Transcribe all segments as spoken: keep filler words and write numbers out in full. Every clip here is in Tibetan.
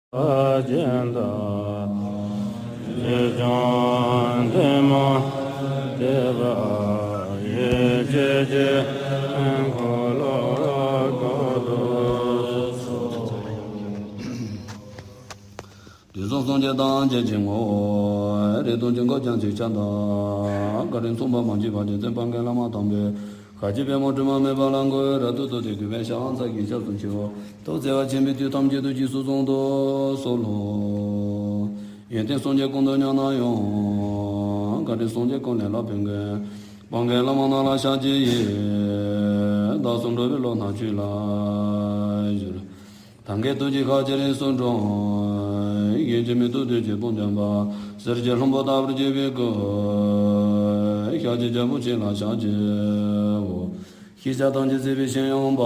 ཅན་དང་། ཆོས་སྐྱོང་ཐུན་མོང་ཐེག་པ་ཡེ་ཤེས་ཀྱི་འཁོར་ལོ་བསྐོར་དུ་གསོལ། དུས་གསུམ་སངས་རྒྱས་ཐམས་ཅད་ཀྱི་ངོ་བོ། རིགས་དང་ཆོས་འཁོར་ཀྱང་ཆོས་ཆ་དང་། བཀའ་དྲིན་མཚུངས་པ་མ་མཆིས་པ་རྗེ་བཙུན་དཔལ་ལྡན་བླ་མ་དམ་པས། ཤཱཀྱའི་པདྨོ་དྲི་མ་མེད་པ་ལ་མགོ་བོས་རབ་ཏུ་བཏུད་དེ་གུས་པས་ཕྱག་འཚལ་གྱི་སྐྱབས་སུ་མཆིའོ། ཐུགས་བརྩེ་བ་ཆེན་པོས་དུས་ཐམས་ཅད་དུ་རྗེས་སུ་བཟུང་དུ་གསོལ་ལོ། ཡོན་ཏན་སངས་རྒྱས་ཀུན་ཏུ་མཉམ་ན་ཡང་། བཀའ་དྲིན་སངས་རྒྱས་ཀུན་ལས་ལྷག་པའི་མགོན། དཔལ་ལྡན་བླ་མ་རྣམས་ལ་ཕྱག་བགྱི་ཡི། བདག་སོགས་འགྲོ་བའི་བློ་སྣ་ཁྱོད་ལ་ཞུ། ཐབས་མཁས་ཐུགས་རྗེས་ཤཱཀྱའི་རིགས་སུ་འཁྲུངས། ཡེ་ཤེས་མེ་ཏོག་བདུད་ཀྱི་དཔུང་འཇོམས་པ། གསེར་གྱི་ལྷུན་པོ་ལྟ་བུར་བརྗིད་པའི་སྐུ། ཤཱཀྱའི་རྒྱལ་པོ་ཁྱེད་ལ་ཕྱག་བགྱིའོ། ཤེས་བྱ་ཐམས་ཅད་གཟིགས་པའི་ཤེས་ཡོན་པ།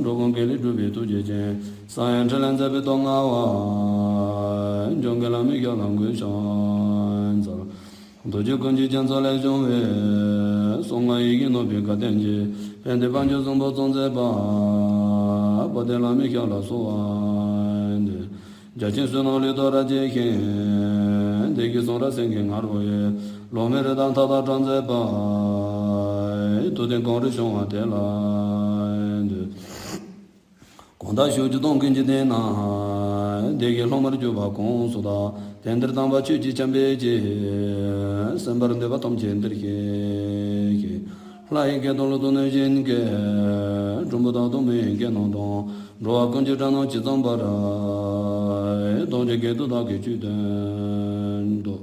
འགྲོ་ཀུན་དགེ་ལེགས་སྒྲུབ་པའི་ཐུགས་རྗེ་ཅན། ས་ཡི་ཕྲིན་ལས་མཛད་པའི་སྟོབས་མངའ་བ། འཇམ་མགོན་བླ་མའི་ཞབས་ལ་གུས་ཕྱག་འཚལ། རྡོ་རྗེ་ཀུན་གྱི་རྒྱ་མཚོ་ལས་བྱུང་བའི། གསང་སྔགས་ཡི་གེ་ནོར་བུའི་བཀའ་བསྟན་གྱི། དཔལ་ལྡན་དཔལ་འབྱོར་བཟང་པོ་གཙོ་མཛད་པ། དཔལ་ལྡན་བླ་མའི་ཞབས་ལ་གསོལ་བ་འདེབས། རྒྱ་ཆེན་བསོད་ནམས་ལུས་དང་རབ་བརྗེས་ཤིང་། བདེ་གཤེགས་གསུང་རབ་སེང་གེ་ང་རོ་ཡི། ལོ་མའི་རི་དྭགས་མཐའ་དག་བཀྲག་མཛད་པ། ཐུབ་བསྟན་གངས་རི་བྱུང་བ་དེ་ལ་འདུད། གང་དག་ཕྱོགས་བཅུ་སྟོང་ཀུན་གྱི་སྟེང་ན། བདེ་གཤེགས་སློབ་མར་གྱུར་པ་གང་སུ་དག། དེང་འདིར་དམ་པ་ཆོས་ཀྱི་བྱམས་པའི་ཚེ། གསན་པར་འདོད་པ་ཐམས་ཅད་འདིར་གཤེགས་ཤིག། ལྷ་ཡི་སྐད་དང་ཀླུ་དང་གནོད་སྦྱིན་སྐད། གྲུལ་བུམ་དག་དང་མི་ཡི་སྐད་རྣམས་དང་། འགྲོ་བ་ཀུན་གྱི་སྒྲ་རྣམས་ཇི་ཙམ་པར། ཐམས་ཅད་སྐད་དུ་བདག་གིས་ཆོས་བསྟན་ཏོ།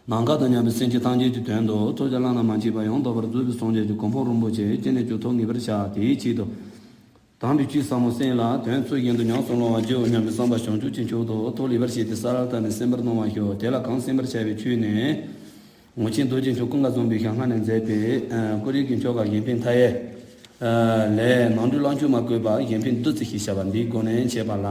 ནམ་མཁའ་དང་མཉམ་པའི་སེམས་ཅན་ཐམས་ཅད་ཀྱི་དོན་དུ་ཐུགས་ཀྱི་བླ་ན་མ་མཆིས་པ་ཡང་དག་པར་རྫོགས་པའི་སངས་རྒྱས་ཀྱི་གོ་འཕང་རིན་པོ་ཆེ་ཅི་ནས་ཀྱང་ཐོབ་ངེས་པར་བྱ། དེའི་ཆེད་དུ། དམ་པའི་ཆོས་ཟབ་མོ་གསན་ལ་དོན་ཚུལ་བཞིན་དུ་ཉམས་སུ་བླང་བར་བགྱིའོ་སྙམ་པའི་བསམ་པ་བྱང་ཆུབ་ཀྱི་མཆོག་ཏུ་ཐུགས་ལེགས་པར་བཞེས་ཏེ་གསལ་བར་བཏབ་ནས་གསན་པར་གནང་བར་ཞུ། དེ་ལ་གང་གསན་པར་བྱ་བའི་ཆོས་ནི། ངོར་ཆེན་རྡོ་རྗེ་འཆང་ཀུན་དགའ་བཟང་པོས་ཞལ་སྔ་ནས་མཛད་པའི་ཀུ་རེ་གི་ཆོ་ག་གཞན་ཕན་མཐའ་ཡས་ལས་ནང་དོན་བླ་མཆོག་མ་བཀོད་པ་གཞན་ཕན་བདུད་རྩི་ཞེས་བྱ་བ་འདིའི་སྒོ་ནས་འཆད་པ་ལ།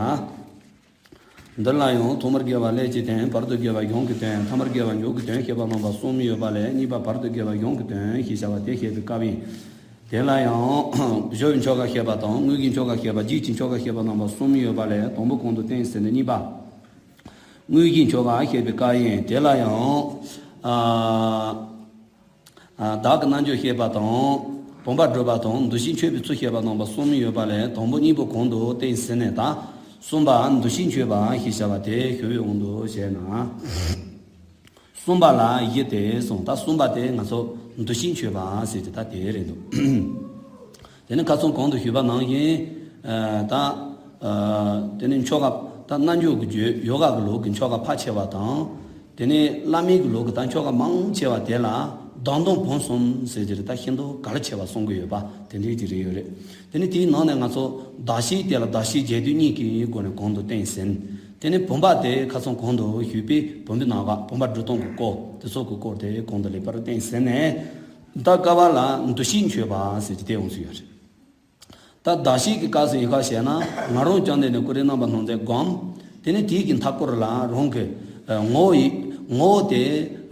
འདི་ལ་ཡང་ཐོག་མར་དགེ་བ་ཀླད་ཀྱི་དོན། བར་དུ་དགེ་བ་གཞུང་གི་དོན། ཐ་མར་དགེ་བ་མཇུག་གི་དོན་བཤད་པ་རྣམ་པ་གསུམ་ཡོད་པ་ལས་གཉིས་པ་བར་དུ་དགེ་བ་གཞུང་གི་དོན་ཞེས་བྱ་བ་དེ་བཤད་པའི་སྐབས་ཡིན། དེ་ལ་ཡང་གཞོལ་བའི་ཆོ་ག་བཤད་པ་དང་དངོས་ཀྱི་ཆོ་ག་བཤད་པ། རྗེས་ཀྱི་ཆོ་ག་བཤད་པ་རྣམ་པ་གསུམ་ཡོད་པ་ལས་དང་པོ་གོང་དུ་བསྟན་ཟིན་ནས་གཉིས་པ་དངོས་ཀྱི་ཆོ་ག་བཤད་པའི་སྐབས་ཡིན། དེ་ལ་ཡང་ཨ། བདག་གི་རྣལ་འབྱོར་བཤད་པ་དང་། བུམ་པ་སྒྲུབ་པ་དང་། འདུ་ཤེས་འཆོས་པའི་ཚུལ་བཤད་པ་རྣམ་པ་གསུམ་ཡོད་པ་ལས་དང་པོ་གཉིས་པོ་གོང་དུ་བསྟན་ཟིན་ནས་ད། གསུམ་པ་འདུ་ཤེས་འཆོས་པ་ཞེས་བྱ་བ་དེ་ཞུ་བའི་དབང་དུ་བྱས་ན། གསུམ་པ་ལ་བཞི་སྟེ་གསུངས། ད་གསུམ་པ་དེ་ང་ཚོ་འདུ་ཤེས་འཆོས་པ་ཟེར་གྱི་ད་དེ་རེད་འདུག་དེ་ནི་ཁ་སང་གོང་དུ་ཞུས་པ་ནང་བཞིན། ཨ། ད། ཨ། དེ་ནི་ཆོ་ག་ད་རྣལ་འབྱོར་གྱི་བརྗོད་ཡོ་ག་གི་ལུགས་ཀྱི་ཆོ་ག་ཕལ་ཆེ་བ་དང་། དེ་ནས་བླ་མེད་ཀྱི་ལུགས་ཀྱི་ད་ཆོ་ག་མང་ཆེ་བ་དེ་ལ་བདག་མདུན་བུམ་གསུམ་ཟེར་གྱི་རེད། ད་ཤིན་ཏུ་གལ་ཆེ་བ་གསུང་གི་ཡོད་པ་དེ་འདྲའི་ཅིག་རེད་ཡོད་རེད། དེ་ནས་དེའི་ནང་ནས་ང་ཚོ་གདགས་གཞི་དེ་ལ་གདགས་གཞི་རྒྱས་བསྡུས་གཉིས་ཀྱི་སྒོ་ནས་གོང་དུ་བསྟན་ཟིན། དེ་ནས་བུམ་པ་དེ་ཁ་སང་གོང་དུ་ཞུས་པའི་བུམ་པའི་སྣ་ཁ་བུམ་པ་སྒྲུབ་སྟངས་ཀྱི་སྐོར་དེ་ཚོ་གི་སྐོར་དེ་གོང་དུ་ལེགས་པར་བསྟན་ཟིན་ནས། ད་ཀ་བ་ལ་འདུ་ཤེས་འཆོས་པ་ཟེར་གྱི་དེ་འོང་སྲིད་ཡོད་རེད། ད་གདགས་གཞི་གི་སྐབས་སུ་ཡི་ག་བྱས་ན་ང་རང་རྐྱང་དེ་ནི་ཀུ་རེ་རྣམ་པར་སྣང་མཛད་བསྒོམ། དེ་ནས་དེའི་གི་མཐའ་སྐོར་ལ་རང་གི་ངོ་བོ་ཡི་ངོ་བོ་དེ་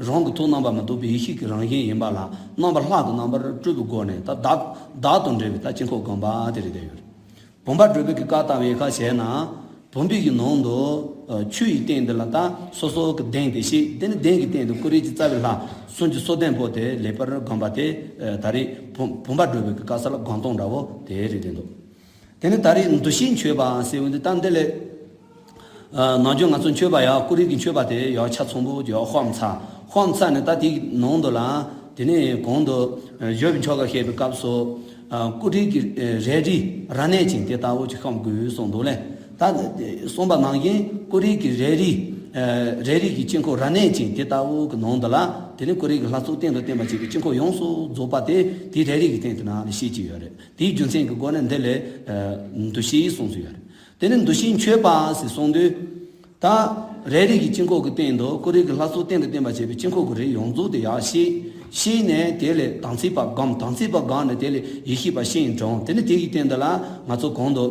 རང་གི་ཐུགས་རྣམ་པར་མི་རྟོག་པའི་ཡེ་ཤེས་ཀྱི་རང་བཞིན་ཡིན་པ་ལ་རྣམ་པ་ལྷ་གི་རྣམ་པར་སྤྲུལ་པའི་སྒོ་ནས་ད་བདག་བདག་དང་འབྲེལ་བའི་ད་དཀྱིལ་འཁོར་བསྒོམ་པ་དེ་རེད་བསྡད་ཡོད་རེད། བུམ་པ་སྒྲུབ་པའི་གི་བཀའ་ལྟ་བའི་ཁ་བྱས་ན། བུམ་པའི་གི་ནང་དུ་ཆུ་ཡི་སྟེང་དེ་ལ་ད་སོ་སོ་གི་གདན་དེ་བཤིག་དེ་ནི་གདན་གི་སྟེང་དུ་ཀུ་རེ་གི་རྩ་བའི་ལྷ་གསུམ་གྱི་གསོལ་གདན་པོ་དེ་ལེགས་པར་བསྒོམ་པ་དེ་ད་རེས་བུམ་བུམ་པ་སྒྲུབ་པའི་གི་བཀའ་ས་ལ་བསྒོམ་སྟངས་འདྲ་བོ་དེ་རེད་བསྡད་འདུག་དེ་ནི་ད་རེས་འདུ་ཤེས་འཆོས་པ་ཟེར་བ་འདི་ད་འདི་ལས། ནམ་རྒྱུན་ང་ཚོ་མཆོད་པ་ཡང་ཀུ་རེ་གི་མཆོད་པ་དེ་ཡང་ཆ་ཚང་པོ་ཡང་ཕོག་མི་ཚར། ཕོག་མི་ཚར་ནས་ད་དེའི་ནང་དུ་ལ་དེ་ནས་གོང་དུ་བཞོ་བའི་ཆོ་ག་བཤད་པའི་སྐབས་སུ། ཀུ་རེ་གི་རལ་གྲི་རབ་གནོན་ཅན་དེ་ལྟ་བུ་ཅིག་བཤམས་དགོས་གསུངས་འདུག་ལེ། ད་གསུངས་པ་ནང་བཞིན་ཀུ་རེ་གི་རལ་གྲི་རལ་གྲི་གི་དཀྱིལ་འཁོར་རབ་གནོན་ཅན་དེ་ལྟ་བུ་གི་ནང་དུ་ལ་དེ་ནས་ཀུ་རེ་གི་ལྷ་ཚོགས་སྟེང་དུ་བསྟན་པ་བཅས་ཀྱི་དཀྱིལ་འཁོར་ཡོངས་སུ་རྫོགས་པ་དེ་དེའི་རལ་གྲི་གི་སྟེང་དུ་ན་ལ་བཤད་ཀྱི་ཡོད་རེད། དེའི་རྒྱུ་མཚན་གྱི་སྒོ་ནས་འདི་ལས་འདུ་ཤེས་གསུངས་སུ་ཡོད་རེད། དེ་ནས་འདུ་ཤེས་འཆོས་པ་ཟེར་གསུངས་དུས། ད་རལ་གྲི་གི་དཀྱིལ་འཁོར་གྱི་སྟེང་དུ་ཀུ་རེ་གི་ལྷ་ཚོགས་སྟེང་དུ་བསྟན་པ་བཅས་པའི་དཀྱིལ་འཁོར་གྱི་རིགས་ཡོངས་རྫོགས་དེ་ཡར་བཤིག་བཤིག་ནས་དེ་ལས་དམ་ཚིག་པ་བསྒོམ། དམ་ཚིག་པ་བསྒོམ་ནས་དེ་ལས་ཡེ་ཤེས་པ་ཤིང་དྲངས། དེ་ནས་དེ་གི་སྟེང་དུ་ལ་ང་ཚོ་གོང་དུ་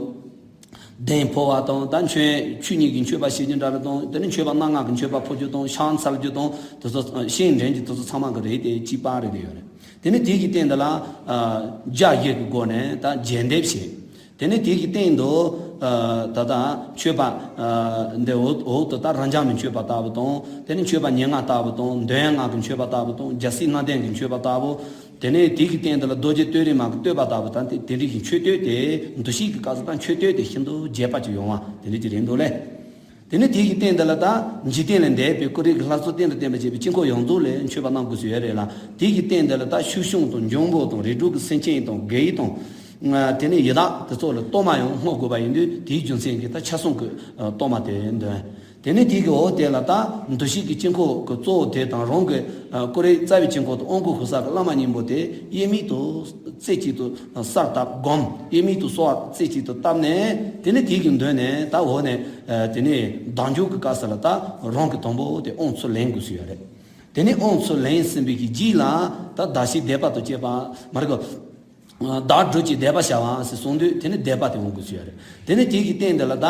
གདན་ཕོག་པ་དང་། ད་མཆོད་ཆུ་གཉིས་ཀྱི་མཆོད་པ་བྱེད་རྒྱུ་འདྲ་རེད་དང་། དེ་ནས་མཆོད་པ་སྣ་ལྔ་གི་མཆོད་པ་ཕོག་རྒྱུ་དང་། ཕྱག་འཚལ་རྒྱུ་དང་། དེ་ཚོ་ཤིང་འདྲེན་རྒྱུ་དེ་ཚོ་ཚང་མ་གི་རིགས་དེ་གཅིག་པ་རེད་དེ་ཡོད་རེད། དེ་ནས་དེ་གི་སྟེང་དུ་ལ་ཨ་རྒྱ་བཞི་གི་སྒོ་ནས་ད་རྒྱས་འདེབས་བྱེད། དེ་ནས་དེ་གི་སྟེང་དུ་ ད་ལྟ་མཆོད་པ་འདི་འོག་ཏུ་ད་རབ་འབྱམས་ཀྱི་མཆོད་པ་ལྟ་བུ་དང་། དེ་ནས་མཆོད་པ་ཉེར་ལྔ་ལྟ་བུ་དང་། འདོན་ཡོན་ལྔ་གི་མཆོད་པ་ལྟ་བུ་དང་། རྒྱལ་སྲིད་སྣ་ལྡན་གྱི་མཆོད་པ་ལྟ་བུ། དེ་ནས་དེ་གི་སྟེང་དུ་ལ་རྡོ་རྗེ་སྟོད་རིང་མ་གི་བསྟོད་པ་ལྟ་བུ་དང་། དེ་དེ་འདྲའི་གི་མཆོད་བསྟོད་དེ་འདུ་ཤེས་ཀྱི་སྐབས་སུ་ད་མཆོད་བསྟོད་དེ་ཤིན་ཏུ་རྒྱས་པ་ཅིག་ཡོང་བ་དེ་འདྲ་ཅིག་རེད་འདུག་ལེ། དེ་ནས་དེ་གི་སྟེང་དེ་ལ་ད་འཇིག་རྟེན་ལས་འདས་པའི་སྐུ་རིམ་གྱི་ལྷ་ཚོགས་རྟེན་དུ་བརྟེན་པར་བྱེད་པའི་དཀྱིལ་འཁོར་ཡོངས་རྫོགས་ལ་མཆོད་པ་གནང་དགོས་སུ་ཡོད་རེད་ལ། དེ་གི་སྟེང་དེ་ལ་ད་ཤུག་གཞོང་དང་འབྱུང་པོ་དང་རིགས་དྲུག་གི་སེམས་ཅན་དང་བགེགས་དང་། དེ་ནས་ཡི་དྭགས་དེ་ཚོ་ལ་གཏོར་མ་ཡང་བསྔོ་དགོས་པ་ཡིན་དུས། དེའི་རྒྱུ་མཚན་གྱིས་ད་ཆ་གསུམ་གྱི་གཏོར་མ་དེ་འདོན། དེ་ནས་དེ་གི་འོག་དེ་ལ་ད་འདུ་ཤེས་ཀྱི་དཀྱིལ་འཁོར་གྱི་གཙོ་བོ་དེ་དང་། རང་གི་སྐུ་རིམ་རྩ་བའི་དཀྱིལ་འཁོར་དུ་དབང་བསྐུར་ཞུ་ས་གི་བླ་མ་སྙིང་པོ་དེ་དབྱེར་མེད་དུ་རྩེ་གཅིག་ཏུ་གསལ་བཏབ་བསྒོམ། དབྱེར་མེད་དུ་གསལ་བ་རྩེ་གཅིག་ཏུ་བཏབ་ནས། དེ་ནས་དེ་གི་མདུན་ནས་ད་འོག་ནས་དེ་ནས་བདག་འཇུག་གི་སྐབས་སུ་ལ་ད་རང་གི་དང་པོ་དེ་དབང་ཚུར་ལེན་དགོས་སུ་ཡོད་རེད། དེ་ནས་དབང་ཚུར་ལེན་ཟིན་པའི་གི་རྗེས་ལ་ད་བདག་བསྐྱེད་བཟླས་པ་དང་བཅས་པ་མ་རེད་གོ། བདག་སྒྲུབ་ཀྱི་བཟླས་པ་བྱ་བ་ཟེར་གསུངས་དུས། དེ་ནི་བཟླས་པ་དེ་འོང་དགོས་ཀྱི་ཡོད་རེད། དེ་ནི་དེ་གི་སྟེང་དེ་ལ་ད་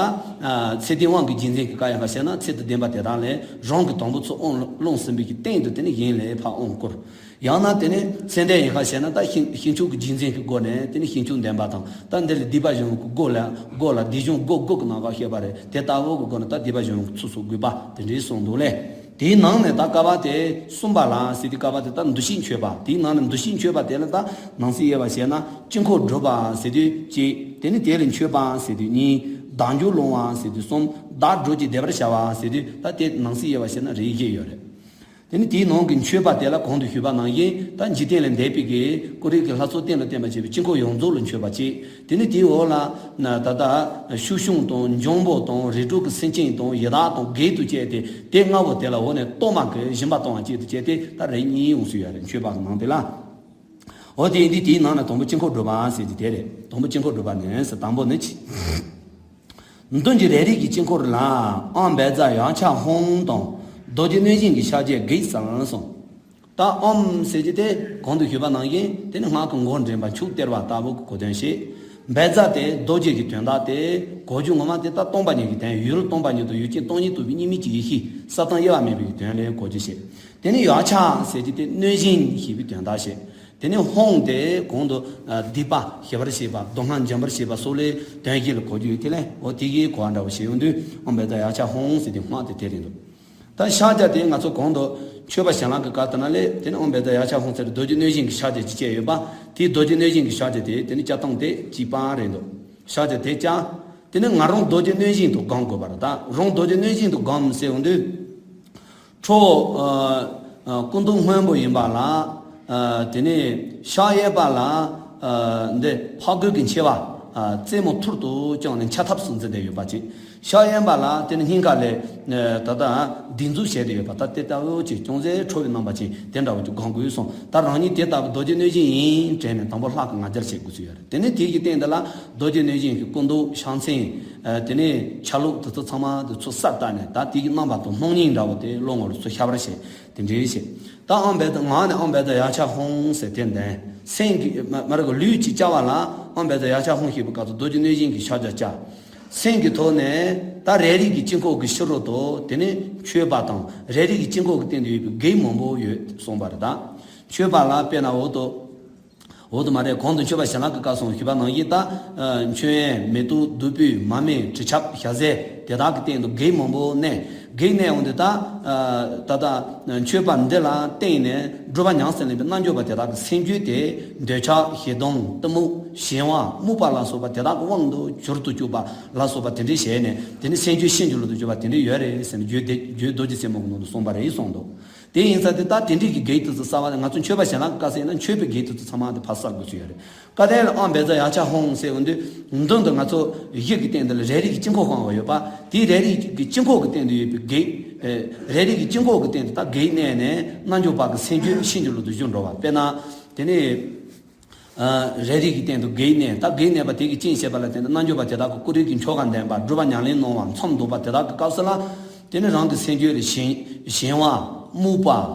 ཚེ་འདས་དབང་གི་རྒྱུ་མཚན་གྱི་བཀའ་ཡང་ཁ་བཤད་ན། ཚེ་དང་ལྡན་པ་དེ་དག་ལས་རང་གི་དང་པོ་ཚུར་དབང་བླངས་ཟིན་པའི་གི་སྟེང་དུ། དེ་ནི་གཞན་ལ་ཕར་དབང་བསྐུར། ཡང་ན་དེ་ནི་ཚེ་འདས་ཡང་ཁ་བཤད་ན། ད་ཞིང་ཞིང་ཆུང་གི་རྒྱུ་མཚན་གྱི་སྒོ་ནས། དེ་ནི་ཞིང་ཆུང་ལྡན་པ་དང་། ད་འདི་ལ་སྡིག་པ་གཞོམ་གྱི་སྒོ་ལ་སྒོ་ལ་སྡིག་གཞོམ་སྒོ་དགུ་གི་ནང་ག་བཤད་པ་རེད། དེ་ལྟ་བུ་གི་སྒོ་ནས་ད་སྡིག་པ་གཞོམ་གྱི་ཚུལ་སོགས་དགོས་པ་དེ་འདྲའི་གསུངས་འདུག་ལེ། དེའི་ནང་ནས་ད་ཀ་བ་དེ་གསུམ་པ་ལ་ཟེར་དུས། ཀ་བ་དེ་ད་འདུ་ཤེས་མཆོད་པ། དེའི་ནང་ནས་འདུ་ཤེས་མཆོད་པ་དེ་ལ་ད་ནང་གསེས་དབྱེ་བ་བྱས་ན། དཀྱིལ་འཁོར་སྒྲུབ་པ་ཟེར་དུས་གཅིག་དེ་ནི་དེ་ལ་མཆོད་པ་ཟེར་དུས་གཉིས། བདག་འཇུག་སློང་བ་ཟེར་དུས་གསུམ། བདག་སྒྲུབ་ཀྱི་བཟླས་པར་བྱ་བ་ཟེར་དུས། ད་དེ་ནང་གསེས་དབྱེ་བ་བྱས་ན་རིགས་བཞི་ཡོད་རེད། དེ་ནི་དེའི་ནང་གི་མཆོད་པ་དེ་ལ་གོང་དུ་ཞུས་པ་ནང་བཞིན། ད་འཇིག་རྟེན་ལས་འདས་པའི་གི་སྐུ་རིམ་གྱི་ལྷ་ཚོགས་རྟེན་ལ་བརྟེན་པར་བྱེད་པའི་དཀྱིལ་འཁོར་ཡོངས་རྫོགས་ལ་མཆོད་པ་གཅིག་དེ་ནི་དེའི་འོག་ལ་ན་ད་ལྟ་ཤུག་གཞོང་དང་འབྱུང་པོ་དང་རིགས་དྲུག་གི་སེམས་ཅན་དང་ཡི་དྭགས་དང་བགེགས་དང་བཅས་ཏེ། དེ་ལྔ་པོ་དེ་ལ་འོག་ནས་གཏོར་མ་གི་སྦྱིན་པ་གཏོང་བ་བཅས་དང་བཅས་ཏེ། ད་རིགས་གཉིས་འོང་སྲིད་ཡོད་རེད། མཆོད་པ་ནང་དེ་ལ། འོ་དེ་ཡིན་དུས་དེའི་ནང་ནས་དང་པོ་དཀྱིལ་འཁོར་སྒྲུབ་པ་ཟེར་གྱི་དེ་རེད། དང་པོ་དཀྱིལ་འཁོར་སྒྲུབ་པ་ནི་ཟེར། དང་པོ་ནི་ཅི། མདུན་གྱི་རས་རིས་ཀྱི་དཀྱིལ་འཁོར་ལ་ཨོཾ་བཛྲ་ཡཀྵ་ཧཱུྃ་དང་རྡོ་རྗེ་གནོད་སྦྱིན་གྱི་ཕྱག་རྒྱས་བགེགས་བསལ་གསུངས། ད་ཨོཾ་ཟེར་གྱི་དེ་གོང་དུ་ཞུས་པ་ནང་བཞིན། དེ་ནི་སྔགས་ཀྱི་མགོར་འདྲེན་པ་མཆོག་སྟེར་བ་ལྟ་བུ་གི་གོ་དོན་བཤད། བཛྲ་དེ་རྡོ་རྗེ་གི་དོན་དག་སྟེ། གོ་རྒྱུ་ངོ་མ་དེ་ད་སྟོང་པ་ཉིད་ཀྱི་དོན། ཡུལ་སྟོང་པ་ཉིད་དང་ཡུལ་ཅན་སྟོང་ཉིད་རྟོགས་པའི་གཉིས་མེད་ཀྱི་ཡེ་ཤེས་ས་དང་དབྱེ་བ་མེད་པའི་དོན་ལ་གོ་རྒྱུ་བཤད། དེ་ནི་ཡཀྵ་ཟེར་གྱི་དེ་གནོད་སྦྱིན་ཞེས་པའི་དོན་དག་བཤད། དེ་ནས་ཧཱུྃ་དེ་གོང་དུ་སྡིག་པ་ཞི་བར་བྱེད་པ། སྡུག་བསྔལ་འཇོམས་པར་བྱེད་པ་སོགས་ལ་དོན་བཞི་ལ་གོ་རྒྱུ་ཡོད་དེ་ལས། འོ་དེ་གི་གོ་བ་འདྲ་བོ་ཞིག་ཡོང་དུས། ཨོཾ་བཛྲ་ཡཀྵ་ཧཱུྃ་ཟེར་དུས་སྔགས་དེ་དེ་རེད་འདུག་ད་ཕྱག་རྒྱ་དེ་ང་ཚོ་གོང་དུ་མཆོད་པ་བྱིན་རླབས་ཀྱི་སྐབས་དེ་ན་ལས། དེ་ནས་ཨོཾ་བཛྲ་ཡཀྵ་ཧཱུྃ་ཟེར་རྡོ་རྗེ་གནོད་སྦྱིན་གྱི་ཕྱག་རྒྱ་ཅིག་བཅས་ཡོད་པ། དེའི་རྡོ་རྗེ་གནོད་སྦྱིན་གྱི་ཕྱག་རྒྱ་དེ་དེ་ནི་བཅའ་སྟངས་དེ་གཅིག་པ་རེད་འདུག་ཕྱག་རྒྱ་དེ་བཅའ། དེ་ནས་ང་རང་རྡོ་རྗེ་གནོད་སྦྱིན་དུ་བསྒོམ་དགོས་པ་རེད། ད་རང་རྡོ་རྗེ་གནོད་སྦྱིན་དུ་བསྒོམ་ཟེར་ཡོང་དུས། ཁྲོ་བོ་ཨ་ཨ་སྐུ་མདོག་སྔོན་པོ་ཡིན་པ་ལ། ཨ་དེ་ནས་ཕྱག་གཡས་པ་ལ་ཨ་འདི་ཕ་རྒོད་ཀྱི་མཆེ་བ་ཨ་རྩེ་མོ་ཐུར་དུ་བརྐྱངས་ནས་འཆའ་ཐབས་སུ་འཛིན་བསྡད་ཡོད་པ་ཅིག་ཕྱག་གཡོན་པ་ལ་དེ་ནི་སྙིང་ག་ལས་ཨ་ད་ལྟ་སྡིགས་མཛུབ་བྱས་ཏེ་ཡོད་པ། ད་དེ་ལྟ་བུ་ཅིག་ཅུང་ཟད་ཁྲོ་བོའི་རྣམ་པ་ཅན་དེ་འདྲ་བོ་ཅིག་བསྒོམ་དགོས་གསུངས། ད་རང་ཉིད་དེ་ལྟ་བུ་རྡོ་རྗེ་གནོད་སྦྱིན་ཡིན་དྲན་ནས་དང་པོ་ལྷ་གི་ང་རྒྱལ་བྱེད་དགོས་ཀྱི་ཡོད་རེད། དེ་ནས་དེ་གི་སྟེང་དེ་ལ་རྡོ་རྗེ་གནོད་སྦྱིན་གྱི་སྐུ་མདོག་ཕྱག་མཚན། ཨ་དེ་ནས་ཆ་ལུགས་དེ་ཚོ་ཚང་མ་དེ་ཚོ་གསལ་བཏབ་ནས། ད་དེ་གི་རྣམ་པ་དང་སྣང་བརྙན་འདྲ་བོ་དེ་བློ་ངོར་ཚུར་ཤར་བར་བྱེད། དེ་འདྲའི་བྱེད། ད་ཨོཾ་བཛྲ་ངག་ནས་ཨོཾ་བཛྲ་ཡཀྵ་ཧཱུྃ་ཟེར་དེ་འདོན། སེམས་ཀྱི་མ་མ་རེད་གོ། ལུས་ཀྱི་བཅའ་བ་ལ་ཨོཾ་བཛྲ་ཡཀྵ་ཧཱུྃ་ཞེས་པའི་སྐབས་སུ་རྡོ་རྗེ་གནོད་སྦྱིན་གྱི་ཕྱག་རྒྱ་བཅའ། སེམས་ཀྱི་ཐོག་ནས་ད་རས་རིས་ཀྱི་དཀྱིལ་འཁོར་གྱི་ཕྱི་རོལ་དུ་དེ་ནས་མཆོད་པ་དང་། རས་རིས་ཀྱི་དཀྱིལ་འཁོར་གྱི་སྟེང་དུ་ཡོད་པའི་བགེགས་མང་པོ་ཡོད་གསུངས་པ་རེད། ད་མཆོད་པ་ལ་དཔེར་ན་འོག་ཏུ། འོ་དེ་མ་རེད། གོང་དུ་མཆོད་པ་བྱིན་རླབས་ཀྱི་སྐབས་སུ་ཞུས་པ་ནང་བཞིན། ད་མཆོད་ཡོན་མེ་ཏོག་བདུག་སྤོས་མར་མེ་དྲི་ཆབ་ཞལ་ཟས་དེ་དག་གི་སྟེང་དུ་བགེགས་མང་པོ་གནས། བགེགས་གནས་འོང་དུས་ད་ད་ལྟ་མཆོད་པ་འདི་ལ་བརྟེན་ནས་སྒྲུབ་པ་ཉམས་སུ་ལེན་པའི་རྣལ་འབྱོར་པ་དེ་དག་གི་སེམས་རྒྱུད་དེ། འདོད་ཆགས་ཞེ་སྡང་གཏི་མུག་གཞན་དབང་རྨུགས་པ་ལ་སོགས་པ་དེ་དག་གི་དབང་དུ་གྱུར་དུ་བཅུག་པ་ལ་སོགས་པ་དེ་འདྲའི་བྱས་ནས། དེ་ནི་སེམས་རྒྱུད་ཕྱིན་ཅི་ལོག་ཏུ་གྱུར་པ་དེ་འདྲའི་ཡོད་རེད་ཟེར་ནས། རྒྱུད་སྡེ་རྒྱུད་རྡོ་རྗེ་རྩེ་མོ་གི་ནང་དུ་གསུངས་པ་རེད་གསུངས་འདུག་དེ་ཡིན་ཙང་དེ་ད་དེ་འདྲའི་གི་བགེགས་དེ་ཚོ་བསལ་བ་ནི། ང་ཚོ་མཆོད་པ་བྱིན་རླབས་ཀྱི་སྐབས་སུ་ཡིན་ན་མཆོད་པའི་བགེགས་དེ་ཚོ་ཚང་མ་དེ་ཕར་བསལ་དགོས་ཚུལ་ཡོད་རེད། སྐབས་དེ་ལ་ཨོཾ་བཛྲ་ཡཀྵ་ཧཱུྃ་ཟེར་འོང་དུས། མདུན་དུ་ང་ཚོ་གཞི་གི་སྟེང་དེ་ལ་རས་རིས་ཀྱི་དཀྱིལ་འཁོར་བསྐང་བ་ཡོད་པ། དེའི་རས་རིས་ཀྱི་དཀྱིལ་འཁོར་གྱི་སྟེང་དུ་ཡོད་པའི་བགེགས། ཨེ་རས་རིས་ཀྱི་དཀྱིལ་འཁོར་གྱི་སྟེང་དུ་ད་བགེགས་གནས་ནས་རྣལ་འབྱོར་པ་གི་སེམས་རྒྱུད་ཕྱིན་ཅི་ལོག་ཏུ་གྱུར་འགྲོ་བ། དཔེར་ན་དེ་ནི། ཨ་རས་རིས་ཀྱི་སྟེང་དུ་བགེགས་གནས། ད་བགེགས་གནས་པ་དེ་གིས་རྐྱེན་བྱས་པ་ལ་བརྟེན་ནས་རྣལ་འབྱོར་པ་དེ་དག་གི་སྐུ་རིམ་གྱི་མཆོག་དང་ལྡན་པ། སྒྲུབ་པ་ཉམས་ལེན་གནང་བ་མཚམས་འདོགས་པ་དེ་དག་གི་སྐབས་སུ་ལ། དེ་ནི་རང་གི་སེམས་རྒྱུད་ལ་གཞན་གཞན་དབང་རྨུགས་པ་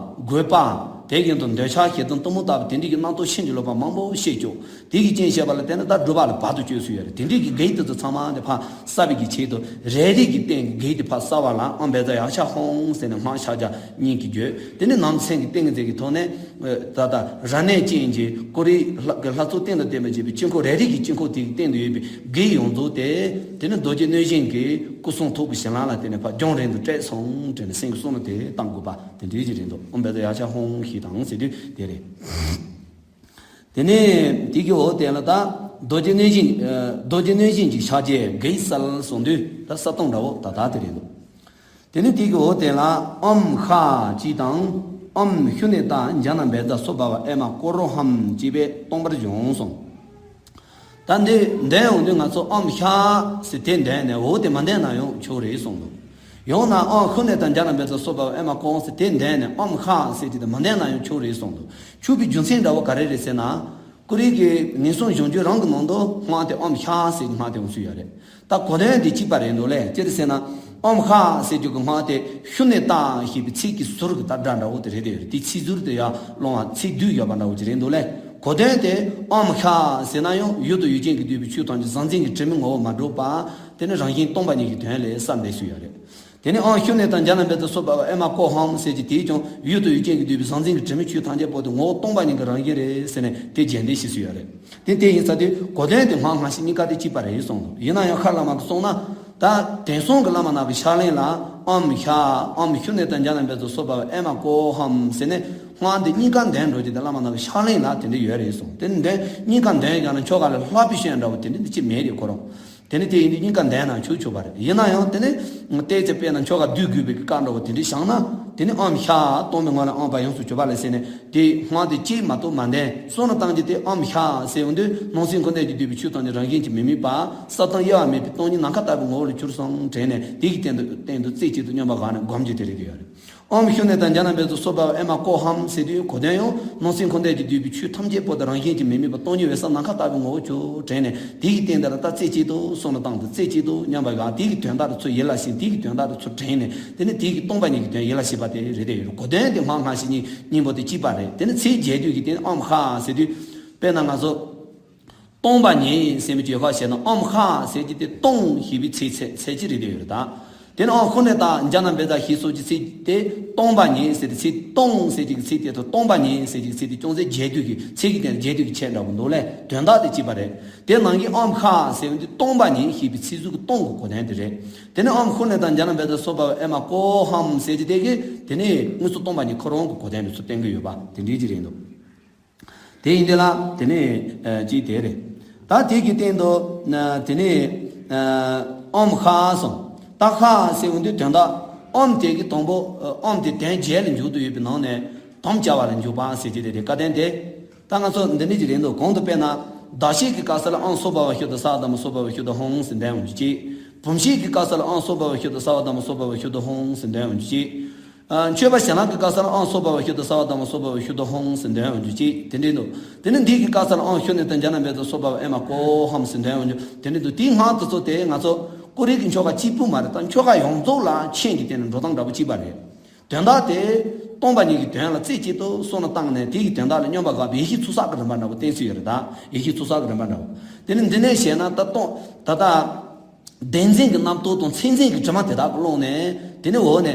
རྒོད་པ་ དེ་བཞིན་དུ་འདོད་ཆགས་ཞེ་སྡང་གཏི་མུག་ལྟ་བུ་དེ་འདྲའི་གི་རྣམ་རྟོག་ཕྱིན་ཅི་ལོག་པ་མང་པོ་བཤད་ཀྱང་། དེ་གི་རྐྱེན་བྱས་པ་ལ་བརྟེན་ནས་ད་སྒྲུབ་པ་ལ་བར་དུ་གཅོད་སྲོལ་ཡོད་རེད། དེ་འདྲའི་གི་གེགས་དེ་ཚོ་ཚང་མ་དེ་ཕར་བསལ་བའི་གི་ཆེད་དུ་རེ་རེ་གི་སྟེང་གི་གེགས་དེ་ཕར་བསལ་བ་ལ་ཨོཾ་བཛྲ་ཡཀྵ་ཧཱུྃ་ཟེར་ནས་སྔགས་ཕྱག་རྒྱ་སྙིང་གི་བརྗོད། དེ་ནས་ནང་གསེས་ཀྱི་ཏིང་ངེ་འཛིན་གྱི་ཐོག་ནས། ད་ལྟ་རབ་གནས་ཅན་གྱི་ཀུ་རེ་ལྷ་གི་ལྷ་ཚོགས་སྟེང་དུ་བསྟན་པ་བཅས་པའི་དཀྱིལ་འཁོར་རེ་རེ་གི་དཀྱིལ་འཁོར་དེ་གི་སྟེང་དུ་ཡོད་པའི་གེགས་ཡོངས་རྫོགས་དེ། དེ་ནི་རྡོ་རྗེ་སྣོད་བཞེངས་ཀྱི་སྐུ་གསུང་ཐུགས་ཀྱི་གཞན་ལམ་ལ་བརྟེན་ནས་ཕར་རྒྱང་རིང་དུ་བསྲེགས་སོང་དྲན་ནས་སེམས་ཀྱི་གསུང་ལ་དེ་བཏང་དགོས་པ་དེ་འདྲའི་ཅིག་རེད་འདུག་ཨོཾ་བཛྲ་ཡཀྵ་ཧཱུྃ་ཞེས་དང་ཟེར་དུས་དེ་རེད། དེ་ནས་དེ་གི་འོག་དེ་ལ་ད་རྡོ་རྗེ་སྣོད་བཞེངས། རྡོ་རྗེ་སྣོད་བཞེངས་ཀྱི་ཕྱག་རྒྱའི་གེགས་བསལ་གསུངས་དུས་ད་བསལ་སྟངས་འདྲ་བོ་ད་ད་དེ་རེད་འདུག་དེ་ནས་དེ་གི་འོག་དེ་ལ་ཨོཾ་ཤཱཀྱ་དང་ཨོཾ་ཤུ་ནི་ཏ་ཛྙཱ་ན་བཛྲ་སྭ་བྷཱ་ཝ་ཨེ་མ་ཀོ་རོ་ཧཾ་ཅེས་པས་སྟོང་པར་བྱུང་གསུངས། ད་འདི་འདོན་ཡོང་དུས་ང་ཚོ་ཨོཾ་ཤཱཀྱ་ཟེར་དེ་འདོན་ནས་འོ་དེ་མ་འདོན་ན་ཡང་ཆོག་རེད་གསུངས་འདུག་ཡང་ན་ཨོཾ་ཤུ་ནི་ཏ་ཛྙཱ་ན་བཛྲ་སྭ་བྷཱ་ཝ་ཨེ་མ་ཀོ་ཟེར་དེ་འདོན་ནས་ཨོཾ་ཤཱཀྱ་ཟེར་དེ་དེ་མ་འདོན་ན་ཡང་ཆོག་རེད་གསུངས་འདུག་ཆོག་པའི་རྒྱུ་མཚན་འདྲ་བོ་ག་རེ་རེད་ཟེར་ན། ཀུ་རེ་གི་ངན་སོང་གཞོམ་བྱེད་རང་གི་ནང་དུ་སྔགས་དེ་ཨོཾ་ཤཱཀྱ་ཟེར་གྱི་སྔགས་དེ་འོང་སྲོལ་ཡོད་རེད། ད་གོ་དོན་དེ་གཅིག་པ་རེད་འདུག་ལས་ཅི་རེད་ཟེར་ན། ཨོཾ་ཤཱཀྱ་ཟེར་རྒྱུ་གི་སྔགས་དེ་ཤུ་ནི་ཏ་ཞེས་པའི་ཚིག་གི་ཟུར་གྱི་ད་སྒྲ་འདྲ་བོ་དེ་རེད་དེ་ཡོད་རེད། དེ་ཚིག་ཟུར་དེ་ཡར་སློང་བ་ཚིག་བསྡུས་ཡོད་པ་འདྲ་བོ་ཅིག་རེད་འདུག་ལས། གོ་དོན་དེ་ཨོཾ་ཤཱཀྱ་ཟེར་ན་ཡང་ཡུལ་དང་ཡུལ་ཅན་གྱིས་བསྡུས་པའི་ཆོས་ཐམས་ཅད་ཟང་ཟིང་གི་དྲི་མའི་ངོ་བོར་མ་གྲུབ་པ། དེ་ནི་རང་བཞིན་སྟོང་པ་ཉིད་ཀྱི་དོན་ལས་གསལ་འདེབས་སུ་ཡོད་རེད། དེ་ནི་ཨོཾ་ཤུ་ནི་ཏ་ཛྙཱ་ན་བཛྲ་སྭ་བྷཱ་ཝ་ཨེ་མ་ཀོ་ཧཾ་ཟེར་གྱི་དེས་ཀྱང་ཡུལ་དང་ཡུལ་ཅན་གྱིས་བསྡུས་པའི་ཟང་ཟིང་གི་དྲི་མའི་ཆོས་ཐམས་ཅད་པོ་དེ་ངོ་བོ་སྟོང་པ་ཉིད་ཀྱི་རང་བཞིན་རེད་ཟེར་ནས་དེ་རྒྱས་འདེབས་ཞིག་སུ་ཡོད་རེད། དེ་དེ་ཡིན་ས་དེ་གོ་དོན་དེ་སྔགས་སྔ་ཕྱི་གཉིས་ཀ་དེ་གཅིག་པ་རེད་གསུངས་འདུག་ཡིན་ན་ཡང་ཤར་བླ་མ་གིས་གསུངས་ན། ད་དེང་སང་གི་བླ་མ་རྣམས་ཀྱི་ཕྱག་ལེན་ལ་ཨོཾ་ཤཱཀྱ་ཨོཾ་ཤུ་ནི་ཏ་ཛྙཱ་ན་བཛྲ་སྭ་བྷཱ་ཝ་ཨེ་མ་ཀོ་ཧཾ་ཟེར་ནས་སྔགས་འདི་གཉིས་ཀ་འདོན་འགྲོ་རྒྱུ་དེ་བླ་མ་རྣམས་ཀྱི་ཕྱག་ལེན་ལ་དེ་འདྲ་ཡོད་རེད་གསུངས། དེ་ནི་འདོན་གཉིས་ཀ་འདོན་ཀྱང་ན་ཆོ་ག་ལ་ལྷག་པའི་ཤན་འདྲ་བོ་དེ་འདྲ་འདི་ཅི་མེད་རེད་ཁོ་རང་། དེ་ནི་དེ་ཡིན་དུས་གཉིས་ཀ་འདོན་ན་ཆོག་ཆོག་པ་རེད། ཡིན་ན་ཡང་དེ་ནི་ཏོག་ཙམ་དཔེར་ན་ཆོ་ག་བསྡུས་དགོས་པའི་བཀའ་འདྲ་བོ་དེ་འདྲ་བཞག་ན། དེ་ནི་ཨོཾ་ཤཱཀྱ་སྟོང་པའི་ངང་ལས་ཨོཾ་བ་ཡོངས་སུ་གྱུར་པ་ལས་ཟེར་ནས་དེ་སྔགས་དེ་གཅིག་མ་གཏོགས་མ་འདོན་གསུངས་ནས་བཏང་རྒྱུ་དེ་ཨོཾ་ཤཱཀྱ་ཟེར་ཡོང་དུས་སྣང་སྲིད་འཁོར་འདས་ཀྱིས་བསྡུས་པའི་ཆོས་ཐམས་ཅད་རང་བཞིན་གྱིས་མི་དམིགས་པ་གསལ་དྭངས་དབྱེ་བ་མེད་པའི་སྟོང་ཉིད་ནམ་མཁའ་ལྟ་བུའི་ངོ་བོ་ལ་གྱུར་སོང་དྲན་ནས་དེ་གི་སྟེང་དུ་སྟེང་དུ་རྩེ་གཅིག་ཏུ་མཉམ་པར་བཞག་ནས་སྒོམ་རྒྱུ་དེ་རེད་ཡོད་རེད། ཨོཾ་ཤུ་ནི་ཏ་ཛྙཱ་ན་བཛྲ་སྭ་བྷཱ་ཝ་ཨེ་མ་ཀོ་ཧཾ་ཟེར་དུས་གོ་དོན་ཡང་སྣང་སྲིད་འཁོར་འདས་ཀྱིས་བསྡུས་པའི་ཆོས་ཐམས་ཅད་པོ་དེ་རང་བཞིན་གྱིས་མི་དམིགས་པ་སྟོང་ཉིད་འོད་གསལ་ནམ་མཁའ་ལྟ་བུའི་ངོ་བོ་ཅོག་དྲན་ནས་དེ་གི་སྟེང་དེ་ལ་ད་རྩེ་གཅིག་ཏུ་གསུངས་ནས་བཏང་དུ་རྩེ་གཅིག་ཏུ་མཉམ་པར་བཞག་དེ་གི་དོན་དག་དེ་ཚུར་ཡིད་ལ་བྱིན། དེ་གི་དོན་དག་དེ་ཚུར་དྲན་ནས་དེ་ནི་དེ་གི་སྟོང་པ་ཉིད་ཀྱི་དོན་ཡིད་ལ་བྱེད་པ་དེ་རེད་དེ་ཡོད་རེད། གོ་དོན་དེ་སྔགས་སྔ་ཕྱི་གཉིས་གཉིས་པོ་དེ་གཅིག་པ་རེད། དེ་ནི་ཚིག་རྒྱས་བསྡུས་ཀྱི་དེ་ནི་ཨོཾ་ཤཱཀྱ་ཟེར་དུས་དཔེར་ན་ང་ཚོ། སྟོང་པ་ཉིད་ཟེར་མི་བརྗོད་ཁ་བྱས་ན་ཨོཾ་ཤཱཀྱ་ཟེར་གྱི་དེ་སྟོང་ཞེས་པའི་ཚིག་ཚད་ཚད་ཅི་རེད་དེ་ཡོད་རེད་ད། དེ་ནི་ཨོཾ་ཤུ་ནི་ཏ་ཛྙཱ་ན་བཛྲ་ཞེས་སོགས་ཀྱི་ཚིག་དེ་སྟོང་པ་ཉིད་ཟེར་ཏེ་ཚིག་སྟོང་ཟེར་གྱི་ཚིག་དེ་དང་སྟོང་པ་ཉིད་ཟེར་གྱི་ཚིག་དེ་ཅུང་ཟད་རྒྱས་བསྡུས་ཀྱི་ཚིག་གི་སྟེང་རྒྱས་བསྡུས་ཀྱི་ཆེད་འདྲ་བོ་འདུག་ལས་དོན་དག་དེ་གཅིག་པ་རེད། དེ་ནང་གི་ཨོཾ་ཤཱཀྱ་ཟེར་བ་འདི་སྟོང་པ་ཉིད་ཞེས་པའི་ཚིག་ཟུར་གྱི་སྟོང་གི་གོ་དོན་དེ་རེད། དེ་ནི་ཨོཾ་ཤུ་ནི་ཏ་ཛྙཱ་ན་བཛྲ་སྭ་བྷཱ་ཝ་ཨེ་མ་ཀོ་ཧཾ་ཟེར་གྱི་དེ་གི་དེ་ནི་དངོས་སུ་སྟོང་པ་ཉིད་ཁོ་རང་གི་གོ་དོན་དེ་ཚུར་བསྟན་གྱི་ཡོད་པ་དེ་འདྲའི་ཅིག་རེད་འདུག་དེ་ཡིན་དེ་ལ་དེ་ནས་ཅིག་དེ་རེད། ད་དེ་གི་སྟེང་དུ་དེ་ནས་ཨོཾ་ཤཱཀྱ་སོང་། ད་ཤཱཀྱ་ཟེར་ཡོང་དུས་དོན་དག་ཨོཾ་དེ་གི་དང་པོ་ཨོཾ་དེ་དོན་རྒྱས་ལ་འཇུག་ཏུ་ཡོད་པའི་ནང་ནས་དམ་བཅའ་བ་ལ་འཇུག་པ་ཟེར་གྱི་རེད་དེ་བཀའ་བསྟན་དེ། ད་ང་ཚོ་འདི་འདྲ་ཅིག་རེད་འདུག་གོང་དུ་དཔེར་ན་བདག་བསྐྱེད་ཀྱི་སྐབས་སུ་ལ་ཨོཾ་སྭ་བྷཱ་ཝ་ཤུདྡྷ་སརྦ་དྷརྨ་སྭ་བྷཱ་ཝ་ཤུདྡྷ་ཧཱུྃ་ཟེར་འདོན་ཡོང་རྒྱུ་གཅིག་བུམ་བསྐྱེད་ཀྱི་སྐབས་སུ་ལ་ཨོཾ་སྭ་བྷཱ་ཝ་ཤུདྡྷ་སརྦ་དྷརྨ་སྭ་བྷཱ་ཝ་ཤུདྡྷ་ཧཱུྃ་ཟེར་འདོན་ཡོང་རྒྱུ་གཅིག་མཆོད་པ་བྱིན་རླབས་ཀྱི་སྐབས་སུ་ལ་ཨོཾ་སྭ་བྷཱ་ཝ་ཤུདྡྷ་སརྦ་དྷརྨ་སྭ་བྷཱ་ཝ་ཤུདྡྷ་ཧཱུྃ་ཟེར་འདོན་ཡོང་རྒྱུ་གཅིག་དེ་འདྲ་འདུག་དེ་ནི་འདི་གི་སྐབས་སུ་ལ་ཨོཾ་ཤུ་ནི་ཏ་ཛྙཱ་ན་བཛྲ་སྭ་བྷཱ་ཝ་ཨེ་མ་ཀོ་ཧཾ་ཟེར་འདོན་ཡོང་རྒྱུ་དེ་འདྲ་འདུག་དེའི་སྔགས་དེ་ཚོ་དེ་ང་ཚོ་ཀུ་རེ་གི་ཆོ་ག་གཅིག་པུ་མ་རེད། ད་ཆོ་ག་ཡོངས་རྫོགས་ལ་མཆན་གྱི་སྟེང་ནས་འགྲོ་སྟངས་འདྲ་པོ་གཅིག་པ་རེད། དོན་དག་དེ་སྟོང་པ་ཉིད་ཀྱི་དོན་ལ་རྩེ་གཅིག་ཏུ་གསུངས་ནས་བཏང་ནས་དེ་གི་དོན་དག་ལ་སྙོམས་པར་དགག་པའི་ཡེ་ཤེས་ཚོགས་བསགས་ཀྱི་རིམ་པ་འདྲ་པོ་བསྟན་སྲོལ་ཡོད་རེད། ད་ཡེ་ཤེས་ཚོགས་བསགས་ཀྱི་རིམ་པ་འདྲ་པོ་དེ་ནི་འདི་ནས་བཤད་ན་ད་སྟོང་ད་ལྟ། བདེན་འཛིན་གྱི་རྣམ་རྟོག་དང་མཚན་འཛིན་གྱི་དྲི་མ་དེ་དག་གི་ཀློང་ནས་དེ་ནས་འོག་ནས་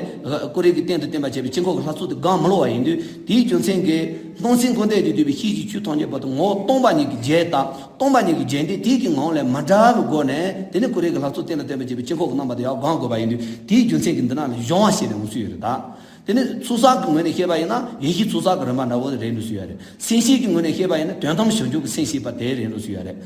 ཀུ་རེ་གི་སྟེང་དུ་བསྟན་པ་བྱས་པའི་དཀྱིལ་འཁོར་གྱི་ལྷ་ཚོགས་དེ་བསྒང་མི་ལོག་པ་ཡིན་དུས་དེའི་རྒྱུ་མཚན་གྱིས་སྣང་སྲིད་འཁོར་འདས་ཀྱིས་བསྡུས་པའི་ཤེས་བྱའི་ཆོས་ཐམས་ཅད་པོ་དེ་ངོ་བོ་སྟོང་པ་ཉིད་ཀྱི་རྒྱན་དང་སྟོང་པ་ཉིད་ཀྱི་རྒྱན་ཏེ་དེའི་གི་ངང་ལས་མི་འདའ་བའི་སྒོ་ནས་དེ་ནས་ཀུ་རེ་གི་ལྷ་ཚོགས་སྟེང་དུ་བསྟན་པ་བྱས་པའི་དཀྱིལ་འཁོར་གྱི་རྣམ་པ་དེ་ཡང་བསྒང་དགོས་པ་ཡིན་དུས་དེའི་རྒྱུ་མཚན་གྱིས་འདི་ན་ལ་སྦྱོང་བ་ཞེས་ནས་འོང་སྲོལ་ཡོད་རེད་ད། དེ་ནས་ཚོགས་བསགས་ཀྱི་ངོས་ནས་བཤད་པ་ཡིན་ན་ཡེ་ཤེས་ཚོགས་བསགས་ཀྱི་རིམ་པ་འདྲ་བོ་རེད་འགྲོ་སྲོལ་ཡོད་རེད། སེམས་བསྐྱེད་ཀྱི་ངོས་ནས་བཤད་པ་ཡིན་ན་དོན་དམ་བྱང་ཆུབ་ཀྱི་སེམས་བསྐྱེད་པ་དེ་རེད་འགྲོ་སྲོལ་ཡོད་རེད།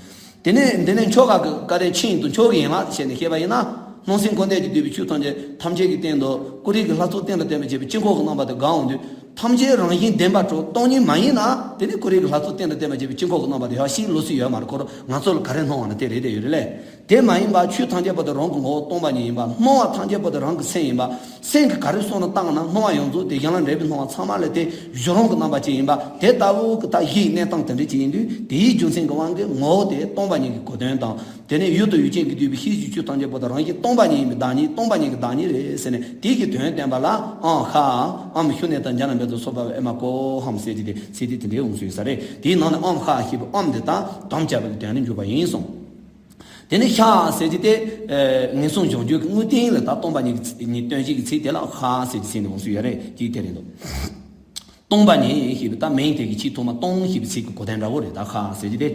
དེ་ནས་འདི་ནས་ཆོ་ག་གི་བཀའ་དྲིན་ཆེན་དང་ཆོ་གའི་ཡན་ལག་བྱས་ནས་བཤད་པ་ཡིན་ན། སྣང་སྲིད་འཁོར་འདས་ཀྱིས་བསྡུས་པའི་ཆོས་ཐམས་ཅད་ཐམས་ཅད་ཀྱི་སྟེང་དུ་ཀུ་རེ་གི་ལྷ་ཚོགས་སྟེང་དུ་བསྟན་པ་བྱས་པའི་དཀྱིལ་འཁོར་གྱི་རྣམ་པ་དེ་བསྒང་འོང་དུས་ཐམས་ཅད་རང་བཞིན་བདེན་པར་གྲུབ་སྟོང་ཉིད་མ་ཡིན་ན་དེ་ནི་ཀུ་རེ་གི་ལྷ་ཚོགས་སྟེང་དུ་བསྟན་པ་བྱས་པའི་དཀྱིལ་འཁོར་གྱི་རྣམ་པ་དེ་ཡང་ཤིན་ལོ་སྲིད་ཡོད་མ་རེད། ཁོ་རང་ང་ཚོ་ལ་ག་རེ་སྣང་བ་ན་དེ་རེད་དེ་ཡོད་རེད་ལས། དེ་མ་ཡིན་པར་ཆོས་ཐམས་ཅད་པོ་དེ་རང་གི་ངོ་བོ་སྟོང་པ་ཉིད་ཡིན་པ། སྣང་བ་ཐམས་ཅད་པོ་དེ་རང་གི་སེམས་ཡིན་པ། སེམས་ཀྱིས་ག་རེ་གསུངས་ན་བཏང་ན་སྣང་བ་ཡོངས་རྫོགས་དེ་གཞན་ལ་འབྲེལ་བའི་སྣང་བ་ཚང་མ་ལས་དེ་གཞུང་རང་གི་རྣམ་པ་ཅན་ཡིན་པ། དེ་ལྟ་བུ་གི་ད་གཞིའི་གནས་སྟངས་དེ་འདྲ་ཅིག་ཡིན་དུས་དེའི་རྒྱུ་མཚན་གྱི་དབང་གིས་ངོ་བོ་དེ་སྟོང་པ་ཉིད་ཀྱི་གོ་དོན་དང་། དེ་ནས་ཡུལ་དང་ཡུལ་ཅན་གྱིས་བསྡུས་པའི་ཤེས་བྱའི་ཆོས་ཐམས་ཅད་པོ་དེ་རང་བཞིན་སྟོང་པ་ཉིད་ཡིན་པའི་བདག་ཉིད། སྟོང་པ་ཉིད་ཀྱི་བདག་ཉིད་རེད་ཟེར་ནས་དེའི་གི་ དོན་བསྟན་པ་ལ་ཨམ་ཧ། ཨམ་ཤུ་ནེ་ཏ་ཛྙཱ་ན་བེ་ཛ་སྭ་བྷཱ་ཝ་ཨེ་མ་ཀོ་ཧམ་ཟེར་གྱི་དེ་ཚིག་དེ་དེ་འདྲའི་འོང་སྲོལ་ཡོད་ས་རེད། དེའི་ནང་ནས་ཨམ་ཧ་ཞེས་པའི་ཨམ་དེ་དག་དམ་བཅའ་བའི་དོན་ལ་འཇུག་པ་ཡིན་གསུངས། དེ་ནས་ཤ་ཟེར་གྱི་དེ་ངན་སོང་སྦྱོང་རྒྱུ་གི་དངོས་བསྟན་ལ་ད་སྟོང་པ་ཉིད་ཀྱི་ཉིད་སྟོན་བྱེད་ཀྱི་ཚིག་དེ་ལ་ཤ་ཟེར་གྱི་ཚིག་ནི་འོང་སྲོལ་ཡོད་རེད། ཅིག་དེ་རེད་འདུག་སྟོང་པ་ཉིད་ཞེས་པའི་ད་མིང་དེ་གི་ཕྱི་ཐོག་མ་སྟོང་ཞེས་པའི་ཚིག་གི་གོ་དོན་འདྲ་བོ་རེད། ད་ཤ་ཟེར་གྱི་དེ།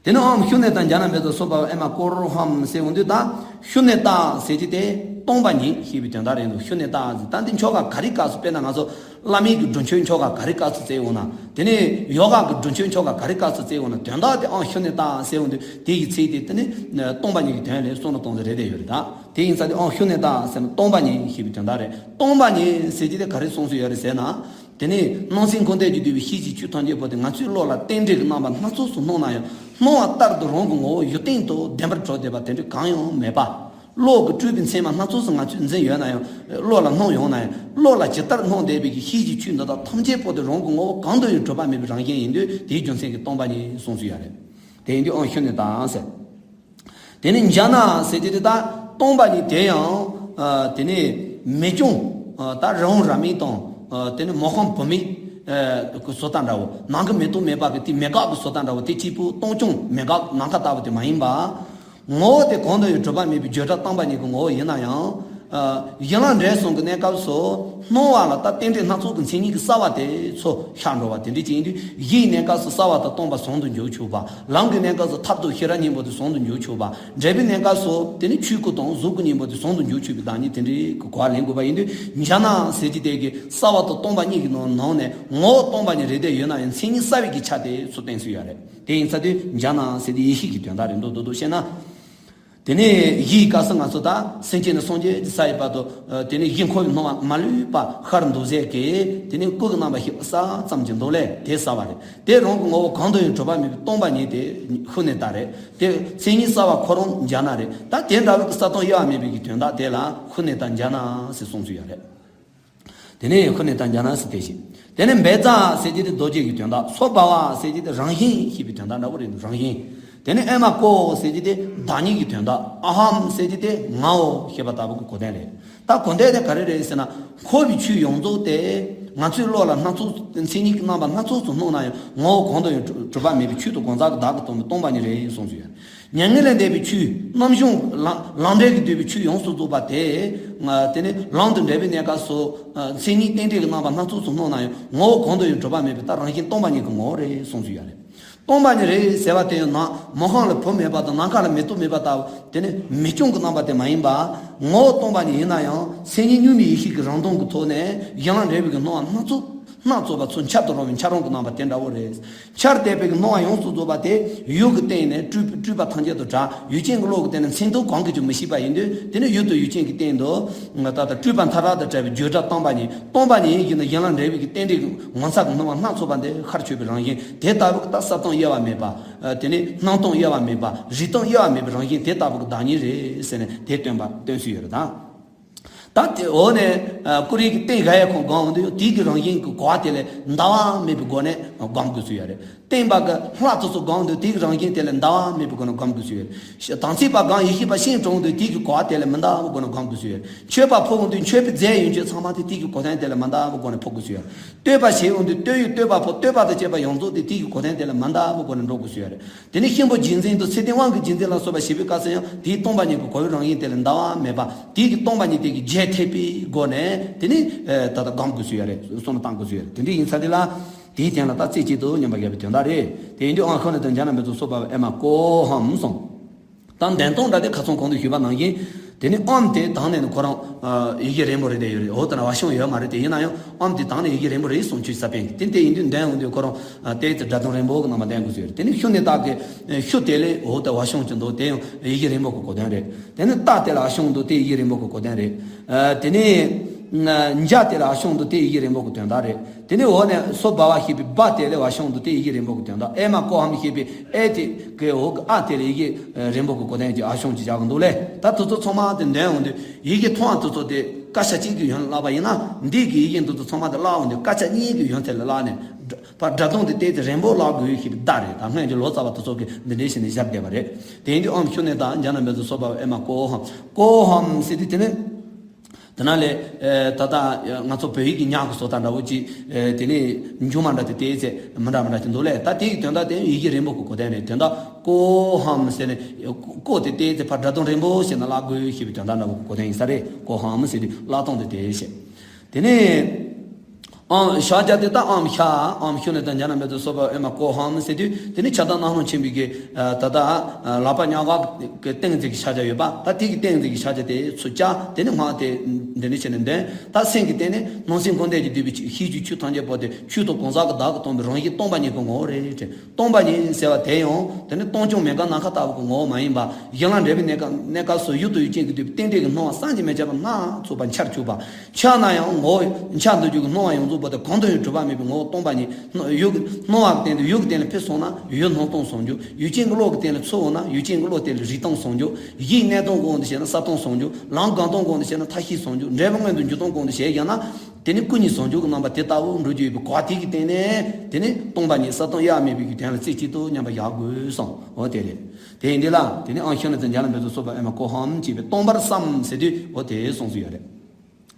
དེ་ནས་ཨམ་ཤུ་ནེ་ཏ་ཛྙཱ་ན་བེ་ཛ་སྭ་བྷཱ་ཝ་ཨེ་མ་ཀོ་རོ་ཧམ་ཟེར་འོང་དུས་ད་ཤུ་ནེ་ཏ་ཟེར་གྱི་དེ་སྟོང་པ་ཉིད་ཞེས་པའི་དོན་དག་རེད་འདུག་ཤུ་ནེ་ཏ་ཟེར་ད་འདི་ཆོ་ག་ག་རེ་སྐབས་སུ་དཔེར་ན་ང་ཚོ་བླ་མའི་གི་སྒྲུབ་མཆོད་ཆོ་ག་ག་རེ་སྐབས་སུ་བཙལ་འོང་ན། དེ་ནས་ཡོ་ག་གི་སྒྲུབ་མཆོད་ཆོ་ག་ག་རེ་སྐབས་སུ་བཙལ་འོང་ན། དོན་དག་དེ་ཨང་ཤུ་ནེ་ཏ་ཟེར་འོང་དུས་དེ་ཡི་ཚིག་དེ་དེ་ནི་སྟོང་པ་ཉིད་ཀྱི་དོན་ལས་གསུངས་ན་གཏོང་ས་རེད་དེ་ཡོད་རེད། ད་དེ་ཡིན་ཙང་དེ་ཨང་ཤུ་ནེ་ཏ་ཟེར་ན་སྟོང་པ་ཉིད་ཞེས་པའི་དོན་དག་རེད། སྟོང་པ་ཉིད་ཟེར་གྱི་དེ་ག་རེ་གསུངས་སྲོལ་ཡོད་རེད་ཟེར་ན། དེ་ནས་སྣང་སེམས་འཁོར་འདས་ཀྱིས་བསྡུས་པའི་ཤེས་བྱའི་ཆོས་ཐམས་ཅད་པོ་དེ་ང་ཚོའི་བློ་ལ་རྟེན་འབྲེལ་གྱི་རྣམ་པ་སྣ་ཚོགས་སུ་སྣང་ན་ཡང་སྣང་བ་ལྟར་དུ་རང་གི་ངོ་བོ་ཡུལ་བརྟན་དུ་བདེན་པར་གྲུབ་བསྡད་པ་དེ་འདྲ་གང་ཡང་མེད་པ། བློ་གི་སྤྲུལ་པའི་མཚན་མ་སྣ་ཚོགས་སུ་ང་ཚོས་འཛིན་ཡོད་ན་ཡང་བློ་ལ་སྣང་ཡོང་ན་ཡང་བློ་ལ་ཇི་ལྟར་སྣང་བསྡད་པའི་གི་ཤེས་བྱའི་ཆོས་འདི་དག་ཐམས་ཅད་པོ་དེ་རང་གི་ངོ་བོ་གང་དུ་ཡང་གྲུབ་པ་མེད་པའི་རང་བཞིན་ཡིན་དུས་དེའི་རྒྱུ་མཚན་གྱིས་སྟོང་པ་ཉིད་གསུངས་སུ་ཡོད་རེད། དེ་ཡིན་དུས་ཨང་ཤུ་ནེ་ཏ་ཟེར། དེ་ནས་ཛྙཱ་ན་ཟེར་གྱི་དེ་ད་སྟོང་པ་ཉིད་དེ་ཡང་ཨ་དེ་ནས་མི་སྐྱོང་ཨ་ད་རི་བོང་རྭ་མིག་དང་ཨ་དེ་ནས་མི་ཕམ་བུ་མིག་ཨ་གི་བཟོ་ལྟ་འདྲ་བོ། ནམ་མཁའི་མེ་ཏོག་མེད་པ་གི་དེ་མེ་འགག་གི་བཟོ་ལྟ་འདྲ་བོ། དེ་གཅིག་པུ་སྟོང་སྐྱོང་མེ་འགག་ནམ་མཁའ་ལྟ་བུ་དེ་མ་ཡིན་པ། ངོ་བོ་དེ་གང་དུ་ཡང་གྲུབ་པ་མེད་པའི་བརྗོད་བྱ་སྟོང་པ་ཉིད་ཀྱི་ངོ་བོ་ཡིན་ན་ཡང་། ཨ་ཡན་ལག་འབྲས་གསུམ་གྱི་གནས་སྐབས་སུ་སྣང་བ་ལ་ད་རྟེན་འབྲེལ་སྣ་ཚོགས་ཀྱི་མཚན་ཉིད་ཀྱི་གསལ་བ་དེ་ཚོ་ཤར་འགྲོ་བ་དེ་འདྲ་ཅིག་ཡིན་དུས། གཞིའི་གནས་སྐབས་སུ་གསལ་བ་དང་སྟོང་པ་ཟུང་དུ་འཇུག་ཆོག་པ། ལམ་གྱི་གནས་སྐབས་སུ་ཐབས་རྡུགས་ཤེས་རབ་གཉིས་པོ་དེ་ཟུང་དུ་འཇུག་ཆོག་པ། འབྲས་བུའི་གནས་སྐབས་སུ་དེ་ནི་ཆོས་སྐུ་དང་གཟུགས་སྐུ་གཉིས་པོ་དེ་ཟུང་དུ་འཇུག་ཆོག་པའི་བདག་ཉིད་དེ་འདྲའི་གི་གོ་བ་ལེན་དགོས་པ་ཡིན་དུས། ཛྙཱ་ན་ཟེར་གྱི་དེ་གི་གསལ་བ་དང་སྟོང་པ་གཉིས་ཀྱི་ནང་ནང་ནས་ངོ་བོ་སྟོང་པ་ཉིད་རེད་དེ་ཡོད་ན་ཡང་མཚན་ཉིད་གསལ་བའི་གི་ཆ་དེ་ཚོ་བསྟན་སྲོལ་ཡོད་རེད། དེ་ཡིན་ཚ་དུས་ཛྙཱ་ན་ཟེར་དེ་ཡེ་ཤེས་ཀྱི་དོན་དག་རེད་འདུག་འདུག་འདུག་བཤད་ན། དེ་ནས་གཞིའི་སྐབས་སུ་ང་ཚོ་ད་སེམས་ཅན་ནས་སངས་རྒྱས་ཀྱི་ས་ཡི་བར་དུ། ཨ་དེ་ནས་གཞི་འཁོར་བའི་སྣང་བ་མ་ལུས་པ་ཤར་འདུག་ཟེར་གི། དེ་ནས་སྐུ་གི་རྣམ་པ་ཞིག་གསལ་ཙམ་གྱི་འདུག་ལས་དེ་གསལ་བ་རེད། དེ་རང་གི་ངོ་བོ་གང་དུ་ཡང་གྲུབ་པ་མེད་པའི་སྟོང་པ་ཉིད་དེ་ཤུ་ནེ་ཏ་རེད། དེ་མཚན་ཉིད་གསལ་བ་ཁོ་རང་ཛྙཱ་ན་རེད། ད་དེ་འདྲ་བའི་གི་གསལ་སྟོང་དབྱེ་བ་མེད་པའི་གི་དོན་དག་དེ་ལ་ཤུ་ནེ་ཏ་ཛྙཱ་ན་ཟེར་གསུངས་སྲོལ་ཡོད་རེད། དེ་ནས་ཤུ་ནེ་ཏ་ཛྙཱ་ན་ཟེར་དེ་བཞིན། དེ་ནས་བཛྲ་ཟེར་གྱི་དེ་རྡོ་རྗེ་གི་དོན་དག་སྭ་བྷཱ་ཝ་ཟེར་གྱི་དེ་རང་བཞིན་ཞེས་པའི་དོན་དག་འདྲ་བོ་རེད། རང་བཞིན། དེ་ནས་ཨེ་མ་ཀོ་ཟེར་གྱི་དེ་བདག་ཉིད་ཀྱི་དོན་དག་ཨ་ཧམ་ཟེར་གྱི་དེ་ངའོ་ཞེས་པ་ལྟ་བུ་གི་གོ་དོན་རེད། ད་གོ་དོན་དེ་ག་རེ་རེད་ཟེར་ན། འཁོར་བའི་ཆོས་ཡོངས་རྫོགས་དེ་ང་ཚོའི་བློ་ལ་སྣ་ཚོགས་མཚན་ཉིད་ཀྱི་རྣམ་པ་སྣ་ཚོགས་སུ་སྣང་ན་ཡང་ངོ་བོ་གང་དུ་ཡང་གྲུབ་པ་མེད་པའི་ཆོས་དང་གང་ཟག་གི་བདག་གི་སྟོང་པའི་སྟོང་པ་ཉིད་རེད་གསུངས་སུ་ཡོད། མྱ་ངན་ལས་འདས་པའི་ཆོས་རྣམ་གཞུང་ལམ་ལམ་འབྲས་ཀྱིས་བསྡུས་པའི་ཆོས་ཡོངས་སུ་རྫོགས་པ་དེ། ང་དེ་ནི་ལམ་དུ་འབྲེལ་བའི་གནས་སྐབས་སུ་མཚན་ཉིད་རྟེན་འབྲེལ་གྱི་རྣམ་པ་སྣ་ཚོགས་སུ་སྣང་ན་ཡང་ངོ་བོ་གང་དུ་ཡང་གྲུབ་པ་མེད་པའི་ད་རང་བཞིན་སྟོང་པ་ཉིད་ཀྱི་ངོ་བོ་རེད་གསུངས་སུ་ཡོད་རེད། སྟོང་པ་ཉིད་རེད་ཟེར་བ་དེ་ཡང་ན་མི་ཕམ་ལ་བུ་མེད་པ་དང་ནམ་མཁའ་ལ་མེ་ཏོག་མེད་པ་ལྟ་བུ་དེ་ནི་མི་སྐྱོང་གི་རྣམ་པ་དེ་མ་ཡིན་པ། ངོ་བོ་སྟོང་པ་ཉིད་ཡིན་ན་ཡང་མཚན་ཉིད་གཉུག་མའི་ཡེ་ཤེས་ཀྱི་རང་སྟོང་གི་ཐོག་ནས་ཡན་ལག་འབྲས་བུ་གི་སྣང་བ་སྣ་ཚོགས་སྣ་ཚོགས་པ་ཚོ་འཆར་དུ་རུང་བའི་འཆར་སྒོ་གི་རྣམ་པ་དེ་འདྲ་བོ་རེད། འཆར་བསྡད་པའི་སྣང་བ་ཡོངས་སུ་རྫོགས་པ་དེ་ཡུལ་གྱི་སྟེང་ནས་སྤྲུལ་སྤྲུལ་པ་ཐམས་ཅད་དུ་གྲགས། ཡུལ་ཅན་གྱི་བློ་གི་སྟེང་ནས་མཚན་ཐོ་གང་གིས་ཀྱང་མི་ཤེས་པ་ཡིན་དུས་དེ་ནི་ཡུལ་དང་ཡུལ་ཅན་གྱི་སྟེང་དུ་ད་ལྟ་སྤྲུལ་པ་མཐའ་དག་ཏུ་བྲལ་བའི་བརྗོད་བྱ་སྟོང་པ་ཉིད། སྟོང་པ་ཉིད་ཡིན་གྱི་ན་ཡན་ལག་འབྲས་བུ་གི་རྟེན་འབྲེལ་གྱི་ངོ་མཚར་གྱི་སྣང་བ་སྣ་ཚོགས་པ་འདི་ཤར་ཆོད་པའི་རང་བཞིན་དེ་ལྟ་བུ་གི་ད་གསལ་སྟོང་དབྱེ་བ་མེད་པ། དེ་ནི་སྣང་སྟོང་དབྱེ་བ་མེད་པ། རིག་སྟོང་དབྱེ་བ་མེད་པའི་རང་བཞིན་དེ་ལྟ་བུ་གི་བདག་ཉིད་རེད་ཟེར་ནས་དེ་སྟོན་པ་སྟོན་སྲོལ་ཡོད་རེད་ད། ད་དེ་འོག་ནས་ཨ་ཀུ་རེ་གི་རྟེན་ག་ཡ་ཁོང་སྒོམ་འོང་དུས་དེའི་གི་རང་བཞིན་གྱི་གོ་བ་དེ་ལས་འདའ་བ་མེད་པའི་སྒོ་ནས་སྒོམ་དགོས་ཚུལ་ཡོད་རེད། རྟེན་པ་གི་ལྷ་དེ་ཚོ་སྒོམ་འོང་དུས་དེའི་གི་རང་བཞིན་དེ་ལས་འདའ་བ་མེད་པའི་སྒོ་ནས་སྒོམ་དགོས་ཚུལ་ཡོད་རེད། དམ་ཚིག་པ་གང་ཡེ་ཤེས་པ་ཤིང་དྲུང་དུས་དེའི་གི་གོ་བ་དེ་ལས་མི་འདའ་བའི་སྒོ་ནས་སྒོམ་དགོས་ཚུལ་ཡོད་རེད། མཆོད་པ་ཕུལ་འོང་དུས་མཆོད་པའི་རྫས་ཡོན་ཆོས་ཚང་མ་དེ་དེའི་གི་གོ་དོན་དེ་ལས་མི་འདའ་བའི་སྒོ་ནས་ཕུལ་དགོས་ཚུལ་ཡོད་རེད། བསྟོད་པ་བྱེད་འོང་དུས་བསྟོད་ཡུལ་བསྟོད་པ་ཕུལ། བསྟོད་པ་དང་བཅས་པ་ཡོངས་རྫོགས་དེ་དེའི་གི་གོ་དོན་དེ་ལས་མི་འདའ་བའི་སྒོ་ནས་འགྲོ་དགོས་ཚུལ་ཡོད་རེད། དེ་ནས་གཤིན་པོ་རྗེས་འཛིན་དང་ཚེ་བརྟན་དབང་གི་རྗེས་འཛིན་ལ་སོགས་པ་ཞེས་པའི་སྐབས་སུ་ཡང་དེའི་སྟོང་པ་ཉིད་ཀྱི་གོ་བའི་རང་བཞིན་དེ་ལས་འདའ་བ་མེད་པ། དེའི་གི་སྟོང་པ་ཉིད་དེ་གི་རྒྱས་ཐེབས་པའི་སྒོ་ནས་དེ་ནི་ད་ལྟ་སྒོམ་དགོས་ཚུལ་ཡོད་རེད། བསམ་བློ་བཏང་དགོས་ཚུལ་ཡོད་རེད། དེ་འདྲ་ཡིན་ཚ་དེ་ལ་དེའི་སྟེང་ལ་ད་རྩེ་གཅིག་ཏུ་མཉམ་པར་ཡོད་པའི་དོན་དག་རེད། དེ་ཡིན་དུས་ཨང་ཁོ་ན་དང་ཛྙཱ་ན་མི་ཚོགས་སོགས་པ་ཨེ་མ་ཀོ་ཧམ་སོང་། ད་འདོན་སྟངས་འདྲ་དེ་ཁ་སང་གོང་དུ་ཞུས་པ་ནང་བཞིན། དེ་ནི་ཨོམ་དེ་དང་ནས་ནི་ཁོ་རང་ཡི་གེ་རིང་པོ་རེད་དེ་ཡོད་རེད། འོ་ད་ན་བ་ཤོང་ཡོད་མ་རེད་དེ། ཡིན་ན་ཡང་ཨོམ་དེ་དང་ནས་ཡི་གེ་རིང་པོ་རེད་གསུང་ཆོས་ས་པན་གྱི་དེ་དེ་ཡིན་དུས་འདོན་འོང་དུས་ཁོ་རང་དེ་ཚེ་སྒྲ་དོན་རིང་པོ་གི་ནང་མ་འདོན་དགོས་ཟེར། དེ་ནི་ཤུ་ནི་ཏ་གི་ཤུ་དེ་ལས་འོ་ད་བ་ཤོང་གི་འདུག་དེ་ཡང་ཡི་གེ་རིང་པོ་གི་གོ་དོན་རེད། དེ་ནི་ཏ་དེ་ལ་ཤོང་འདུག་དེ་ཡི་གེ་རིང་པོ་གི་གོ་དོན་རེད། དེ་ནི་འཇ་དེ་ལ་ཤོང་འདུག་དེ་ཡི་གེ་རིང་པོ་གི་དོན་དག་རེད། དེ་ནས་འོག་ནས་སོ་བ་བ་ཞེས་པའི་བ་དེ་ལས་བ་ཤོང་དུ་དེ་ཡི་གེ་རིང་པོ་གི་དོན་དག་ཨེ་མ་ཀོ་ཧམ་ཞེས་པའི་ཨེ་དེ་གི་འོག་གི་ཨ་དེ་ལས་ཡི་གེ་རིང་པོ་གི་གོ་དོན་གྱི་ཨ་ཤོང་གི་བཞག་གི་འདུག་ལས། ད་དེ་ཚོ་ཚང་མ་དེ་འདོན་འོང་དུས་ཡི་གེ་མཐོང་བ་དེ་ཚོ་དེ་སྐད་ཆ་གཅིག་གི་ཡོན་ལ་བསླབ་པ་ཡིན་ན། འདི་གི་ཡི་གེ་འདི་ཚོ་ཚང་མ་དེ་བསླབ་འོང་དུས་སྐད་ཆ་གཉིས་ཀྱི་ཡོན་ཚད་ལ་བསླབ་ནས་ཕར་སྒྲ་དོན་དེ་ཏོག་ཙམ་རིང་པོ་བསླབ་དགོས་ཞེས་པའི་བརྡ་རེད། ད་སྔོན་གྱི་ལོ་ཙཱ་བ་དེ་ཚོ་གིས་འདི་འདྲའི་བྱས་ནས་བཞག་བསྡད་པ་རེད། དེ་ཡིན་དུས་ཨམ་ཤུ་ནི་ཏ་ཛྙཱ་ན་མི་ཚོགས་སོགས་པ་ཨེ་མ་ཀོ་ཧམ་ཀོ་ཧམ་ཟེར་དུས་དེ་ནི། དེ་ན་ལས་ད་ལྟ་ང་ཚོ་བོད་ཡིག་གི་ཉག་གི་བཟོ་ལྟ་འདྲ་བོ་ཅིག་དེ་ནས་འགྱུར་མ་འདྲ་དེ་དེའི་ཚེ་མི་འདྲ་མི་འདྲ་ཅིག་འདུག་ལས། ད་དེ་ཡི་དོན་དག་དེ་ཡི་གེ་རིང་པོ་གི་གོ་དོན་རེད། དོན་དག་ཀོ་ཧམ་ཟེར་ནས་ཀོ་དེ་དེའི་ཚེ་ཕར་སྒྲ་གདངས་རིང་པོ་བྱས་ན་བཀླག་དགོས་ཞེས་པའི་དོན་དག་འདྲ་བོ་གི་གོ་དོན་ཡིན་ས་རེད། ཀོ་ཧམ་ཟེར་དུས་བཀླག་སྟངས་དེ་དེ་བྱས། དེ་ནས་ཨམ་ཤ་ཅ་དེ་ད་ཨམ་ཤ། ཨམ་ཤུ་ནི་དང་ཉ་ན་མེ་དུ་སོ་པ་ཨེ་མ་ཀོ་ཧམ་ཟེར་དུས་དེ་ནི་ཕྱག་དང་སྣང་རུང་ཆེན་པོའི་གི་ད་ལྟ་ལག་པ་ཉག་ག་གི་སྟེང་འཛིན་གྱི་ཤ་ཅ་ཡོད་པ། ད་དེ་གི་སྟེང་འཛིན་གྱི་ཤ་ཅ་དེ་ཚུར་བཅག་དེ་ནི་སྔགས་དེ་འདི་ནི་བྱས་ནས་འདོན། ད་སེམས་ཀྱི་སྟེང་ནས་སྣང་སྲིད་འཁོར་འདས་ཀྱི་འདུས་པའི་ཤེས་རྒྱུད་ཆོས་ཐམས་ཅད་པོ་དེ་ཆོས་དང་གང་ཟག་གི་བདག་གི་སྟོང་པའི་རང་བཞིན་སྟོང་པ་ཉིད་ཀྱི་ངོ་བོ་རེད་དྲན། སྟོང་པ་ཉིད་ཟེར་བ་དེ་ཡང་དེ་ནི་སྟོང་སྐྱོང་མེད་དགག་ནམ་མཁའ་ལྟ་བུ་གི་ངོ་བོ་མ་ཡིན་པ། གཞན་ལ་འབྲེལ་བའི་གནས་སྐབས་གནས་སྐབས་སུ་ཡུལ་དུ་ཡུལ་ཅན་གྱི་འདུས་པའི་རྟེན་འབྲེལ་གྱི་སྣང་བ་བསམ་གྱིས་མི་ཁྱབ་པ་སྣ་ཚོགས་པ་འཆར་བཅུག་པ། ཆགས་ན་ཡང་ངོ་བོ་འཆར་འདུ་བཅུག་གི་སྣང་བ་ཡོངས་རྫོགས་པོ་དེ་གང་དུ་ཡང་གྲུབ་པ་མེད་པའི་ངོ་བོ་སྟོང་པ་ཉིད། ཡུལ་གྱི་སྣང་བ་གི་སྟེང་དུ་ཡུལ་གྱི་སྟེང་ལ་ཕེབས་སོང་ན་ཡུལ་སྣང་སྟོང་སོང་འགྱུར། ཡུལ་ཅན་གྱི་བློ་གི་སྟེང་ལ་ཚུད་འོང་ན་ཡུལ་ཅན་གྱི་བློ་སྟེང་ལ་རིག་སྟོང་སོང་འགྱུར། གཞིའི་གནས་སྟངས་གོང་དུ་བྱས་ན་ས་སྟོང་སོང་འགྱུར། ལམ་སྒང་སྟངས་གོང་དུ་བྱས་ན་མཐའ་བཞི་སོང་འགྱུར། འབྲས་བུ་མངོན་དུ་འགྱུར་སྟངས་གོང་དུ་བྱས་ཀྱང་ན། དེ་ནི་སྐུ་གཉིས་ཟུང་འཇུག་གི་རྣམ་པ་དེ་ལྟ་བུ་འགྲོ་རྒྱུ་ཡོད་པའི་གོ་བ་དེ་གི་སྟེང་ནས་དེ་ནི་སྟོང་པ་ཉིད་གསལ་སྟོང་དབྱེར་མེད་པའི་རྒྱུ་དོན་ལ་རྩེ་གཅིག་ཏུ་མཉམ་པར་བཞག་དགོས་གསུངས། འོ་དེ་རེད། དེ་ཡིན་དུས་ལ་དེ་ནི་ཨང་ཤོ་ནི་ཙི་འཇམ་ལ་མེ་ཏོག་སོགས་པ་ཨེ་མ་ཀོ་ཧམ་ཅེས་པའི་སྟོང་པར་བསམ་ཟེར་དུས་འོ་དེ་གསུངས་སུ་ཡོད་རེད།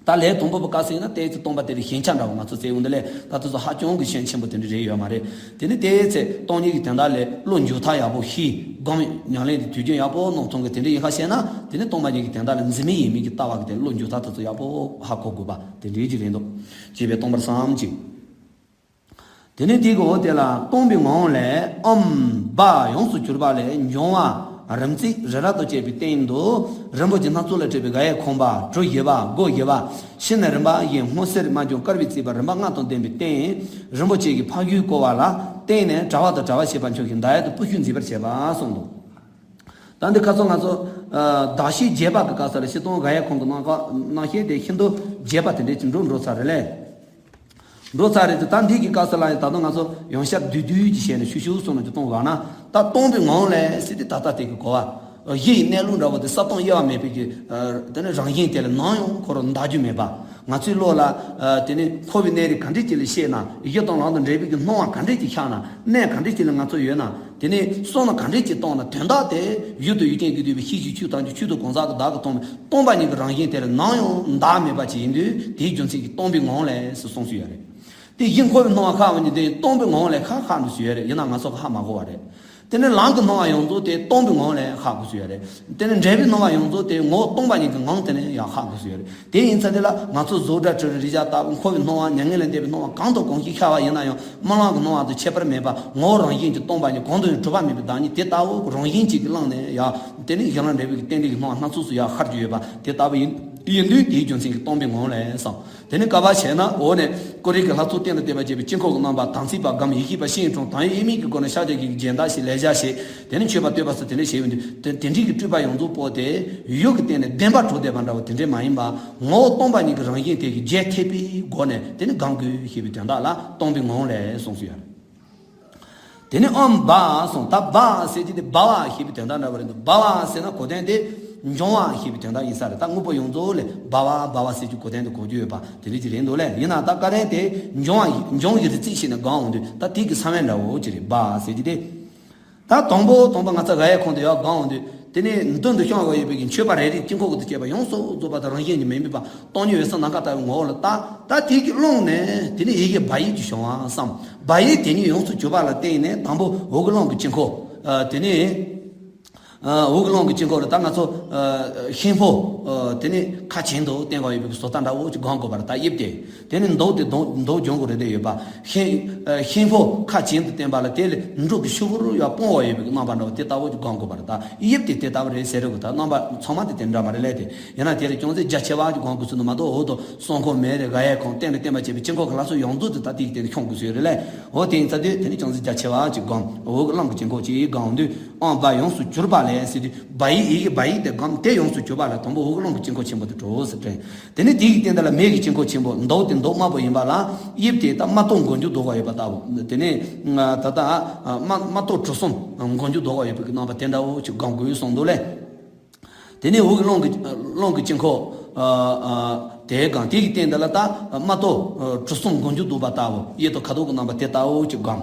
ད་ལས་དང་པོ་པ་བཀའ་སྲིད་ན་ཏོག་ཙམ་སྟོང་པ་དེ་ལ་ཞེན་ཆགས་འདྲ་བོ་ང་ཚོ་བཙལ་འོང་དེ་ལས་ད་དུ་ཚོ་ཧ་ཅང་གི་ཞེན་ཆེན་པོ་དེ་འདྲ་རེད་ཡོད་མ་རེད། དེ་ནི་ཏོག་ཙམ་སྟོང་ཉིད་ཀྱི་དོན་དག་ལས་བློ་འཇུག་ཐབས་ཡག་པོ་ཤེས་སྒོམ་ཉམས་ལེན་དེ་དུས་རྒྱུན་ཡག་པོ་གནང་ཐུབ་མཁན་དེ་འདྲ་ཡིན་ཁ་ཤས་ན་དེ་ནི་སྟོང་པ་ཉིད་ཀྱི་དོན་དག་ལ་འཛིན་མེད་ཡིན་མིན་གྱི་ལྟ་བ་གི་དེ་བློ་འཇུག་ཐབས་དེ་ཚོ་ཡག་པོ་ཧ་གོ་དགོས་པ་དེ་འདྲའི་ཅིག་རེད་འདུག་ཅེས་པའི་སྟོང་པར་བསམ་ཅིག་དེ་ནས་དེ་གི་འོ་དེ་ལ་སྟོང་པའི་ངང་ལས་ཨམ་བ་ཡོངས་སུ་གྱུར་པ་ལས་འབྱུང་བ་རིམ་བརྩེགས་རི་རབ་ཏུ་བཅད་པའི་སྟེང་དུ་རིན་པོ་ཆེ་སྣ་ཚོགས་ལ་སྤྲས་པའི་ག་ཡེ་ཁང་པ་གྲུ་བཞི་པ་སྒོ་བཞི་པ་ཕྱི་ནས་རིམ་པ་བཞིན་སྔོ་སེར་དམར་ལྗང་དཀར་པོས་བརྩིགས་པ་རིམ་པ་ལྔ་དང་ལྡན་པའི་སྟེང་རིན་པོ་ཆེ་གི་ཕ་གུས་བསྐོར་བ་ལ་སྟེང་ནས་དྲ་བ་དང་དྲ་བ་ཞེས་པ་འཁྱོག་ཤིང་མདའ་ཡལ་དུ་སྤུ་ཤུས་མཛེས་པར་བྱས་པ་གསུངས་འདུག་ད་འདི་ཁ་སང་ང་ཚོ་ཨ་གདགས་ཤིང་རྒྱས་པ་གི་སྐབས་སུ་ལ་སྤྱིར་བཏང་ག་ཡེ་ཁང་གི་ནང་ཁ་ནང་བཞིན་དེ་ཤིན་ཏུ་རྒྱས་པ་དེ་འདྲས་ཀྱི་འགྲོ་འགྲོ་ཚར་རེད་ལས། འགྲོ་ཚར་རེད་དེ་ད་འདི་གི་སྐབས་སུ་ལ་ཡང་ད་དུང་ང་ཚོ་ཡང་བསྐྱར་བསྡུས་བསྡུས་ཀྱི་བྱས་ནས་ཤུགས་ཤུགས་སོང་ནས་ཀྱི་གཏོང་དགོས་ན་ད་སྟོང་པའི་ངང་ལས་ཟེར་དེ་ད་ལྟ་དེ་གི་གོ་བ། གཞི་ཡི་གནས་ལུགས་འདྲ་བོ་དེ་གསལ་སྟོང་དབྱེ་བ་མེད་པའི་གི་དེ་ནི་རང་བཞིན་དེ་ལ་ནམ་ཡང་འཁོར་བར་འདའ་རྒྱུ་མེད་པ། ང་ཚོའི་བློ་ལ་དེ་ནི་འཁོར་བའི་གནས་རིགས་ག་འདྲས་ཅིག་ལ་ཤེས་ན་གཞི་དང་ལམ་དང་འབྲས་བུའི་གི་སྣང་བ་ག་འདྲས་ཅིག་ཤར་ན་གནས་ག་འདྲས་ཅིག་ལ་ང་ཚོ་ཡོད་ན། དེ་ནས་བསམ་བློ་ག་འདྲས་ཅིག་བཏང་ན་དོན་དག་དེ་ཡུལ་དུ་ཡུལ་ཅན་གྱི་འདུས་པའི་ཤེས་བྱའི་ཆོས་ཐམས་ཅད་ཆོས་དང་གང་ཟག་གི་བདག་གི་སྟོང་པའི་སྟོང་པ་ཉིད་ཀྱི་རང་བཞིན་དེ་ལ་ནམ་ཡང་འདའ་མེད་པ་ཅིག་ཡིན་དུས་དེའི་རྒྱུ་མཚན་གྱིས་སྟོང་པའི་ངང་ལས་སུ་གསུངས་སུ་ཡོད་རེད། དེ་གཞི་འཁོར་བའི་སྣང་བ་ཁ་བ་ཉིད་དེ་སྟོང་པའི་ངང་ལས་ཁ་ཁ་འདུག་སུ་ཡོད་རེད། ཡིན་ན་ང་ཚོ་ཧ་མ་གོ་བ་རེད། དེ་ནས་ལམ་གྱི་སྣང་བ་ཡོངས་རྫོགས་དེ་སྟོང་པའི་ངང་ལས་ཧ་གོ་སུ་ཡོད་རེད། དེ་ནས་འབྲས་བུའི་སྣང་བ་ཡོངས་རྫོགས་དེ་ངོ་བོ་སྟོང་པ་ཉིད་ཀྱི་ངང་དེ་ནས་ཡང་ཧ་གོ་སུ་ཡོད་རེད། དེ་ཡིན་ཚེ་དེ་ལ་ང་ཚོ་གཟུགས་སྒྲ་དྲི་རོ་རེག་བྱ་ལྟ་བུ་འཁོར་བའི་སྣང་བ་མྱ་ངན་ལས་འདས་པའི་སྣང་བ་གང་དང་གང་ཞིག་ཤར་བ་ཡིན་ན་ཡང་སྨོན་ལམ་གྱི་སྣང་བ་དང་ཁྱད་པར་མེད་པ་ངོ་བོ་རང་བཞིན་གྱིས་སྟོང་པ་ཉིད་གང་དུ་ཡང་གྲུབ་པ་མེད་པའི་བདག་ཉིད་དེ་ལྟ་བུ་རང་བཞིན་གཅིག་གིས་བླངས་ནས་ཡང་དེ་ནི་གཞན་ལ་འབྲས་བུའི་རྟེན་འབྲེལ་གྱི་སྣང་བ་སྣ་ཚོགས་སུ་ཡང་ཤར་རྒྱུ་ཡོད་པ་དེ་ལྟ་བུ་ཡིན་ཡིན་དུས་དེའི་རྒྱུ་མཚན་གྱིས་སྟོང་པའི་ངང་ལས་སམ། དེ་ནི་བཀའ་བ་བྱས་ན་འོ་ནས་ཀོ་རིག་གི་ལྷ་ཚོགས་རྟེན་དུ་བསྟན་པ་བཅས་པའི་དཀྱིལ་འཁོར་གྱི་རྣམ་པ་དམ་ཚིག་པ་སྒམ་ཡེ་ཤེས་པ་ཤིང་གྲོང་དང་ཡེ་མིག་གི་སྒོ་ནས་ཤཱཀྱ་གི་རྒྱན་དག་ཞེས་ལས་བྱ་ཞེས་དེ་ནི་མཆོད་པ་བསྟོད་པ་སོགས་དེ་ནས་བྱས་ཡོད་འདུག་དེ་དེ་འདྲའི་གི་སྤྲུལ་པ་ཡོངས་རྫོགས་པོ་དེ་ཡུལ་གྱི་སྟེང་ནས་བདེན་པ་གྲུབ་བསྡད་པ་འདྲ་བོ་དེ་འདྲས་མ་ཡིན་པ་ངོ་བོ་སྟོང་པ་ཉིད་ཀྱི་རང་བཞིན་དེ་གི་རྒྱས་ཐེབས་པའི་སྒོ་ནས་དེ་ནི་སྒོམ་དགོས་ཞེས་པའི་དོན་དག་ལ་སྟོང་པའི་ངང་ལས་གསུངས་སུ་ཡོད་རེད། དེ་ནི་ཨམ་བ་སོང་ད་བ་ཟེར་གྱི་དེ་སྦ་བ་ཞེས་པའི་དོན་དག་འདྲ་བ་རེད་འདུག་སྦ་བ་ཟེར་ན་གོ་དོན་དེ་འབྱུང་བ་ཞེས་པའི་དོན་དག་ཡིན་ས་རེད། ད་དངོས་པོ་ཡོངས་རྫོགས་ལས་སྦ་བ་སྦ་བ་ཟེར་གྱི་གོ་དོན་དེ་གོ་རྒྱུ་ཡོད་པ་དེ་འདྲ་ཅིག་རེད་འདུག་ལས། ཡིན་ན་ད་བཀའ་དྲིན་དེ་འབྱུང་བ་འབྱུང་བའི་རི་རྩེ་ཞིག་ནས་སྒོམ་འོང་དུས་ད་དེ་གི་ས་བོན་འདྲ་བོ་ཅིག་རེད། སྦ་ཟེར་གྱི་དེ། ད་དང་པོ་དང་པོ་ང་ཚོ་ག་ཡེ་ཁོང་དུ་ཡར་སྒང་འོང་དུས་དེ་ནས་མདུན་དུ་བཤམས་དགོས་ཡོད་པའི་གི་མཆོད་པ་རེ་རེ་དཀྱིལ་འཁོར་གྱི་དུ་བྱས་པ་ཡོངས་སུ་རྫོགས་པ་དང་རང་བཞིན་གྱིས་མི་དམིགས་པ་སྟོང་ཉིད་འོད་གསལ་ནམ་མཁའ་ལྟ་བུའི་ངོ་བོ་ལ་བལྟ། ད་དེ་གི་ཀློང་ནས་དེ་ནས་ཡི་གེ་བ་ཡིག་ཅིག་བྱུང་བ་བསམ། བ་ཡིག་དེ་ཉིད་ཡོངས་སུ་གྱུར་པ་ལ་བརྟེན་ནས་དང་པོ་འོག་གི་ཀློང་གི་དཀྱིལ་འཁོར། དེ་ནས་འོག་གི་ཀློང་གི་དཀྱིལ་འཁོར་ལ་ད་ང་ཚོ་ཤིང་ཕོ་དེ་ནས་ཁ་བྱིན་དུ་བསྟན་དགོས་ཡོད་པའི་གི་བཟོ་ལྟ་འདྲ་བོ་ཅིག་སྒོམ་དགོས་པ་རེད། ད་དབྱིབས་དེ། དེ་ནི་མདོག་དེ་མདོག་མདོག་སྦྱོང་དགོས་རེད་དེ་ཡོད་པ། ཤིང་ཤིང་ཕོ་ཁ་བྱིན་དུ་བསྟན་པ་ལ་དེ་ལས་འབྲུག་གི་ཤུབ་བུར་ཡང་སྤུངས་པ་ཡོད་པའི་རྣམ་པ་འདྲ་བ་དེ་ལྟ་བུ་ཅིག་སྒོམ་དགོས་པ་རེད། ད་དབྱིབས་དེ་དེ་ལྟ་བུ་རེད་ཟེར་རེད་གོ་ད་རྣམ་པ་ཚང་མ་དེ་དེ་འདྲ་མ་རེད་ལས་དེ། ཡིན་ན་དེ་ལས་ཅུང་ཟད་རྒྱ་ཆེ་བ་ཅིག་སྒོམ་དགོས་ཚུལ་ནི་མ་གཏོགས་འོག་ཏུ་གསང་ཁོག་མེད་རེད། ག་ཡེ་ཁོང་རྟེན་ལ་བརྟེན་པ་བྱས་པའི་དཀྱིལ་འཁོར་གྱི་ལྷ་ཚོགས་ཡོངས་རྫོགས་དེ་ད་དེ་ཡི་སྟེང་ནས་ཤོང་དགོས་ཚུལ་རེད་ལས། འོ་དེ་ཡིན་ཚ་དུས་དེ་ནི་ཅུང་ཟད་རྒྱ་ཆེ་བ་ཅིག་སྒོམ། འོག་གི་ཀློང་གི་དཀྱིལ་འཁོར་ཅིག་སྒོམ་དུས་ཨང་བ་ཡོངས་སུ་གྱུར་པ་ལས་ཟེར་དུས་བ་ཡིག་ཡི་གེ་བ་ཡིག་དེ་སྒོམ་དེ་ཡོངས་སུ་གྱུར་པ་ལས་དང་པོ་འོག་གི་ཀློང་གི་དཀྱིལ་འཁོར་ཆེན་པོ་དེ་གྲོལ་ཟེར་དྲན། དེ་ནས་དེ་ཡི་སྟེང་དེ་ལ་མེ་གི་དཀྱིལ་འཁོར་ཆེན་པོ་མདོག་དེ་མདོག་དམར་པོ་ཡིན་པ་ལ་དབྱིབས་དེ་ད་དམར་ཏོག་མགོ་མཇུག་ལྡོག་པ་ཡོད་པ་ལྟ་བུ། དེ་ནས་ད་ལྟ་དམར་དམར་ཏོག་གྲུ་གསུམ་མགོ་མཇུག་ལྡོག་པ་ཡོད་པའི་རྣམ་པ་དེ་འདྲ་བོ་ཅིག་སྒོམ་དགོས་གསུངས་འདུག་ལས། དེ་ནས་འོག་གི་ཀློང་གི་ཀློང་གི་དཀྱིལ་འཁོར་དེའི་སྒང་དེ་གི་སྟེང་དེ་ལ་ད་དམར་ཏོག་གྲུ་གསུམ་མགོ་མཇུག་ལྡོག་པ་ལྟ་བུ་གཡས་དང་ཁ་དོག་གི་རྣམ་པ་དེ་ལྟ་བུ་ཅིག་སྒོམ།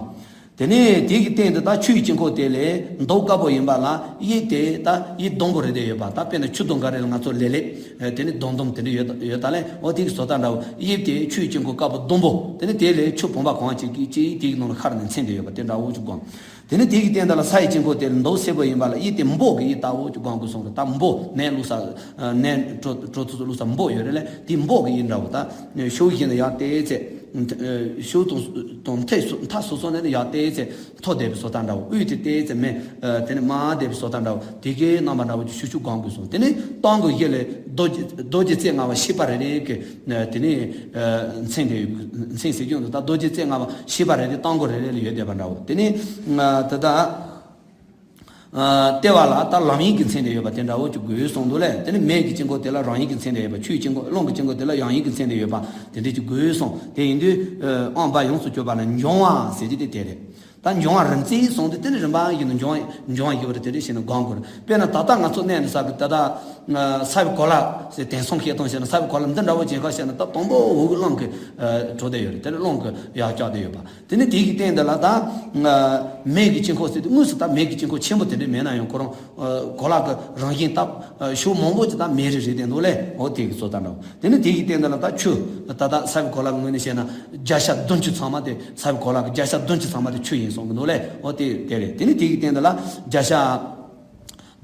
དེ་ནས་དེ་གི་སྟེང་དུ་ད་ཆུ་ཡི་དཀྱིལ་འཁོར་དེ་ལས་མདོག་དཀར་པོ་ཡིན་པ་ལ་དབྱིབས་དེ་ད་དབྱིབས་ཟླུམ་པོ་རེ་དེ་ཡོད་པ། ད་དཔེར་ན་ཆུ་དུང་ག་རེ་ལ་ང་ཚོ་ལེབ་ལེབ་དེ་ནས་ཟླུམ་ཟླུམ་དེ་འདྲ་ཡོད་ཡོད་ད་ལས། འོ་དེ་གི་བཟོ་ལྟ་འདྲ་བོ། དབྱིབས་དེ་ཆུ་ཡི་དཀྱིལ་འཁོར་དཀར་པོ་ཟླུམ་པོ། དེ་ནས་དེ་ལས་ཆུ་བུམ་པ་གང་ཅིག་གིས་ཅིག་དེ་གི་ནང་ལ་ཤར་ནས་མཚན་དེ་ཡོད་པ་དེ་འདྲ་བོ་ཅིག་དགོངས། དེ་ནས་དེ་གི་སྟེང་དུ་ལ་ས་ཡི་དཀྱིལ་འཁོར་དེ་ལ་མདོག་སེར་པོ་ཡིན་པ་ལ་དབྱིབས་དེ་འབོག་གི་དབྱིབས་ལྟ་བོ་ཅིག་དགོངས་དགོས་གསུངས་རེད། ད་འབོག་ནས་བླུགས་ས། ནས་གྲོ་གྲོ་ཚུ་ཚུ་བླུགས་ས་འབོག་ཡོད་རེད་ལ། དེ་འབོག་གི་དབྱིབས་འདྲ་བོ། ད་ཤུགས་བཞིན་དུ་ཡར་བལྟས་ཚེ། ཤུགས་དང་དང་མཐའ་སོ་མཐའ་སོ་སོ་ནས་ནི་ཡར་བལྟས་ཚེ་མཐོ་བསྡད་པའི་བཟོ་ལྟ་འདྲ་བོ། དབུས་དེ་བལྟས་ཚེ་མེ་དེ་ནི་དམའ་བསྡད་པའི་བཟོ་ལྟ་འདྲ་བོ། དེ་གའི་རྣམ་པ་འདྲ་བོ་ཅིག་ཤུགས་ཤུགས་དགོངས་དགོས་གསུངས། དེ་ནི་སྟེང་གི་དབྱིབས་ལས་རྡོ་རྗེ་རྡོ་རྗེ་རྩེ་ལྔ་པ་ཤེས་པ་རེ་རེ་གི། དེ་ནས་མཚན་དེ་མཚན་ཟེར་རྒྱུ་འདུག་ད་རྡོ་རྗེ་རྩེ་ལྔ་པ་ཤེས་པ་རེ་རེ་སྟེང་གི་རེ་རེ་ལ་ཡོད་བསྡད་པ་འདྲ་བོ། དེ་ནས་ད་ལྟ་ལྟེ་བ་ལ་ད་ལམ་ཡིག་གི་མཚན་དེ་ཡོད་པ་དེ་འདྲ་བོ་ཅིག་དགོས་གསུངས་འདུག་ལས། དེ་ནས་མེ་གི་དཀྱིལ་འཁོར་དེ་ལ་རང་བཞིན་གྱི་མཚན་དེ་ཡོད་པ། ཆུའི་དཀྱིལ་འཁོར་རླུང་གི་དཀྱིལ་འཁོར་དེ་ལ་ཡང་བཞིན་གྱི་མཚན་དེ་ཡོད་པ་དེ་འདྲ་ཅིག་དགོས་གསུངས། དེ་ཡིན་དུས་ཨང་པ་ཡོངས་སུ་གྱུར་པ་ལ་འབྱུང་བ་ཟེར་རྒྱུ་དེ་དེ་རེད། ད་འབྱུང་བ་རིམ་བརྩེགས་གསུངས་དུས་དེ་ནི་རིམ་པ་བཞིན་དུ་འབྱུང་བ་འབྱུང་བ་ཡོད་པ་རེད། དེ་འདྲ་བྱས་ནས་དགོངས་དགོས་རེད། དཔེར་ན་ད་ལྟ་ང་ཚོ་གནས་འདི་ས་གི་ད་ལྟ་ས་བའི་གོ་ལ་ཟེར། དེང་སང་བཤད་སྟངས་བཤད་ན་ས་བའི་གོ་ལ་འདི་འདྲ་བོ་ཅན་ཁ་བཤད་ན་ད་དང་པོ་འོག་གི་རླུང་གིས་གྲོལ་བསྡད་ཡོད་རེད། དེ་ནས་རླུང་གིས་ཡར་བཀྱགས་བསྡད་ཡོད་པ། དེ་ནས་དེ་གི་སྟེང་འདི་ལ་ད་མེ་གི་དཀྱིལ་འཁོར་ཟེར་དུས་དངོས་སུ་ད་མེ་གི་དཀྱིལ་འཁོར་ཆེན་པོ་དེ་འདྲ་མེད་ན་ཡང་ཁོ་རང་གོ་ལ་གི་རང་བཞིན་སྟབས་ཤུགས་མང་པོ་ཅིག་ད་མེ་རེ་རེ་དེ་འདུག་ལས། འོ་དེ་གི་བཟོ་ལྟ་འདྲ་བོ། དེ་ནས་དེ་གི་སྟེང་འདི་ལ་ད་ཆུ། ད་ལྟ་ས་བའི་གོ་ལ་གི་ངོས་ནས་བཤད་ན་བརྒྱ་ཆ་བདུན་ཅུ་ཚང་མ་དེ། ས་བའི་གོ་ལ་གི་བརྒྱ་ཆ་བདུན་ཅུ་ཚང་མ་དེ་ཆུ་ཡིན་གསུང་གི་འདུག་ལས། འོ་དེ་དེ་རེད། དེ་ནས་དེ་གི་སྟེང་འདི་ལ་བརྒྱ་ཆ་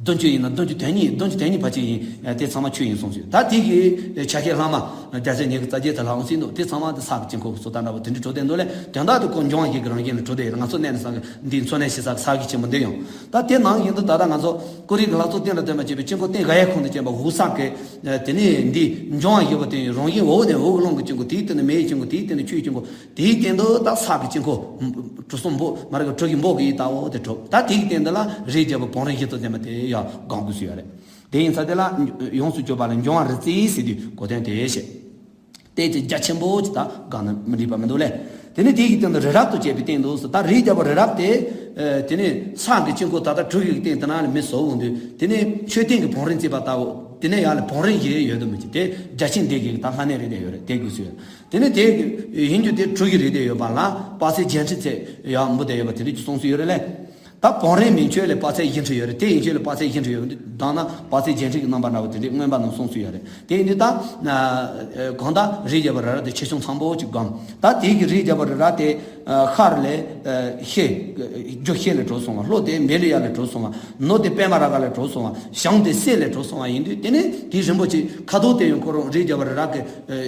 བདུན་ཅུ་ཡིན་ན་བདུན་ཅུ་དོན་གཉིས། བདུན་ཅུ་དོན་གཉིས་ཕལ་ཆེར་ཡིན། དེ་ཚང་མ་ཆུ་ཡིན་གསུངས་ཤིང་། ད་དེ་གི་ཆ་ཤས་ལྷག་མ་བརྒྱ་ཆ་ཉི་ཤུ་རྩ་བརྒྱད་དེ་ལྷག་འོང་སྲིད་འདུག་དེ་ཚང་མ་དེ་ས་གི་དཀྱིལ་འཁོར་གི་བཟོ་ལྟ་འདྲ་བོ་དེ་འདྲ་གྲུབ་བསྡད་འདུག་ལས། དོན་དག་དེ་ཁོ་འབྱུང་བ་ཡི་གི་རང་བཞིན་ལ་གྲུབ་བསྡད་ཡོད། ང་ཚོ་གནས་ནས་ས་གི་འདིའི་མཚོ་གནས་ཞེ་ས་གི་ས་གི་ཆེན་པོ་འདི་ཡང་། ད་དེ་ནང་བཞིན་དུ་ད་ལྟ་ང་ཚོ་ཀོ་རི་གི་ལྷ་ཚོགས་སྟེང་ལ་བརྟེན་པ་བྱས་པའི་དཀྱིལ་འཁོར་སྟེང་ག་ཡེ་ཁོང་དུ་བྱས་པ་འོད་གསལ་གི། དེ་ནས་འདི་འབྱུང་བ་ཡོད་པ་དེ་རང་བཞིན་འོག་ནས་འོག་གི་རླུང་གི་དཀྱིལ་འཁོར། དེའི་སྟེང་ནས་མེའི་དཀྱིལ་འཁོར། དེའི་སྟེང་ནས་ཆུའི་དཀྱིལ་འཁོར། དེའི་སྟེང་དུ་ད་ས་གི་དཀྱིལ་འཁོར་གྲུ་གསུམ་པོ་མ་རེད་གི། གྲུ་གི་འབོག་གི་ཡི་ལྟ་བོ་དེ་གྲུབ། ད་དེའི་སྟེང་དུ་ལ་རིས་བརྒྱ་པ་བང་རིམ་བཞི་དང་ལྡན་པ་དེ་ཡང་དགོངས་དགོས་སུ་ཡོད་རེད། དེ་ཡིན་ཙང་དེ་ལ་ཡོངས་སུ་གྱུར་པ་ལ་འབྱུང་བ་རིམ་བརྩེགས་ཟེར་དུས་གོ་དོན་དེ་བཤད། དེ་ཚེ་རྒྱ་ཆེན་པོ་ཅིག་ད་གང་ན་མི་འགྲིག་པ་མི་འདུག་ལས། དེ་ནས་དེ་ཡི་སྟེང་དུ་རི་རབ་ཏུ་བཅད་པའི་སྟེང་དུ་ཟེར། ད་རིས་བརྒྱ་པ་རི་རབ་དེ། དེ་ནས་ས་གི་དཀྱིལ་འཁོར་ད་ལྟ་གྲུ་བཞི་གི་སྟེང་དེ་ན་ལ་མི་བཟོ་འོང་དུས། དེ་ནས་མཆོད་རྟེན་གྱི་བང་རིམ་བརྩེགས་པ་ལྟ་བུ། དེ་ནས་ཡང་ལ་བང་རིམ་བཞི་ཡོད་དུ་མི་བྱེད་དེ། རྒྱ་ཆེན་སྡེ་བརྒྱད་ཀྱི་ད་ལྷ་གནས་རེ་དེ་ཡོད་རེད། དེ་དགོས་སུ་ཡོད། དེ་ནས་དེ་ཡིན་རྒྱུ་དེ་གྲུ་བཞི་རེ་དེ་ཡོད་པ་ལ་དཔག་ཚད་བརྒྱད་ཁྲི་ཚད་ཡང་མུ་དེ་ཡོད་པ་དེ་འདྲ་ཅིག་གསུངས་སུ་ཡོད་རེད་ལས། ད་བང་རིམ་མན་ཆད་ལ་དཔག་ཚད་བཞི་ཁྲི་ཡོད་རེད། དེ་ཡན་ཆད་ལ་དཔག་ཚད་བཞི་ཁྲི་ཡོད་རེད། བདག་ན་དཔག་ཚད་བརྒྱད་ཁྲི་གི་རྣམ་པ་འདྲ་བོ་དེ་འདྲའི་མངོན་པ་རྣམས་གསུངས་སུ་ཡོད་རེད། དེ་ཡིན་དུས་ད་གང་ལྟར་རིས་བརྒྱ་པ་རི་རབ་དེ་ཆེ་ཆུང་ཚང་པོ་ཅིག་བསྒོམ། ད་དེ་གི་རིས་བརྒྱ་པ་རི་རབ་དེ་ཤར་ལས་ཤེལ། རྒྱུ་ཤེལ་ལས་གྲུབ་སོང་བ། ལྷོ་དེ་མེ་ལི་ཡ་ལས་གྲུབ་སོང་བ། ནུབ་དེ་པདྨ་རཱ་ག་ལས་གྲུབ་སོང་བ། བྱང་དེ་གསེར་ལས་གྲུབ་སོང་བ་ཡིན་དུས། དེ་ནས་དེ་རིན་པོ་ཆེ་ཁ་དོག་དེ་ཡང་ཁོ་རང་རིས་བརྒྱ་པ་རི་རབ་ཀྱི་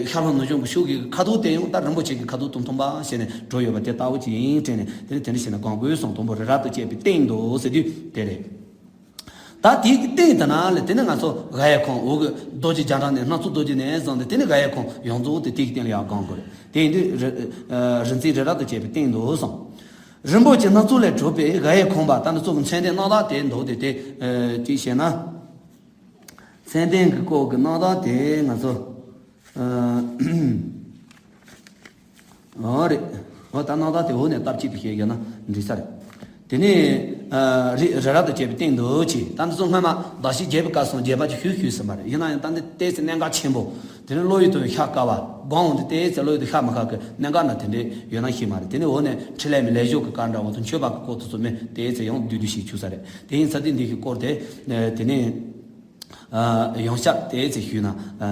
ཤར་ལྷོ་ནུབ་བྱང་གི་ཕྱོགས་ཀྱི་ཁ་དོག་དེ་ཡང་ད་རིན་པོ་ཆེ་གི་ཁ་དོག་དང་མཐུན་པ་བྱས་ནས་གྲུབ་ཡོད་པ་དེ་ལྟ་བུ་ཅིག་ཡིན་དྲན་ནས། དེ་ནས་དེ་འདྲ་བྱས་ནས་གོང་བུའི་གསུང་དང་པོ་རི་རབ་ཏུ་བཅད་པའི་སྟེང་དུ་ཟེར་དུས་དེ་རེད། ད་དེའི་སྟེང་དེ་ན་ལས་དེ་ནས་ང་ཚོ་ག་ཡེ་ཁོང་འོག་གི་རྡོ་རྗེ་རྒྱ་གྲམ་ནས་སྣ་ཚོགས་རྡོ་རྗེ་ནས་བཟུང་སྟེ། དེ་ནས་ག་ཡེ་ཁོང་ཡོངས་རྫོགས་དེ་དེའི་སྟེང་ལ་ཡར་གང་དགོས་རེད། དེ་ཡིན་དུས་རི་རིན་བརྩེགས་རི་རབ་ཏུ་བཅད་པའི་སྟེང་དུ་གསུངས། རིན་པོ་ཆེ་སྣ་ཚོགས་ལས་གྲུབ་པའི་ག་ཡེ་ཁོང་པ། ད་འདི་ཚོ་གི་མཚན་ལྡན་རྣམ་དག་དེ་འདུག་སྟེ། དེ་ཅིག་བཤད་ན། མཚན་ལྡན་གྱི་སྐོར་གྱི་རྣམ་དག་དེ་ང་ཚོ། ཨོ་རེད། འོ་ད་རྣམ་དག་དེ་འོག་ནས་སྟབས་གཅིག་ཏུ་བཤད་རྒྱུ་ན་འགྲིག་ས་རེད། དེ་ནས་རི་རི་རབ་ཏུ་བཅད་པའི་སྟེང་དུ་ཅིག་ད་འདི་ཚོ་སྔོན་མ་གདགས་གཞི་རྒྱས་པའི་སྐབས་སུ་རྒྱས་པ་ཅིག་ཞུས་ཞུས་ཟིན་པ་རེད། ཡིན་ན་ཡང་ད་འདི་ཏོག་ཙམ་གནད་འགག་ཆེན་པོ། དེ་ནས་བློ་ཡུལ་དུ་ཤར་དཀའ་བ། སྒོམ་འོང་དུས་ཏོག་ཙམ་བློ་ཡུལ་དུ་ཤར་མི་ཤར་གྱི་གནད་འགག་ན་དེ་འདྲའི་ཡོད་ན་ཤེས་མ་རེད། དེ་ནས་འོག་ནས་འཕྲིན་ལས་མའི་ལས་ཞོར་གྱི་བཀའ་འདྲ་བོ་དང་མཆོད་པ་གི་སྐོར་དེ་ཚོ་མེད་ཏོག་ཙམ་ཡང་བསྡུས་བསྡུས་ཤིག་ཞུ་ས་རེད། དེ་ཡིན་ཚ་དེ་འདི་གི་སྐོར་དེ་དེ་ནས། ཡང་བསྐྱར་དེ་ཚེ་ཞུས་ན་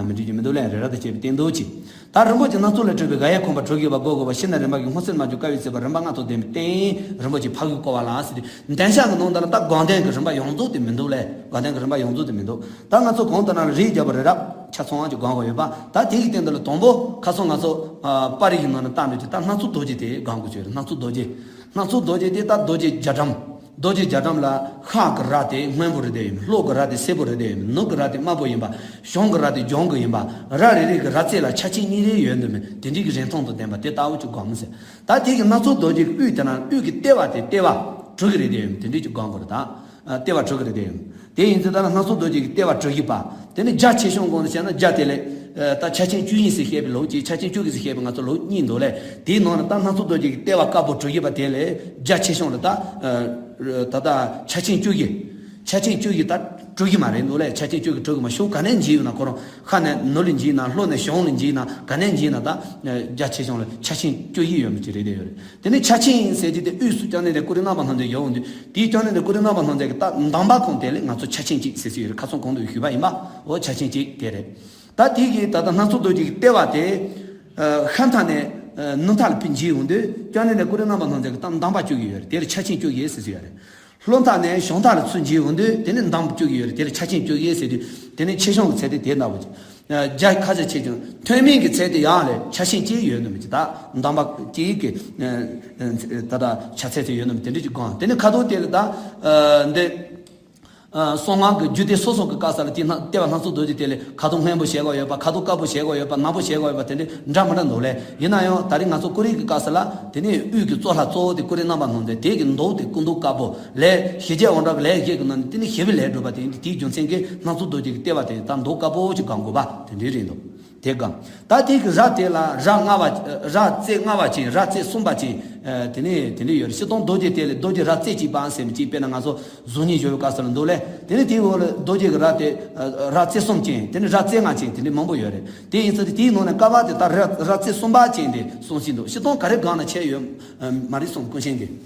མི་འགྲིག་རྒྱུ་མི་འདུག་ལས། རི་རབ་ཏུ་བཅད་པའི་སྟེང་དུ་ཅིག་ད་རིན་པོ་ཆེ་སྣ་ཚོགས་ལས་གྲུབ་པའི་ག་ཡེ་ཁོང་པ་གྲུ་བཞི་པ་སྒོ་དགུ་པ་ཕྱི་ནས་རིམ་པ་གི་སྔོ་སེར་དམར་ཆུ་དཀར་ཡོལ་ཚིལ་བ་རིམ་པ་ལྔ་ཐོག་ལྡན་པའི་སྟེང་རིན་པོ་ཆེ་ཕ་གིར་བསྐོར་བ་ལ་ཟེར་དུས། འདན་ཤ་གི་ནང་དུ་ལ་ད་དགོངས་ལྡན་གྱི་རིམ་པ་ཡོངས་རྫོགས་དེ་མི་འདུག་ལས། དགོངས་ལྡན་གྱི་རིམ་པ་ཡོངས་རྫོགས་དེ་མི་འདུག་ད་ང་ཚོ་གོང་དུ་ན་རིས་བརྒྱ་པ་རི་རབ་ཆ་ཚང་བ་ཅིག་དགོངས་པ་ཡོད་པ། ད་དེ་གི་སྟེང་དུ་ལ་དང་པོ་ཁ་སང་ང་ཚོ་པར་རིས་ཀྱི་ནང་ནས་བལྟས་འདུག་ཅིག་ད་སྣ་ཚོགས་རྡོ་རྗེ་དེ་དགོངས་དགོས་ཀྱི་རེད། སྣ་ཚོགས་རྡོ་རྗེ། སྣ་ཚོགས་རྡོ་རྗེ་དེ་ད་རྡོ་རྗེ་རྒྱ་གྲམ། རྡོ་རྗེ་རྒྱ་གྲམ་ལ་ཤར་གྱི་ར་དེ་སྔོན་པོ་རེད་དེ་ཡིན། ལྷོ་གི་ར་དེ་སེར་པོ་རེད་དེ་ཡིན། ནུབ་གི་ར་དེ་དམར་པོ་ཡིན་པ། བྱང་གི་ར་དེ་ལྗང་གུ་ཡིན་པ། ར་རེ་རེ་གི་ར་རྩེ་ལ་ཆ་ཆེན་གཉིས་རེ་ཡོད་འདུག་མེད། དེ་འདྲའི་གི་རིན་ཐང་དང་ལྡན་པ་དེ་ལྟ་བུ་ཅིག་དགོངས་མི་ཟེར། ད་དེ་གི་སྣ་ཚོགས་རྡོ་རྗེ་གི་དབུས་དེ་ན་དབུས་ཀྱི་ལྟེ་བ་དེ་ལྟེ་བ་གྲུ་གི་རེད་དེ་ཡིན། དེ་འདྲའི་ཅིག་དགོངས་དགོས་རེད་ད། ལྟེ་བ་གྲུ་གི་རེད་དེ་ཡིན། དེ་ཡིན་ཚེ་ད་ལ་སྣ་ཚོགས་རྡོ་རྗེ་གི་ལྟེ་བ་གྲུ་བཞི་པ། དེ་ནི་རྒྱ་ཆེ་ཆུང་དགོངས་ནས་བཤད་ན་རྒྱ་དེ་ལས། ད་ཆ་ཆེན་བཅུ་གཉིས་ཟེར་བཤད་པའི་ལུགས་ཀྱི། ཆ་ཆེན་བཅུ་གཉིས་ཟེར་བཤད་པའི་ང་ཚོ་ལུགས་གཉིས་འདུག་ལས། དེའི་ནང་ནས་ད་སྣ་ཚོགས་རྡོ་རྗེ་གི་ལྟེ་བ་དཀར་པོ་གྲུ་བཞི་པ་དེ་ལས་རྒྱ་ཆེ་ཆུང་ལ་ད། ད་ལྟ་ཆ་ཆེན་བཅུ་བཞི། ཆ་ཆེན་བཅུ་བཞི་ད། གྲུབ་ཀྱི་མ་རེད་འདུག་ལས། ཆ་ཆེན་བཅུ་གིས་གྲུབ་ཀྱི་མ། གཞུང་ག་ནས་འཇིགས་ཡོད་ན་ཁོ་རང་ཤ་ནས་ནོར་ལས་འཇིགས་ན་ལྷོ་ནས་བྱང་ལ་འཇིགས་ན་ག་ནས་འཇིགས་ན་ད་རྒྱ་ཆེ་ཆུང་ལ་ཆ་ཆེན་བཅུ་བཞི་ཡོད་མི་ཅིག་རེད་དེ་ཡོད་རེད། དེ་ནས་ཆ་ཆེན་ཟེར་དུས་དེ་དབུས་སུ་སྐྱབས་གནས་འདིར་ཀུ་རུ་རྣམ་པར་སྣང་མཛད་ཡོད་འོང་དུས་དེའི་སྐྱབས་གནས་འདིར་ཀུ་རུ་རྣམ་པར་སྣང་མཛད་ཀྱི་ད་གདམས་པ་ཁོང་དེ་ལས་ང་ཚོ་ཆ་ཆེན་གཅིག་ཟེར་སྲོལ་ཡོད་རེད། ཁ་སང་གོང་དུ་ཞུས་པ་ཡིན་པ། འོ་ཆ་ཆེན་གཅིག་དེ་རེད། ད་དེ་གི་ད་ལྟ་སྣ་ཚོགས་རྡོ་རྗེ་གི་ལྟེ་བ་དེ་ཤར་མཐའ་ནས་ནུབ་མཐའ་ལ་ཕར་འཇིགས་འོང་དུས་སྐྱབས་གནས་འདིར་ཀུ་རུ་རྣམ་པར་སྣང་མཛད་ཀྱི་ད་གདམས་པ་བཅུ་གི་ཡོད་རེད། དེ་ལ་ཆ་ཆེན་བཅུ་གི་ཟེར་སྲོལ་ཡོད་རེད། ལྷོ་མཐའ་ནས་བྱང་མཐའ་ལ་ཚུར་འཇིགས་འོང་དུས་དེ་ནི་གདམས་བཅུ་གི་ཡོད་རེད། དེ་ལ་ཆ་ཆེན་བཅུ་གི་ཟེར་དུས་དེ་ནི་ཆེ་ཆུང་གི་ཚད་དེ་དེ་ལྟ་བུ་ཅིག་རྒྱ་ཁ་ཆེ་ཆེ་ཆུང་མཐོ་དམན་གྱི་ཚད་དེ་ཡང་ལས་ཆ་ཆེན་གཅིག་ཡོད་ནི་མི་ཅིག་ད་གདམས་པ་གཅིག་གི་ད་ལྟ་ཆ་ཚད་དེ་ཡོད་ནི་མི་དེ་འདྲ་ཅིག་གོ། དེ་ནི་ཁ་དོག་དེ་ལ་ད་འདི་གསང་སྔགས་ཀྱི་རྒྱུད་སྡེ་སོ་སོ་གི་བཀའ་ས་ལ་དེ་སྣ་ལྟེ་བ་སྣ་ཚོགས་རྡོ་རྗེ་དེ་ལས་ཁ་དོག་སྔོན་པོ་བྱེད་དགོས་ཡོད་པ། ཁ་དོག་དཀར་པོ་བྱེད་དགོས་ཡོད་པ། ནག་པོ་བྱེད་དགོས་ཡོད་པ། དེ་འདྲ་འདྲ་མི་འདྲ་འདུག་ལས། ཡིན་ན་ཡང་ད་རེས་ང་ཚོ་ཀུ་རེ་གི་བཀའ་ས་ལ་དེ་ནས་དབུས་ཀྱི་གཙོ་ལྷ་གཙོ་བོ་དེ་ཀུ་རེ་རྣམ་པར་སྣང་མཛད། དེ་གི་མདོག་དེ་སྐུ་མདོག་དཀར་པོ་ལས་ཞི་རྒྱས་དབང་དྲག་ལས་བཞི་གི་ནང་ནས་དེ་ནས་ཞི་བའི་ལས་སྒྲུབ་པ་དེ་ཡིན་དུས་དེའི་རྒྱུ་མཚན་གྱིས་སྣ་ཚོགས་རྡོ་རྗེ་གི་ལྟེ་བ་དེ་ད་མདོག་དཀར་པོ་ཅིག་གང་དགོས་པ་དེ་འདྲའི་རེད་འདུག་དེ་གང་། ད་དེ་གི་ར་དེ་ལ་ར་ལྔ་བ་ར་རྩེ་ལྔ་བ་ཅན། ར་རྩེ་གསུམ་པ་ཅན། དེ་ནས་དེ་འདྲ་ཡོད་རེད། སྤྱིར་བཏང་རྡོ་རྗེ་དེ་ལས་རྡོ་རྗེ་ར་རྩེ་གཅིག་པའང་ཟེར་མི་གཅིག་དཔེར་ན་ང་ཚོ་གཟུགས་བརྙན་བཟོ་བའི་སྐབས་སུ་ལ་འདུག་ལས། དེ་ནས་དེའི་འོག་ལ་རྡོ་རྗེ་གི་ར་དེ་ར་རྩེ་གསུམ་ཅན། དེ་ནས་ར་རྩེ་ལྔ་ཅན། དེ་འདྲ་མང་པོ་ཡོད་རེད། དེ་ཡིན་ཚེ་དེའི་ནང་ནས་ཀ་བ་དེ་ད་ར་ར་རྩེ་གསུམ་པ་ཅན་དེ་གསུངས་ཟིན་འདུག་སྤྱིར་བཏང་ག་རེ་སྒང་ན་ཆད་ཡོད་མ་རེད་གསུངས། ཀུན་མཁྱེན་གྱིས།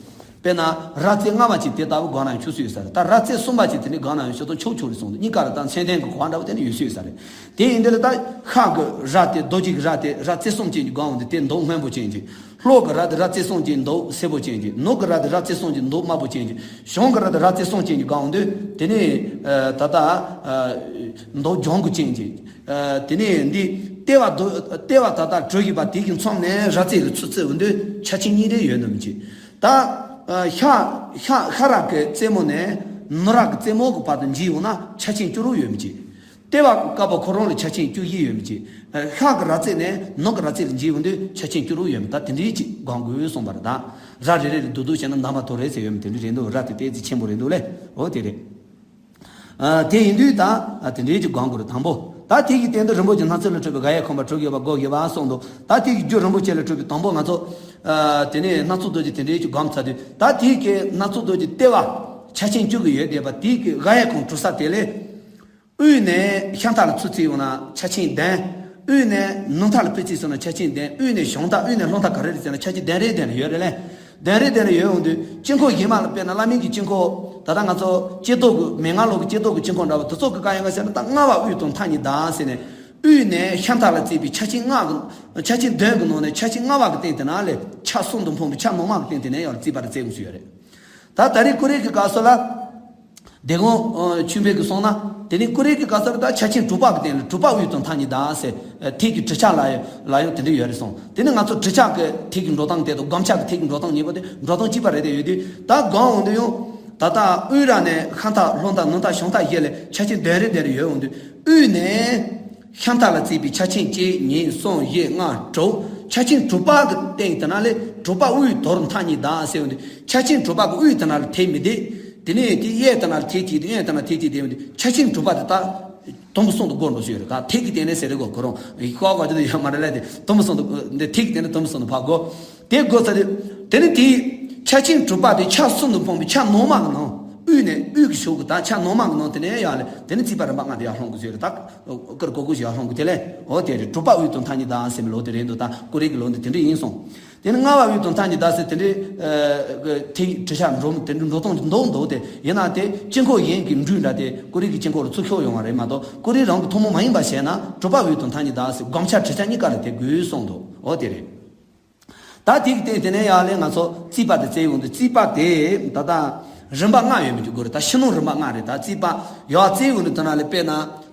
དཔེར་ན་ར་རྩེ་ལྔ་བ་ཅན་དེ་ལྟ་བུ་སྒང་ན་ཡང་ཆུད་ཟོས་ཡོད་ས་རེད། ད་ར་རྩེ་གསུམ་པ་ཅན་དེ་འདྲའི་སྒང་ན་ཡང་སྤྱིར་བཏང་ཆུང་ཆུང་རེད་གསུངས་འདུག་གཉིས་ཀ་ལ་ད་མཚན་ལྡན་གྱི་གོ་བ་འདྲ་བོ་དེ་འདྲ་ཡོད་ས་ཡོད་ས་རེད། དེ་ཡིན་དུས་ལ་ད་ཤར་གྱི་ར་དེ་རྡོ་རྗེ་གི་ར་དེ་ར་རྩེ་གསུམ་ཅན་གྱི་སྒང་འོང་དུས་དེ་མདོག་སྔོན་པོ་ཅན་གྱི། ལྷོ་གི་ར་དེ་ར་རྩེ་གསུམ་ཅན་མདོག་སེར་པོ་ཅན་གྱི། ནུབ་གི་ར་དེ་ར་རྩེ་གསུམ་ཅན་མདོག་དམར་པོ་ཅན་གྱི། བྱང་གི་ར་དེ་ར་རྩེ་གསུམ་ཅན་གྱི་སྒང་འོང་དུས་དེ་ནས་ད་ལྟ་མདོག་ལྗང་གུ་ཅན་གྱི། དེ་ནས་འདི་ལྟེ་བ་རྡོ་ལྟེ་བ་ད་ལྟ་གྲུ་བཞི་པ་དེ་གི་མཚམས་ནས་ར་རྩེ་ལ་ཚུར་བརྩི་འོང་དུས་ཆ་ཆེན་གཉིས་རེ་ཡོད་ནི་མི་བྱེད། ད་ཤ་ཤ་ཤ་ར་གི་རྩེ་མོ་ནས་ནུབ་ར་གི་རྩེ་མོ་གི་བར་དུ་འཇིགས་འོང་ན་ཆ་ཆེན་བཅུ་དྲུག་ཡོད་མི་བྱེད། ལྟེ་བ་དཀར་པོ་ཁོ་རང་ལ་ཆ་ཆེན་བཅུ་བཞི་ཡོད་མི་བྱེད། ཤ་གི་ར་རྩེ་ནས་ནུབ་གི་ར་རྩེ་ལ་འཇིགས་འོང་དུས་ཆ་ཆེན་བཅུ་དྲུག་ཡོད་མི། ད་དེ་འདྲའི་ཅིག་སྒང་དགོས་གསུངས་པ་རེད། ད་ར་རེ་རེ་ལ་བསྡུ་བསྡུ་བྱས་ན་འདམ་པ་དོ་རེ་ཟེར་ཡོད་མི་དེ་འདྲ་རེད་འདུག་ར་དེ་ཏོག་ཙམ་ཆེན་པོ་རེད་འདུག་ལས། འོ་དེ་རེད། ཨ། དེ་ཡིན་དུས་ད་ཨ་དེ་འདྲའི་ཅིག་སྒང་དགོས་རེད། དང་པོ་ད་དེ་གི་སྟེང་དུ་རིན་པོ་ཆེ་སྣ་ཚོགས་ལས་གྲུབ་པའི་ག་ཡེ་ཁང་པ་དྲུག་ཡོད་པ་སྒོ་བརྒྱད་པ་གསུངས་འདུག་ད་དེ་གི་རྒྱུ་རིན་པོ་ཆེ་ལས་གྲུབ་པའི་དང་པོ་ང་ཚོ་ཨ་དེ་ནས་སྣ་ཚོགས་རྡོ་རྗེ་དེ་འདྲའི་ཅིག་སྒང་ཚར་དུས་ད་དེ་གི་སྣ་ཚོགས་རྡོ་རྗེ་ལྟེ་བ་ཆ་ཆེན་བཅུ་གི་ཡོད་བསྡད་པ་དེ་གི་ག་ཡེ་ཁང་གྲུ་ས་དེ་ལས། དབུས་ནས་ཤར་མཐའ་ལ་ཚུར་བརྩིས་ཡོང་ན་ཆ་ཆེན་བདུན། དབུས་ནས་ནུབ་མཐའ་ལ་ཕར་བརྩིས་སོང་ན་ཆ་ཆེན་བདུན། དབུས་ནས་བྱང་མཐའ་དབུས་ནས་ལྷོ་མཐའ་ག་རེ་རེད་ཟེར་ན་ཆ་ཆེན་བདུན་རེ་བདུན་རེ་ཡོད་རེད་ལས། བདུན་རེ་བདུན་རེ་ཡོད་འོང་དུས་དཀྱིལ་འཁོར་གཞན་མ་ལ་དཔེར་ན་བླ་མེད་ཀྱི་དཀྱིལ་འཁོར་ད་ལྟ་ང་ཚོ་ལྕགས་རྡོ་གི་མན་ངག་ལོག་གི་ལྕགས་རྡོ་གི་དཀྱིལ་འཁོར་འདྲ་བ་དེ་ཚོ་གི་བཀའ་ཡང་ག་ཟེར་ན་ད་ལྔ་པ་དབུས་དང་མཐའ་གཉིས་བདག་ཟེར་ནས་དབུས་ནས་ཤར་མཐའ་ལ་བརྩིས་པའི་ཆ་ཆེན་ལྔ་གི་ཆ་ཆེན་བདུན་གི་ནང་ནས་ཆ་ཆེན་ལྔ་པ་གི་སྟེང་དེ་ན་ལས་ཆ་གསུམ་དུ་འཕངས་པའི་ཆ་ནང་མ་གི་སྟེང་དེ་ནས་ཡང་རྩིས་པ་རེ་བཙལ་དགོས་སུ་ཡོད་རེད། ད་ད་རེས་ཀུ་རེ་གི་སྐབས་སུ་ལ། སྡེ་དགོན་ཆོས་འཕེལ་གྱིས་གསུངས་ན་དེ་ནི་ཀུ་རེ་གི་སྐབས་སུ་ལ་ད་ཆ་ཆེན་དྲུག་པ་གི་སྟེང་ལ་དྲུག་པ་དབུས་དང་མཐའ་གཉིས་བདག་ཟེར་ཐིག་གི་གྲུབ་ཆ་ལ་ཡང་ལ་ཡང་དེ་འདྲ་ཡོད་རེད་གསུངས། དེ་ནི་ང་ཚོ་གྲུབ་ཆ་གི་ཐིག་གི་འགྲོ་སྟངས་དེ་དང་སྒོམ་ཆ་གི་ཐིག་གི་འགྲོ་སྟངས་གཉིས་པོ་དེ་འགྲོ་སྟངས་གཅིག་པ་རེད་དེ་ཡོད་དུས་ད་སྒང་འོང་དུས་ཡང་ད་ལྟ་དབུས་ར་ནས་ཤར་མཐའ་ལྷོ་མཐའ་ནུབ་མཐའ་བྱང་མཐའ་བཞི་ལས་ཆ་ཆེན་བདུན་རེ་བདུན་རེ་ཡོད་འོང་དུས་དབུས་ནས། ཤར་མཐའ་ལ་བརྩིས་པའི་ཆ་ཆེན་གཅིག་གཉིས་གསུམ་བཞི་ལྔ་དྲུག་ཆ་ཆེན་དྲུག་པ་གི་སྟེང་དེ་ན་ལས་དྲུག་པ་དབུས་དོར་མཐའ་གཉིས་བདག་ཟེར་འོང་དུས་ཆ་ཆེན་དྲུག་པ་གི་དབུས་དེ་ན་ལ་ཐིག་མི་བསྡད། དེ་ནས་དེ་གཡས་དེ་ན་ལ་ཐིག་གཅིག་དེ་གཡོན་དེ་ན་ཐིག་གཅིག་བསྡད་འོང་དུས་ཆ་ཆེན་དྲུག་པ་དེ་ད་དུམ་བུ་གསུམ་དུ་བགོ་འགྲོ་སྲོལ་ཡོད་རེད། ད་ཐིག་གི་སྟེང་ནས་ཟེར་རེད་གོ་ཁོ་རང་ཤོག་གོ་དེ་ཡོད་མ་རེད་ལས། དེ་དུམ་བུ་གསུམ་དུ་འདི་ཐིག་གི་སྟེང་ནས་དུམ་བུ་གསུམ་དུ་ཕར་བགོ། དེ་དགོས་ཚར་དུས། དེ་ནི་དེའི་ཆ་ཆེན་དྲུག་པ་དེ་ཆ་གསུམ་དུ་འཕངས་པའི་ཆ་ནང་མ་གི་ནང་། དབུས་ནས་དབུས་ཀྱི་ཕྱོགས་ཀྱི་ད་ཆ་ནང་མ་གི་ནང་དེ་ནས་ཡར་ལས་དེ་ནི་རྩིས་པ་རིམ་པ་ལྔ་དེ་ཡར་ལྷུང་གི་ཟེར་རེད། ད་ཀིར་གོ་གུ་ཞིག་ཡར་ལྷུང་གི་དེ་ལས་འོ་དེ་རེད། དྲུག་པ་དབུས་དང་མཐའ་གཉིས་བདག་ཟེར་མི་ལོ་དེ་རེད་འདུག་ད་ཀུ་རེ་གི་ལོ་འདི་དེ་འདྲ་ཡིན་སོང་། དེ་ནི་ལྔ་པ་དབུས་དང་མཐའ་གཉིས་བདག་ཟེར་དེ་འདྲའི་ཐིག་གྲུབ་ཆ་འགྲོ་དེ་འདྲའི་འགྲོ་སྟངས་ཀྱི་འདུག་འདུག་དེ་ཡིན་ན་དེ་དཀྱིལ་འཁོར་གཞན་གྱི་འགྲུལ་འདྲ་དེ་ཀུ་རེ་གི་དཀྱིལ་འཁོར་ལ་ཚུར་ཤོག་ཡོང་བ་རེད་མ་གཏོགས་ཀུ་རེ་རང་གི་ཐུན་མོང་མ་ཡིན་པ་བྱས་ན་དྲུག་པ་དབུས་དང་མཐའ་གཉིས་བདག་ཟེར་སྒོམ་ཆ་གྲུབ་ཆ་གཉིས་ཀ་ལ་དེ་དགོས་གསུངས་འདུག་འོ་དེ་རེད། ད་དེ་གི་སྟེང་དེ་ནས་ཡར་ལས་ང་ཚོ་རྩིས་པ་དེ་བཙལ་ཡོང་དུས་རྩིས་པ་དེ་ད་ལྟ་རིམ་པ་ལྔ་ཡོད་མི་འཇུག་དགོས་རེད། ད་ཕྱི་ནང་རིམ་པ་ལྔ་རེད། ད་རྩིས་པ་ཡར་བཙལ་ཡོང་དུས་དེ་ན་ལས་དཔེར་ན་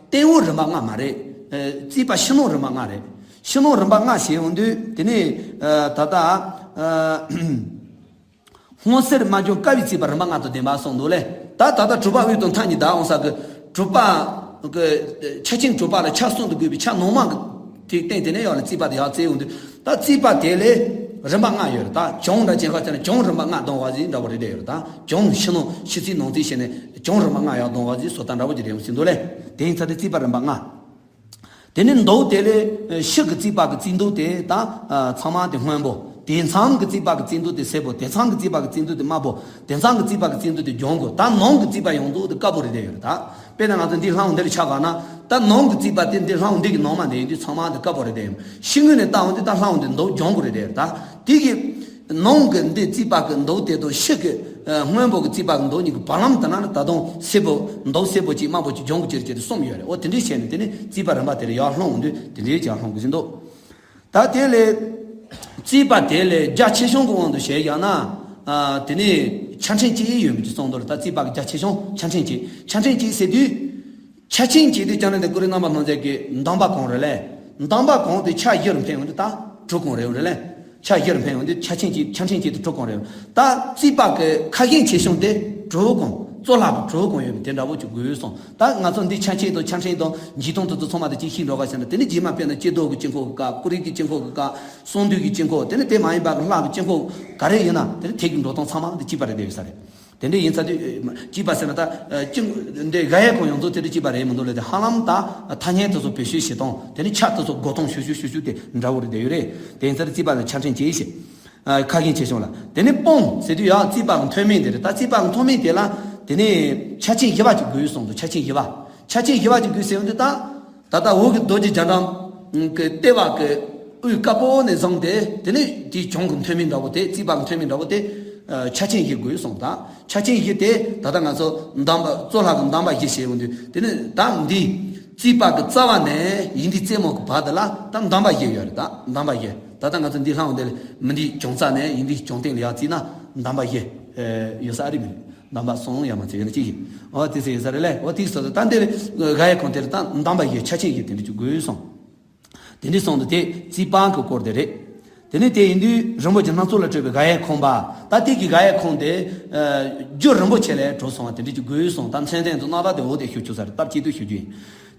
སྟེང་འོག་རིམ་པ་ལྔ་མ་རེད། ཨེ། རྩིས་པ་ཕྱི་ནང་རིམ་པ་ལྔ་རེད། ཕྱི་ནང་རིམ་པ་ལྔ་བྱས་ཡོང་དུས་དེ་ནས་ཨ་ད་ལྟ་ཨ་སྔོ་སེར་དམར་ལྗང་དཀར་བའི་རྩིས་པ་རིམ་པ་ལྔ་དང་ལྡན་པ་གསུངས་འདུག་ལས། ད་ད་ལྟ་དྲུག་པ་དབུས་དང་མཐའ་གཉིས་བདག་འོང་ས་གི་དྲུག་པ་གི་ཆ་ཆེན་དྲུག་པ་ལ་ཆ་གསུམ་དུ་བགོས་པའི་ཆ་ནང་མ་གི་དེ་སྟེང་དེ་ནས་ཡར་ལ་རྩིས་པ་དེ་ཡར་བཙལ་ཡོང་དུས་ད་རྩིས་པ་དེ་ལས་རིམ་པ་ལྔ་ཡོད་རེད། ད་བྱང་འདྲ་ཅན་ཁ་ཆ་ན་བྱང་རིམ་པ་ལྔ་གདམས་པ་ཟིག་འདྲ་བོ་རེ་རེ་ཡོད་རེད། ད་བྱང་ཕྱི་ནང་ཕྱི་རྩིས་ནང་རྩིས་བྱས་ནས་བྱང་རིམ་པ་ལྔ་ཡར་གདམས་པ་ཟིག་སོ་ད་འདྲ་བོ་ཅིག་རེད་འོང་ཟིན་འདུག་ལས། དེ་ཡིན་ཚ་དེ་རྩིས་པ་རིམ་པ་ལྔ། དེ་ནས་མདོ་དེ་ལས་ཕྱི་གི་རྩིས་པ་གི་རྩིས་མདོ་དེ་ད་ཚང་མ་དེ་སྔོན་པོ། དེ་མཚམས་ཀྱི་རྩིག་པ་གི་རྩིག་མདོ་དེ་སེར་པོ། དེ་མཚམས་ཀྱི་རྩིག་པ་གི་རྩིག་མདོ་དེ་དམར་པོ། དེ་མཚམས་ཀྱི་རྩིག་པ་གི་རྩིག་མདོ་དེ་ལྗང་གུ། ད་ནང་གི་རྩིག་པ་ཡོངས་རྫོགས་དེ་དཀར་པོ་རེད་བསྡད་ཡོད་རེད་ད། དཔེར་ན་ང་ཚོ་འདི་ལྷམ་འདིར་ཆ་བཞག་ན། ད་ནང་གི་རྩིག་པ་དེ་འདི་ལྷམ་འདི་གི་ནང་མ་འདི་ཡིན་དུས་ཚང་མ་འདི་དཀར་པོ་རེད་བསྡད་ཡོད། ཕྱི་ངོས་ནས་བལྟ་འོང་དུས་ད་ལྷམ་འདི་མདོག་ལྗང་གུ་རེད་བསྡད་ཡོད་རེད་ད། དེ་གི་ནང་གི་འདི་རྩིག་པ་གི་མདོག་དེ་དང་ཕྱི་གི་ཨ་སྔོན་པོ་གི་རྩིག་པ་གི་མདོག་གཉིས་ཀྱི་བར་ལམ་དེ་ན་ནི་ད་དུང་སེར་པོ་མདོག་སེར་པོ་གཅིག་དམར་པོ་གཅིག་ལྗང་གུ་གཅིག་རེ་གཅིག་རེ་གསུམ་ཡོད་རེད། འོ་དེ་འདྲས་བྱས་ནས་དེ་ནི་རྩིག་པ་རིམ་པ་དེ་ལ་ཡར་ལྷུང་འོང་དུས་དེ་འདྲས་ཀྱང་ལྷུང་དགོས་ཀྱི་འདུག་ད་དེ་ལས་རྩིག་པ་དེ་ལས་རྒྱ་ཆེ་ཆུང་གི་དབང་དུ་བྱས་ཡང་ན། ཨ་དེ་ནས་ཆ་ཕྲན་གཅིག་ཡོད་མི་གཅིག་གསུངས་འདུག་ད་རྩིག་པ་གི་རྒྱ་ཆེ་ཆུང་ཆ་ཕྲན་གཅིག་ཆ་ཕྲན་གཅིག་ཟེར་དུས། ཆ་ཕྲན་གཅིག་དེ་ཅང་ནི་དེ་ཀོ་རི་རྣམ་པ་སྣང་མཛད་ཀྱི་འདམ་པ་གང་རེད་ལས། འདམ་པ་གང་དེ་ཆ་བཞི་རུ་འཕེན་ཡོང་དུས་ད་དྲུག་གང་རེད་རེད་ལས། ཆ་བཞི་རུ་འཕེན་ཡོང་དུས་ཆ་ཕྲན་གཅིག་ཆ་ཕྲན་གཅིག་དེ་དྲུག་གང་རེད། ད་རྩིག་པ་གི་ཁ་ཤས་ཆེ་ཆུང་དེ་དྲུག་གང་གཙོ་ལྷག་གི་དྲུག་གང་ཡོད་པ་དེ་འདྲ་བོ་ཅིག་དགོས་སོང་། ད་ང་ཚོ་འདི་ཆ་ཕྲན་དང་ཆ་ཕྲན་དང་འཇིག་སྟངས་དེ་ཚོ་ཚང་མ་དེ་ཅིག་ཤེས་འགྲོ་ག་ཟེར་ན། དེ་ནི་རྗེས་མ་དཔེར་ན་སྐྱེ་སྟོབས་ཀྱི་དཀྱིལ་འཁོར་གི་སྐབས། ཀོ་རིམ་གྱི་དཀྱིལ་འཁོར་གི་སྐབས། གསང་འདུས་ཀྱི་དཀྱིལ་འཁོར། དེ་ནི་དེ་མ་ཡིན་པ་གི་ལྷག་གི་དཀྱིལ་འཁོར་ག་རེ་ཡིན་ན་དེ་ནི་དེ་གི་འགྲོ་སྟངས་ཚང་མ་དེ་གཅིག་པ་རེད་བསྡད་ཡོད་ས་རེད། དེ་འདྲ་ཡིན་ཚར་དུས་ཨེ་མ་གཅིག་པ་ཟེར་ན་ད་ཨ་གཅིག་འདི་ག་ཡའི་ཁོངས་ཡོངས་རྫོགས་དེ་འདྲ་གཅིག་པ་རེད་མི་འདུག་ལས། དེ་ཧ་ལམ་ད་ཐ་སྙད་དེ་ཚོ་བེད་སྤྱོད་བྱེད་སྟངས། དེ་ནི་ཆ་དེ་ཚོ་བགོ་སྟངས་ཞུ་ཞུ་ཞུ་ཞུ་དེ་འདྲ་བོ་རེད་བསྡད་ཡོད་རེད། དེ་ཡིན་ཚར་རྩིག་པ་ལ་ཆ་ཕྲན་གཅིག་བྱས། ཨ་ཁ་ཤས་ཆེ་ཆུང་ལ། དེ་ནི་སྤང་ཟེར་དུས་ཡང་རྩིག་པ་གི་མཐོ་དམན་དེ་རེད། ད་རྩིག་པ་གི་མཐོ་དམན་དེ་ལ་དེ་ནི་ཆ་ཕྲན་བཞི་པ་ཅིག་དགོས་གསུངས་འདུག་ཆ་ཕྲན་བཞི་པ། ཆ་ཕྲན་བཞི་པ་ཅིག་དགོས་ཟེར་ཡོང་དུས་ད། ད་ལྟ་འོག་གི་རྡོ་རྗེ་རྒྱ་གྲམ་གྱི་ལྟེ་བ་གི་དབུས་དཀར་པོ་ནས་བཟུང་སྟེ། དེ་ནས་དེའི་གྱང་གི་མཐོ་དམན་འདྲ་བོ་དེ། རྩིག་པ་གི་མཐོ་དམན་འདྲ་བོ་དེ། ཨ་ཆ་ཕྲན་བཞི་དགོས་གསུངས། ད་ཆ་ཕྲན་བཞི་དེ་ད་ལྟ་ང་ཚོ་འདམ་པ་གཙོ་ལྷག་གི་འདམ་པ་བཞི་བྱས་ཡོང་དུས། དེ་ནས་ད་འདི་རྩིག་པ་གི་རྩ་བ་ནས་ཡིན་འདི་རྩེ་མོ་གི་བར་དེ་ལ་ད་འདམ་པ་བཞི་ཡོད་རེད། ད་འདམ་པ་བཞི། ད་ལྟ་ང་ཚོ་འདི་ལྷང་འདི་ལ་མི་འདི་གྱང་རྩ་ནས་ཡིན་འདི་གྱང་སྟེང་ལ་ཡར་བརྩིས་ན་འདམ་པ་བཞི་ཡོད་ས་ཨ་རི་མི་རེད། འདམ་པ་གསུམ་ཡང་མ་ཚད་ཡོད་ན་གཅིག་ཡིན། འོ་དེ་ཚོ་ཡོད་ས་རེད་ལས། འོ་དེ་སོ་སོ་ད་འདིར་ག་ཡའི་ཁོངས་དེར་ད་འདམ་པ་བཞི་ཆ་ཕྲན་བཞི་དེ་འདྲ་ཅིག་དགོས་སོང་། དེ་འདྲ་སོང་དུས་དེ་རྩིག་པ་གི་སྐོར་དེ་རེད། དེ་ནས་དེ་ཡིན་དུས་རིན་པོ་ཆེ་སྣ་ཚོགས་ལས་གྲུབ་པའི་ག་ཡའི་ཁོངས་པ། ད་དེ་གི་ག་ཡའི་ཁོངས་དེ་ཨ་རྒྱུ་རིན་པོ་ཆེ་ལས་གྲུབ་སོང་བ་དེ་འདྲ་ཅིག་དགོས་སོང་། ད་མཚན་ལྡན་དུ་རྣམ་པ་དེ་འོ་དེ་ཞུ་ཆོག་ས་རེད། སྟབས་གཅིག་ཏུ་ཞུ་རྒྱུ་ཡིན།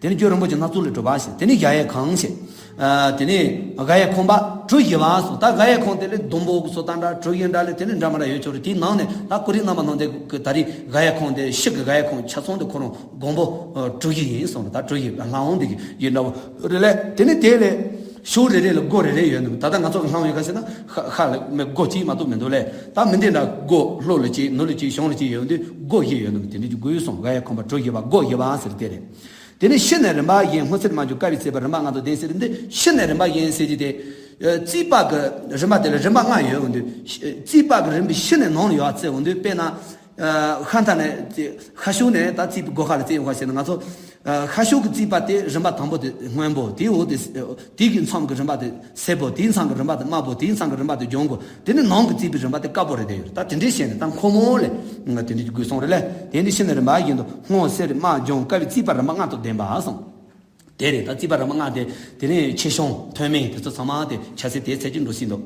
དེ་ནི་རྒྱུ་རིན་པོ་ཆེ་སྣ་ཚོགས་ལས་གྲུབ་པ་ཞེས། དེ་ནི་ག་ཡའི་ཁོངས་ཞེས། ཨ་དེ་ནི་ག་ཡའི་ཁོངས་པ་གྲུ་བཞི་པ་སོ། ད་ག་ཡའི་ཁོངས་དེ་ལས་ཟླུམ་པོ་གི་སོ་ད་འདྲ་གྲུ་བཞི་འདྲ་ལས་དེ་ནི་འདྲ་མི་འདྲ་ཡོད་ཆོག་རེད། དེའི་ནང་ནས་ད་ཀོ་རི་རྣམ་པ་སྣང་མཛད་ཀྱི་ད་རེས་ག་ཡའི་ཁོངས་དེ་ཕྱི་གི་ག་ཡའི་ཁོངས་ཆ་ཚང་དེ་ཁོ་རང་སྒོང་པོ་ཨ་གྲུ་བཞི་ཡིན་གསུངས་རེད། ད་གྲུ་བཞི་ལྷ་འོང་འདི་གི་ཡིན་འདྲ་བོ་རེད་ལས། དེ་ནི་དེ་ལས་ཤོག་རེ་རེ་ལ་སྒོ་རེ་རེ་ཡོད་འདུག་ད་ལྟ་ང་ཚོ་གི་ལྷ་འོང་ཡོད་ག་ཟེར་ན་ཧ་ཧ་ལ་མི་སྒོ་གཅིག་མ་གཏོགས་མི་འདུག་ལས། ད་མི་འདི་འདྲ་སྒོ་ལྷོ་ལ་གཅིག་ནུབ་ལ་གཅིག་བྱང་ལ་གཅིག་ཡོད་འདུག་སྒོ་བཞི་ཡོད་འདུག་དེ་འདྲ་ཅིག་དགོས་གསུངས། ག་ཡའི་ཁོངས་པ་གྲུ་བཞི་པ་སྒོ་བཞི་པ་ཟེར་དེ་རེད། དེ་ནས་ཕྱི་ནས་རིམ་པ་བཞིན་སྔོ་སེར་དམར་ལྗང་དཀར་པོའི་རྩིག་པ་རིམ་པ་ལྔ་དང་ལྡན་ཟེར་འདི་ཕྱི་ནས་རིམ་པ་བཞིན་ཟེར་གྱི་དེ། ཨ་རྩིག་པ་གི་རིམ་པ་དེ་ལ་རིམ་པ་ལྔ་ཡོད་འོང་དུས། ཨ་རྩིག་པ་གི་རིམ་པའི་ཕྱི་ནས་ནང་ལ་ཡར་བརྩིས་འོང་དུས་དཔེར་ན། ཨ་ཤར་མཐའ་ནས་རྩིག་ཤར་ཕྱོགས་ནས་ད་རྩིག་པའི་སྒོ་ཁ་ལ་བརྩིས་ཡོང་བ་ཟེར་ན། ང་ཚོ་ཨ་ཤར་ཕྱོགས་ཀྱི་རྩིག་པ་དེ་རིམ་པ་དང་པོ་དེ་སྔོན་པོ། དེའི་འོག་དེ་དེ་གི་མཚམས་ཀྱི་རིམ་པ་དེ་སེར་པོ། དེའི་མཚམས་ཀྱི་རིམ་པ་དེ་དམར་པོ། དེའི་མཚམས་ཀྱི་རིམ་པ་དེ་ལྗང་གུ། དེ་ནི་ནང་གི་རྩིག་པའི་རིམ་པ་དེ་དཀར་པོ་རེད་བསྡད་ཡོད་རེད། ད་དེ་འདྲའི་བཤད་ནས་ད་ཁོ་མོ་ལས་ང་དེ་འདྲའི་དགོས་གསུངས་རེད་ལས། དེ་འདི་ཕྱི་ནས་རིམ་པ་བཞིན་དུ་སྔོ་སེར་དམར་ལྗང་དཀར་པོའི་རྩིག་པ་རིམ་པ་ལྔ་དང་ལྡན་པ་གསུངས། དེ་རེད། ད་རྩིག་པ་རིམ་པ་ལྔ་དེ་དེ་ནས་ཆེ་ཆུང་མཐོ་དམན་དེ་ཚོ་ཚང་མ་དེ་ཆ་ཚད་དེ་ཚད་ཀྱི་འགྲོ་སྲིད་འདུག་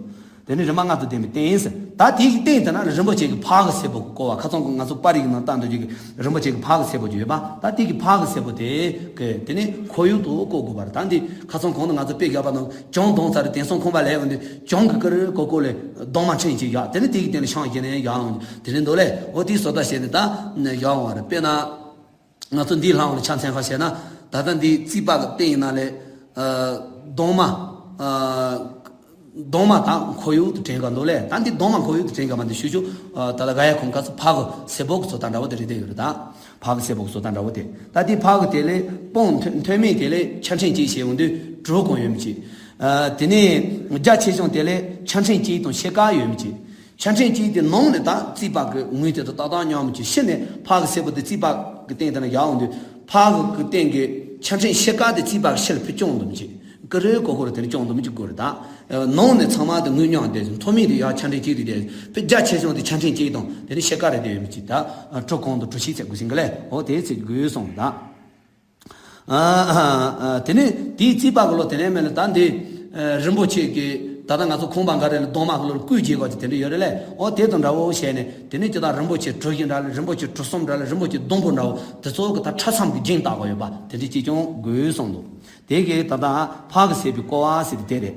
དེ་ནས་རིམ་པ་ལྔ་དང་ལྡན་པའི་སྟེང་ཟེར། ད་དེའི་སྟེང་དེ་ན་རིན་པོ་ཆེ་གི་ཕག་གི་སེར་པོ་གི་བསྐོར་བ། ཁ་སང་ང་ཚོ་པར་རིས་ནང་བལྟ་འདོད་ཀྱི་རིན་པོ་ཆེ་གི་ཕག་གི་སེར་པོ་ཅིག་ཡོད་པ། ད་དེ་གི་ཕག་གི་སེར་པོ་དེ་གི་དེ་ནས་ཁོར་ཡུག་ཏུ་བསྐོར་དགོས་པ་རེད། ད་འདི་ཁ་སང་གོང་དུ་ང་ཚོ་དཔེ་བཞག་པ་ནང་གྱང་བརྡུངས་ཚར་རེད། དེང་སང་ཁང་པ་ལས་འོང་དུས་གྱང་གི་ཀི་རི་ཀོ་ཀོ་ལས་གདུང་མ་ཕྲན་ཅིག་བཞག་དེ་ནས་དེ་གི་སྟེང་ལ་ཤང་བཞི་ནས་བཞག་འོང་དེ་ནས་འདུག་ལས། འོ་དེའི་བཟོ་ལྟ་བྱས་ནས་ད་བཞག་འོང་བ་རེད། དཔེར་ན། ང་ཚོ་འདིའི་ལྷ་འོང་ལ་ཆ་མཚོན་པ་བྱས་ན། ད་ལྟ་འདིའི་རྩིག་པ་གི་སྟེང་ཡིན་ན་ལས། ཨ་གདུང་མ། ཨ་གདུང་མ་དང་ཁོར་ཡུག་ཏུ་དྲན་ག་འདུག་ལས། ད་འདི་གདུང་མ་ཁོར་ཡུག་ཏུ་དྲན་ག་མ་འདི་ཞུ་ཞུ། ཨ་ད་ལྟ་ག་ཡ་ཁོང་ཁ་སུ་ཕག་གི་སེར་པོ་གི་བཟོ་ལྟ་འདྲ་བོ་དེ་རེད་བསྡད་ཡོད་རེད་ད། ཕག་གི་སེར་པོ་གི་བཟོ་ལྟ་འདྲ་བོ་དེ། ད་འདི་ཕག་གི་དེ་ལས་སྤང་མཐོ་མཐོ་དམན་དེ་ལས་ཆ་ཕྲན་གཅིག་བྱས་འོང་དུས་དྲུག་གང་ཡོད་མི་གཅིག་ཨ་དེ་ནས་རྒྱ་ཆེ་ཆུང་དེ་ལས་ཆ་ཕྲན་གཅིག་དང་ཕྱེད་ཀ་ཡོད་མི་གཅིག་ཆ་ཕྲན་གཅིག་དེ་ནང་ནས་ད་རྩིག་པ་གི་ངོས་དེ་དང་ཏག་ཏག་མཉམ་གྱི་ཕྱི་ནས་ཕག་གི་སེར་པོ་དེ་རྩིག་པ་གི་སྟེང་དེ་ན་ཡར་འོང་དུས་ཕག་གི་སྟེང་གི་ཆ་ཕྲན་ཕྱེད་ཀ་དེ་རྩིག་པ་གི་ཕྱི་ལ་ཕུད་རྐྱང་འདུག་མི་གཅིག་ཀི་རི་ཀོ་ཀོ་རུ་དེ་ནས་རྐྱང་འདུག་མི་གཅིག་དགོས་རེད་ད། ནང་ནས་ཚང་མ་དེ་ངོས་མཉམ་དེ་མཐོ་དམན་དེ་ཡར་ཆ་ཕྲན་གཅིག་དེ་དེ་ཕུད། རྒྱ་ཆེ་ཆུང་དེ་ཆ་ཕྲན་གཅིག་དང་དེ་ནས་ཕྱེད་ཀ་རེ་དེ་ཡོད་མི་གཅིག་ད་དྲུག་གང་དང་དྲུག་ཕྱེད་ཚད་དགོས་ཟིན་གི་ལས། འོ་དེ་ཚད་དགོས་སོང་ད། ཨ་ཨ་ཨ་དེ་ནས་དེའི་རྩིག་པ་གི་ལོ་དེ་ནས་མེད་ལ་ད་འདི་ཨ་རིན་པོ་ཆེ་གི་ད་ལྟ་ང་ཚོ་ཁང་པ་འགའ་རེ་ལ་གདུང་མ་གི་ལོ་སྐུ་རྒྱས་གོ་ཅི་དེ་འདྲ་ཡོད་རེད་ལས། འོ་དེ་དང་འདྲ་བོ་བྱས་ནས་དེ་ནས་ཅི་ད་རིན་པོ་ཆེ་གྲུ་བཞི་འདྲ་ལ་རིན་པོ་ཆེ་གྲུ་གསུམ་འདྲ་ལ་རིན་པོ་ཆེ་ཟླུམ་པོ་འདྲ་བོ་དེ་ཚོ་གི་ད་ཕྲ་མཚམས་ཀྱི་རྒྱན་བཏགས་གོ་ཡོད་པ་དེ་འདྲ་ཅིག་ཀྱང་དགོས་སོང་འདུག་དེ་གི་ད་ལྟ་ཕག་གི་སེར་པོའི་བསྐོར་བ་ཟེར་དེ་དེ་རེད།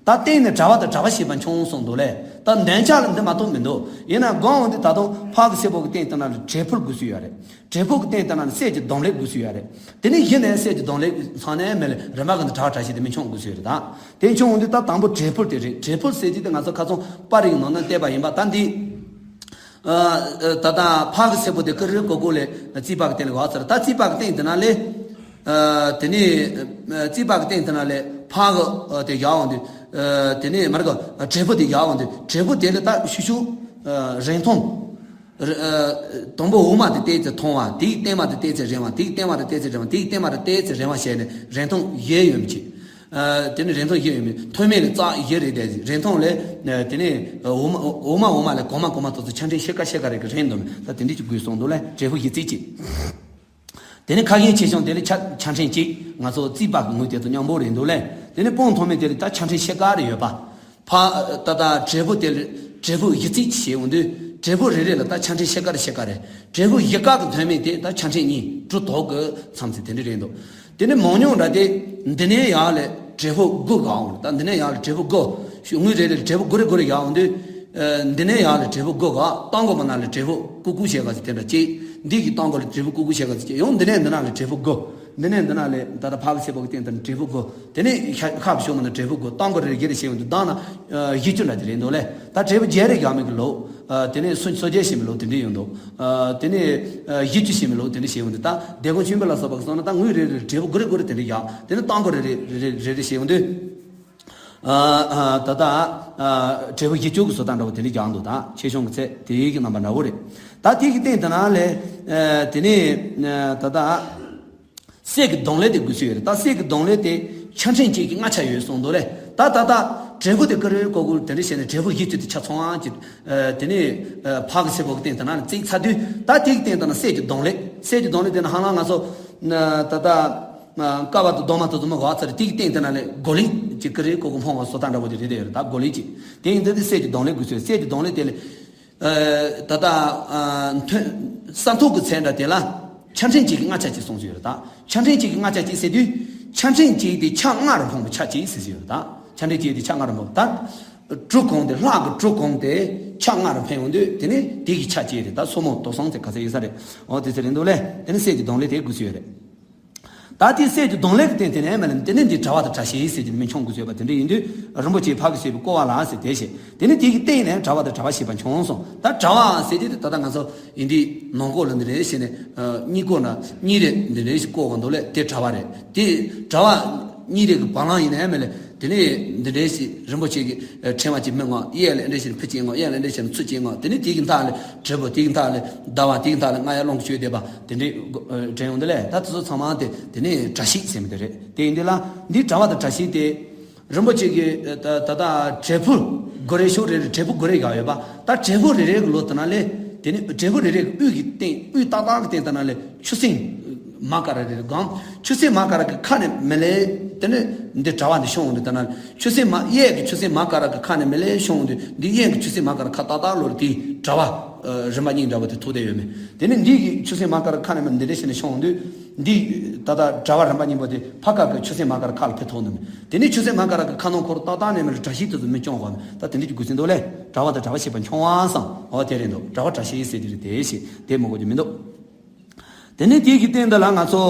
ད་སྟེང་ནས་གྲྭ་པ་དང་གྲྭ་པ་ཞེས་པ་འཁྱོངས་གསུངས་འདུག་ལས། ད་འདོན་ཆ་ལ་འདི་མ་གཏོགས་མི་འདུག་ཡིན་ན་དགོངས་འོང་དུས་ད་དུང་ཕ་གི་སེར་པོ་གི་སྟེང་དེ་ན་ལ་འབྲས་བུ་དགོས་སུ་ཡོད་རེད། འབྲས་བུ་གི་སྟེང་དེ་ན་ལ་སྲས་ཀྱི་གདོང་ལེབ་དགོས་སུ་ཡོད་རེད། དེ་ནས་གཞི་ནས་སྲས་ཀྱི་གདོང་ལེབ་ཚང་ནས་མེད་ལ་རིམ་པ་གི་འདི་གྲྭ་པ་གྲྭ་ཞིག་དེ་མི་འཁྱོངས་དགོས་སུ་ཡོད་རེད་ད། དེ་འཁྱོངས་འོང་དུས་ད་དང་པོ་འབྲས་བུ་དེ་རེད། འབྲས་བུ་ཟེར་གྱི་དེ་ང་ཚོ་ཁ་སང་པར་རིགས་ནང་ན་བལྟས་པ་ཡིན་པ་ད་འདི། ད་ལྟ་ཕ་གི་སེར་པོ་དེ་ཀི་རི་ཀོ་ཀོ་ལས་རྩིས་པ་གི་སྟེང་ལ་བབས་ཚར། ད་རྩིས་པ་གི་སྟེང་དེ་ན་ལས། དེ་ནས་རྩིས་པ་གི་སྟེང་དེ་ན་ལས་ཕ་གི་དེ་བཞག་འོང་དུས། དེ་ནས་མར་གི་འབྲས་བུ་དེ་བཞག་འོང་དུས་འབྲས་བུ་དེ་ལས་ད་ཤུ་ཤུ་རིང་ཐུང་། དང་པོ་འོག་མ་དེ་བལྟས་ཚེ་ཐུང་བ། དེའི་སྟེང་མ་དེ་བལྟས་ཚེ་རིང་བ། དེའི་སྟེང་མ་དེ་བལྟས་ཚེ་རིང་བ། དེའི་སྟེང་མ་དེ་བལྟས་ཚེ་རིང་བ་བྱས་ནས་རིང་ཐུང་བཞི་ཡོད་མི་ཆེ། དེ་ནི་རིང་ཐུང་བཞི་ཡོད་མི་མཐོ་དམན་ལས་རྩ་བཞི་རེད་དེ། རིང་ཐུང་ལས་དེ་ནི་འོག་མ་འོག་མ་ལས་གོང་མ་གོང་མ་ཐོག་ཏུ་ཆ་འཕྲིན་ཤེལ་དཀར་ཤེལ་དཀར་རེད་གི་རིང་འདུག་མི་ད་དེ་འདྲ་ཅིག་དགོས་གསུངས་འདུག་ལས། འབྲས་བུ་བཞི་བརྩེགས་གཅིག་དེ་ནི་ཁ་གཞན་ཆེ་ཆུང་དེ་ལས་ཆ་ཆ་འཕྲིན་གཅིག་ང་ཚོ་རྩིས་པ་གི་ངོས་དེ་དང་མཉམ་པོ་རེད་འདུག་ལས། དེ་ནི་སྤུངས་མཐོ་དམན་དེ་ལས་ད་ཆ་འཕྲིན་ཤེལ་དཀར་རེ་ཡོད་པ། ཕ་ད་ལྟ་འབྲས་བུ་དེ་ལ་འབྲས་བུ་བཞི་བརྩེགས་ཞེས་འོང་དུས་འབྲས་བུ་རེ་རེ་ལ་ད་ཆ་འཕྲིན་ཤེལ་དཀར་ཤེལ་དཀར་རེད། འབྲས་བུ་བཞི་ཀ་གི་མཐོ་དམན་དེ་ད་ཆ་འཕྲིན་གཉིས་དྲུག་དོག་གི་མཚམས་ཚད་དེ་འདྲ་རེད་འདུག་དེ་ནི་མང་ཉུང་འདྲ་སྟེ། འདི་ནས་ཡར་ལ་འབྲས་བུ་དགུ་ག་འོང་། ད་འདི་ནས་ཡར་ལ་འབྲས་བུ་དགུ། ཤུ་ངོས་རེ་རེ་ལ་འབྲས་བུ་དགུ་རེ་དགུ་རེ་ཡར་འོང་དུས། འདི་ནས་ཡར་ལ་འབྲས་བུ་དགུ་ག་སྟེང་གོ་མ་ན་ལ་འབྲས་བུ་ཀུ་ཀུ་ཞེས་ག་ཚོད་དེ་འདྲ་གཅིག་འདི་གི་སྟེང་གོ་ལ་འབྲས་བུ་ཀུ་ཀུ་ཞེས་ག་ཚོད་གཅིག་ཡང་འདི་ནས་འདི་ན་ལ་འབྲས་བུ་དགུ། འདི་ནས་འདི་ན་ལས་ད་ལྟ་ཕ་གི་སེར་པོ་གི་སྟེང་དུ་འབྲས་བུ་དགུ། དེ་ནས་ཤ་ཁ་བྱུང་མ་ན་འབྲས་བུ་དགུ། སྟེང་གོ་རེ་རེ་བཞི་རེ་བྱས་འོང་དུས་བདག་ན་བཞི་བཅུ་འདྲ་དེ་རེད་འདུག་ལས། ད་འབྲས་བུ་བརྒྱད་རེ་བཞག་མི་གི་ལོ། དེ་ནས་སུམ་ཅུ་སོ་བརྒྱད་བྱས་མི་ལོ་དེ་འདྲ་ཡོང་འདུག་དེ་ནས་བཞི་བཅུ་བྱས་མི་ལོ་དེ་འདྲ་བྱས་འོང་དུས་ད་སྡེ་དགོན་ཆོས་འཕེལ་ལ་སོགས་པ་གི་སོང་ན་ད་ངོས་རེ་རེ་འབྲས་བུ་དགུ་རེ་དགུ་རེ་དེ་འདྲ་བཞག་དེ་ནས་སྟེང་གོ་རེ་རེ་རེ་རེ་རེ་བྱས་འོང་དུས། ད་ལྟ་འབྲས་བུ་བཞི་བཅུ་གི་བཟོ་ལྟ་འདྲ་བོ་དེ་འདྲ་བཞག་འདུག་ད་ཆེ་ཆུང་གི་ཚད་དེའི་གི་རྣམ་པ་འདྲ་བོ་རེད། ད་དེ་གི་སྟེང་དེ་ན་ལས། དེ་ནས་ད་ལྟ། སྲས་ཀྱི་གདོང་ལེབ་དེ་དགོས་སུ་ཡོད་རེད། ད་སྲས་ཀྱི་གདོང་ལེབ་དེ་ཆ་འཕྲིན་གཅིག་གི་ལྔ་ཆ་ཡོད་གསུངས་འདུག་ལས། ད་ད་ལྟ་འབྲས་བུ་དེ་ཀི་རེ་ཀོ་ཀུ་དེ་འདྲ་བྱས་ནས་འབྲས་བུ་བཞི་བཅུ་དེ་ཆ་ཚང་བ་ཅིག་དེ་ནས་ཕ་གི་སེར་པོ་གི་སྟེང་དེ་ན་ལ་བརྩེགས་ཚར་དུས་ད་དེ་གི་སྟེང་དེ་ན་སྲས་ཀྱི་གདོང་ལེབ། སྲས་ཀྱི་གདོང་ལེབ་དེ་ན་ཧ་ལམ་ང་ཚོ་ད་ལྟ་ཀ་བ་དང་གདོང་མ་དེ་ཚོ་མ་གོ་ཚར། དེ་གི་སྟེང་དེ་ན་ལས་གོ་ལེབ་ཅིག་ཀི་རེ་ཀོ་ཀུ་འཕང་བ་བཟོ་ལྟ་འདྲ་བོ་དེ་རེད་དེ་ཡོད་རེད། ད་གོ་ལེབ་ཅིག་དེ་ཡིན་དུས་དེ་སྲས་ཀྱི་གདོང་ལེབ་དགོས་སུ་ཡོད། སྲས་ཀྱི་གདོང་ལེབ་དེ་ལས། ད་ལྟ་མཐོ་ས་མཐོ་གི་ཚད་འདྲ་དེ་ལ་ཆ་འཕྲིན་གཅིག་གི་ལྔ་ཆ་གཅིག་གསུངས་སུ་ཡོད་རེད། ད་ཆ་འཕྲིན་གཅིག་གི་ལྔ་ཆ་གཅིག་ཟེར་དུས་ཆ་འཕྲིན་གཅིག་དེ་ཆ་ལྔ་རུ་འཕངས་པ་ཆ་གཅིག་ཟེར་སུ་ཡོད་རེད། ད་ཆ་འཕྲིན་གཅིག་དེ་ཆ་ལྔ་རུ་འཕངས། ད་གྲུ་གུང་དེ་ལྷག་གི་གྲུ་གུང་དེ་ཆ་ལྔ་རུ་འཕེན་ཡོང་དུས་དེ་ནི་དེ་གི་ཆ་གཅིག་རེད། ད་སོ་མོ་དོ་སོང་ཚེ་ག་ཚད་ཡོད་ས་རེད། འོ་དེ་ཚེ་རེད་འདུག་ལས། དེ་ནི་སྲས་ཀྱི་གདོང་ལེབ་དེ་དགོས་སུ་ཡོད་རེད། ད་དེའི་སྲས་ཀྱི་གདོང་ལེབ་ཀྱི་སྟེང་དེ་ནས་མ་ལེན་དེ་ནས་འདི་གྲྭ་པ་དང་གྲྭ་ཤིས་ཟེར་གྱི་མི་འཁྱོངས་དགོས་ཟེར་བ་དེ་འདྲ་ཡིན་དུས་རིན་པོ་ཆེ་ཕ་གི་ཟེར་བའི་བསྐོར་བ་ལ་ཟེར་དེ་བཤད། དེ་ནས་དེ་གི་སྟེང་ནས་གྲྭ་པ་དང་གྲྭ་པ་ཞེས་པ་འཁྱོངས་སོང་། ད་གྲྭ་པ་ཟེར་དེ་ད་ལྟ་ང་ཚོ་ཡིན་དུས་ནང་ཁོག་ལ་འདི་རེད་ཟེར་ནས་གཉིས་བསྐོར་ན་གཉིས་རེད་འདི་རེད་ཞིག་བསྐོར་བ་འདུག་ལས། དེ་གྲྭ་པ་རེད། དེ་གྲྭ་པ་གཉིས་རེད་གི་བ་ལང་ཡིན་ནའི་མ་ལེན། དེ་ནས་འདི་འདྲའི་ཞིག་རིན་པོ་ཆེ་གི་ཕྲེང་བ་གཅིག་མི་མངའ། གཡས་ལ་འདྲ་ཞིག་ཕུ་གཅིག་མངའ། གཡས་ལ་འདྲ་ཞིག་ཚུ་གཅིག་མངའ། དེ་ནས་དེ་གི་མཐའ་ལ་དྲིལ་བུ། དེ་གི་མཐའ་ལ་ཟླ་བ། དེ་གི་མཐའ་ལ་རྔ་ཡབ་ལོངས་སྤྱོད་བསྡེབས་པ་དེ་འདྲའི་དྲན་ཡོང་དུ་ལས། ད་དེ་ཚོ་ཚང་མ་དེ་དེ་ནས་གྲྭ་ཤིས་ཟེར་མི་དེ་རེད། དེ་ཡིན་དུས་ལ་འདི་གྲྭ་པ་དང་གྲྭ་ཤིས་དེ་རིན་པོ་ཆེ་གི་ད་ད་འབྲས་བུ་དགུ་རེ་ཤོག་རེ་རེ་འབྲས་བུ་དགུ་རེ་བཞག་ཡོད་པ། ད་འབྲས་བུ་རེ་རེ་གི་ལོ་དེ་ན་ལས། དེ་ནས་འབྲས་བུ་རེ་རེ་གི་དབུས་ཀྱི་སྟེང་དབུས་ཏག་ཏག་གི་སྟེང་དེ་ན་ལས་ཆུ་སྲིན་མ་ཀ་ར་རེ་རེ་སྒང་། ཆུ་སྲིན་མ་ཀ་ར་གི་ཁ་ནས་མི་ལེ། དེ་ནས་འདི་གྲྭ་པ་འདི་ཤོང་འདི་ལྟ་ན་ཆུ་སྲིན་མ་གཡས་ཀྱི་ཆུ་སྲིན་མ་ཀ་ར་གི་ཁ་ནས་མི་ལེ་ཤོང་འདི་འདི་གཡོན་གྱི་ཆུ་སྲིན་མ་ཀ་ར་ཁ་ཏག་ཏག་ལོར་དེའི་གྲྭ་པ་རིམ་པ་གཉིས་འདྲ་བོ་དེ་ཐུག་བསྡད་ཡོད་མེད། དེ་ནས་འདི་གི་ཆུ་སྲིན་མ་ཀ་ར་ཁ་ནས་མི་འདི་འདྲ་ཞིག་ནས་ཤོང་འདི་འདི་ད་ལྟ་གྲྭ་པ་རིམ་པ་གཉིས་པོ་དེ་ཕ་ཀ་གི་ཆུ་སྲིན་མ་ཀ་ར་ཁ་ལ་ཕེབས་ཐུབ་འདུག་མེད། དེ་ནས་ཆུ་སྲིན་མ་ཀ་ར་གི་ཁ་ནང་འཁོར་ཏག་ཏག་ནས་མི་ལ་གྲྭ་ཤིས་དེ་ཚོ་མི་སྐྱོང་བ་མེད། ད་དེ་འདྲ་གྱི་དགོས་ཟིན་འདུག་ལས། གྲྭ་པ་དང་གྲྭ་པ་ཞེས་པ་འཁྱོངས་བ་སང་འོ་དེ་རེད་འདུག་གྲྭ་པ་གྲྭ་ཤིས་ཟེར་དེ་རེད་དེ་ཞེས་དེ་མི་དགོས་ཀྱི་མི་འདུག་དེ་ནས་དེ་གི་སྟེང་དུ་ལ་ང་ཚོ་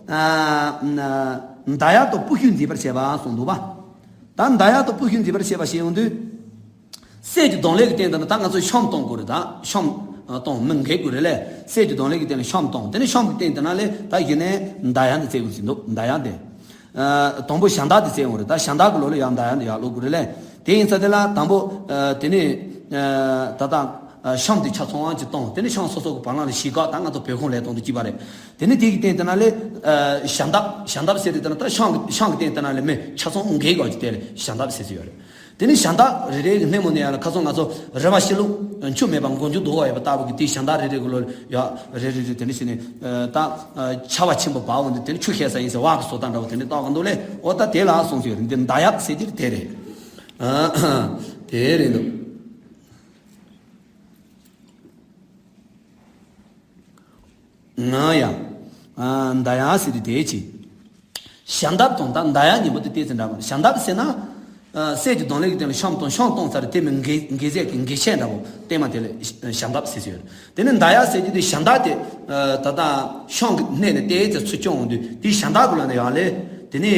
ཨ་ཨ་མདའ་ཡག་ཏུ་སྤུ་ཤུ་མཛེས་པར་བྱེད་པ་གསུངས་འདུག་པ། ད་མདའ་ཡག་ཏུ་སྤུ་ཤུ་མཛེས་པར་བྱེད་པ་ཞེས་ཡོང་དུས། སྲས་ཀྱི་གདོང་ལེབ་ཀྱི་སྟེང་དུ་ན་ད་ང་ཚོ་ཤམ་གཏོང་དགོས་རེད། ད་ཤམ་གཏོང་མི་འགལ་དགོས་རེད་ལས། སྲས་ཀྱི་གདོང་ལེབ་ཀྱི་སྟེང་ལ་ཤམ་གཏོང་། དེ་ནས་ཤམ་གྱི་སྟེང་དུ་ན་ལས་ད་གཞི་ནས་མདའ་ཡག་འདི་རྩེ་དགོས་ཀྱི་འདུག་མདའ་ཡག་འདི། ཨ་དང་པོ་ཞྭ་མདའ་དེ་རྩེ་ཡོང་རེད། ད་ཞྭ་མདའ་གི་ལོ་ལ་ཡང་མདའ་ཡག་འདི་ཡར་ཀློག་དགོས་རེད་ལས། དེ་ཡིན་ཙང་དེ་ལ་དང་པོ་ཨ་དེ་ནས་ཨ་ད་ལྟ་ཨ་ཤམ་དེ་ཆ་ཚང་བ་ཅིག་གཏོང་། དེ་ནས་ཤམ་སོ་སོ་གི་བར་ན་ལ་བཞི་ཀ་ད་ང་ཚོ་བོད་ཁོངས་ལས་སྟངས་དུ་གཅིག་པ་རེད། དེ་ནས་དེ་གི་སྟེང་དེ་ན་ལས་ཨ་ཞྭ་མདའ། ཞྭ་མདའ་ཟེར་དེ་དེ་ན་ད་ཤམ་ཤམ་གི་སྟེང་དེ་ན་ལས་མི་ཆ་ཚང་འགལ་དགོས་ཀྱི་དེ་ལས་ཞྭ་མདའ་ཟེར་ཟེར་ཡོད་རེད། དེ་ནས་ཞྭ་མདའ་རེ་རེ་གི་སྣེ་མོ་ནས་ཡར་ལ་ཁ་སང་ང་ཚོ་རི་བ་ཤི་ལུག་མཆུ་མེད་པ་མགོ་མཇུག་རྡོ་བ་ཡོད་པ་ལྟ་བུ་གི་དེའི་ཞྭ་མདའ་རེ་རེ་གི་ལོ་ཡ་རེ་རེ་རེ་དེ་འདྲ་བྱས་ནས་ད་ཆར་པ་ཆེན་པོ་བབས་འོང་དུས་དེ་ནས་ཆུ་ཤེལ་ས་ཡིན་ཟེར་བག་གི་བཟོ་ལྟ་འདྲ་བོ་དེ་འདྲ་བཏགས་གི་འདུག་ལས། འོ་ད་དེ་ལ་སོང་ཟེར་རེད། འདི་མདའ་ཡག་ཟེར་གྱི་དེ་རེད། དེ་རེད་འདུག་ང་ཡ། མདའ་ཡག་ཟེར་དུས་དེའི་ཆེ། ཞྭ་མདའ་དང་ད་མདའ་ཡག་གཉིས་པོ་དེ་ཏོག་ཙམ་འདྲ་མ་རེད། ཞྭ་མདའ་ཟེར་ན། གསེར་གྱི་མདོང་ལེབ་ཀྱི་སྟེང་ལ་ཤམ་བཏང་། ཤམ་བཏང་ཚར་རེ་དེ་མིན་འགད་འགད་རྫས་ཀྱི་འགད་ཆས་འདྲ་བོ་བསྟན་མ་དེ་ལ་ཞབས་འདེབས་ཟེར་གྱི་ཡོད་རེད། དེ་ནས་མདའ་ཡབ་ཟེར་གྱི་དེ་ཞབས་འདེབས་དེ་ད་ལྟ་ཤམ་གྱི་སྣེ་ནས་བལྟས་ཚེ་ཚུར་བརྐྱང་འོང་དུས་དེའི་ཞབས་འདེབས་ཀྱི་ལོགས་ནས་ཡར་ལ་དེ་ནས་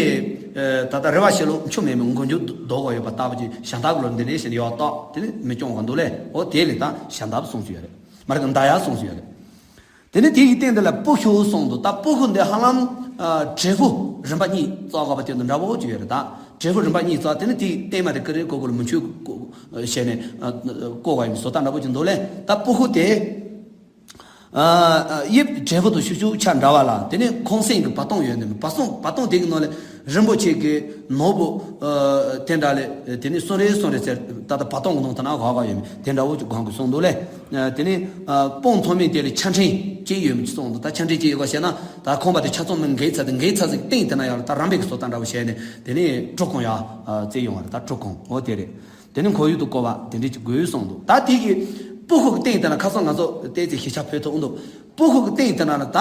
ད་ལྟ་རེ་བ་ཤེས་ལོ་མཆོག་མེད་མི་མགོ་མཇུག་ལྡོག་ག་ཡོད་པ་ལྟ་བུ་ཅིག་ཞབས་འདེབས་ཀྱི་ལོགས་འདི་ནས་ཞེས་ནས་ཡར་བཏགས་དེ་ནས་མི་བརྐྱང་ག་འདུག་ལས། འོ་དེ་ལས་ད་ཞབས་འདེབས་གསུངས་སུ་ཡོད་རེད། མ་རེད་གི་མདའ་ཡབ་གསུངས་སུ་ཡོད་རེད། དེ་ནས་དེ་ཡི་སྟེང་དེ་ལ་པུ་ཤུ་གསུངས་འདུག་ད་པུ་ཤུ་འདི་ཧ་ལམ་ཨ་འབྲས་བུ་རིམ་པ་གཉིས་བཙག་དགོས་པ་དེ་འདྲ་འདྲ་བོ་ཅིག་ཡོད་རེད། ད་འབྲས་བུ་རིམ་པ་གཉིས་བཙག་དེ་ནས་དེ་ཡི་སྟེང་མ་དེ་ཀི་རེ་ཀོ་ཀོ་ལ་མུ་ཆུ་བྱས་ནས་ཨ་བཀོག་པ་ཡིན་པའི་བཟོ་ལྟ་འདྲ་བོ་ཅིག་འདུག་ལས། ད་པུ་ཤུ་དེ་ཨ་དབྱིབས་འབྲས་བུ་དང་ཤུགས་ཆུ་ཆ་འདྲ་བ་ལ། དེ་ནས་ཁོང་སེང་གི་བ་དོང་ཡོད་ནས་བ་སོང་བ་དོང་དེ་གི་ནང་ལ་རིན་པོ་ཆེ་གི་ནོར་བུ་ཨ་དེ་འདྲ་ལས་དེ་ནས་སོང་རེ་སོང་རེ་ཟེར་ད་ལྟ་བ་དོང་གི་ནང་དུ་ན་ག་ག་ཡོད་མེད་དེ་འདྲ་བོ་ཅིག་གང་གི་གསུངས་འདུག་ལས། དེ་ནས་སྤང་ཐོག་མའི་དེ་ལ་ཆ་འཕྲིན་ཅིག་ཡོད་མི་གསུངས་འདུག་ད་ཆ་འཕྲིན་ཅིག་ཡོད་པ་བྱས་ན་ད་ཁོང་པ་དེ་ཆ་ཚང་མི་འགས་ཚར་དེ་འགས་ཚར་ཟིག་སྟེང་དེ་ན་ཡང་ད་རམ་པའི་གི་བཟོ་ལྟ་འདྲ་བོ་བྱས་ནས་དེ་ནས་གྲུ་གུམ་ཡང་བཙལ་ཡོང་བ་རེད། ད་གྲུ་གུམ་འོ་དེ་རེད། དེ་ནས་ཁོར་ཡུག་ཏུ་བཀོལ་བ་དེ་འདྲས་ཅིག་དགོས་གསུངས་འདུག་ད་དེ་གི་པུ་ཤུ་གི་སྟེང་དེ་ན་ཁ་སང་ང་ཚོ་བལྟས་ཚེ་ཤེས་བྱ་ཕོད་ཐུབ་འདུག་པུ་ཤུ་གི་སྟེང་དེ་ན་ལ་ད་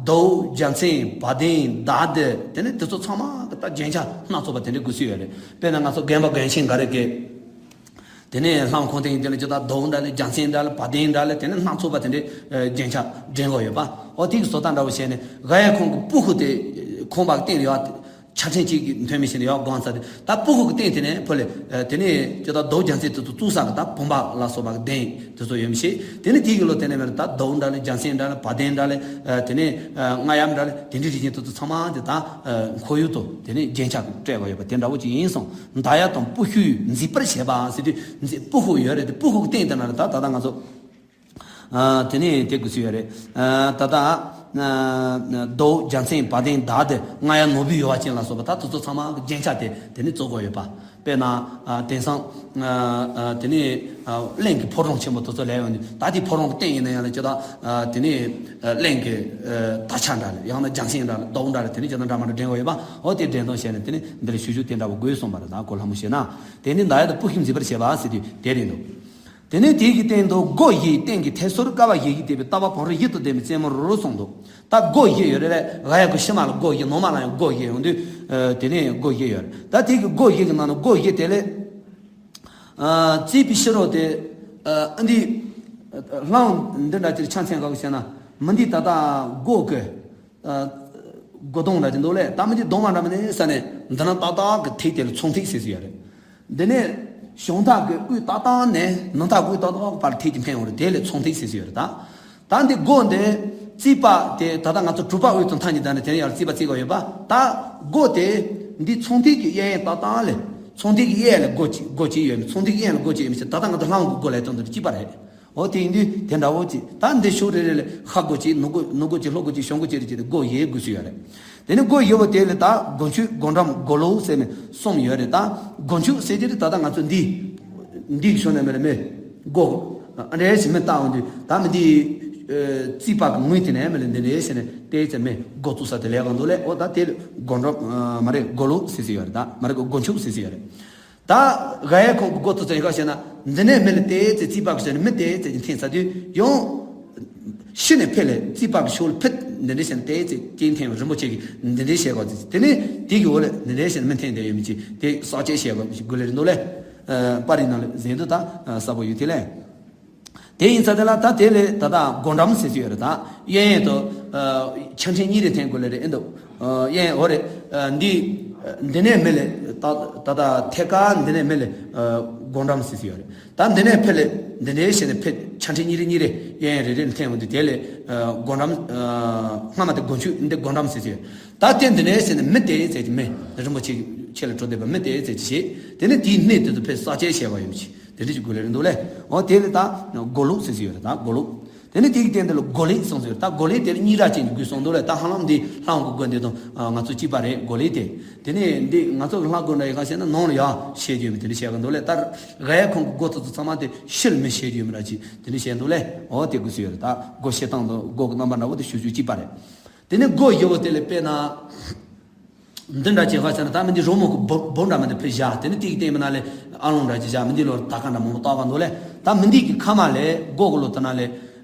རྡོ་རྒྱལ་མཚན་བ་དན་མདའ་དེ་དེ་ནས་དེ་ཚོ་ཚང་མ་གི་ད་རྒྱན་ཆ་སྣ་ཚོགས་པ་དེ་འདྲས་དགོས་སུ་ཡོད་རེད། དཔེར་ན་ང་ཚོ་རྒན་པ་རྒན་ཆེན་འགའ་རེ་གི་དེ་ནས་ལྷམ་ཁུང་སྟེང་དེ་ལ་ཅི་ད་རྡོ་འདྲ་ལ་རྒྱལ་མཚན་འདྲ་ལ་བ་དན་འདྲ་ལ་དེ་ནས་སྣ་ཚོགས་པ་དེ་འདྲའི་རྒྱན་ཆ་འདྲེན་དགོས་ཡོད་པ། འོ་དེ་གི་བཟོ་ལྟ་འདྲ་བོ་བྱས་ནས་ག་ཡ་ཁོང་གི་པུ་ཤུ་དེ་ཁོང་པ་སྟེང་ལ་ཡོད་ཆ་ཕྲན་གཅིག་གི་མཐོན་མི་ཞིག་ལ་ཡོད་དགོངས་ཚར་ཏེ་ད་པུ་ཤུ་གི་སྟེང་དེ་ནས་ཕུ་ལས་དེ་ནས་ཅི་ད་རྡོ་རྒྱལ་མཚན་དེ་ཚོ་བཙུགས་ས་གི་ད་བུམ་པ་ལ་སོགས་པ་གི་གདན་དེ་ཚོ་ཡོད་མི་ཤེས། དེ་ནས་དེ་གི་ལོ་དེ་ནས་མེད་ད་རྡོ་འདྲ་ལ་རྒྱལ་མཚན་འདྲ་ལ་བ་དན་འདྲ་ལ་དེ་ནས་རྔ་ཡབ་འདྲ་ལ་དེ་འདྲའི་རིགས་ཅན་དེ་ཚོ་ཚང་མ་དེ་ད་ཁོར་ཡུག་ཏུ་དེ་ནས་རྒྱན་ཆ་སྤྲས་པ་ཡོད་པ་དེ་འདྲ་བོ་ཅིག་ཡིན་སོང་། མདའ་ཡབ་དང་པུ་ཤུ་མཛེས་པར་བྱེད་པ་ཟེར་དུས་མཛེས་པུ་ཤུ་ཡོད་རེད་དེ་པུ་ཤུ་གི་སྟེང་དེ་ན་ལ་ད་ད་ལྟ་ང་ཚོ་ཨ་དེ་ནས་དེ་དགོས་སུ་ཡོད་རེད། ཨ་ད་ལྟ་ཨ་རྡོ་རྒྱལ་མཚན་བ་དན་མདའ་དེ་རྔ་ཡབ་ནོར་བུའི་ཡོལ་བ་ཅན་ལ་སོགས་པ་ད་དེ་ཚོ་ཚང་མ་གི་རྒྱན་ཆ་དེ་དེ་ནས་བཙུགས་དགོས་ཡོད་པ། དཔེར་ན་ཨ་དེང་སང་ཨ་ཨ་དེ་ནས་ཨ་གླིང་གི་ཕོ་བྲང་ཆེན་པོ་དེ་ཚོ་ལས་ཡོང་དུས་ད་དེ་ཕོ་བྲང་གི་སྟེང་ཡིན་ན་ཡང་ལ་ཅི་ད་ཨ་དེ་ནས་ཨ་གླིང་གི་ཨ་དར་ཆ་འདྲ་ལ་ཡང་ན་རྒྱལ་མཚན་འདྲ་ལ་རྡོ་འདྲ་ལ་དེ་ནས་ཅི་ད་འདྲ་མ་འདྲ་འདྲེན་དགོས་ཡོད་པ། འོ་དེ་འདྲེན་སྟངས་བྱས་ནས་དེ་ནས་འདི་ལ་ཞུ་ཞུ་དེ་འདྲ་བོ་དགོས་གསུངས་པ་རེད། ད་གོ་ལྷ་མོ་བྱས་ན་དེ་ནས་མདའ་ཡབ་དང་པུ་ཤུ་མཛེས་པར་བྱེད་པ་ཟེར་དུས་དེ་རེད་འདུག་དེ་ནས་དེ་གི་སྟེང་དུ་སྒོ་བཞིའི་སྟེང་གི་ཐད་སོར་ཀ་བ་བཞི་ཡིས་བཏེགས་པའི་ལྟ་བ་བང་རིམ་བཞི་དང་ལྡན་པའི་རྩེ་མོར་གསུངས་འདུག་ད་སྒོ་བཞི་ཡོད་རེད་ལས། ག་ཡ་གི་ཕྱི་མ་ལ་སྒོ་བཞི་ནང་མ་ལ་ཡང་སྒོ་བཞི་ཡོང་དུས་ཨ་དེ་ནས་སྒོ་བཞི་ཡོད་རེད། ད་དེ་གི་སྒོ་བཞི་གི་ནང་ན་སྒོ་བཞི་དེ་ལས་ཨ་རྩིག་པའི་ཕྱི་རོལ་དེ་ཨ་འདི་ཨ་ལྷ་འདི་འདྲ་ཅིག་ཆ་མཚན་ག་གི་བྱས་ན་མི་འདི་ད་ལྟ་སྒོ་གི་ཨ་སྒོ་གདོང་འདྲ་ཅིག་འདུག་ལས། ད་མི་འདི་གདོང་མ་འདྲ་མི་ནས་ས་ནས་འདི་ན་ཏག་ཏག་གི་ཐིག་དེ་ལ་ཚོང་ཐིག་ཟེར་ཟེར་ཡོད་རེད། འདི་ནས་བྱང་ཐག་གི་དབུས་ཏག་ཏག་ནས་ནུབ་ཐག་གི་དབུས་ཏག་ཏག་བར་ཐིག་ཅིག་འཕེན་ཡོང་རེད། དེ་ལས་ཚོང་ཐིག་ཟེར་ཟེར་ཡོད་རེད། ད་ད་འདི་སྒོ་འདི་རྩིག་པ་དེ་ད་ལྟ་ང་ཚོ་གྲུ་པ་དབུས་དང་མཐའ་གཉིས་དང་ནས་དེ་ནས་ཡར་རྩིག་པ་རྩིག་ག་ཡོད་པ། ད་སྒོ་དེ་འདི་ཚོང་ཐིག་གི་གཡས་གཡོན་ཏག་ཏག་ལས་ཚོང་ཐིག་གི་གཡས་ལ་སྒོ་གཅིག་སྒོ་གཅིག་ཡོད་མི་ཚོང་ཐིག་གི་གཡོན་ལ་སྒོ་གཅིག་ཡོད་མི་ཚེ་ད་ལྟ་ང་ཚོ་ལྷ་ཁང་གི་སྒོ་ལས་དོན་དུ་གཅིག་པ་རེད། འོ་དེ་ཡིན་དུས་དེ་འདྲ་བོ་ཅིག་ད་འདི་ཕྱོགས་རེ་རེ་ལ་ཤར་སྒོ་གཅིག་ནུབ་སྒོ་ནུབ་སྒོ་གཅིག་ལྷོ་སྒོ་གཅིག་བྱང་སྒོ་གཅིག་རེ་གཅིག་དེ་སྒོ་བཞི་དགོས་སུ་ཡོད་རེད། དེ་ནས་སྒོ་བཞི་པོ་དེ་ལ་ད་སྒོ་མཆོད་སྒོ་འགྲམ་སྒོ་ལོགས་ཟེར་ནས་གསུམ་ཡོད་རེད། ད་སྒོ་མཆོད་ཟེར་དེ་ད་ལྟ་ང་ཚོ་འདི་འདི་གི་ཕྱོགས་ནས་མེད་ལ་མེད་སྒོ་ཨ་འདྲ་ཞིག་མི་བཏང་འོང་དུས་ད་མི་འདི་ཨ་རྩིག་པ་གི་ངོས་དེ་ནས་མེད་ལ་འདི་འདྲ་ཟེར་ནས་དེ་ཚེ་མེད་སྒོ་བཙུགས་ས་དེ་ལས་གང་འདུག་ལས། འོ་ད་དེ་ལ་སྒོ་འགྲམ་ཨ་མ་རེད་སྒོ་ལོགས་ཟེར་ཟེར་ཡོད་རེད། ད་མ་རེད་སྒོ་མཆོད་ཟེར་ཟེར་ཡོད་རེད། ད་ག་ཡ་ཁོང་གི་སྒོ་ཐོག་ཚོ་ཡི་ག་བྱས་ན་འདི་ནས་མི་ལ་དེ་ཚེ་རྩིག་པ་གི་ཟེར་ནས་མི་དེ་ཚེ་ཀྱི་འཐེན་ས་དུས་ཡང་ཤི་ནས་ཕེ་ལས་རྩིག་པ་གི་ཤོག་ལ་ཕེ་འདི་འདྲ་བྱས་ན་དེ་ཚེ་ཀྱི་འཐེན་རིན་པོ་ཆེ་གི་འདི་འདྲའི་བྱས་གོ་ཚེ་དེ་ནས་དེ་གི་འོག་ལ་འདི་འདྲ་བྱས་ན་མི་འཐེན་དེ་ཡོད་མི་ཅི་དེ་གསག་ཆས་བྱས་གོ་མི་ཅི་དགོས་ལེ་རེད་འདུག་ལེ། པར་རིས་ནང་ལ་གཟན་དུ་ད་ས་པོ་ཡོད་དེ་ལེ། དེ་ཡིན་ཙང་དེ་ལ་ད་དེ་ལས་ད་ལྟ་སྒོ་འགྲམ་ཟེར་གྱི་ཡོད་རེད། ད་གཡས་གཡོན་དུ་ཆ་འཕྲིན་གཉིས་རེ་འཐེན་དགོས་ལེ་རེད་ཨེ་འདུག་གཡས་འོ་རེད། འདི་འདི་ནས་མི་ལས་ད་ད་ལྟ་ཐད་ཀར་འདི་ནས་མི་ལས་སྒོ་འགྲམ་ཟེར་གྱི་ཡོད་རེད། ད་འདི་ནས་ཕེ་ལས་འདི་འདྲའི་བྱས་ནས་ཕེ་ཆ་འཕྲིན་གཉིས་རེ་གཉིས་རེ་གཡས་གཡོན་རེ་རེ་ལ་འཐེན་འོང་དུས་དེ་ལས་སྒོ་འགྲམ་སྔ་མ་དེ་སྒོ་མཆོད་འདི་སྒོ་འགྲམ་ཟེར་གྱི་ཡོད། ད་དེ་འདི་ནས་བྱས་ནས་མི་དེ་ཟེར་གྱི་མི་རིན་པོ་ཆེ་ཆེ་ལ་འགྲོ་བསྡད་པ་མི་དེ་ཟེར་གྱི་བྱེད་དེ་ནས་དེའི་སྣེ་དེ་ཚོ་ཕེ་གསག་ཆས་བྱས་པ་ཡོད་ཀྱི། དེ་འདྲ་ཅིག་དགོས་ལེ་རེད་འདུག་ལེ། འོ་དེ་ལས་ད་སྒོ་ལུག་ཟེར་གྱི་ཡོད་རེད། ད་སྒོ་ལུག་དེ་ནས་དེ་གི་སྟེང་དེ་ལ་སྒོ་ལེགས་གསུངས་ཟེར། ད་སྒོ་ལེགས་དེ་ལ་གཉིས་ར་ཅན་གྱི་དགོས་གསུངས་འདུག་ལེ། ད་ཧ་ལམ་འདི་ལྷ་ཁང་གི་སྒོ་འདི་དང་ང་ཚོ་གཅིག་པ་རེད། སྒོ་ལེགས་དེ་དེ་ནས་འདི་ང་ཚོ་གི་ལྷ་སྒོ་འདྲ་ཡི་ག་བྱས་ན་ནང་ལ་ཡ་བྱེད་རྒྱུ་ཡོད་མེད་དེ་འདྲ་བཤད་གི་འདུག་ལེ། ད་ག་ཡ་ཁོང་གི་སྒོ་ཐོག་ཚོ་ཚང་མ་དེ་ཕྱི་ལ་མི་བྱེད་རྒྱུ་ཡོད་མེད་ར་ཅིག་དེ་འདྲ་བཤད་འདུག་ལེ། འོ་དེ་དགོས་སུ་ཡོད་རེད། ད་སྒོ་ཕྱེ་སྟངས་དང་སྒོ་གི་རྣམ་པ་འདྲ་བོ་དེ་ཞུ་རྒྱུ་གཅིག་པ་རེད། དེ་ནས་སྒོ་བཞི་པོ་དེ་ལ་དཔེར་ན། འདི་འདྲ་ཅིག་ག་ཟེར་ན་ད་མི་འདི་རོལ་མོ་གི་སྦུག་སྦུག་འདྲ་མི་འདི་ཕུད་བཞག་དེ་ནི་དེ་གི་སྟེང་མི་ན་ལས་ཨ་ལོང་འདྲ་ཅིག་བཞག་མི་འདི་ལོར་ད་ག་འདྲ་མང་པོ་བཏགས་ག་འདུག་ལས། ད་མི་འདི་གི་ཁ་མ་ལས་སྒོ་གི་ལོ་དེ་ན་ལས་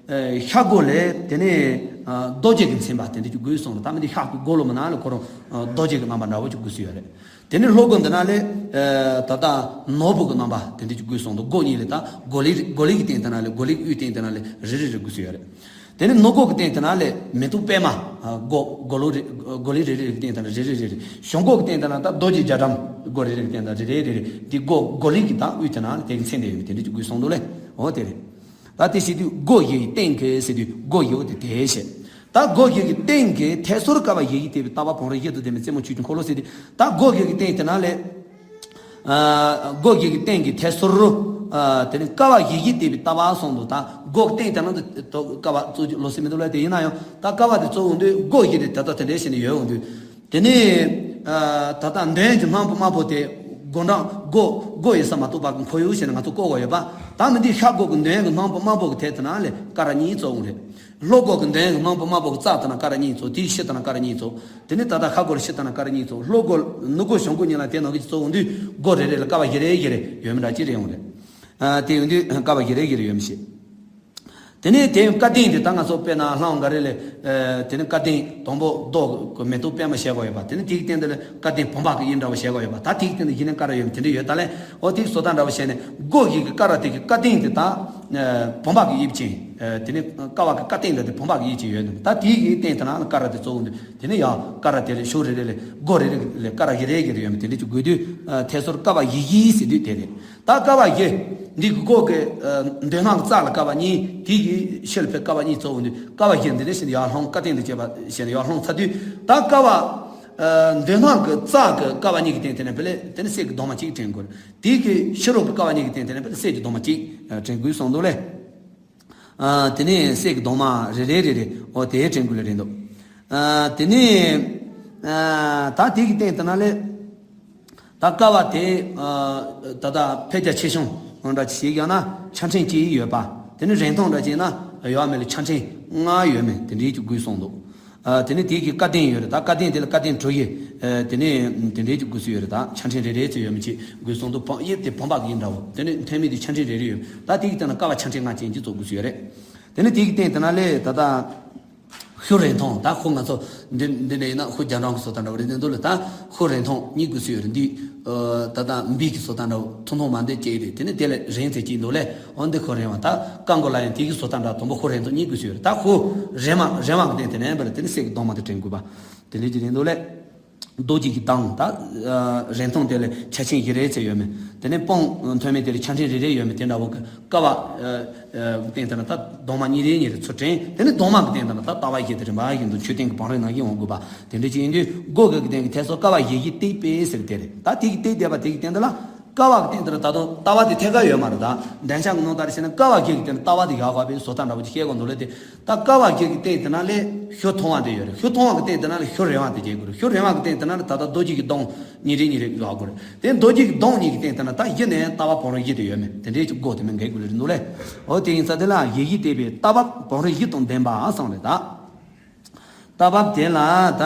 ཤ་སྒོ་ལས་དེ་ནས་རྡོ་རྗེ་གི་མཚན་པ་དེ་འདྲ་ཅིག་དགོས་གསུངས་རེད། ད་མི་འདི་ཤ་གི་སྒོ་ལོ་མི་ན་ལས་ཁོ་རང་རྡོ་རྗེ་གི་རྣམ་པ་འདྲ་བོ་ཅིག་དགོས་སུ་ཡོད་རེད། དེ་ནས་ལྷོ་སྒོ་འདི་ན་ལས། ཨ། ད་ལྟ་ནོར་བུ་གི་རྣམ་པ་དེ་འདྲ་ཅིག་དགོས་སོང་འདུག་སྒོ་གཉིས་ལས་ད་སྒོ་ལི་སྒོ་ལི་གི་སྟེང་དེ་ན་ལས་སྒོ་ལི་གི་དབུས་སྟེང་དེ་ན་ལས་རེ་རེ་རེ་དགོས་སུ་ཡོད་རེད། དེ་ནས་ནུབ་སྒོ་གི་སྟེང་དེ་ན་ལས་མེ་ཏོག་པད་མ། ཨ། སྒོ་སྒོ་ལོ་རེ་སྒོ་ལི་རེ་རེ་རེ་གི་སྟེང་དེ་ན་རེ་རེ་རེ་རེ། བྱང་སྒོ་གི་སྟེང་དེ་ན་ད་རྡོ་རྗེ་རྒྱ་གྲམ་སྒོ་རེ་རེ་གི་སྟེང་དེ་ན་རེ་རེ་རེ་རེ། དེ་སྒོ་སྒོ་ལི་གི་ད་དབུས་དེ་ན་ལས་དེ་གི་མཚན་དེ་ཡོད་མི་དེ་འདྲ་ཅིག་དགོས་སོང་འདུག་ལས། འོ་དེ་རེད། ད་དེ་བྱེད་དུས་སྒོ་བཞི་ཡི་སྟེང་གི་ཟེར་དུས་སྒོ་བཞི་བོ་དེ་དེ་བྱེད། ད་སྒོ་བཞི་གི་སྟེང་གི་ཐད་སོར་ཀ་བ་བཞི་ཡིས་བཏེགས་པའི་ལྟ་བ་བང་རིམ་བཞི་དང་ལྡན་པའི་རྩེ་མོ་ཆོས་ཀྱི་འཁོར་ལོ་ཟེར་ཏེ། ད་སྒོ་བཞི་གི་སྟེང་དེ་ན་ལས། ཨ། སྒོ་བཞི་གི་སྟེང་གི་ཐད་སོར། ཨ། དེ་ནི་ཀ་བ་བཞི་ཡིས་བཏེགས་པའི་ལྟ་བ་གསུངས་འདུག་ད་སྒོ་སྟེང་དེ་ན་དུ་ཀ་བ་གཙོ་ལོ་སེ་མི་འདུག་ལ། དེ་ཡིན་ན་ཡང་ད་ཀ་བ་དེ་གཙོ་བོ་འདུག་སྒོ་བཞི་དེ་ད་ལྟ་དེ་འདྲའི་བྱས་ནས་ཡོད་འོང་དུས། དེ་ནས། ཨ། ད་ལྟ་འདོན་གྱི་སྣམ་བུ་དམར་པོ་དེ་སྒོ་འགྲམ་སྒོ་སྒོ་ཡི་ས་མ་གཏོགས་པ་གི་འཁོར་ཡུག་བྱས་ནས་ང་ཚོ་བཀོད་དགོས་ཡོད་པ། ད་མི་འདི་ཤར་སྒོ་གི་འདོན་གྱི་སྣམ་བུ་དམར་པོ་གི་ཐད་དེ་ན་ལས་ཀ་ར་གཉིས་གཙོ་བོ་རེད། ལྷོ་སྒོ་གི་འདོན་གྱི་སྣམ་བུ་དམར་པོ་གི་རྩ་དེ་ན་ཀ་ར་གཉིས་གཙོ། དེའི་ཕྱི་དེ་ན་ཀ་ར་གཉིས་གཙོ། དེ་ནས་ད་ལྟ་ཤར་སྒོ་ལ་ཕྱི་དེ་ན་ཀ་ར་གཉིས་གཙོ། ལྷོ་སྒོ་ནུབ་སྒོ་བྱང་སྒོ་གཉིས་ལ་དེ་ནང་གི་གཙོ་བོ་འདུས་སྒོ་རེ་རེ་ལ་ཀ་བ་བཞི་རེ་བཞི་རེ་ཡོད་མི་འདྲ་ཅི་རེ་ཡོང་རེད། ཨ། དེ་ཡོང་དུས་ཀ་བ་བཞི་རེ་བཞི་རེ་ཡོད་མི་ཤེས། དེ་ནས་དེ་ཡང་བཀའ་གདན་དེ་ད་ང་ཚོ་དཔེར་ན་ལྷ་ཁང་ག་རེ་ལས། ཨ། དེ་ནས་བཀའ་གདན་དང་པོ་རྡོ་གི་མེ་ཏོག་པད་མ་བྱས་པ་ཡོད་པ། དེ་ནས་དེའི་སྟེང་དེ་ལ་བཀའ་གདན་བུམ་པ་གི་དབྱིབས་འདྲ་བ་བྱས་པ་ཡོད་པ། ད་དེའི་སྟེང་དུ་ཡིན་ན་ཀ་ར་ཡོད་མི་དེ་འདྲ་ཡོད་ད་ལས། འོ་དེའི་བཟོ་ལྟ་འདྲ་བ་བྱས་ནས་སྒོ་བཞི་གི་ཀ་ར་དེ་གི་བཀའ་གདན་དེ་ད། ཨ། བུམ་པ་གི་དབྱིབས་ཅན། ཨ། དེ་ནས་ཀ་བ་གི་བཀའ་གདན་འདྲ་དེ་བུམ་པ་གི་དབྱིབས་ཅན་ཡོད་འདུག་ད་དེའི་གི་སྟེང་དེ་ན་ཀ་ར་དེ་གཙོ་བོ་འདུག་དེ་ནས་ཡང་ཀ་ར་དེ་ལས་ཕྱོགས་རེ་རེ་ལས་སྒོ་རེ་རེ་ལས་ཀ་ར་བཞི་རེ་བཞི་རེ་ཡོད་མི་དེ་འདྲ་ཅིག་དགོས་དུས། ཨ། ཐད་སོར་ཀ་བ་བཞི་བཞི་ཟེར་དུས་དེ་རེད། ད་ཀ་བ་བཞི། འདི་གི་སྒོ་གི། ཨ། མདུན་ནག་གི་རྩ་ལ་ཀ་བ་གཉིས། དེ་གི་ཕྱི་ལ་ཕེབས་ཀ་བ་གཉིས་གཙོ་བོ་འདུག་ཀ་བ་བཞི་འདི་འདྲ་བྱས་ནས་ཡར་ལྷུང་། བཀའ་གདན་དུ་བྱས་པ་བྱས་ནས་ཡར་ལྷུང་ཚར་དུས། ད་ཀ་བ། ཨ། མདུན་ནག་གི་རྩ་གི་ཀ་བ་གཉིས་ཀྱི་སྟེང་དེ་ནས་དཔེ་ལས་དེ་ནས་གསེར་གྱི་གདུང་མ་གཅིག་དྲན་དགོས། དེ་གི་ཕྱི་རོལ་གྱི་ཀ་བ་གཉིས་ཀྱི་སྟེང་དེ་ནས་དཔེ་ལས་གསེར་གྱི་གདུང་མ་གཅིག་དྲན་དགོས་གསུངས་འདུག་ལས། ཨ། དེ་ནས་གསེར་གྱི་གདུང་མ་རེ་རེ་རེ་རེ། འོ་དེ་དྲན་དགོས་ལ་རེད་འདུག་ཨ། དེ་ནས། ཨ། ད་དེ་གི་སྟེང་དེ་ན་ལས། ད་ཀ་བ་དེ། ཨ། ད་ལྟ་ཕལ་རྒྱ་ཆེ་ཆུང་འདྲ་ཅིག་བྱེད་ཡག་ན་ཆ་ཕྲན་གཅིག་ཡོད་པ། དེ་ནི་རིང་ཐུང་འདྲ་ཅིག་ན་ཡོད་མེད་ལ་ཆ་ཕྲན་ལྔ་ཡོད་མེད་དེ་འདྲའི་ཅིག་དགོས་གསུངས་འདུག་ཨ། དེ་ནི་དེ་གི་བཀའ་གདན་ཡོད་རེད། ད་བཀའ་གདན་དེ་ལ་བཀའ་གདན་གྲུ་བཞི། ཨ། དེ་ནི་དེ་འདྲའི་ཅིག་དགོས་སུ་ཡོད་རེད། ད་ཆ་ཕྲན་རེ་རེ་ཅིག་ཡོད་མེད་ཅིག་དགོས་གསུངས་འདུག་བུམ། དབྱིབས་དེ་བུམ་པ་གི་དབྱིབས་འདྲ་བོ། དེ་ནི་མཐོན་དམན་དེ་ཆ་ཕྲན་རེ་རེ་ཡོད། ད་དེ་གི་སྟེང་ན་ཀ་བ་ཆ་ཕྲན་ལྔ་ཅན་ཅིག་བཙུགས་དགོས་སུ་ཡོད་རེད། དེ་ནི་དེ་གི་སྟེང་དེ་ན་ལས་ད་ལྟ། ཤུ་རིང་ཐུང་། ད་ཤུ་ང་ཚོ་འདི་འདི་འདྲ་ཡིན་ན་ཤུ་རྒྱ་གྲམ་གྱི་བཟོ་ལྟ་འདྲ་བོ་རེད། འདི་འདུག་ལ་ད་ཤུ་རིང་ཐུང་གཉིས་དགོས་སུ་ཡོད་རེད། འདི། ཨ། ད་ལྟ་འབིག་གི་བཟོ་ལྟ་འདྲ་བོ་ཐུང་ཐུང་མ་འདི་གཅིག་རེད། དེ་ནས་དེ་ལས་རིང་ཚད་གཅིག་འདུག་ལས། འོ་འདི་ཤུ་རིང་བ། ད་ཀ་མགོ་ལ་ཡང་དེ་གི་བཟོ་ལྟ་འདྲ་དང་པོ་ཤུ་རིང་ཐུང་གཉིས་དགོས་སུ་ཡོད་རེད། ད་ཤུ་རིང་མ་རིང་བ་གི་སྟེང་དེ་ནས་འབར་དེ་ནས་གསེར་གྱི་གདུང་མ་དེ་དྲན་དགོས་པ་དེ་འདྲ་ཅིག་རེད་འདུག་ལས། རྡོ་རྗེ་གི་གདན། ད་རིང་ཐུང་དེ་ལ་ཆ་ཕྲན་བཞི་རེ་ཙམ་ཡོད་མེད། དེ་ནས་དཔུང་མཐོན་དམན་དེ་ལ་ཆ་ཕྲན་རེ་རེ་ཡོད་མེད་དེ་འདྲ་བོ་གི་ཀ་བ། ཨ། ཨ། སྟེང་དེ་ན་ད་གདུང་མ་གཉིས་རེ་གཉིས་རེ་ཚུར་དྲན། དེ་ནས་གདུང་མ་གི་སྟེང་དེ་ན་ད་ལྟ་བ་བཞི་དེ་རིམ་པ་བཞིན་དུ་མཆོད་རྟེན་གྱི་བང་རིམ་ནང་བཞིན་འོང་དགོས་པ་དེ་འདྲ་ཅིག་ཡིན་དུས། སྒོ་གི་སྟེང་གི་ཐད་སོར་ཀ་བ་བཞི་བཞི་བཏེགས་པས་ཟེར་དེ་རེད། ད་དེ་གི་བཏེགས་བསྡད་པ་དེ་གི་སྟེང་དེ་ལ། ཀ་བ་གི་སྟེང་དེ་ལ་ད་དུང་ལྟ་བ་དེ་ཐད་ཀར་ཡོད་མ་རེད། ད་འདོན་ཆ་གི་ནང་ལྟར་བྱས་ན་ཀ་བ་བཞི་གི་སྟེང་ལ་ལྟ་བ་དེ་བཞག་དགོས་པའི་བཟོ་ལྟ་འདྲ་བོ་ཅིག་བཤད་དགོས་འདུག་ལས། དེ་ད་ཀ་བ་བཞི་གི་སྟེང་དེ་ན་ལས་ཤུ་ཐུང་བ་དེ་ཡོད་རེད། ཤུ་ཐུང་བ་གི་སྟེང་དེ་ན་ལས་ཤུ་རིང་བ་དེ་བྱེད་དགོས་རེད། ཤུ་རིང་བ་གི་སྟེང་དེ་ན་ལས་ད་ལྟ་རྡོ་རྗེ་གི་གདུང་གཉིས་རེ་གཉིས་རེ་བཞག་དགོས་རེད། དེ་རྡོ་རྗེ་གི་གདུང་གཉིས་གི་སྟེང་དེ་ན་ད་གཞི་ནས་ལྟ་བ་བང་རིམ་བཞི་དེ་ཡོད་མེད་དེ་འདྲའི་ཅིག་སྒོ་དེ་མིན་འགེལ་དགོས་ལས་རེད་འདུག་ལས། འོ་དེ་ཡིན་ཙང་དེ་ལ་བཞི་བཞི་བཏེགས་པའི་ལྟ་བ་བང་རིམ་བཞི་དང་ལྡན་པ་གསུངས་རེད་ད། རྟ་བབས་དེ་ལ་ད།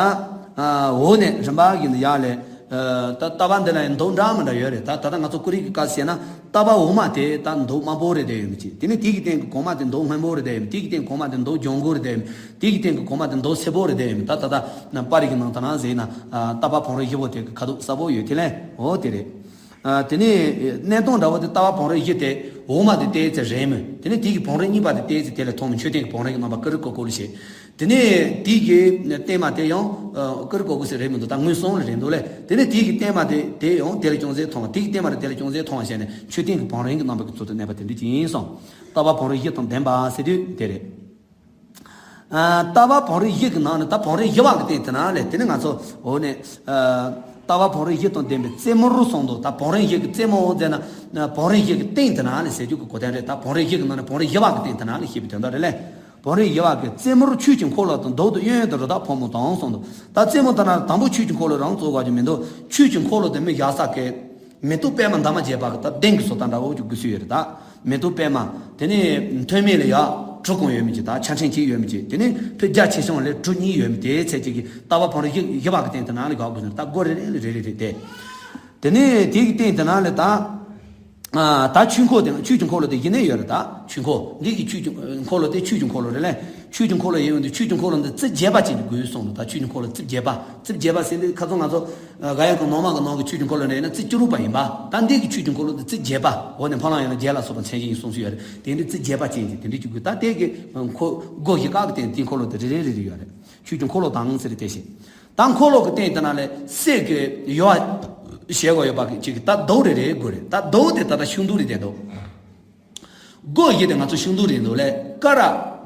ཨ། འོག་ནས་རིམ་པ་བཞིན་དུ་ཡར་ལས། ཨ། ད་རྟ་བབས་འདི་ལ་ཡང་མདོག་འདྲ་མི་འདྲ་ཡོད་རེད། ད་ད་ལྟ་ང་ཚོ་ཀུ་རེ་གི་སྐབས་བཤད་ན་རྟ་བབས་འོག་མ་དེ་ད་མདོག་དམར་པོ་རེ་བསྡད་ཡོད་མི་ཅིག་དེ་ནས་དེ་གི་སྟེང་གི་གོང་མ་དེ་མདོག་སྔོན་པོ་རེ་བསྡད་ཡོད་མི། དེ་གི་སྟེང་གོང་མ་དེ་མདོག་ལྗང་གུ་རེ་བསྡད་ཡོད་མི། དེ་གི་སྟེང་གི་གོང་མ་དེ་མདོག་སེར་པོ་རེ་བསྡད་ཡོད་མི། ད་ད་ལྟ་ན་པར་རིས་ཀྱི་ནང་ད་ན་ཟེར་ན། ཨ། རྟ་བབས་བང་རིམ་བཞི་པོ་དེ་གི་ཁ་དོག་གསལ་པོ་ཡོད་དེ་ལས། འོ་དེ་རེད། ཨ། དེ་ནས་གནས་སྟངས་འདྲ་བོ་དེ་རྟ་བབས་བང་རིམ་བཞི་དེ་འོག་མ་དེ་ཏོག་ཙམ་རིང་མོད། དེ་ནས་དེ་གི་བང་རིམ་གཉིས་པ་དེ་ཏོག་ཙམ་དེ་ལས་ཐུང་མོད། མཆོད་རྟེན་གྱི་བང་རིམ་གྱི་རྣམ་པ་ཀུ་རེ་ཀོ་ཀོ་ལ་བྱེད། དེ་ནས་དེ་གི་སྟེང་མ་དེ་ཡང་ཀུ་རེ་ཀོ་ཀོ་ཟེར་རེད་མི་འདུག་ད་ངོས་གསུམ་ལ་རེད་འདུག་ལས། དེ་ནས་དེ་གི་སྟེང་མ་དེ་དེ་ཡང་དེ་ལས་ཅུང་ཟད་ཐུང་བ། དེ་གི་སྟེང་མ་དེ་དེ་ལས་ཅུང་ཟད་ཐུང་བ་བྱས་ནས་མཆོད་རྟེན་གྱི་བང་རིམ་གྱི་རྣམ་པ་གི་ཚུལ་དུ་གནས་པ་དེ་འདྲ་ཅིག་ཡིན་གསུངས། རྟ་བབས་བང་རིམ་བཞི་དང་ལྡན་པ་ཟེར་དུས་དེ་རེད། ཨ། རྟ་བབས་བང་རིམ་བཞི་གི་ནང་ནས་ད་བང་རིམ་བཞི་པ་གི་སྟེང་དེ་ན་ལས། དེ་ནས་ང་ཚོ་འོག་ནས། ཨ། རྟ་བབས་བང་རིམ་བཞི་དང་ལྡན་པའི་རྩེ་མོར་གསུངས་འདུག་ད་བང་རིམ་བཞི་གི་རྩེ་མོ་ཟེར་ན། བང་རིམ་བཞི་གི་སྟེང་དེ་ན་ལས་ཟེར་རྒྱུ་གི་གོ་དོན་རེད། ད་བང་རིམ་བཞི་གི་ནང་ནས་བང་རིམ་བཞི་པ་གི་སྟེང་དེ་ན་ལས་ཞེས་པའི་དོན་དག་རེད་ལས། བང་རིམ་བཞི་པ་གི་རྩེ་མོར་ཆོས་ཀྱི་འཁོར་ལོ་དང་མདོག་ཏུ་གཡོན་གཡོན་དུ་རི་དྭགས་ཕོ་མོ་དང་གསུངས་འདུག་ད་རྩེ་མོ་དེ་ན་དང་པོ་ཆོས་ཀྱི་འཁོར་ལོ་རང་བཙུགས་དགོས་ཀྱི་མི་འདུག་ཆོས་ཀྱི་འཁོར་ལོ་དེ་མི་བཞག་ས་གི་མེ་ཏོག་པད་མ་འདབ་མ་བརྒྱད་པ་གི་ད་གདན་གྱི་བཟོ་ལྟ་འདྲ་བོ་ཅིག་དགོས་སུ་ཡོད་རེད། ད་མེ་ཏོག་པད་མ་དེ་ནས་མཐོན་དམན་ལ་ཡ་གྲུ་གང་ཡོད་མི་ཅིག་ད་ཆ་ཕྲན་གཅིག་ཡོད་མི་ཅིག་དེ་ནས་ཕར་རྒྱ་ཆེ་ཆུང་ལ་གྲུ་གཉིས་ཡོད་མི་དེ་ཚད་ཅིག་གི་རྟ་བབས་བང་རིམ་བཞི་བཞི་པ་གི་སྟེང་དེ་ན་ལ་དགོས་དགོས་ནས། ད་སྒོ་རེ་རེ་ལ་རེ་རེ་རེ་དེ། དེ་ནས་དེ་གི་སྟེང་དེ་ན་ལ་ད། ད་ཆོས་འཁོར་དེ་ཆོས་ཀྱི་འཁོར་ལོ་དེ་གཞི་ནས་ཡོད་རེད། ད་ཆོས་འཁོར་འདི་གི་ཆོས་ཀྱི་འཁོར་ལོ་དེ་ཆོས་ཀྱི་འཁོར་ལོ་རེད་ལས། ཆོས་ཀྱི་འཁོར་ལོ་ཡིན་ཡོང་དུས་ཆོས་ཀྱི་འཁོར་ལོ་འདི་རྩིབས་བརྒྱད་པ་ཅན་གྱི་དགོས་གསུངས་འདུག་ད་ཆོས་ཀྱི་འཁོར་ལོ་རྩིབས་བརྒྱད་པ། རྩིབས་བརྒྱད་པ་ཟེར་འདི་ཁ་ཚོན་ང་ཚོ་ག་ཡ་གི་ནང་མ་གི་ནང་གི་ཆོས་ཀྱི་འཁོར་ལོ་འདྲ་ཡིན་ན་རྩིབས་བཅུ་དྲུག་པ་ཡིན་པ། ད་འདི་གི་ཆོས་ཀྱི་འཁོར་ལོ་འདི་རྩིབས་བརྒྱད་པ། འོ་ནས་འཕགས་ལམ་ཡན་ལག་བརྒྱད་ལ་སོགས་པ་མཚན་གཞི་ཡིན་གསུངས་སུ་ཡོད་རེད། དེ་འདི་རྩིབས་བརྒྱད་པ་ཅན་གྱི་དེ་འདྲ་ཅིག་དགོས། ད་དེ་གི་འཁོར་སྒོ་བཞི་ཀ་གི་སྟེང་དེ་འཁོར་ལོ་དེ་རེ་རེ་རེ་རེ་ཡོད་རེད། ཆོས་ཀྱི་འཁོར་ལོ་དང་ཟེར་དེ་བཞིན། ད་འཁོར་ལོ་གི་སྟེང་དེ་ན་ལས་གསེར་གྱི་ཡོ་བྱད་གོ་ཡོད་པ་གི་ཅིག་གི་ད་མདོག་རེ་རེ་དགོས་རེད། ད་མདོག་དེ་ད་ལྟ་ཤིང་དུ་རེ་དེ་འདུག་སྒོ་བཞི་དེ་ང་ཚོ་ཤིང་དུ་རེ་འདུག་ལས་ཀ་ར་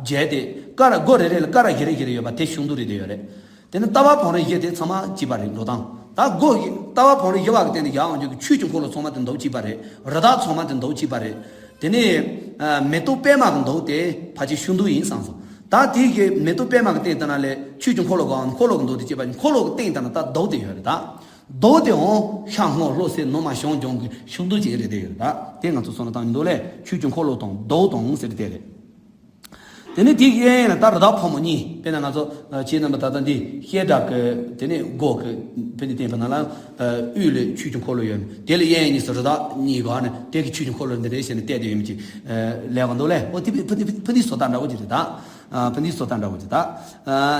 བྱས་ཏེ་ཀ་ར་སྒོ་རེ་རེ་ལ་ཀ་ར་བཞི་རེ་བཞི་རེ་ཡོད་པ་དེ་ཤིང་དུ་རེ་དེ་ཡོད་རེད། དེ་ནི་རྟ་བབས་བང་རིམ་བཞི་དེ་ཚང་མ་གཅིག་པ་རེད། འགྲོ་སྟངས་ད་སྒོ་བཞི་རྟ་བབས་བང་རིམ་བཞི་པ་གི་སྟེང་དུ་ཡར་འོང་རྒྱུ་གི་ཆོས་ཀྱི་འཁོར་ལོ་ཚང་མ་དེ་མདོག་གཅིག་པ་རེད། རི་དྭགས་ཚང་མ་དེ་མདོག་གཅིག་པ་རེད། དེ་ནས་མེ་ཏོག་པད་མ་གི་མདོག་དེ་ཕལ་ཆེར་ཤིང་དུ་ཡིན་བསམ་སོང་། ད་དེ་གི་མེ་ཏོག་པད་མ་གི་སྟེང་དེ་ན་ལས་ཆོས་ཀྱི་འཁོར་ལོ་གང་འཁོར་ལོ་གི་མདོག་དེ་སྐྱེས་པ་ཡིན། འཁོར་ལོ་གི་སྟེང་དེ་ན་ད་མདོག་དེ་ཡོད་རེད། ད་མདོག་དེ་འོང་ཤ་སྔོ་ལྷོ་སེར་ནུ་མ་ཞང་སྐྱོང་གི་ཤིང་དུ་ཅན་རེད་དེ་ཡོད་རེད། ད་དེ་ང་ཚོ་སོང་ན་དང་མདོག་ལས་ཆོས་ཀྱི་འཁོར་ལོ་དང་མདོག་དང་ཟེར་དེ་རེད། དེ་ནས་དེ་གི་གཡས་གཡོན་ལ་ད་རི་དྭགས་ཕོ་མོ་གཉིས། དཔེར་ན་ང་ཚོ་ཁྱེད་རྣམ་པ་ད་ལྟ་འདི་བཤད་གྲྭ་གི་དེ་ནས་སྒོ་གི་ཕུ་ནི་བསྟན་པ་ན་ལ་དབུས་ལ་ཆོས་ཀྱི་འཁོར་ལོ་ཡོད། དེ་ལ་གཡས་གཡོན་གཉིས་སུ་རི་དྭགས་གཉིས་ག་ནས་དེ་གི་ཆོས་ཀྱི་འཁོར་ལོ་འདི་རེད་ཟེར་ནས་བལྟས་དེ་ཡོད་མི་ཅིག་ལས་ག་མདོག་ལས། འོ་དེ་ཕུ་ནི་ཕུ་ནི་སོ་ད་འདྲ་བོ་ཅིག་རེད། ད་ཕུ་ནི་སོ་ད་འདྲ་བོ་ཅིག་ད་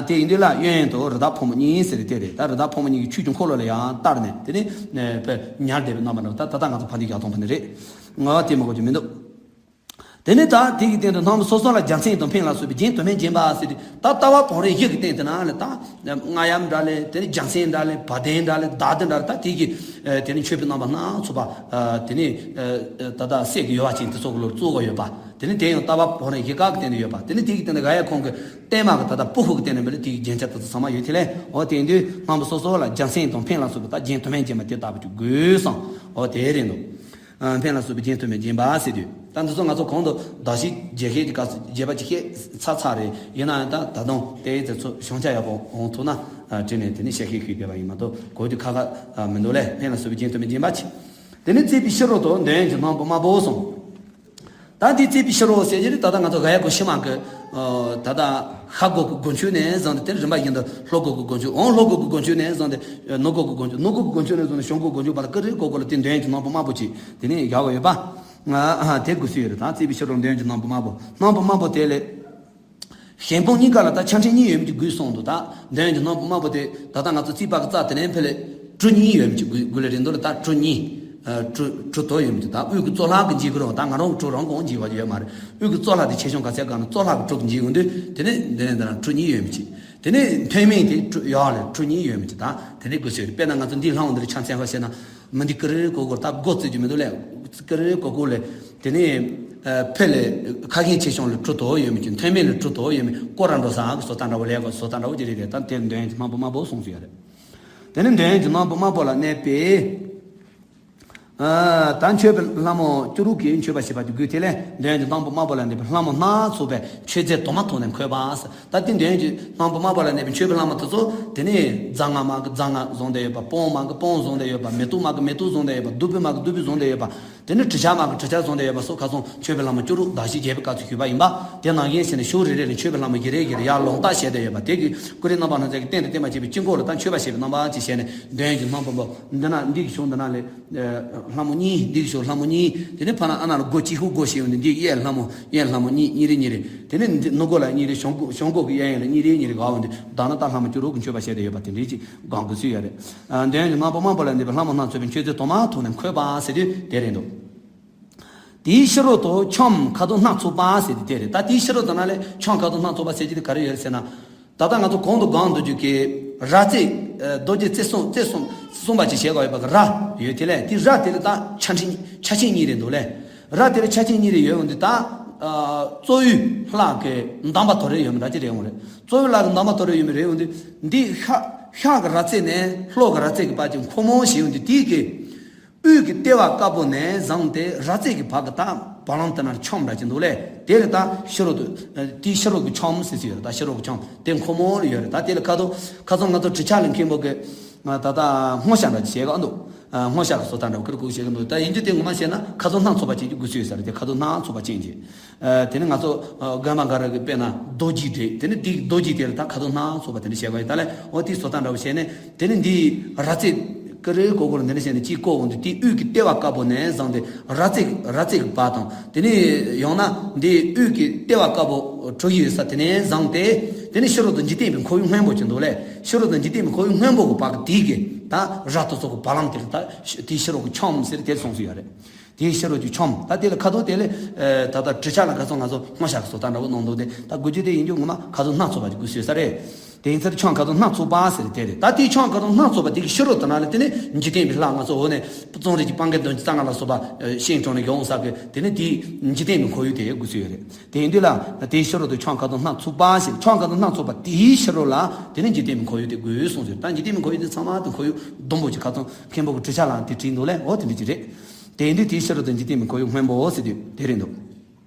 དེ་ཡིན་དུས་ལ་གཡས་གཡོན་དུ་རི་དྭགས་ཕོ་མོ་གཉིས་ཟེར་དེ་རེད། ད་རི་དྭགས་ཕོ་མོ་གཉིས་ཀྱི་ཆོས་ཀྱི་འཁོར་ལོ་ལ་ཡང་བསྟར་ནས་དེ་ནས་ཉར་བསྡད་པའི་རྣམ་པ་འདྲ་བོ། ད་ད་ལྟ་ང་ཚོ་ཕ་འདི་ཡག་མཐོང་ཕ་ནི་རེད། ང་དེ་མ་གོ་རྒྱུ་མི་འདུག་དེ་ནས་ད་དེ་གི་སྟེང་དུ་སྣམ་བུ་སོ་སོ་ལ་རྒྱལ་མཚན་དང་འཕན་ལ་སོགས་པའི་རྒྱན་དུ་མས་བརྒྱན་པ་ཟེར་ཏེ། ད་རྟ་བབས་བང་རིམ་བཞི་གི་སྟེང་དེ་ན་ལས་ད་རྔ་ཡབ་འདྲ་ལས་དེ་ནས་རྒྱལ་མཚན་འདྲ་ལས་བ་དན་འདྲ་ལས་མདའ་དེ་འདྲ་ལས་ད་དེ་གི་དེ་ནས་མཆོད་པའི་རྣམ་པ་སྣ་ཚོགས་པ། དེ་ནས་ད་ལྟ་གསེར་གྱི་ཡོལ་བ་ཅན་དེ་ཚོ་གི་ལོར་བཙུགས་ཡོད་པ། དེ་ནས་དེ་ཡང་རྟ་བབས་བང་རིམ་བཞི་ཀ་གི་སྟེང་དུ་ཡོད་པ། དེ་ནས་དེ་གི་སྟེང་དུ་ག་ཡ་ཁོང་གི་བརྟན་མ་གི་ད་ལྟ་སྤུ་ཧུ་གི་སྟེང་ནས་མི་ལ་དེ་གི་རྒྱན་ཆ་དེ་ཚོ་ཚང་མ་ཡོད་དེ་ལས། འོ་དེ་དུས་སྣམ་བུ་སོ་སོ་ལ་རྒྱལ་མཚན་དང་འཕན་ལ་སོགས་པའི་ད་རྒྱན་དུ་མས་བརྒྱན་པ་དེ་ལྟ་བུ་ཅིག་དགོས་སམ། འོ་དེ་རེད་འདུག་འཕན་ལ་སོགས་པའི་རྒྱན་དུ་མས་བརྒྱན་པ་ཟེར་དུས། ད་འདི་ཚོ་ང་ཚོ་གོང་དུ་གདགས་གཞི་རྒྱས་བཤད་ཀྱི་སྐབས་སུ་རྒྱས་པ་ཅིག་བཤད་ཚར་ཚར་རེད། ཡིན་ན་ཡང་ད་ད་དུང་དེའི་དེ་ཚོ་བྱང་ཆ་ཡག་པོ་འོང་ཐུབ་ན་བྲིས་ནས་དེ་ནས་བཤད་ཤེས་ཤེས་བསྡད་པ་ཡིན་མ་གཏོགས་གོ་རྒྱུ་ཁག་ཁག་མི་འདུག་ལས། འཕན་ལ་སོགས་པའི་རྒྱན་དུ་མས་བརྒྱན་པ་ཅིག་དེ་ནས་བརྩེགས་པའི་ཕྱི་རོལ་དུ་འདོད་ཡོན་གྱི་སྣམ་བུ་དམར་པོ་གསུངས། ད་འདི་བརྩེགས་པའི་ཕྱི་རོལ་ཟེར་གྱི་རེད། ད་ལྟ་ང་ཚོ་ག་ཡ་གོ་ཕྱི་མ་གི་ད་ལྟ་ཤར་སྒོ་གི་སྒོ་མཆོད་ནས་བཟུང་སྟེ་དེ་རིམ་པ་བཞིན་དུ་ལྷོ་སྒོ་གི་སྒོ་མཆོད། འོང་ལྷོ་སྒོ་གི་སྒོ་མཆོད་ནས་བཟུང་སྟེ་ནུབ་སྒོ་གི་སྒོ་མཆོད། ནུབ་སྒོ་གི་སྒོ་མཆོད་ནས་བཟུང་ནས་བྱང་སྒོ་གི་སྒོ་མཆོད་བར་ལ་ཀི་རི་ཀོ་ཀོ་ལ་དེ་འདོད་ཡོན་གྱི་སྣམ་བུ་དམར་པོ་ཅིག་དེ་ནས་ཡག་པོ་ཡོད་པ། ཨ་དེ་དགོས་སུ་ཡོད་རེད། ད་བརྩེགས་པའི་ཕྱི་རོལ་འདོད་ཡོན་གྱི་སྣམ་བུ་དམར་པོ། སྣམ་བུ་དམར་པོ་དེ་ལས། ཞལ་འབུམ་གཉིས་ཀ་ལ་ད་ཆ་འཕྲིན་གཉིས་ཡོད་མི་གི་དགོས་གསུངས་འདུག་ད་འདོད་ཡོན་གྱི་སྣམ་བུ་དམར་པོ་དེ་ད་ལྟ་ང་ཚོ་རྩིག་པ་གི་རྩ་དེ་ནས་ཕེ་ལེ་གྲུ་གཉིས་ཡོད་མི་གི་དགོས་དགོས་ལ་རེད་འདུག་ལ། ད་གྲུ་གཉིས། གྲུ་གྲུ་དོ་ཡོད་མི་གི་ད་དབུས་ཀྱི་གཙོ་ལྷ་གི་འཇིགས་ཀྱི་རུང་། ད་ང་རང་གི་གྲུ་རང་གང་འཇིགས་པ་ཡོད་མ་རེད། དབུས་ཀྱི་གཙོ་ལྷ་དེ་ཆེ་ཆུང་ག་ཚད་གང་ན་གཙོ་ལྷ་གི་གྲུ་གི་འཇིགས་ཡོང་དུས་དེ་ནས་འདི་ནས་འདི་ན་གྲུ་གཉིས་ཡོད་མི་གི། དེ་ནས་མཐོན་མིང་དེ་གྲུ་ཡོད་ལ་གྲུ་གཉིས་ཡོད་མི་གི་ད་དེ་ནས་དགོས་སུ་ཡོད་རེད། དཔེར་ན་ང་ཚོ་འདི་ལྷ་འོང་འདིར་ཆ་མཚན་ཁ་བཤད་ན། མི་འདི་ཀི་རི་ཀོ་ཀོ་ད་སྒོ་བརྩིགས་རྒྱུ་མི་འདུག་ལས། ཀི་རི་ཀོ་ཀོ་ལས། དེ་ནས་ཕེ་ལེ་ཁ་ཤས་ཆེ་ཆུང་ལ་གྲུ་དོ་ཡོད་མི་གི། མཐོན་མིང་ལ་གྲུ་དོ་ཡོད་མི་ཀོ་ར་འགྲོ་ས་གི་བཟོ་ལྟ་འདྲ་བོ་ལས་གོ་བཟོ་ལྟ་འདྲ་བོ་ཅི་རེད་རེད། ད་དེ་འདོད་ཡོན་གྱི་སྣམ་བུ་དམར་པོ་གསུངས་སུ་ཡོད་རེད། དེ་ནས་འདོད་ཡོན་གྱི་སྣམ་བུ་དམར་པོ་ལ་གནས་པའི། ད་མཆོད་པའི་ལྷ་མོ་བཅུ་དྲུག་གིས་མཆོད་པ་བྱེད་པ་དེ་དགོས་དེ་ལས་འདོད་ཡོན་གྱི་སྣམ་བུ་དམར་པོ་ལ་གནས་པའི་ལྷ་མོ་སྣ་ཚོགས་པའི་མཆོད་རྫས་དུ་མ་ཐོགས་ནས་མཁོས་པ། ད་དེ་འདོད་ཡོན་གྱི་སྣམ་བུ་དམར་པོ་ལ་གནས་པའི་མཆོད་པའི་ལྷ་མོ་དེ་ཚོ་དེ་ནས་རྫ་རྔ་མ་གི་རྫ་རྔ་བཟུང་བསྡད་ཡོད་པ། སྤང་མ་གི་སྤང་བཟུང་བསྡད་ཡོད་པ། མེ་ཏོག་མ་གི་མེ་ཏོག་བཟུང་བསྡད་ཡོད་པ། བདུག་སྤོས་མ་གི་བདུག་སྤོས་བཟུང་བསྡད་ཡོད་པ། དེ་ནས་གྲི་ཆབ་མ་གི་གྲི་ཆབ་བཟུང་བསྡད་ཡོད་པ་སོགས་ཁ་སང་མཆོད་པའི་ལྷ་མོ་བཅུ་དྲུག་གདགས་གཞི་རྒྱས་པའི་སྐབས་སུ་ཞུས་པ་ཡིན་པ། དེ་ནང་བཞིན་བྱས་ནས་ཕྱོགས་རེ་རེ་ལ་མཆོད་པའི་ལྷ་མོ་བཞི་རེ་བཞི་རེ་ཡར་ལོངས་བསྟར་བྱས་བསྡད་ཡོད་པ། དེ་གི་ཀུན་རིག་རྣམ་པ་སྣ་ཚོགས་ཀྱི་རྟེན་དང་བརྟེན་པ་བྱས་པའི་དཀྱིལ་འཁོར་ལ་ད་མཆོད་པ་བྱེད་པའི་རྣམ་པ་ཅིག་བྱས་ནས་འདོད་ཡོན་གྱི་སྣམ་བུ་དམར་པོ་འདི་ན་འདི་གི་གཞུང་འདི་ན་ལས། ལྷ་མོ་གཉིས། འདི་གི་ཕྱོགས་ལྷ་མོ་གཉིས། དེ་ནས་ཕར་ན་ཨ་ན་ལ་སྒོ་གཅིག་ཤུག་སྒོ་ཞིག་ཡོང་དུས་འདི་གཡས་ལྷ་མོ་གཡོན་ལྷ་མོ་གཉིས་གཉིས་རེ་གཉིས་རེ། དེ་ནས་འདི་ནུབ་སྒོ་ལ་གཉིས་རེ། བྱང་སྒོ་བྱང་སྒོ་གི་གཡས་གཡོན་ལ་གཉིས་རེ་གཉིས་རེ་ག་འོང་དུས་བདག་ན་ད་ལྷ་མོ་བཅུ་དྲུག་གི་མཆོད་པ་བྱས་ཏེ་ཡོད་པ་དེ་འདྲའི་ཅིག་སྒང་གི་སུ་ཡོད་རེད། འདོད་ཡོན་གྱི་སྣམ་བུ་དམར་པོ་ལ་གནས་པའི་ལྷ་མོ་སྣ་ཚོགས་པའི་མཆོད་རྫས་དུ་མ་ཐོགས་ནས་མཁོས་པ་ཟེར་དུས་དེ་རེད་འདུག་དེའི་ཕྱི་རོལ་དུ་ཁྱམས་ཁ་དོག་སྣ་ཚོགས་པ་ཟེར་དུས་དེ་རེད། ད་དེའི་ཕྱི་རོལ་དུ་ན་ལས་ཁྱམས་ཁ་དོག་སྣ་ཚོགས་པ་ཟེར་གྱི་དེ་ག་རེ་ཡོད་རེད་ཟེར་ན། ད་ལྟ་ང་ཚོ་གོང་དུ་སྒང་དུ་བརྗོད་ཀྱི་ར་རྩེ། རྡོ་རྗེ་རྩེ་གསུམ་རྩེ་གསུམ་གསུམ་པ་ཅིག་བྱེད་དགོས་ཡོད་པ་གི་ར་ཡོད་དེ་ལས། དེ་ར་དེ་ལ་ད་ཆ་འཕྲིན་ཆ་ཆེན་གཉིས་རེད་འདུག་ལས། ར་དེ་ལ་ཆ་ཆེན་གཉིས་རེ་ཡོད་འོང་དུས་ད་གཙོ་བོའི་ལྷ་གི་འདམ་པ་དོ་རེ་ཡོད་མི་འདྲ་ཅིག་རེད་འོང་རེད། གཙོ་བོའི་ལྷ་གི་འདམ་པ་དོ་རེ་ཡོད་མི་རེད་འོང་དུས་འདི་ཤ་ཤ་གི་ར་རྩེ་ནས་ལྷོ་གི་ར་རྩེ་གི་བར་གྱི་མཁོ་མོ་ཞིག་འོང་དུས་དེའི་གི་དབུས་ཀྱི་ལྟེ་བ་དཀར་པོ་ནས་བཟུང་སྟེ་ར་རྩེ་གི་བར་གྱི་ད་བར་ལམ་དེ་ན་ཁྱམས་འདྲ་ཅིག་འདུག་ལས། དེ་ལ་ད་ཕྱི་རོལ་དུ་དེའི་ཕྱི་རོལ་གྱི་ཁྱམས་ཟེར་གྱི་ཡོད་རེད། ད་ཕྱི་རོལ་གྱི་ཁྱམས་དེ་མཁོ་མོ་ལ་ཡོད་རེད། ད་དེ་ལ་ཁ་དོག་ཁ་སང་ང་ཚོ་གྲི་ཆ་ལ་མཁན་པོ་གི་ད་ལྟ་སྔོ་ཤ་འདྲ་ཅིག་བྱེད་ག་འདུག་སྔོ་ཤ་གི་བཟོ་ལྟ་འདྲ་བོ་ཀིར་ཀུར་བྱེད་གི་འདུག་ད་ཡིན་རྒྱུ་དེ་ངོ་མ་བཤད་ན་ཁ་དོག་སྣ་ཚོགས་པ་ཅན་གྱི་དགོས་སུ་ཡོད་ས་རེད། དེ་ཁ་དོག་སྣ་ཚོགས་པ་ཅན་གྱི། དེ་ནི་ང་ཚོ་རྒན་པ་འགའ་རེ་གི་དཔེར་ན་རྡོ་རྗེ་འདྲེ། དེ་ནི་དེའི་རྡོ་རྗེ་དེ་ལ་ད་ཁ་དོག་སྣ་ཚོགས་པ་དེ་འདྲ་བྱེད་དགོས་ཡོད། ད་ལས་འོ་དེའི་བཟོ་ལྟ་འདྲ་བོ་བྱས་ནས་དེ་ནི་འདིའི་ར་རྩེ་ ཀི་རེ་ཀོ་ཀོ་ལ་འདི་འདྲ་བྱས་ནས་གཅིག་བཀོག་འོང་དུས། དེའི་དབུས་ཀྱི་ལྟེ་བ་དཀར་པོ་ནས་བཟུང་སྟེ། ར་རྩེ་ར་རྩེ་གི་བར་དང་། དེ་ནས་ཡང་ན་འདིའི་དབུས་ཀྱི་ལྟེ་བ་དཀར་པོ་གྲུ་བཞི་ཡོད་ས་དེ་ནས་བཟུང་སྟེ། དེ་ནས་ཕྱི་རོལ་དུ་འཇིག་རྟེན་པའི་ཁོར་ཡུག་སྔོན་པོ་ཅིག་འདུག་ལས། ཕྱི་རོལ་དུ་འཇིག་རྟེན་པའི་ཁོར་ཡུག་སྔོན་པོ་གི་བར་གྱི་དེའི་གི་ད་ར་དེ་ཚོ་གི་བར་ལམ་དེ་ལ། ད་དེའི་ཕྱི་རོལ་གྱི་ཁྱམས་ཟེར་དེ་གསུངས་སུ་ཡོད་རེད། དེའི་ཕྱི་རོལ་གྱི་ཁྱམས། ད་དེ་ལ་ཁ་དོག་དེ་ལ། ཨེ། ད་ལྟ་གྲུ་ཆ་ལ་ཁ་སང་ང་ཚོ་སྔོ་ཤ་གི་བཟོ་ལྟ་འདྲ་བོ་གནང་འདུག་སྟེ། ད་དགོས་རྒྱུ་དེ་ཡིན་རྒྱུ་ངོ་མ་ཁ་དོག་སྣ་ཚོགས་པ་ཅིག་དགོས་སུ་ཡོད་ས་རེད། དེ་ཡིན་ཚེ་ཁྱམས་ཁ་དོག་སྣ་ཚོགས་པ་དེ་གི་ཕྱི་རོལ་དེ་ན་ལ། དེ་ནས་ཁྱམས་ཁ་དོག་སྣ་ཚོགས་པ་དེ་གི་ཕྱི་རོལ་དེ་ན་ལ། དེ་ནས་འཇིག་རྟེན་པའི་ལྷ་ང་ཚོ་འོ་ནས་རྩོམ་རིག་གི་སྤང་གི་འདོན་གྱི་རྩ་ལྔ་ལ་སོགས་པ་ཤིང་གྲོང་ནས་ཡོང་ས་གི། དེ་ནས་དེའི་འཇིག་རྟེན་པའི་ཁོར་ཡུག་དེ་དགོས་སུ་ཡོད་རེད། དེ་ཡིན་དུས་ལ་དེའི་ཕྱི་རོལ་དུ་ཁྱམས་ཁ་དོག་སྣ་ཚོགས་པ་ཞེས། ཁྱམས་ཁ་དོག་སྣ་ཚོགས་པ་དེའི་ཕྱི་རོལ་ལ་དེ་ནས་འཇིག་རྟེན་པའི་ཁོར་ཡུག་དེ་དགོས་གསུངས་ཟེར། ད་འཇིག་རྟེན་པའི་ཁོར་ཡུག་དེ་ཚང་མ་དེ་ཁོར་ཡུག་ཟླུམ་པོ་ཅིག་ཁ་སང་མཁན་པོ་གི་གྲུ་ཆ་ལ་དེ་བྲིས་འདུག་ལས། འོ་དེ་འདྲ་ཅིག་རེད། དེ་ཡིན་དུས་དེའི་ཕྱི་རོལ་དུ་འཇིག་རྟེན་པའི་ཁོར་ཡུག་སྔོན་པོ་ཟེར་དུས་དེ་རེད་འདུག་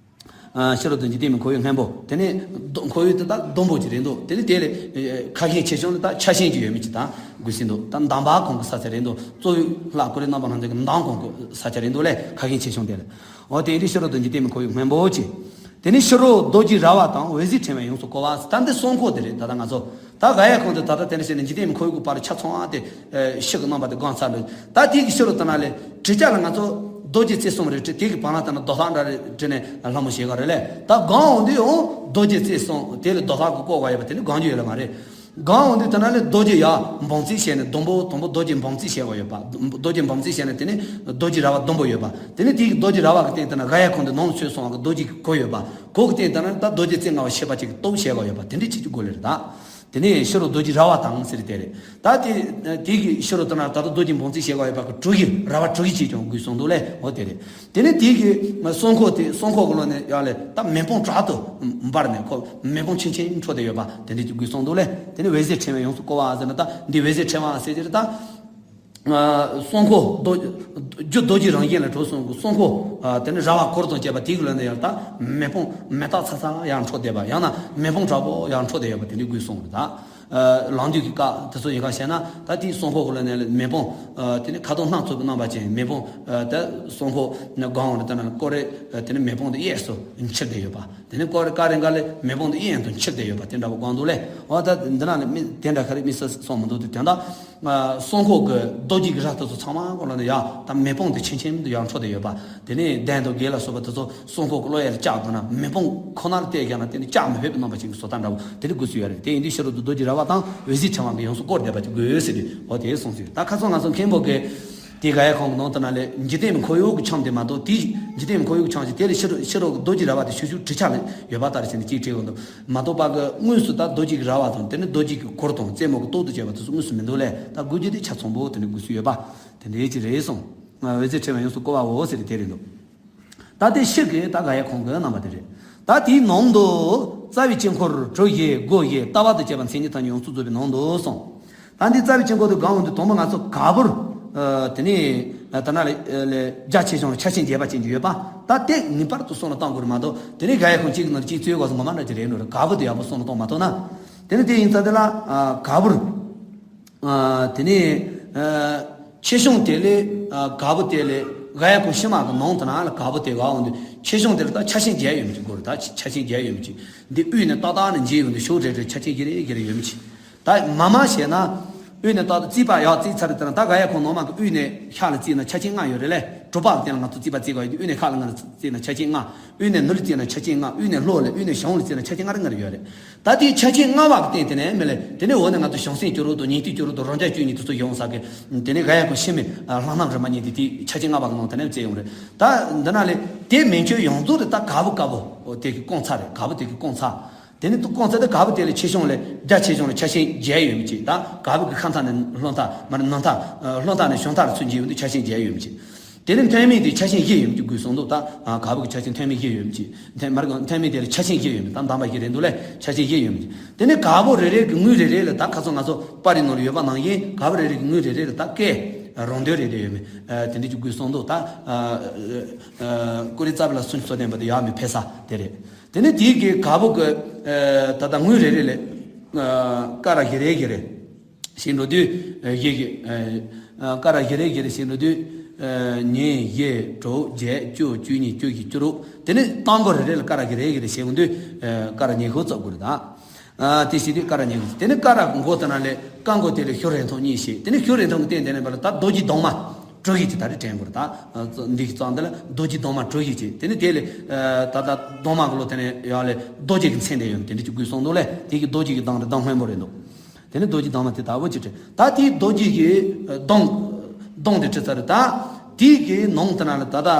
ཨ། ཕྱི་རོལ་དུ་འཇིག་རྟེན་པའི་ཁོར་ཡུག་སྔོན་པོ། དེ་ནས་ཟླུམ། ཁོར་ཡུག་དེ་ད་ཟླུམ་པོ་ཅིག་རེད་འདུག་དེ་ནས་དེ་ལས། ཨེ། ཁ་ཤས་ཆེ་ཆུང་ལ་ད་ཆ་ཤས་ཅིག་ཡོད་མི་ཅིག་ད་དགོས་སྲིད་འདུག་ད་འདམ་བག་གང་གི་ས་ཆ་རེད་འདུག་གཙོ་བོའི་ལྷ་ཀུ་རེ་རྣམ་པར་སྣང་མཛད་ཀྱི་འདམ་གང་གི་ས་ཆ་རེད་འདུག་ལས། ཁ་ཤས་ཆེ་ཆུང་དེ་ལ། འོ་དེ་ཡིན་དུས་ཕྱི་རོལ་དུ་འཇིག་རྟེན་པའི་ཁོར་ཡུག་སྔོན་པོ་ཅིག་དེ་ནས་ཕྱི་རོལ་རྡོ་རྗེའི་ར་བ་དང་། འོད་ཟེར་ཕྲེང་བས་ཡོངས་སུ་བསྐོར་བ། ད་འདི་གསང་ཁོག་དེ་རེད། ད་ལྟ་ང་ཚོ་ད་ག་ཡ་ཁོང་དུ་ད་ལྟ་དེ་འདྲ་བྱས་ནས་འཇིག་རྟེན་པའི་ཁོར་ཡུག་གི་བར་ཆ་ཚང་བ་དེ། ཨེ། ཕྱི་གི་རྣམ་པ་དེ་སྒང་ཚར་འདུག་ད་དེ་གི་ཕྱི་རོལ་དེ་ན་ལས་གྲུ་ཆ་ལ་ང་ཚོ་རྡོ་རྗེ་རྩེ་གསུམ་རེད་དྲི། དེ་གི་བར་ལ་ད་ན་རྡོ་ལྷ་འདྲ་རེད་དྲི་ནས་ལྷ་མོ་ཞེས་ག་རེ་ལས། ད་སྒང་འོང་དུས་ཡང་རྡོ་རྗེ་རྩེ་གསུམ་དེ་ལས་རྡོ་ལྷ་གི་བསྐོར་བ་ཡོད་པ་དེ་ནི་སྒང་རྒྱུ་ཡོད་ལ་མ་རེད། སྒང་འོང་དུས་དེ་ན་ལས་རྡོ་རྗེ་ཡར་འབུམ་རྩིས་བྱས་ནས། ཟླུམ་པོ་དང་པོ་རྡོ་རྗེ་འབུམ་རྩིས་བྱས་པ་ཡོད་པ། རྡོ་རྗེ་འབུམ་རྩིས་བྱས་ནས་དེ་ནས་རྡོ་རྗེ་ར་བ་ཟླུམ་པོ་ཡོད་པ། དེ་ནས་དེའི་རྡོ་རྗེ་ར་བ་གི་སྟེང་དེ་ན་ག་ཡ་ཁོང་དུ་ནང་ཚུད་སོང་བ་གི་རྡོ་རྗེ་གི་གུར་ཡོད་པ། གུར་གི་སྟེང་དེ་ན་ད་རྡོ་རྗེ་རྩེ་ལྔ་པ་ཤེས་པ་ཅིག་གི་སྟོབས་བྱས་པ་ཡོད་པ། དེ་འདྲའི་ཅིག་གི་སྒོ་ལས་རེད་ད། དེ་ནས་ཕྱི་རོལ་རྡོ་རྗེ་ར་བ་དང་ཟེར་དེ་རེད། ད་དེ་དེ་གི་ཕྱི་རོལ་དེ་ན་ད་ལྟ་རྡོ་རྗེ་འབུམ་རྩིས་བྱས་པ་ཡོད་པ་གི་གྲུ་བཞི་ར་བ་གྲུ་བཞི་ཅིག་ཀྱང་དགོས་གསུངས་འདུག་ལས། འོ་དེ་རེད། དེ་ནས་དེ་གི་གསང་ཁོག་དེ། གསང་ཁོག་གི་ལོགས་ནས་ཡར་ལས་ད་མེ་དཔུང་དྲག་ཏུ་འབར་ནས་ཁོ་མེ་དཔུང་ཆེན་ཆེན་འཕྲོ་བསྡད་ཡོད་པ་དེ་འདྲ་ཅིག་དགོས་གསུངས་འདུག་ལས། དེ་ནས་འོད་ཟེར་ཕྲེང་བས་ཡོངས་སུ་བསྐོར་བ་ཟེར་ན། ད་འདི་འོད་ཟེར་ཕྲེང་བ་ཟེར་གྱི་རེད་ད། ཨ། གསང་ཁོག་རྡོ། རྒྱུ་རྡོ་རྗེ་རང་བཞིན་ལ་གྲུབ་སོང་གི་གསང་ཁོག་ཨ། དེ་ནས་ར་བ་གུར་དང་བཅས་པ་དེ་གི་ལོགས་ནས་ཡར་ད་མེ་དཔུང་མེ་སྟག་ཚ་ཚ་ཡར་འཕྲོ་བསྡད་པ། ཡང་ན་མེ་དཔུང་དྲག་པོ་ཡར་འཕྲོ་བསྡད་ཡོད་པ་དེ་འདྲ་དགོས་གསུངས་རེད་ད། ཨ། ལང་དུས་ཀྱི་སྐབས་དེ་ཚོ་ཡིན་ག་བཤད་ན། ད་དེའི་གསང་ཁོག་གི་ལོགས་ནས་མེ་དཔུང་། ཨ། དེ་ནས་ཁ་དོག་སྣ་ཚོགས་པའི་རྣམ་པ་ཅན་མེ་དཔུང་། ཨ། ད་གསང་ཁོག་ནས་སྒང་འོག་ནས་དེ་ན་ཀོ་རེ། ཨ། དེ་ནས་མེ་དཔུང་དེ་གཡས་སུ་འཁྱིལ་བསྡད་ཡོད་པ། དེ་ནས་ཀོ་རེ་ཀ་རེ་འགའ་ལས་མེ་དཔུང་དེ་གཡས་གཡོན་དུ་འཁྱིལ་བསྡད་ཡོད་པ་དེ་འདྲ་བོ་སྒང་འདུག་ལས། འོ་ད་འདི་ན་ལས་མི་དེ་འདྲ་ག་རེ་མི་སྲིད་གསུངས་མི་འདུག་དེ་དོན་དག་གསང་ཁོག་གི་རྡོ་རྗེ་གི་ར་དེ་ཚོ་ཚང་མ་གོ་ལ་ནས་ཡར་ད་མེ་དཔུང་དེ་ཆེན་ཆེན་དུ་ཡར་འཕྲོ་བསྡད་ཡོད་པ། དེ་ནས་གདན་དང་རྒྱན་ལ་སོགས་པ་དེ་ཚོ་གསང་ཁོག་གི་གློ་ཡ་ལ་བཅག་དགོས་ན། མེ་དཔུང་ཁོ་ན་ལ་བལྟས་ཀྱང་ན་དེ་ནི་བཅག་མི་ཕོད་པའི་རྣམ་པ་ཅན་གྱི་བཟོ་ལྟ་འདྲ་བོ་དེ་འདྲ་དགོས་སུ་ཡོད་རེད། དེ་ཡིན་དུས་ཕྱི་རོལ་དུ་རྡོ་རྗེ་ར་བ་དང་འོད་ཟེར་ཕྲེང་བ་གིས་ཡོངས་སུ་བསྐོར་བསྡད་པ་ཅིག་དགོས་ཟེར་དུས། འོ་དེ་གསུངས་ཟིན། ད་ཁ་སང་ང་ཚོ་མཁན་པོ་གིས་དེ་ག་ཡ་ཁོང་གི་ནང་དུ་ན་ལས་འཇིག་རྟེན་པའི་ཁོར་ཡུག་གི་ཁྱམས་དེ་མ་གཏོགས། དེ་འཇིག་རྟེན་པའི་ཁོར་ཡུག་གི་ཁྱམས་ཅིག་དེ་ལས་ཕྱི་རོལ་ཕྱི་རོལ་གྱི་རྡོ་རྗེ་ར་བ་དེ་ཤུགས་ཤུགས་གྲུ་ཆ་ལ་ཡོད་པ་ལྟར་བྱས་ནས་ཅིག་བྲིས་ཡོང་དུས། མ་གཏོགས་པ་གི་དངོས་སུ་ད་རྡོ་རྗེ་གི་ར་བ་དང་། དེ་ནས་རྡོ་རྗེ་གི་གུར་དང་རྩེ་མོ་གི་སྟོབས་དང་བཅས་པ་དེ་ཚོ་དངོས་སུ་མི་འདུག་ལས། ད་དགོས་རྒྱུ་དེ་ཆ་ཚང་པོ་དེ་འདྲ་དགོས་སུ་ཡོད་པ་དེ་འདྲ་ཅིག་རེད་གསུངས། འོད་ཟེར་ཕྲེང་བས་ཡོངས་སུ་བསྐོར་བའོ་ཟེར་དེ་རེད་འདུག་ད་དེ་ཕྱི་གི་ད་ག་ཡ་ཁོང་གི་རྣམ་པ་དེ་རེད། ད་དེའི་ནང་དུ་རྩ་བའི་དཀྱིལ་འཁོར་གྲུ་བཞི་སྒོ་བཞི་ལྟ་བ་དང་བཅས་པ་མཚན་ཉིད་ཐམས་ཅད་ཡོངས་སུ་རྫོགས་པའི་ནང་དུ་གསུངས། ད་འདི་རྩ་བའི་དཀྱིལ་འཁོར་དུ་སྒང་འོང་དུས་དང་པོ་ང་ཚོ་ག་བུར། ཨ། དེ་ནས་ད་ན་ལས་རྒྱ་ཆེ་ཆུང་ལ་ཆ་ཤས་འབྱེད་པ་ཅན་གྱི་ཡོད་པ། ད་དེ་ངེས་པར་དུ་བསམ་བློ་གཏོང་དགོས་རེད་མ་གཏོགས། དེ་ནས་ག་ཡ་ཁོང་གཅིག་གི་ནང་གཅིག་རྩོད་དགོས་སུ་ངོ་མ་འདྲ་ཅིག་རེད་འགྲོ་རེད། ག་བུ་དེ་ཡག་པོ་བསམ་བློ་གཏོང་མ་ཐུབ་ན། དེ་ནས་དེ་ཡིན་ཙང་དེ་ལ་ཨ། ག་བུར། ཨ། དེ་ནས་ཨ། ཆེ་ཆུང་དེ་ལས། ཨ། ག་བུ་དེ་ལས་ག་ཡ་ཁོང་ཕྱི་མ་གི་ནང་དུ་ན་ལ་ག་བུ་དེ་ག་འོང་དུས་ཆེ་ཆུང་དེ་ལ་ད་ཆ་ཤས་འབྱེད་ཡོད་མི་ཅིག་དགོས་རེད། ད་ཆ་ཤས་འབྱེད་ཡོད་མི་ཅིག་འདི་དབུས་ནས་ཏག་ཏག་ནས་འབྱེད་ཡོང་དུས་ཕྱོགས་རེ་རེ་ཆ་ཤས་བཞི་རེ་བཞི་རེ་ཡོད་མི་ཅིག་ད་མ་མ་བྱས་ན། དབུས་ནས་ཏག་ཏག་རྩིས་པ་ཡར་རྩིས་ཚར་དེ་ན། ད་ག་ཡ་ཁོང་ནང་མ་གི་དབུས་ནས་ཤར་ལ་རྩིས་ན་ཆ་ཤས་ལྔ་ཡོད་རེད་ལས། གྲུབ་པ་གི་སྟེང་ལ་ང་ཚོ་རྩིས་པ་རྩིས་དགོས་ཡོད་དུས། དབུས་ནས་ཤར་ལ་ལྔ་ལ་རྩིས་ན་ཆ་ཤས་ལྔ། དབུས་ནས་ནུབ་ལ་རྩིས་ན་ཆ་ཤས་ལྔ། དབུས་ནས་ལྷོ་ལ། དབུས་ནས་བྱང་ལ་རྩིས་ན་ཆ་ཤས་ལྔ་རེ་ལྔ་རེ་ཡོད་རེད། ད་དེའི་ཆ་ཤས་ལྔ་བ་གི་སྟེང་དེ་ནས་མི་ལས། དེ་ནས་འོག་ནས་ང་ཚོ་བྱང་སེམས་སྐྱོ་རོགས་དང་ཉན་ཐོས་སྐྱོ་རོགས་དང་རང་རྒྱལ་བཅུ་གཉིས་དེ་ཚོ་ཡོང་ས་གི། དེ་ནས་ག་ཡ་ཁོང་ཕྱི་མའི་ལྷ་སྣམ་རིལ་མ་གཉིས་དེ་དེའི་ཆ་ཤས་ལྔ་བ་གི་ནང་དེ་ནས་རྩིས་ཡོང་རེད། ད་འདི་ན་ལས་དེ་མན་ཆད་ཡོངས་རྫོགས་རེད། ད་ག་བུ་དཀར་པོ་དེ་གི་བསྐང་ཚར་རེད། ག་བུ་དེ་གི་བསྐང་ཚར། དེ་ནས་དུ་བསྐང་ཚར་དེ་ག་བུ་དེ་ལས་ཆེ་ཆུང་ལས་རྒྱ་ཆེ་ཆུང་ལ་ཆ་ཤས་བརྒྱད་ཡོད་མི་ཅིག་ད་ག་བུ་གི་ཤར་མཐའ་ནས་ལྷོ་མཐའ། མར་ནུབ་མཐའ། ལྷོ་མཐའ་ནས་བྱང་མཐའ་ལ་ཚུར་འབྱེད་ཡོང་དུས་ཆ་ཤས་བརྒྱད་ཡོད་མི་ཅིག་དེ་ནས་མཐོན་མི་དེ་ཆ་ཤས་བཞི་ཡོད་མི་ཅིག་དགོས་གསུངས་འདུག་ད་ག་བུ་གི་ཆ་ཤས་མཐོན་མི་བཞི་ཡོད་མི་ཅིག་མཐོན་མར་གི་མཐོན་མི་དེ་ལ་ཆ་ཤས་བཞི་ཡོད་མི། ད་འདམ་བག་བཞི་རེད་འདུག་ལས། ཆ་ཤས་བཞི་ཡོད་མི་ཅིག་དེ་ནས་ག་བུ་རེ་རེ་གི་ངོས་རེ་རེ་ལ། ད་ཁ་སང་ང་ཚོ་པར་རིས་ནང་ལ་ཡོད་པ་ནང་བཞིན་ག་བུ་རེ་རེ་གི་ངོས་རེ་རེ་ལ་ད་སྐད་རང་འདོད་རེ་རེ་ཡོད་མི་དེ་འདྲ་ཅིག་དགོས་གསུངས་འདུག་ད་ཀུ་རེ་རྩ་བ་ལ་སུམ་ཅུ་སོ་བདུན་པ་དེ་ཡར་མི་ཕེབས་ས་དེ་རེད། དེ་ནས་དེའི་གི་ག་བུ་གི་ད་ལྟ་ངོས་རེ་རེ་ལ་ཀ་ར་བཞི་རེ་བཞི་རེ་ཞིག་འགྲོ་དུས། བཞི་བཞི། ཀ་ར་བཞི་རེ་བཞི་རེ་ཞིག་འགྲོ་དུས། ཉི་ཤུ། དྲུག་བརྒྱད། བཅུ། བཅུ་གཉིས། བཅུ་དྲུག་དེ་ནས་རྟ་མགོ་རེ་རེ་ལ་ཀ་ར་བཞི་རེ་བཞི་རེ་ཞིག་འོང་དུས། ཀ་ར་ཉི་ཤུ་རྩ་དགུ་རེད་ད། ཨ་དེ་བྱས་དུས་ཀ་ར་གཉིས་ཀྱི་དེ་ནི་ཀ་ར་མགོ་དེ་ན་ལས་ཀ་མགོ་དེ་ལས་ཤོ་རེ་མཐོང་གཉིས་བྱས། དེ་ནི་ཤོ་རེ་མཐོང་གི་སྟེང་དེ་ནས་བར་ལ་ད་རྡོ་རྗེ་གདོང་མ་གྲུ་བཞི་ཅིག་ད་རེ་དྲན་དགོས་རེད། ད་འདི་གི་རྩ་འདི་ལ་རྡོ་རྗེ་གདོང་མ་གྲུ་བཞི་ཅིག་དེ་ནི་དེ་ལས་ད་ད་གདོང་མ་གི་ལོ་དེ་ནས་ཡར་ལས་རྡོ་རྗེ་གི་མཚན་དེ་ཡོད་དེ་འདྲ་ཅིག་དགོས་གསུངས་འདུག་ལས། དེ་གི་རྡོ་རྗེ་གི་གདོང་རེད། གདོང་སྔོན་པོ་རེད་འདུག་དེ་ནི་རྡོ་རྗེ་གདོང་མ་དེ་ལྟ་བུ་ཅིག་དྲན། ད་དེའི་རྡོ་རྗེ་གི་གདོང་གདོང་དེ་བྲི་ཚར་རེད། ད་དེའི་གི་ནང་དེ་ན་ལ་ད་ད་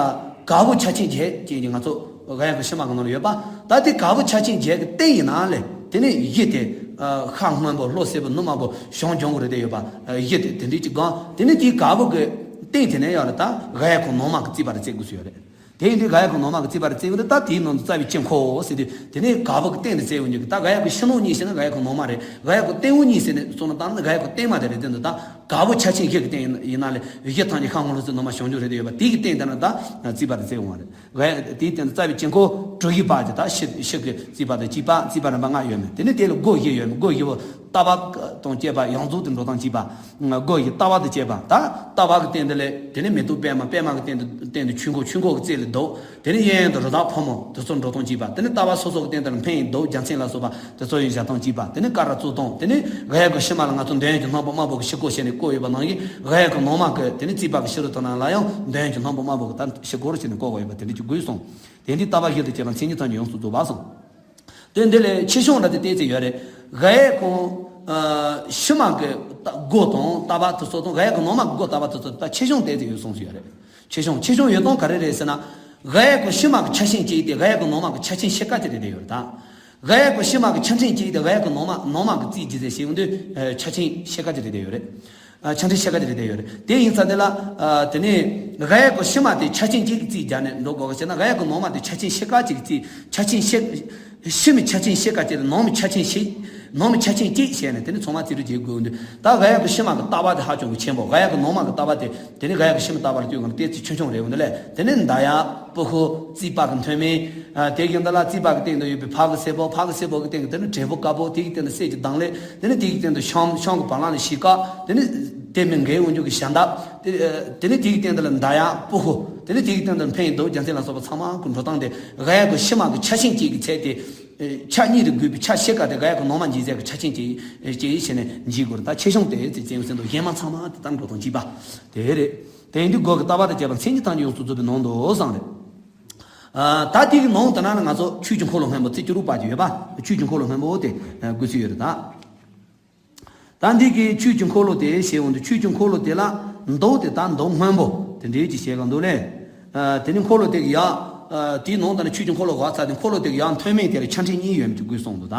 ག་བུ་ཆ་ཆེན་བརྒྱད་ཅན་གྱི་ང་ཚོ་ག་ཡ་གི་ཕྱི་མ་གི་ནང་ལ་ཡོད་པ། ད་དེ་ག་བུ་ཆ་ཆེན་བརྒྱད་ཀྱི་སྟེང་ཡིན་ན་ལས་དེ་ནི་གཞི་དེ་ཤ་སྔོན་པོ་ལྷོ་སེར་པོ་ནུ་དམར་པོ་བྱང་ལྗང་གུ་རེད་དེ་ཡོད་པ། གཞི་དེ་དེ་འདྲའི་ཅིག་གང་དེ་ནི་དེའི་ག་བུ་གི་སྟེང་དེ་ནས་ཡང་ལ་ད་ག་ཡ་གི་ནང་མ་གི་རྩིས་པ་རེ་རྩེ་དགོས་སུ་ཡོད་རེད། དེ་ཡིན་དུས་ག་ཡ་གི་ནང་མ་གི་རྩིས་པ་རེ་རྩེ་དགོས་འདུག་ད་དེའི་ནང་དུ་རྩ་བའི་དཀྱིལ་འཁོར་ཟེར་དུས་དེ་ནས་ག་བུ་གི་སྟེང་དུ་རྩེ་དགོས་འདུག་ད་ག་ཡ་གི་ཕྱི་ནང་གཉིས་ཟེར་ན་ག་ཡ་གི་ནང་མ་རེད། ག་ཡ་གི་སྟེང་འོག་གཉིས་ཟེར་ནས་སོང་ན་ད་ནི་ག་ཡ་གི་སྟེང་མ་དེ་རེད། དེ་འདུག་ད་ག་བུ་ཆ་ཆེན་བཞི་གི་སྟེང་ཡིན་ན་ལས་གཞི་ཐམས་ཅད་ཤ་སྔོན་ལྷོ་སེར་ནུ་དམར་བྱང་ལྗང་རེད་དེ་ཡོད་པ། དེ་གི་སྟེང་དེ་ན་ད་རྩིས་པ་རེ་རྩེ་དགོས་རེད། ག་ཡ་དེའི་སྟེང་དུ་རྩ་བའི་དཀྱིལ་འཁོར་གྲུ་བཞི་པ་ཅིག་ད་ཕྱི་ཕྱི་གི་རྩིས་པ་དང་གཅིག་པ། རྩིས་པ་རིམ་པ་ལྔ་ཡོད་མེད། དེ་ནས་དེ་ལ་སྒོ་བཞི་ཡོད་མེད། སྒོ་བཞི་པོ་ལྟ་བ་དང་བཅས་པ་ཡོངས་རྫོགས་དུ་འགྲོ་སྟངས་གཅིག་པ། སྒོ་བཞི་ལྟ་བ་དང་བཅས་པ། ད་ལྟ་བ་གི་སྟེང་དེ་ལས་དེ་ནས་མེ་ཏོག་པད་མ། པད་མ་གི་སྟེང་དུ་སྟེང་དུ་ཆོས་འཁོར། ཆོས་འཁོར་གྱི་རྩེ་ལ་གདུགས། དེ་ནས་གཡས་གཡོན་དུ་རི་དྭགས་ཕོ་མོ་དེ་ཚོ་འགྲོ་སྟངས་གཅིག་པ། དེ་ནས་ལྟ་བ་སོ་སོ་གི་སྟེང་དེ་ལ་འཕན་གདུགས་རྒྱལ་མཚན་ལ་སོགས་པ་དེ་ཚོ་ཡང་བཞག་སྟངས་གཅིག་པ། དེ་ནས་ཀ་ར་གཙོ་དོན། དེ་ནས་ག་ཡ་གི་ཕྱི་མ་ལ་ང་ཚོ་འདོད་ཡོན་གྱི་སྣམ་བུ་དམར་པོ་གི་ཕྱི་སྐོར་བྱས་ནས་བསྐོར་ཡོད་པ་ནང་བཞིན་ག་ཡ་གི་ནང་མ་གི་དེ་ནས་རྩིས་པ་གི་ཕྱི་རོལ་དུ་ན་ལ་ཡང་འདོད་ཡོན་གྱི་སྣམ་བུ་དམར་པོ་གི་ད་ཕྱི་སྐོར་བྱས་ནས་བསྐོར་བ་ཡོད་པ་དེ་འདྲ་ཅིག་དགོས་གསུངས། དེ་འདི་ལྟ་བ་བཞི་དང་བཅས་པ་མཚན་ཉིད་ཐམས་ཅད་ཡོངས་སུ་རྫོགས་པ་གསུངས། དེ་འདི་ལས་ཆེ་ཆུང་འདྲ་དེ་ཏོག་ཙམ་ཡོད་རེད། ག་ཡ་གི་ཕྱི་མ་གི་སྒོ་དང་ལྟ་བ་དེ་ཚོ་དང་ག་ཡ་གི་ནང་མ་གི་སྒོ་ལྟ་བ་དེ་ཚོ་ད་ཆེ་ཆུང་ཏོག་ཙམ་ཡོད་གསུངས་སུ་ཡོད་རེད། ཆེ་ཆུང་ཆེ་ཆུང་ཡོད་སྟངས་ག་རེ་རེད་ཟེར་ན། ག་ཡ་གི་ཕྱི་མ་གི་ཆ་ཆེན་གཅིག་དེ་ག་ཡ་གི་ནང་མ་གི་ཆ་ཆེན་ཕྱེད་ཀ་ཅིག་རེད་དེ་ཡོད་རེད་ད། ག་ཡ་གི་ཕྱི་མ་གི་ཆ་ཕྲན་གཅིག་དེ་ག་ཡ་གི་ནང་མ་ནང་མ་གི་རྩིས་ཀྱི་ཟེར་ཞེས་འོང་དུས་ཆ་ཆེན་ཕྱེད་ཀ་ཅིག་རེད་དེ་ཡོད་རེད། ཨ་ཆ་ཕྲན་ཕྱེད་ཀ་ཅིག་རེད་དེ་ཡོད་རེད། དེ་ཡིན་ཙང་དེ་ལ་ཨ་དེ་ནས་ག་ཡ་གི་ཕྱི་མ་དེ་ཆ་ཆེན་གཅིག་གི་རྩིས་བརྒྱབ་ནས་འགྲོ་དགོས་ཀྱི་ཟེར་ན། ག་ཡ་གི་ནང་མ་དེ་ཆ་ཆེན་ཕྱེད་ཀ་ཅིག་གི་རྩིས། ཆ་ཆེན་ཕྱེད་ཕྱི་མི་ཆ་ཆེན་ཕྱེད་ཀ་ཅིག་རེད། ནང་མི་ཆ་ཆེན་ཕྱེད། ནང་མི་ཆ་ཆེན་གཅིག་བྱས་ནས་དེ་ནི་ཚང་མ་རྩིས་སྤྲོད་བྱེད་དགོས་འདུག་ད་ག་ཡ་གི་ཕྱི་མ་གི་ལྟ་བ་དེ་ཧ་ཅང་གི་ཆེན་པོ། ག་ཡ་གི་ནང་མ་གི་ལྟ་བ་དེ་དེ་ནི་ག་ཡ་གི་ཕྱི་མ་ལྟ་བ་ལ་ལྟོས་གང་ལྟས་ཚེ་ཆུང་ཆུང་རེད་འོང་དེ་ལས། དེ་ནི་མདའ་ཡར་སྤུ་ཧོ་རྩིས་པ་གི་མཐོན་མིན། ཨ་དེ་གི་འདི་ལ་རྩིས་པ་གི་སྟེང་དུ་ཡོད་པའི་ཕ་གི་སེར་པོ། ཕ་གི་སེར་པོ་གི་སྟེང་གི་དེ་ནི་བྲེ་ཕུག་དཀར་པོ། དེ་གི་སྟེང་དུ་གསེར་གྱི་གདང་ལེབ། དེ་ནི་དེ་གི་སྟེང་དུ་ཤམ་ཤམ་གི་བ་ལང་ལ་ཞིག་ཀ། དེ་ནི་དེ་མི་འགལ་འོང་རྒྱུ་གི་ཞལ་འདེབས། དེ་དེ་ནི་དེ་གི་སྟེང་དུ་ལ་མདའ་ཡར་སྤུ་ཧོ། དེ་ནི་དེ་གི་སྟེང་དུ་འཕན་གདུགས་རྒྱལ་མཚན་ལ་སོགས་པ་ཚང་མ་གི་འགྲོ་སྟངས་དེ་ག་ཡ་གི་ཕྱི་མ་གི་ཆ་ཤིང་གཅིག་གི་ཚད་དེ། ཆ་གཉིས་དུ་བགོས་པའི་ཆ་ཕྱེད་ཀ་དེ་ག་ཡ་གི་ནང་མ་འཇིག་ཟས་ཀྱི་ཆ་ཆེན་གྱི་སྐྱེ་ཡི་ཕྱེ་ནས་འཇིག་དགོས་རེད། ད་ཆེ་ཆུང་དེ་ཚེ་བཙན་བཙན་དུ་གཞན་མ་ཚང་མ་དེ་ལྟར་འགྲོ་སྟངས་གཅིག་པ་དེ་རེད། དེ་ཡིན་དུས་སྒོ་གི་ལྟ་བ་དང་བཅས་པ་མཚན་ཉིད་ཐམས་ཅད་ཡོངས་སུ་རྫོགས་པའི་ནང་དུ་བསམ་རེད། ཨ་ད་དེ་གི་ནང་དུ་ན་ང་ཚོ་ཆོས་ཀྱི་འཁོར་ལོ་སྔོན་པོ་རྩིབས་བཅུ་དྲུག་པ་ཅིག་ཡོད་པ། ཆོས་ཀྱི་འཁོར་ལོ་སྔོན་པོ་དེ་དགོས་ཚུལ་ཡོད་རེད་ད། ད་འདི་གི་ཆོས་ཀྱི་འཁོར་ལོ་དེ་ཞེས་འོང་དུས་ཆོས་ཀྱི་འཁོར་ལོ་དེ་ལ་མདོ་དེ་ད་མདོ་སྔོན་པོ་དེ་འདྲའི་ཅིག་བཤད་ག་འདུག་ལས། ཨ་དེ་ནི་འཁོར་ལོ་དེ་གི་ཡ། ཨ་དེའི་ནང་དུ་ནི་ཆོས་ཀྱི་འཁོར་ལོ་གོ་ཚ་དེ་འཁོར་ལོ་དེ་གི་ཡ་མཐོན་མིན་དེ་ལ་ཆ་ཕྲན་གཉིས་ཡོད་མི་ཅིག་དགོས་གསུངས་འདུག་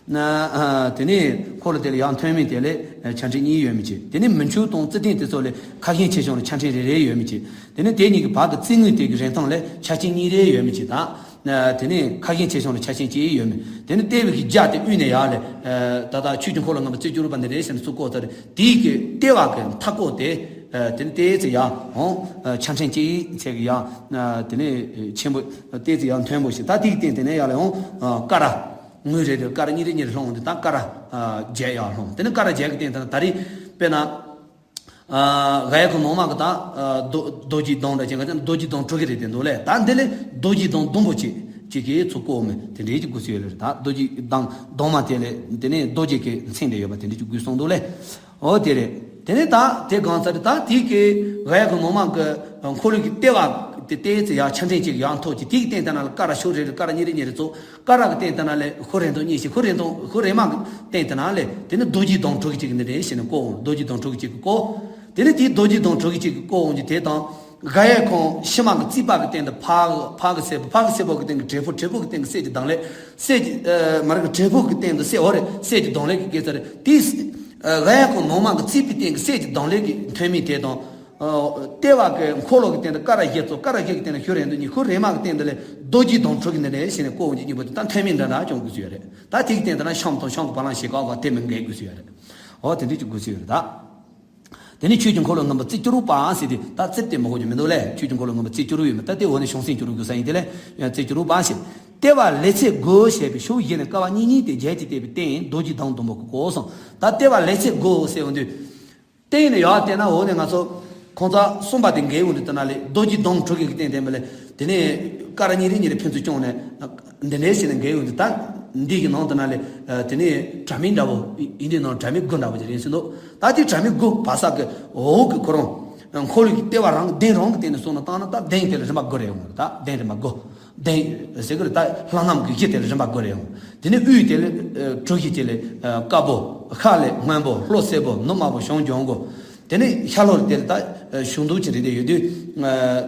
ད། ཨ་དེ་ནི་འཁོར་ལོ་དེ་ལ་ཡ་མཐོན་མིན་དེ་ལ་ཆ་ཕྲན་གཉིས་ཡོད་མི་ཅིག་དེ་ནི་མུ་ཁྱུད་དང་རྩི་ཏིང་དེ་ཚོ་ལ་ཁ་ཞེང་ཆེ་ཆུང་ལ་ཆ་ཕྲན་རེ་རེ་ཡོད་མི་ཅིག་དེ་ནི་དེ་གཉིས་ཀྱི་བར་གྱི་རྩིབས་ངོས་དེ་གི་རིང་ཐུང་ལ་ཆ་ཕྲན་གཉིས་རེ་ཡོད་མི་ཅིག་ད། དེ་ནས་ཁ་ཞེང་ཆེ་ཆུང་ལ་ཆ་ཕྲན་གཅིག་ཡོད་མེད། དེ་ནས་ལྟེ་བའི་གི་རྒྱ་དེ་དབུས་ནས་ཡར་ལས། ད་ལྟ་ཆོས་ཀྱི་འཁོར་ལོ་ལྔ་པ་རྩིབས་བཅུ་དྲུག་པ་འདི་རེད་ཟེར་ནས་ཚུར་བསྐོར་ཚར་རེད། དེའི་གི་ལྟེ་བ་གི་མཐའ་སྐོར་དེ། དེ་ནས་ཏོག་ཙམ་ཡར་འོང་། ཆ་ཕྲན་གཅིག་ཚད་ཀྱི་ཡར། དེ་ནས་ཆེན་པོ་ཏོག་ཙམ་ཡར་མཐོན་པོ་ཞིག་ད་དེའི་སྟེང་དེ་ནས་ཡར་ལས་འོང་། ཀ་ར། ངོས་རེ་རེ་ཀ་ར་གཉིས་རེ་གཉིས་རེ་ལྷུང་འོང་དུས་ད་ཀ་ར་བརྒྱད་ཡར་ལྷུང་། དེ་ནས་ཀ་ར་བརྒྱད་ཀྱི་སྟེང་དེ་ན་ད་རེས་དཔེར་ན། ཨ་ག་ཡ་གི་ནང་མ་གི་ད་རྡོ་རྡོ་རྗེ་གདོང་འདྲ་ཅན་ག་ཅན་རྡོ་རྗེ་གདོང་གྲུ་བཞི་རེད་དེ་འདུག་ལས། ད་འདི་ལས་རྡོ་རྗེ་གདོང་ཟླུམ་པོ་ཅིག་ཅིག་གིས་ཚུར་བསྐོར་མེད་དེ་འདྲའི་ཅིག་དགོས་སུ་ཡོད་རེད། ད་རྡོ་རྗེ་གདོང་གདོང་མ་དེ་ལས་དེ་ནས་རྡོ་རྗེ་གི་མཚན་དེ་ཡོད་པ་དེ་འདྲའི་ཅིག་དགོས་གསུངས་འདུག་ལས། འོ་དེ་རེད། དེ་ནས་ད་དེ་གང་ཚར་ད་དེ་གི་ག་ཡ་གི་ནང་མ་གི་འཁོར་ལོ་གི་ལྟེ་བ་དེ་ཏོག་ཙམ་ཡར་ཆ་ཕྲན་གཅིག་ཡར་མཐོ་ཅིག་དེ་གི་སྟེང་དེ་ན་ལ་ཀ་ར་ཤོ་རེ་རེ་ཀ་ར་གཉིས་རེ་གཉིས་རེ་ཚུར། ཀ་ར་གི་སྟེང་དེ་ན་ལས་ཤོ་རེ་མཐོ་གཉིས་ཤིག་ཤོ་རེ་མཐོ་ཤོ་རེ་མ་གི་སྟེང་དེ་ན་ལས་དེ་ནི་རྡོ་རྗེ་གདོང་གྲུ་བཞི་གཅིག་གི་འདི་འདྲ་ཞེས་ནས་བསྐོར་འོང་། རྡོ་རྗེ་གདོང་གྲུ་བཞི་གཅིག་གིས་བསྐོར། དེ་ནི་དེའི་རྡོ་རྗེ་གདོང་གྲུ་བཞི་གཅིག་གིས་བསྐོར་འོང་གི་དེ་དང་ག་ཡ་གང་ཕྱི་མ་གི་རྩིག་པ་གི་སྟེང་དུ་ཕ་ཕ་གི་སེར་པོ་ཕ་གི་སེར་པོ་གི་སྟེང་གི་བྲེ་ཕུག་བྲེ་ཕུག་གི་སྟེང་གི་གསེར་གྱི་གདང་ལེབ་གསེར་གྱི་མ་རེད་གི་བྲེ་ཕུག་གི་སྟེང་དུ་གསེར་འོ་རེད་གསེར་གྱི་གདང་ལེབ་གི་སྐད་ཆ་རེད་དེ། ག་ཡ་གང་ནང་མ་གི་རྩིག་པའི་སྟེང་གི་གསེར་གྱི་གདང་ལེབ་གི་མཐོན་མིན་དེ་དང་། ལྟེ་བ་གི་འཁོར་ལོ་གི་སྟེང་དུ་ཀ་ར་བཞི་ཚོ་ཀ་ར་བཞི་གི་སྟེང་ལ་ཤོ་རེ་མཐོ་གཉིས་ཤོ་རེ་མ་གི་སྟེང་དུ་ལས་རྡོ་རྗེ་གདོང་གྲུ་བཞི་འདི་འདྲ་ཞེས་ནས་བསྐོར་འོང་གི་གཉིས་པོ་དེ་ད་མཐོན་མིན་འདྲ་འདྲ་བྱུང་དགོས་ཀྱི་ཡོད་རེད། ད་དེ་གི་སྟེང་དུ་ན་ཤམ་དང་ཤམ་གི་བ་ལང་ཞིག་ག་བ་དེ་མི་འགལ་དགོས་ཀྱི་ཡོད་རེད། འོ་དེ་འདྲ་ཅིག་དགོས་ཀྱི་ཡོད་རེད་ད། དེ་ནས་ཆོས་ཀྱི་འཁོར་ལོ་ལྔ་པོ་རྩིབས་བཅུ་དྲུག་པ་ཟེར་དུས་ད་རྩིབས་དེ་མི་དགོས་ཀྱི་མི་འདུག་ལས། ཆོས་ཀྱི་འཁོར་ལོ་ལྔ་པོ་རྩིབས་བཅུ་དྲུག་ཡོད་མེད་ད་དེ་འོ་ནས་བྱང་སེམས་བཅུ་དྲུག་དགོས་ས་ཡིན་དེ་ལས་རྩིབས་བཅུ་དྲུག་པ་ཞེས། ལྟེ་བ་ལེ་ཚན་དགུ་ཞེས་པའི་ཕྱོགས་བཞི་ནས་ཀ་བ་གཉིས་གཉིས་ཏེ་བརྒྱད་ཀྱིས་བཏེགས་པའི་སྟེང་རྡོ་རྗེ་གདོང་ཟླུམ་པོ་གིས་བསྐོར་གསུངས། ད་ལྟེ་བ་ལེ་ཚན་དགུ་ཟེར་འོང་དུས། སྟེང་ནས་ཡར་བལྟས་ན་འོ་ནས་ང་ཚོ་ཁོང་ཚོ་གསུམ་པ་དེ་འགལ་འོང་དུས་དེ་ན་ལས་རྡོ་རྗེ་གདོང་གྲུ་བཞི་གི་སྟེང་དེ་མ་ལས་དེ་ནས་ཀ་ར་གཉིས་རེ་གཉིས་རེ་ཕན་ཚུན་བརྐྱངས་ནས་འདི་འདྲའི་བྱས་ནས་འགལ་འོང་དུས་ད་ འདི་གི་ནང་དུ་ན་ལས་དེ་ནས་དྲ་མིག་འདྲ་བོ་ཡིན་དུས་ནང་དྲ་མིག་དགུ་འདྲ་བོ་ཅིག་རེད་ཟེར་འདུག་ད་དེ་དྲ་མིག་དགུ་བ་ས་གི་འོག་གི་ཁོ་རང་འཁོར་ལོའི་ལྟེ་བ་རང་གདན་རང་གི་སྟེང་ནས་སོང་ན་བཏང་ན་ད་གདན་དེ་ལ་རིམ་པ་དགུ་རེད་ཡོང་གི་རེད། ད་གདན་རིམ་པ་དགུ། གདན་ཟེར་གི་རེད། ད་ལྷ་སྣམ་གི་གཞི་དེ་ལ་རིམ་པ་དགུ་རེད་ཡོང་། དེ་ནས་དབུས་དེ་ལ་གྲུ་བཞི་དེ་ལ་དཀར་པོ་ཤར་ལ་སྔོན་པོ་ལྷོ་སེར་པོ་ནུབ་དམར་པོ་བྱང་ལྗང་གུ། དེ་ནས་ཤར་ལྷོ་དེ་ལ་ད་གཞུང་དུ་ཅི་རེད་དེ་ཡོད་དུས་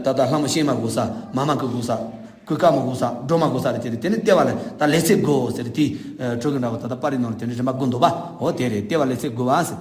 ད་ལྟ་ལྷ་མོ་ཤེལ་མ་དགོས་ས་མ་མ་གི་དགོས་ས། གོས་དཀར་མོ་དགོས་ས་སྒྲོལ་མ་དགོས་ས་རེད། དེ་རེད། དེ་ནས་ལྟེ་བ་ལ་ད་ལེ་ཚན་དགུ་ཟེར་དེ་གྲུ་གི་འདྲ་བོ་ད་ལྟ་པར་རིས་ནང་ལ་དེ་ནས་རིམ་པ་དགུ་འདུག་པ། འོ་དེ་རེད། ལྟེ་བ་ལེ་ཚན་དགུ་བ་ཟེར།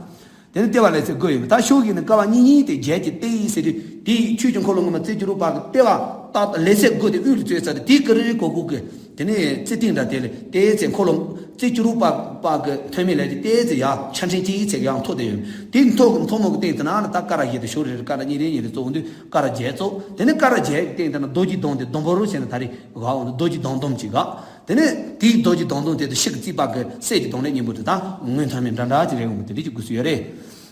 དེ་ནས་ལྟེ་བ་ལེ་ཚན་དགུ་ཡིན་པ། ད་ཕྱོགས་བཞི་ནི་ཀ་བ་གཉིས་གཉིས་ཏེ་བརྒྱད་ཀྱི་སྟེང་ཟེར་དུས་དེའི་ཆོས་ཀྱི་འཁོར་ལོ་ངོ་མ་རྩིབས་བཅུ་དྲུག་པ་གི་ལྟེ་བ་ད་ལེ་ཚན་དགུ་དེ་དབུས་ལ་བཙུགས་ཚར་དེ་དེའི་ཀ་རེ་གོ་གུ་གི་དེ་ནས་རྩིབས་སྟེང་འདྲ་དེ་ལས་ཏེ་ཚེ་འཁོར་ལོ་རྩིབས་བཅུ་དྲུག་པ་པ་གི་ཐོན་མི་ལས་ཀྱི་ཏེ་ཚེ་ཡ་ཆ་འཕྲིན་གྱི་ཚེ་ཡང་ཐོག་དེ་ཡོད། དེའི་ཐོག་གི་མཐོང་མོ་གི་སྟེང་དེ་ན་ནི་ད་ཀ་ར་བཞི་དེ་ཤོར་རེ་རེ་ཀ་ར་གཉིས་རེ་གཉིས་རེ་བཙུགས་འོང་དུས་ཀ་ར་བརྒྱད་བཙུགས། དེ་ནས་ཀ་ར་བརྒྱད་ཀྱི་སྟེང་དེ་ན་རྡོ་རྗེ་གདོང་དེ་ཟླུམ་པོ་རུ་བྱས་ནས་ད་རེས་ག་འོང་དུས་རྡོ་རྗེ་གདོང་ཟླུམ་གཅིག་ག་དེ་ནས་དེའི་རྡོ་རྗེ་གདོང་ཟླུམ་དེ་དུ་ཤིག་གི་རྩིག་པ་གི་གསེར་གྱི་གདོང་ལེབ་སྙིང་པོ་དེ་དང་དངོས་ཐ་མའི་འདྲ་འདྲ་ཅིག་རེད་འོང་། དེ་འདྲ་ཅིག་དགོས་སུ་ཡོད་རེད།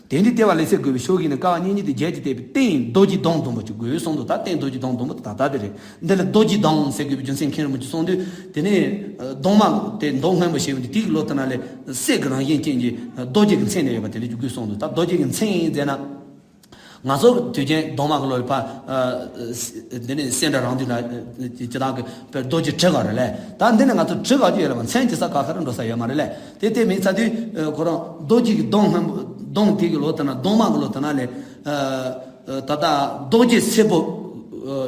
དེ་འདི་ལྟེ་བ་ལེ་ཚན་དགུ་པའི་ཕྱོགས་ཀྱི་ནི་ཀ་བ་གཉིས་གཉིས་དེ་བརྒྱད་ཀྱི་ལྟེ་བའི་སྟེང་རྡོ་རྗེ་གདོང་ཟླུམ་པོ་ཅིག་དགོས་གསུངས་འདུག་ད་སྟེང་རྡོ་རྗེ་གདོང་ཟླུམ་པོ་དེ་ད་ལྟ་དེ་རེད། འདི་ལ་རྡོ་རྗེ་གདོང་ཟེར་དགོས་པའི་རྒྱུ་མཚན་མཁན་རིན་པོ་ཆེ་གསུངས་དུས་དེ་ནས་གདོང་མ་དེ་མདོག་སྔོན་པོ་ཞེས་པ་འདི་དེའི་ལོ་དེ་ན་ལས་གསེར་གྱི་རང་བཞིན་ཅན་གྱི་རྡོ་རྗེ་གི་མཚན་ནས་ཡོད་པ་དེ་འདྲ་ཅིག་དགོས་གསུངས་འདུག་ད་རྡོ་རྗེ་གི་མཚན་ཡིན་ཟེར་ན། ང་ཚོ་དུས་རྒྱུན་གདོང་མ་གི་ལོ་ལ་ཕ། འདི་ནི་སེ་འདྲ་རང་དུས་ན་སྤྱི་བཏང་གི་རྡོ་རྗེ་གྲི་ག་རེད་ལས། ད་འདི་ནི་ང་ཚོ་གྲི་ག་རྒྱུ་ཡོད་ལ་མ་མཚན་གྱི་ས་ག་ཁ་རུ་འགྲོ་ས་ཡོད་མ་རེད་ལས། དེ་དེ་མིན་ཚ་དུས་ཁོ་རང་རྡོ་རྗེ་གི་གདོང་སྔོན་པོ་གདོང་དེ་གི་ལོ་དེ་ན་གདོང་མ་གི་ལོ་དེ་ན་ལས། ད་ལྟ་རྡོ་རྗེ་སེར་པོ་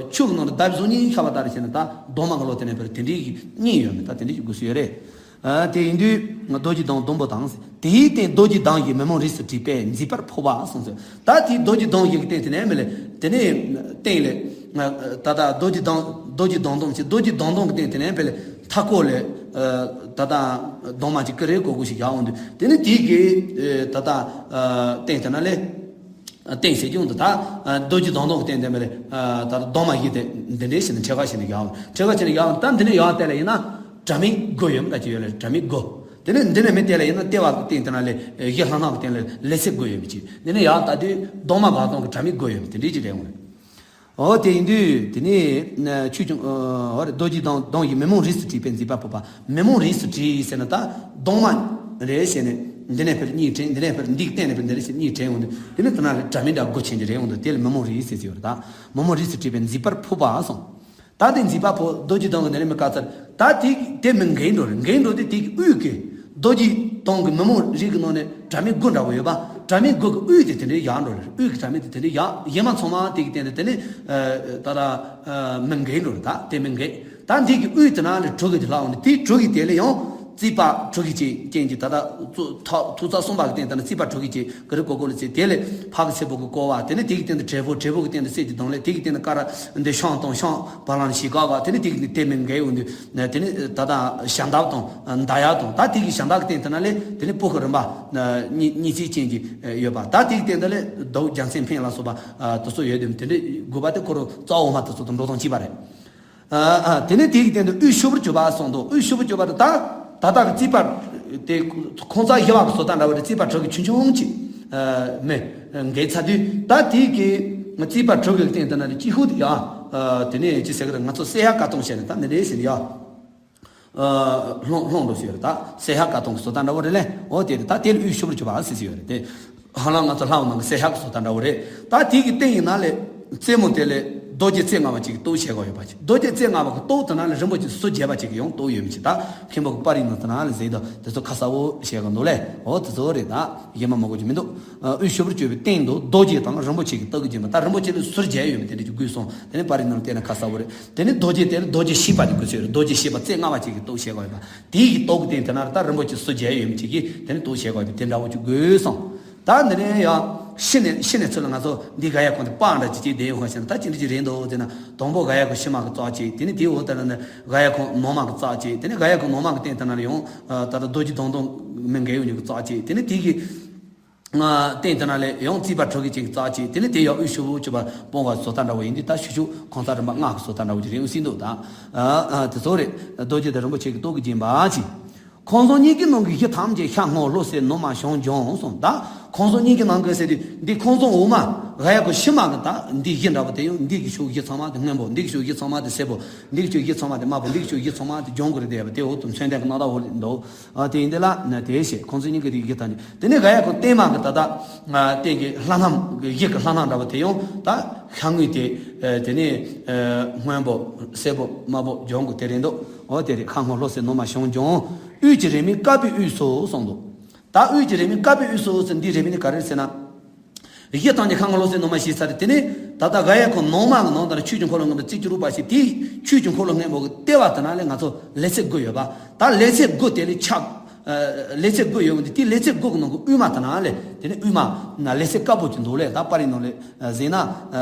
ཆུ་གི་ནང་དུ་བརྡབས་བཟུང་གཉིས་ཁ་བ་ལྟར་བྱས་ན་ད་གདོང་མ་གི་ལོ་དེ་ནས་བར་དེ་འདྲའི་གི་གཉིས་ཡོད་མེད་ད་དེ་འདྲའི་གི་དགོས་སུ་ཡོད་རེད། དེ་ཡིན་དུས་རྡོ་རྗེ་གདོང་ཟླུམ་པོ་དང་། དེའི་སྟེང་རྡོ་རྗེ་གདོང་ཡིས་མི་མང་རིས་སུ་བྲིས་པས་མཛེས་པར་ཕོག་པ་གསུངས་སོ། ད་དེའི་རྡོ་རྗེ་གདོང་ཡིས་ཀྱི་སྟེང་དེ་ནས་མི་ལས་དེ་ནས་སྟེང་ལས། ད་ལྟ་རྡོ་རྗེ་གདོང་རྡོ་རྗེ་གདོང་ཟླུམ་ཅེས་རྡོ་རྗེ་གདོང་ཟླུམ་གྱི་སྟེང་དེ་ནས་མི་ལས་མཐའ་སྐོར་ལས། ད་ལྟ་གདོང་མ་ཅིག་ཀི་རེ་གོ་གོ་ཞིག་ཡག་འོང་དུས་དེ་ནས་དེའི་གི་ད་ལྟ་སྟེང་དེ་ན་ལས། སྟེང་ཟེར་རྒྱུ་འདི་ད་རྡོ་རྗེ་གདོང་ཟླུམ་གྱི་སྟེང་དེ་མི་ལས། ད་ལྟ་གདོང་མ་ཡིས་དེ་འདི་འདྲའི་ཞིག་ནས་འཕྲེད་ཀ་ཞིག་ནས་ཡག་འཕྲེད་ཀ་ཞིག་ནས་ཡག་ད་འདི་ནས་ཡག་དེ་ལ་ཡིན་ན། དྲ་མིག་དགུ་ཡོད་མ་ད་ཅི་ཡོད་ལ་དྲ་མིག་དགུ། དེ་ནས་འདི་ནས་མི་དེ་ལ་ཡིན་ན་ལྟེ་བ་གི་སྟེང་དེ་ན་ལས་གཞི་ལྷ་སྣ་གི་སྟེང་ལ་ལེ་ཚན་དགུ་ཡོད་མི་ཅི་འདི་ནས་ཡག་ད་དུས་གདོང་མ་ག་སྟོང་གི་དྲ་མིག་དགུ་ཡོད་མི་དེ་འདྲའི་ཅི་རེད་འོང་། འོ་དེ་ཡིན་དུས་དེ་ནས་ཆུ་ཆུང་འོ་རེད་རྡོ་རྗེ་གདོང་གདོང་ཡིས་མི་མང་རིས་སུ་བྲིས་པས་མཛེས་པ་ཕོག་པ། མི་མང་རིས་སུ་བྲིས་ཟེར་ན་ད་གདོང་མ་རེད་ཟེར་ནས་འདི་ནས་ཕར་གཉིས་དྲན་འདི་ནས་ཕར་འདི་གི་སྟེང་ནས་ཕར་འདི་རེད་ཟེར་གཉིས་དྲན་འོང་དུས་དེ་ནས་དེ་ན་ལས་དྲ་མིག་འདྲ་དགུ་ཆེན་གྱི་རེད་འོང་དུས་དེ་ལ་མི་མང་རིས་སུ་ཟེར་ཡོད་རེད་ད། མི་མང་རིས་སུ་བྲིས་པས་མཛེས་པར་ཕོག་པ་གསུངས། ད་དེ་མཛེས་པ་ཕོག་རྡོ་རྗེ་གདོང་གི་ནས་ལས་མི་དཀའ་ཚར། ད་དེ་དེ་མི་འགལ་འགྲོ་རེད། འགལ་འགྲོ་དེ་དེ་གི་དབུས་ཀྱི་རྡོ་རྗེ་གདོང་གི་མི་མང་རིས་ཀྱི་ནང་ནས་དྲ་མིག་དགུ་འདྲ་བོ་ཡོད་པ། དྲ་མིག་དགུ་གི་དབུས་དེ་དེ་འདྲའི་ཡག་འགྲོ་རེད། དབུས་ཀྱི་དྲ་མིག་དེ་དེ་འདྲའི་ཡག་ཡེ་མ་ཚང་མ་དེ་གི་སྟེང་དེ་དེ་ནས་ད་ད་མི་འགལ་འགྲོ་རེད། ད་དེ་མི་འགལ། ད་འདི་གི་དབུས་དེ་ན་ལས་གྲུ་གི་དེ་ལྷག་འོང་ནས་དེ་གྲུ་གི་དེ་ལས་ཡང་རྩིག་པ་གྲུ་གི་ཅན་གྱི་ད་ད་ཐུག་ཐུག་ཚ་གསུམ་པ་གི་སྟེང་དེ་ན་རྩིག་པ་གྲུ་གི་ཅན་གི་རི་ཀོ་ཀོ་ལ་ཚེ་དེ་ལས་ཕག་གི་སེར་པོ་གི་ཀོ་བ་དེ་ནས་དེ་གི་སྟེང་དུ་དྲེལ་པོ་དྲེལ་པོ་གི་སྟེང་དུ་གསེར་གྱི་གདོང་ལས་དེ་གི་སྟེང་དུ་ཀ་ར་འདི་ཤང་དང་ཤང་བ་ལང་ཞིག་ག་བ་དེ་ནས་དེ་གི་དེ་མི་འགལ་འོང་དུས་དེ་ནས་ད་ད་ཞབས་འདེགས་དང་མདའ་ཡག་དང་ད་དེ་གི་ཞབས་འདེགས་གི་སྟེང་དེ་ན་ལས་དེ་ནས་སྤུ་གི་རིམ་པ་གཉིས་གཉིས་ཚིག་ཅན་གྱི་ཡོད་པ། ད་དེ་གི་སྟེང་དེ་ལས་ཟླ་བོ་རྒྱལ་མཚན་འཕན་ལ་སོགས་པ་དེ་ཚོ་ཡོད་དུས་དེ་འདྲའི་དགོས་པ་དེ་ཁོ་རང་རྩ་བ་འོག་མ་དེ་ཚོ་དང་འགྲོ་སྟངས་གཅིག་པ་རེད། ཨ་ཨ་དེ་ནས་དེ་གི་སྟེང་དུ་དབུས་ཕྱུག་པོར་གྱུར་པ་གསུངས་འདུག་དབུས་ཕྱུག་པོར་གྱུར་པ་དེ་ད་ད་ལྟ་གི་རྩིག་པ་དེ་ཁོང་རྩ་བཞི་པ་གི་བཟོ་ལྟ་འདྲ་བོ་རེད། རྩིག་པ་གྲུ་གི་ཆུང་ཆུང་ཅིག་མེ་འགལ་ཚ་དུས་ད་དེ་གི་རྩིག་པ་གྲུ་གི་སྟེང་དེ་ན་ལས་ཅི་ཧུ་དེ་ཡ་དེ་ནས་ཅི་ཟེར་གི་རེད། ང་ཚོ་སེ་ཧ་ཀ་ཏོང་བཤད་ནས་ད་འདི་འདྲའི་ཟེར་ཡ། ལྷོང་ལྷོང་འགྲོ་ཞིག་ཡོད་རེད། ད་སེ་ཧ་ཀ་ཏོང་གི་བཟོ་ལྟ་འདྲ་བོ་རེད་ལས། འོ་དེ་རེད། ད་དེ་ལ་དབུས་ཕྱུག་པོར་གྱུར་པ་ཟེར་ཞིག་ཡོད་རེད་དེ། ཧ་ལམ་ང་ཚོ་ལྷ་བ་ནང་གི་སེ་ཧ་གི་བཟོ་ལྟ་འདྲ་བོ་རེད། ད་དེ་གི་སྟེང་ཡིན་ན་ལས་རྩེ་མོ་དེ་ལས་རྡོ་རྗེ་རྩེ་ལྔ་པ་ཅིག་གི་སྟོབས་བྱེད་དགོས་ཡོད་པ་ཅིག་རྡོ་རྗེ་རྩེ་ལྔ་པ་གི་སྟོབས་དེ་ན་ལས་རིན་པོ་ཆེ་སོ་བརྒྱད་པ་ཅིག་གི་ཡང་སྟོབས་ཡོད་མི་ཅིག་ད་མཁན་པོ་གི་པར་རིས་ནང་དེ་ན་ལས་ཟེར་དོ་དེ་ཚོ་ཁ་གསལ་བོ་བཤད་གི་འདུག་ལས། འོ་དེ་ཚོ་རེད། ད་ཡེ་མ་མ་གོ་གི་མི་འདུག་དབུས་ཕྱུག་པོར་གྱུར་པའི་སྟེང་དུ་རྡོ་རྗེ་དང་རིན་པོ་ཆེ་གི་སྟོབས་ཀྱིས་བརྒྱན་པ། ད་རིན་པོ་ཆེ་ལས་ཟུར་བརྒྱད་ཡོད་མི་དེ་འདྲ་ཅིག་དགོས་གསུངས། དེ་ནས་པར་རིས་ནང་དེ་ན་ཁ་གསལ་བོ་རེད། དེ་ནས་རྡོ་རྗེ་དེ་ནི་རྡོ་རྗེ་བཤེས་པ་དེ་དགོས་ཟེར། རྡོ་རྗེ་བཤེས་པ་རྩེ་ལྔ་པ་ཅིག་གི་སྟོབས་བྱེད་དགོས་ཡོད་པ། དེ་ཡི་སྟོབས་ཀྱི་སྟེང་དེ་ན་ད་རིན་པོ་ཆེ་སོ་བརྒྱད་ཡོད་མི་ཅིག་གིས་དེ་ནི་སྟོབས་བྱེད་དགོས་ཡོད་པ་དེ་འདྲ་བོ་ཅིག་དགོས་གསུངས། ད་འདི་ནས་ཡང་ཕྱི་ནས་ཕྱི་ནས་ཚུར་ལ་ང་ཚོ་འདི་ག་ཡ་ཁོང་དེ་པར་འདྲ་ཅིག་ཅིག་བསྡད་ཡོད་ཁ་ཤས་ན་ད་ཅི་འདྲ་ཅིག་རེད་འདུག་ཟེར་ན། དང་པོ་ག་ཡ་ཁོ་ཕྱི་མ་གི་ཙག་ཅིག་དེ་ནས་དེའི་འོག་དེ་ན་ནི་ག་ཡ་ཁོ་ནང་མ་གི་ཙག་ཅིག་དེ་ནས་ག་ཡ་ཁོ་ནང་མ་གི་སྟེང་དེ་ན་ལ་ཡང་ད་ལྟ་རྡོ་རྗེ་གདོང་ཟླུམ་མི་འགལ་ཡོད་མི་གི་ཙག་ཅིག་དེ་ནས་དེ་གི་སྟེང་དེ་ན་ལས་ཡང་རྩིག་པ་གྲུ་གི་ཅན་གྱི་ཙག་ཅིག་དེ་ནས་དེ་ཡང་དབུས་ཕྱུག་པོར་གྱུར་པ་སྤོང་བ་བཟོ་ལྟ་འདྲ་བོ་ཡིན་དུས་ད་ཤུ་ཤུ་ཁོང་རྩ་རིམ་པ་ལྔ་གི་བཟོ་ལྟ་འདྲ་བོ་ཅིག་རེད་འོང་སྲིད་འདུག་ད་དེ་ཚོ་རེད། རྡོ་རྗེ་དང་རིན་པོ་ཆེ་གི་སྟོབས་ཀྱིས་བརྒྱན་པ་ཅིག་ཁང་བཟང་གཉིས་ཀྱི་ནང་གི་གཞི་ཐམས་ཅད་ཤ་སྔོ་ལྷོ་སེར་ནུ་མ་བྱང་ལྗང་གསུངས། ད་ཁང་བཟང་གཉིས་ཀྱི་ནང་གི་ཟེར་དུས་འདི་ཁང་བཟང་འོག་མ་ག་ཡ་གི་ཕྱི་མ་གི་ད་འདི་གཞི་འདྲ་བོ་དེ་ཡང་འདི་གི་ཕྱོགས་གཞི་ཚང་མ་དེ་སྔོན་པོ། འདི་གི་ཕྱོགས་གཞི་ཚང་མ་དེ་སེར་པོ། འདི་གི་ཕྱོགས་གཞི་ཚང་མ་དེ་དམར་པོ། འདི་གི་ཕྱོགས་གཞི་ཚང་མ་དེ་ལྗང་གུ་རེད་དེ། དེ་འོག་ཏུ་མཚོན་ལྡན་གྱི་རྣམ་དག་འོག་ལ་འདུག་ཨ་དེ་ཡིན་དེ་ལ་ན་དེ་ཞེས་ཁང་བཟང་གཉིས་ཀྱི་རིགས་ཀྱི་ཐ་སྙད། དེ་ནས་ག་ཡ་ཁོ་བརྟན་མ་གི་ད་ལྟ་ང་བརྟན་གྱི་ལྷ་སྣམ་གི་གཞི་གི་ལྷ་སྣམ་འདྲ་བོ་དེ་ཡང་ད་ཤ་དངོས་དེ། ཨ་དེ་ནས་ཨ་སྔོན་པོ་སེར་པོ་དམར་པོ་ལྗང་གུ་དེ་རེད་འདུག་ཨོ་དེ་རེད། ཤ་སྔོ་ལྷོ་སེར་ནུ་མ་བྱང་ལྗང་། དབུས་ཀྱི་རེ་མིག་དཀར་པོའི་དབུས་སུ་གསུངས་འདུག་ད་དབུས་ཀྱི་རེ་མིག་དཀར་པོའི་དབུས་སུ་ཟེར་འདི་རེ་མིག་ནི་ག་རེ་ཟེར་ན། གཞི་ཐམས་ཅད་ཤ་སྔོ་ལྷོ་སེར་ནུ་མ་ཞེས་ཟེར་ཏེ། དེ་ནས་ད་ལྟ་ག་ཡ་ཁོ་ནང་མ་གི་ནང་ལྟར་ཆོས་ཀྱི་འཁོར་ལོ་མངོན་པར་རྩིབས་ཀྱི་རུས་པ་ཞེས་དེའི་ཆོས་ཀྱི་འཁོར་ལོ་མངོན་པ་གི་ལྟེ་བ་དེ་ན་ལས་ང་ཚོ་ལེ་ཚན་དགུ་ཡོད་པ། ད་ལེ་ཚན་དགུ་དེ་ལས་ཆགས། ཨ་ལེ་ཚན་དགུ་ཡོད་པ་འདི་དེའི་ལེ་ཚན་དགུ་གི་ནང་གི་དབུས་མ་དེ་ན་ལས། དེ་ནས་དབུས་མ་ན་ལེ་ཚན་དཀར་པོ་ཅིག་འདུག་ལས། ད་པར་རིས་ནང་ལས་ཨ་གཟིགས་ན་ཨ་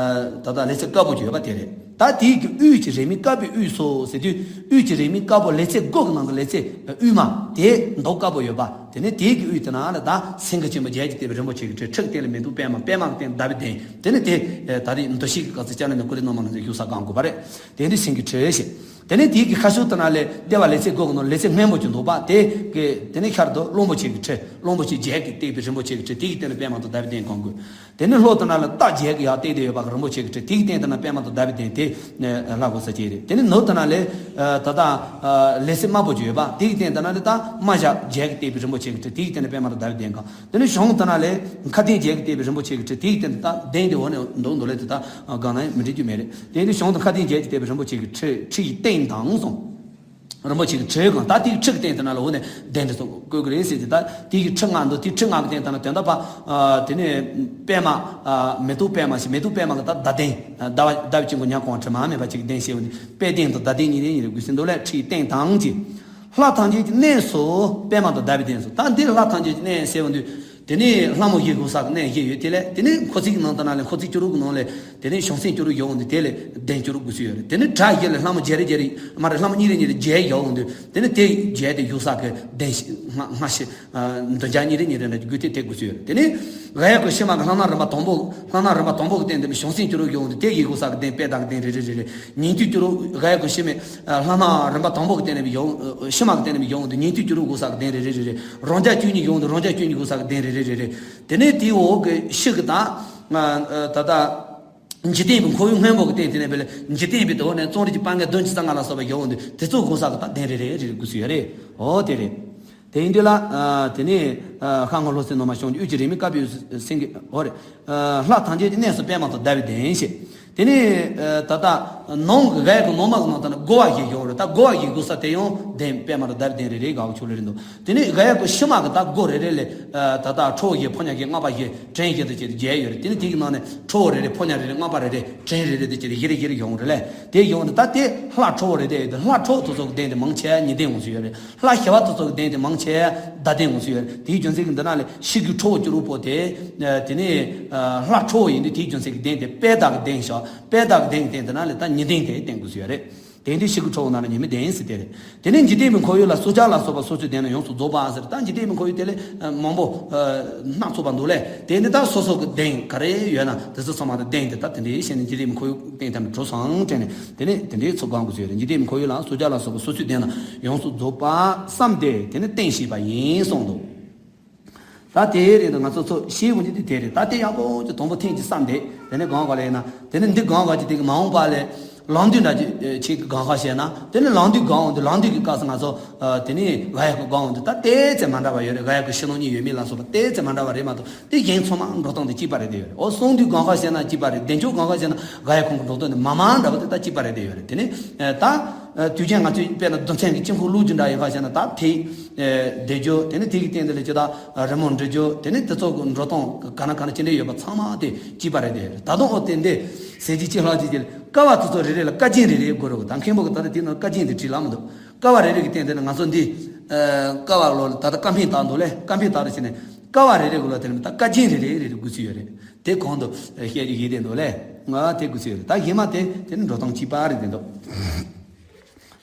ད་ལྟ་ལེ་ཚན་དཀར་པོ་ཅིག་ཡོད་པ་དེ་རེད། ད་དེའི་གི་དབུས་ཀྱི་རེ་མིག་དཀར་པོའི་དབུས་སུ་ཟེར་དུས་དབུས་ཀྱི་རེ་མིག་དཀར་པོ་ལེ་ཚན་དགུ་གི་ནང་གི་ལེ་ཚན་དབུས་མ་དེ་མདོག་དཀར་པོ་ཡོད་པ། དེ་ནས་དེའི་གི་དབུས་དེ་ན་ལས་ད་སེང་གེ་ཆེན་པོ་བརྒྱད་ཀྱིས་བཏེགས་པའི་རིན་པོ་ཆེ་གི་ཁྲི། ཁྲི་གི་སྟེང་ལ་མེ་ཏོག་པད་མ། པད་མ་གི་སྟེང་ཟླ་བའི་གདན། དེ་ནས་དེ་ཨ་ད་རེས་འདུ་ཤེས་ཀྱི་སྐབས་སུ་སྤྱན་རས་གཟིགས་ཀུན་ལས་རྣམ་པར་སྣང་མཛད་བཞུགས་ས་གང་དགོས་པ་རེད། དེ་འདི་སེང་གེའི་ཁྲི་ཞེས། དེ་ནས་དེའི་གི་ཁ་ཤུལ་དེ་ན་ལས་ལྟེ་བ་ལེ་ཚན་དགུ་གི་ནང་ལེ་ཚན་སྔོན་པོ་ཅིག་འདུག་པ། དེ་གི་དེ་ནས་ཤར་དུ་གླང་པོ་ཆེ་གི་ཁྲི། གླང་པོ་ཆེ་བརྒྱད་ཀྱིས་བཏེགས་པའི་རིན་པོ་ཆེ་གི་ཁྲི། དེ་གི་སྟེང་ལ་པད་མ་དང་ཟླ་བའི་གདན་གང་དགོས། དེ་ནས་ལྷོ་དེ་ན་ལས་སྟག་བརྒྱད་ཀྱིས་ཡར་བཏེགས་ཏེ་ཡོད་པ་གི་རིན་པོ་ཆེ་གི་ཁྲི། དེ་གི་སྟེང་དེ་ན་པད་མ་དང་ཟླ་བའི་གདན་དེ་ལྷ་གོ་ས་ཅིག་རེད། དེ་ནས་ནུབ་དེ་ན་ལས་ཨ་ད་ལྟ་ཨ་ལེ་ཚན་དམར་པོ་ཅིག་ཡོད་པ། དེ་གི་སྟེང་དེ་ན་ལས་ད་རྨ་བྱ་བརྒྱད་ཀྱིས་བཏེགས་པའི་རིན་པོ་ཆེ་གི་ཁྲི། དེ་གི་སྟེང་ལ་པད་མ་དང་ཟླ་བའི་གདན་གང་། དེ་ནས་བྱང་དེ་ན་ལས་མཁའ་ལྡིང་བརྒྱད་ཀྱིས་བཏེགས་པའི་རིན་པོ་ཆེ་གི་ཁྲི། དེའི་སྟེང་དུ་ད་གདན་དེ་འོག་ནས་འདུག་འདུག་ལས་དེ་ད་གང་ན་མི་འགྲིག་རྒྱུ་མེད་རེད། དེ་ནས་བྱང་དུ་མཁའ་ལྡིང་བརྒྱད་ཀྱིས་བཏེགས་པའི་རིན་པོ་ཆེ་གི་ཁྲི། ཁྲི་ཡི་སྟེང་དང་གསུངས། རིན་པོ་ཆེ་གི་ཁྲི་གང་། ད་དེའི་ཁྲི་གི་སྟེང་དེ་ན་ལས་འོག་ནས་གདན་དེ་ཚོ་བཀོད་ཀྱི་རེད་ཟེར་ཏེ། ད་དེའི་ཁྲི་ལྔ་འདུག་དེའི་ཁྲི་ལྔ་གི་སྟེང་དེ་ན་དོན་དག་པ་ཨ་དེ་ནས་པད་མ་ཨ་མེ་ཏོག་པད་མ་ཞེས། མེ་ཏོག་པད་མ་གི་ད་ཟླ་གདན། ཟླ་བ་ཟླ་བའི་དཀྱིལ་འཁོར་ཉ་གང་བ་དྲི་མ་མེད་པ་ཅིག་གི་གདན་ཞེས་པ་འདི་པད་གདན་དང་ཟླ་གདན་གཉིས་རེ་གཉིས་རེ་དགོས་ཟེར་འདུག་ལས། ཁྲི་ཡི་སྟེང་དང་ཅེས། ལྷ་ཐམས་ཅད་ཀྱི་གནས་སུ་པད་མ་དང་ཟླ་བའི་གདན་སོ། ད་འདིར་ལྷ་ཐམས་ཅད་ཀྱི་གནས་ཟེར་བ་འདི། དེ་ནས་ལྷ་མོ་བཞུགས་དགོས་ས་གི་གནས་བཞི་ཡོད། དེ་ལས་དེ་ནས་འཁོར་ཚིག་གི་ནང་དུ་ན་ལས་འཁོར་ཚིག་བཅུ་དྲུག་གི་ནང་ལས་དེ་ནས་བྱང་སེམས་བཅུ་དྲུག་ཡོང་འདུག་དེ་ལས་གདན་བཅུ་དྲུག་དགོས་སུ་ཡོད་རེད། དེ་ནས་བྲག་བཞི་ལས་ལྷ་མོ་བརྒྱད་རེ་བརྒྱད་རེ་མ་རེད། ལྷ་མོ་གཉིས་རེ་གཉིས་རེ་བརྒྱད་ཡོང་འདུག་དེ་ནས་དེ་བརྒྱད་དེ་བཞུགས་ས་གི་གདན་ལྔ་ལྔ་བཞི་ཨ་འདོན་ཆ་གཉིས་རེ་གཉིས་རེ་འདྲ་དགོས་དེ་དེ་དགོས་སུ་ཡོད་རེད། དེ་ནས་ག་ཡ་གི་ཕྱི་མ་གི་ལྷ་སྣ་རིམ་པ་དང་པོ། ལྷ་སྣ་རིམ་པ་དང་པོ་གི་སྟེང་དེ་ནས་བྱང་སེམས་བཅུ་དྲུག་ཡོང་འདུག་དེ་ཡི་དགོས་ས་གི་གདན་དཔལ་དག་གི་གདན་རེ་རེ་རེ་རེ། ཉན་ཐོས་བཅུ་དྲུག་ག་ཡ་གི་ཕྱི་མ་ལྷ་སྣ་རིམ་པ་དང་པོ་གི་སྟེང་ནས་ཡོང་། ཕྱི་མ་གི་སྟེང་ནས་ཡོང་འདུག་ཉན་ཐོས་བཅུ་དྲུག་དགོས་ས་གི་གདན་རེ་རེ་རེ་རེ། རང་རྒྱལ་བཅུ་གཉིས་ཡོང་འདུག་རང་རྒྱལ་བཅུ་གཉིས་དགོས་ས་གི་གདན་རེ་རེ་རེ་རེ། དེ་ནས་དེའི་འོག་གི་ཕྱི་གི་ད་ད་ལྟ་འཇིག་རྟེན་པའི་འཁོར་བའི་སྔོན་པོ་གི་སྟེང་དེ་ནས་བས་ལ་འཇིག་རྟེན་པའི་དེ་འོག་ནས་རྩོམ་རིག་གི་དཔལ་མགོན་བདུན་ཅུ་རྩ་ལྔ་ལ་སོགས་པ་ཡོང་འདུག་དེ་ཚོ་དགོས་ས་གི་ད་གདན་རེ་རེ་རེ་རེ་དགོས་སུ་ཡོད་རེད། འོ་དེ་རེད། དེ་ཡིན་དུས་ལ་ཨ་དེ་ནས་ཨ་ཤ་སྔོ་ལྷོ་སེར་ནུ་མ་བྱང་ལྗང་། དབུས་ཀྱི་རེ་མིག་དཀར་པོའི་སེང་གེ། འོ་རེད། ཨ་ལྷ་ཐམས་ཅད་ཀྱི་གནས་སུ་པད་མ་དང་ཟླ་བའི་གདན་ཞེས། དེ་ནས་ཨ་ད་ལྟ་ནང་གི་ག་ཡ་གི་ནང་མ་གི་ནང་དུ་ན་སྒོ་བ་བཞི་ཡོད་རེད། ད་སྒོ་བ་བཞི་དགོས་ས་དེ་ཡང་གདན་པད་མ་དང་ཟླ་བའི་གདན་རེ་རེ་ག་བ་ཆོག་ལེ་རེད་འདུག་དེ་ནས་ག་ཡ་གི་ཕྱི་མ་གི་ད་སྒོ་རེ་རེ་ལས་ཨ་ད་ལྟ་ཁྲོ་བོ་བཞི་ཕོ་ཉ་བཞི་སྔགས་པ་བཞི་བྲན་བཞི་དང་བཅས་ཏེ་བརྒྱད་ཡོད་རེད། དེ་ནས་དེ་གི་ནང་ནས་ཁྲོ་བོ་རེ་རེ་ཕོ་ཉ་རེ་རེ་སྔགས་པ་རེ་རེ་བྲན་རེ་རེ་དང་བཅས་ཏེ་བཞི་རེ་བཞི་རེ་ཡོང་རེད་ལས། དེ་ཡོང་དུས་ད་དེ་ལྷ་ཁྲོ་བོ་རེ་རེ་ཡོད་དེ། ལྷ་ཁྲོ་བོ་དེ་ཚོ་གི་གདན་དེ་མང་ཆེ་བ་ཉི་གདན་འོང་སུ་ཡོད་རེད། ལྷ་ཞི་བ་དེ་ཚོ་གི་གདན་དེ་མང་ཆེ་བ་ཟླ་གདན་འོང་སུ་ཡོད་རེད། དེའི་རྒྱུ་མཚན་གྱིས་འདི་ན་ལས་ཕྱི་གི་ཁྲོ་བོ་བཅུ་དྲུག་པོ་དེ། ཨ་དེ་ནས་ཨ་ལྷ་ཁྲོ་བོ་ཡིན་དུས་དེའི་རྒྱུ་མཚན་གྱིས་གདན་དེ་དཔལ་དག་གི་གདན་ཞེས། དཔལ་དག་གི་གདན་གྱི་སྟེང་དེ་ན་ལས་ད་ཉི་གདན་དེ་བསྟེན་དགོས་སུ་ཡོད་རེད། དེ་འདི་ཕྱི་གི་ཁྲོ་བོ་ན་ལ་ཉི་མའི་གདན་ཟེར་དེ་རེད། དེ་ནས་འཇིག་རྟེན་པའི་འཁོར་ཡུག་ལ་སྲོག་ཆགས་ལ་སོགས་པ་སོ་སོའི་གདན་ན་ཡོངས་སུ་རྫོགས་པ་ཟེར། ད་འཇིག་རྟེན་པའི་འཁོར་ཡུག་དེ་ལས་ཨ་མང་པོ་ཨ་སྣ་ཚོགས་པ་འདུག་ལས། དེ་ནི་ད་སོ་སོ་གི་གདན་ག་རེ་ཡོད་ན་དེ་ཚོ་ཚང་མ་དང་གདན་དེ་ད་དེ་འདྲའི་བཤད་ནས་འཇིག་རྟེན་པའི་འཁོར་ཡུག་སྟེང་དེ་ན་གྲོ་སང་དྲན་ནས། དེ་ནས་དེ་འདྲའི་ཚོགས་གང་དགོས་ཟེར། འཇིག་རྟེན་པའི་འཁོར་ཡུག་ལ་སྲོག་ཆགས་ལ་སོགས་པ་སོ་སོའི་གདན་ན་ཡོངས་སུ་རྫོགས་པ་བསམས་ཏེ་དེ་ནི་བསྟེན་ཤེས་པ་ཡིན་གསུངས་འདུག་ད་དེ་རེད་འདུག་ང་ཚོ་ཚོ་ཤེས་དགོས་རྒྱུ་དེ་དེ་རེད། ད་དེ་ཡག་པོ་ཅིག་དང་པོ་ཐེངས་ཅིག་བསམས་ཏེ་དེ་ནས་གང་ག་ལ་ཡིན་ན། དེ་ནས་འདི་གང་ག་ཅིག་དེ་གི་མ་འོངས་པ་ལས་ལམ་དུས་འདྲ་ཅིག་ཨེ་ཅིག་གང་ག་བཤད་ན། དེ་ནས་ལམ་དུས་གང་འོང་དུས་ལམ་དུས་ཀྱི་སྐབས་སུ་ང་ཚོ་ཨ་དེ་ནས་ལ་ཡག་གི་གང་འོང་དུས་ད་ཏོག་ཙམ་མ་འདྲ་བ་ཡོད་རེད། ལ་ཡག་གི་ཕྱི་ནང་གཉིས་ཡོད་མེད་ལ་སོགས་པ་ཏོག་ཙམ་མ་འདྲ་བ་རེད་མ་གཏོགས་དེ་གཞན་ཚང་མ་འགྲོ་སྟངས་དེ་གཅིག་པ་རེད་དེ་ཡོད་རེད། འོ་གསང་འདུས་གང་ག་བཤད་ན་གཅིག་པ་རེད། བདེ་མཆོག་གང་ག་བཤད་ན་ལ་ཡག་ཁོང་གི་འགྲོ་སྟངས་དེ་མ་མ་འདྲ་བ་དེ་ད་གཅིག་པ་རེད་དེ་ཡོད་རེད། དེ་ནས་ཨ་ད། ཨ་དུས་རྒྱུན་ང་ཚོས་དཔེར་ན་རྡུལ་ཚོན་གྱི་དཀྱིལ་འཁོར་བླུགས་རྒྱུ་འདྲ་ཡིན་པ་བྱས་ན། ད་ཐིག་ཨ་བསྡད་རྒྱུ། དེ་ནས་ཐིག་གི་སྟེང་དེ་ལ་ཅི་ད་རི་མོ་འབྲི་རྒྱུ། དེ་ནས་དེ་ཚོ་གི་འགྲོ་སྟངས་ག་ན་ག་ན་ཅི་འདྲ་ཡོད་པ་ཚང་མ་དེ་གཅིག་པ་རེད་དེ། ད་དུང་འོ་དེ་འདི་ཟེར་གྱི་ཅི་ལྷག་ཅི་ཅི་ཀ་བ་དེ་ཚོ་རེ་རེ་ལ་ཀ་རྒྱན་རེ་རེ་དགོས་རེད། ད་མཁན་པོ་གི་ད་ལྟ་དེ་ནང་ཀ་རྒྱན་དེ་བྲིས་ལ་མི་འདུག་ཀ་བ་རེ་རེ་གི་སྟེང་དེ་ནས་ང་ཚོ་འདི་ཨ་ཀ་བ་ལོ་ད་ལྟ་ཀ་ཕན་བཏགས་འདུག་ལས། ཀ་ཕན་བཏགས་རེ་བྱས་ནས་ཀ་བ་རེ་རེ་གི་ལོ་དེ་ནས་ད་ཀ་རྒྱན་རེ་རེ་རེ་རེ་དགོས་ཚུལ་ཡོད་རེད། དེ་གོང་དུ་བཤད་རྒྱུ་ཡིན་དེ་འདུག་ལས། ང་དེ་དགོས་ཚུལ་ཡོད་རེད། ད་གཞན་མ་དེ་དེ་ནི་འགྲོ་སྟངས་གཅིག་པ་རེད་དེ་འདུག་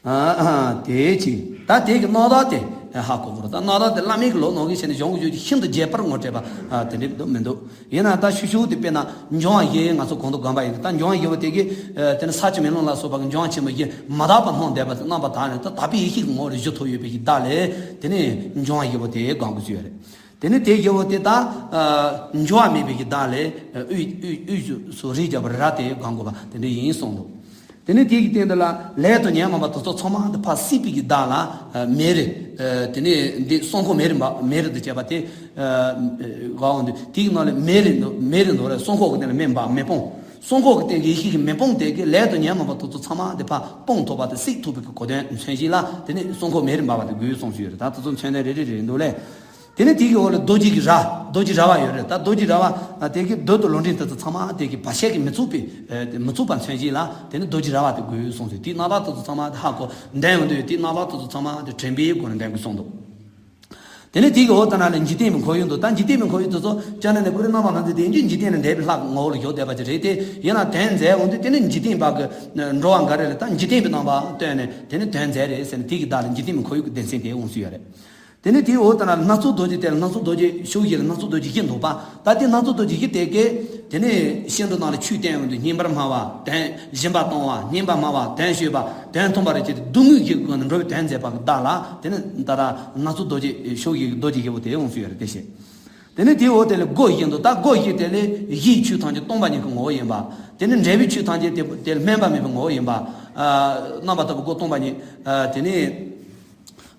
ཨ་ཨ་དེ་ཅི་ད་དེ་གི་རྣམ་དག་དེ་ ཧ་གོ་དགོས་རེད། ད་རྣམ་དག་དེ་བླ་མེད་ཀྱི་ལོ་ནང་གི་བྱས་ནས་གཞུང་གི་བརྗོད་ཀྱི་ཤིན་ཏུ་རྒྱས་པར་ངོ་སྤྲད་པ་དེ་འདྲའི་འདུག་མི་འདུག་ཡིན་ན་ད་ཤུ་ཤུ་དེ་དཔེར་ན་འབྱུང་བ་བཞི་ང་ཚོ་གོང་དུ་བསྒོམས་པ་ཡིན། ད་འབྱུང་བ་བཞི་པོ་དེ་གི་དེ་ནི་ས་བཅུ་མེ་ལོང་ལ་སོགས་པ་གི་འབྱུང་བ་ཆེན་པོ་བཞི་མ་དག་པར་སྣང་བསྡད་པ་དེ་རྣམ་པར་དག་ནས་ད་དག་པའི་ཡེ་ཤེས་ཀྱི་ངོ་བོ་ལ་བཞུགས་ཐུབ་ཡོད་པའི་གི་བདག་ལས་དེ་ནི་འབྱུང་བ་བཞི་པོ་དེ་བསྒོམ་དགོས་ཀྱི་ཡོད་རེད། དེ་ནི་དེ་བཞི་པོ་དེ་དག་འབྱུང་བ་མེད་པའི་གི་བདག་ལས་དབུས་དབུས་དབུས་སུ་རིགས་བརྒྱ་པ་ར་དེ་བསྒོམ་དགོས་པ་དེ་འདྲ་ཡིན་གསུངས་འདུག་དེ་ནས་དེ་གི་སྟེང་དུ་ལ་ལས་དང་ཉོན་མོངས་པ་དེ་ཚོ་ཚང་མ་དེ་ཕར་བསྲེགས་པའི་གི་བདག་ལ་མེ་རི། དེ་ནས་འདི་སྲུང་འཁོར་མེ་རི་འབར་མེ་རི་དུ་བྱས་པ་དེ་ག་འོང་དུས་དེ་གི་ནང་ལ་མེ་རི་མེ་རི་འདུག་རེད། སྲུང་འཁོར་གི་སྟེང་ལ་མེ་འབར་མེ་སྤུངས། སྲུང་འཁོར་གི་སྟེང་གི་ཡེ་ཤེས་ཀྱི་མེ་སྤུངས་དེ་གི་ལས་དང་ཉོན་མོངས་པ་དེ་ཚོ་ཚང་མ་དེ་ཕར་སྤུངས་ཐུབ་པ་དེ་བསྲེགས་ཐུབ་པའི་གི་གོ་དོན་མཚོན་བྱེད་ལ་དེ་ནས་སྲུང་འཁོར་མེ་རི་འབར་བ་དེ་དགོས་གསུངས་ཞུས་ཡོད་རེད། ད་དེ་ཚོ་མཚོན་དོན་རེ་རེ་རེ་རེ་འདུག་ལས། དེ་ནས་དེ་གི་འོག་ལ་རྡོ་རྗེ་གི་ར། རྡོ་རྗེ་ར་བ་ཡོད་རེད། ད་རྡོ་རྗེ་ར་བ་དེ་གི་རྡོ་དང་ལུང་འདྲེན་དེ་ཚོ་ཚང་མ་དེ་གི་བར་ཆད་ཀྱིས་མི་ཚུགས་པའི་མི་ཚུགས་པ་མཚོན་བྱེད་ལ་དེ་ནི་རྡོ་རྗེ་ར་བ་དེ་དགོས་གསུངས་ཏེ། དེའི་རྣམ་པ་དེ་ཚོ་ཚང་མ་དེ་ཧ་གོ་འདོན་ཡོང་དུས་དེའི་རྣམ་པ་དེ་ཚོ་ཚང་མ་དེ་དྲན་པའི་སྒོ་ནས་འདོན་དགོས་གསུངས་འདུག་དེ་ནས་དེ་གི་འོག་དེ་ན་ལ་འཇིག་རྟེན་པའི་ཁོར་ཡུག་འདུག་ད་འཇིག་རྟེན་པའི་ཁོར་ཡུག་དེ་ཚོ་སྤྱིར་ན་ནི་ཀུ་རེ་རྣམ་པ་སྣ་ཚོགས་དེ་ཡིན་རྒྱུ་འཇིག་རྟེན་ལ་འདས་པའི་ལྷ་གི་ངོ་བོ་ལ་བཞག་བསྡད་པ་ཅིག་རེད་དེ། ཡིན་ན་དོན་མཛད་འོང་དུས་དེ་ནི་འཇིག་རྟེན་པ་གི་འགྲོ་བ་འགའ་རེ་ལ་ད་འཇིག་རྟེན་པའི་རྣམ་པ་སྟོན་ནས་དེ་ནི་དོན་མཛད་རེད་ཟེར་ནས་དེ་གི་བདག་ལ་འཇིག་རྟེན་པའི་ཁོར་ཡུག་གི་སྡེ་ཚན་དེ་འོང་སྲིད་ཡོད་རེད། དེ་ནས་དེའི་འོག་ཏུ་ན་སྣ་ཚོགས་རྡོ་རྗེ་དེ་ལ་སྣ་ཚོགས་རྡོ་རྗེ་ཕྱོགས་བཞི་ལ་སྣ་ཚོགས་རྡོ་རྗེ་བཞི་འདུག་པ། ད་དེ་སྣ་ཚོགས་རྡོ་རྗེ་བཞི་དེ་གས་དེ་ནས་ཤིན་ཏུ་ནང་ལ་ཆོས་བསྟན་ཡོང་དུས་སྙན་པར་སྨྲ་བ་དོན་སྦྱིན་པ་གཏོང་བ་སྙན་པར་སྨྲ་བ་དོན་ཤོད་པ་དོན་མཐུན་པ་རེ་བྱེད་དེ་སྡུག་བསྔལ་གྱི་སྒོ་ནས་འགྲོ་བའི་དོན་མཛད་པ་གི་བདག་ལ་དེ་ནས་ད་ལྟ་སྣ་ཚོགས་རྡོ་རྗེ་ཕྱོགས་བཞི་གི་རྡོ་རྗེ་བཞི་པོ་དེ་འོང་སྲིད་ཡོད་རེད་དེ་བཤད། དེ་ནས་དེའི་འོག་དེ་ལ་སྒོ་བཞི་འདུག་ད་སྒོ་བཞི་དེ་ལས་གཞིའི་ཆོས་ཐམས་ཅད་སྟོང་པ་ཉིད་ཀྱི་ངོ་བོ་ཡིན་པ། དེ་ནས་འབྲས་བུའི་ཆོས་ཐམས་ཅད་དེ་དེ་ལ་སྨོན་པ་མེད་པའི་ངོ་བོ་ཡིན་པ། རྣམ་པར་དག་པའི་སྒོ་སྟོང་པ་ཉིད། དེ་ནས།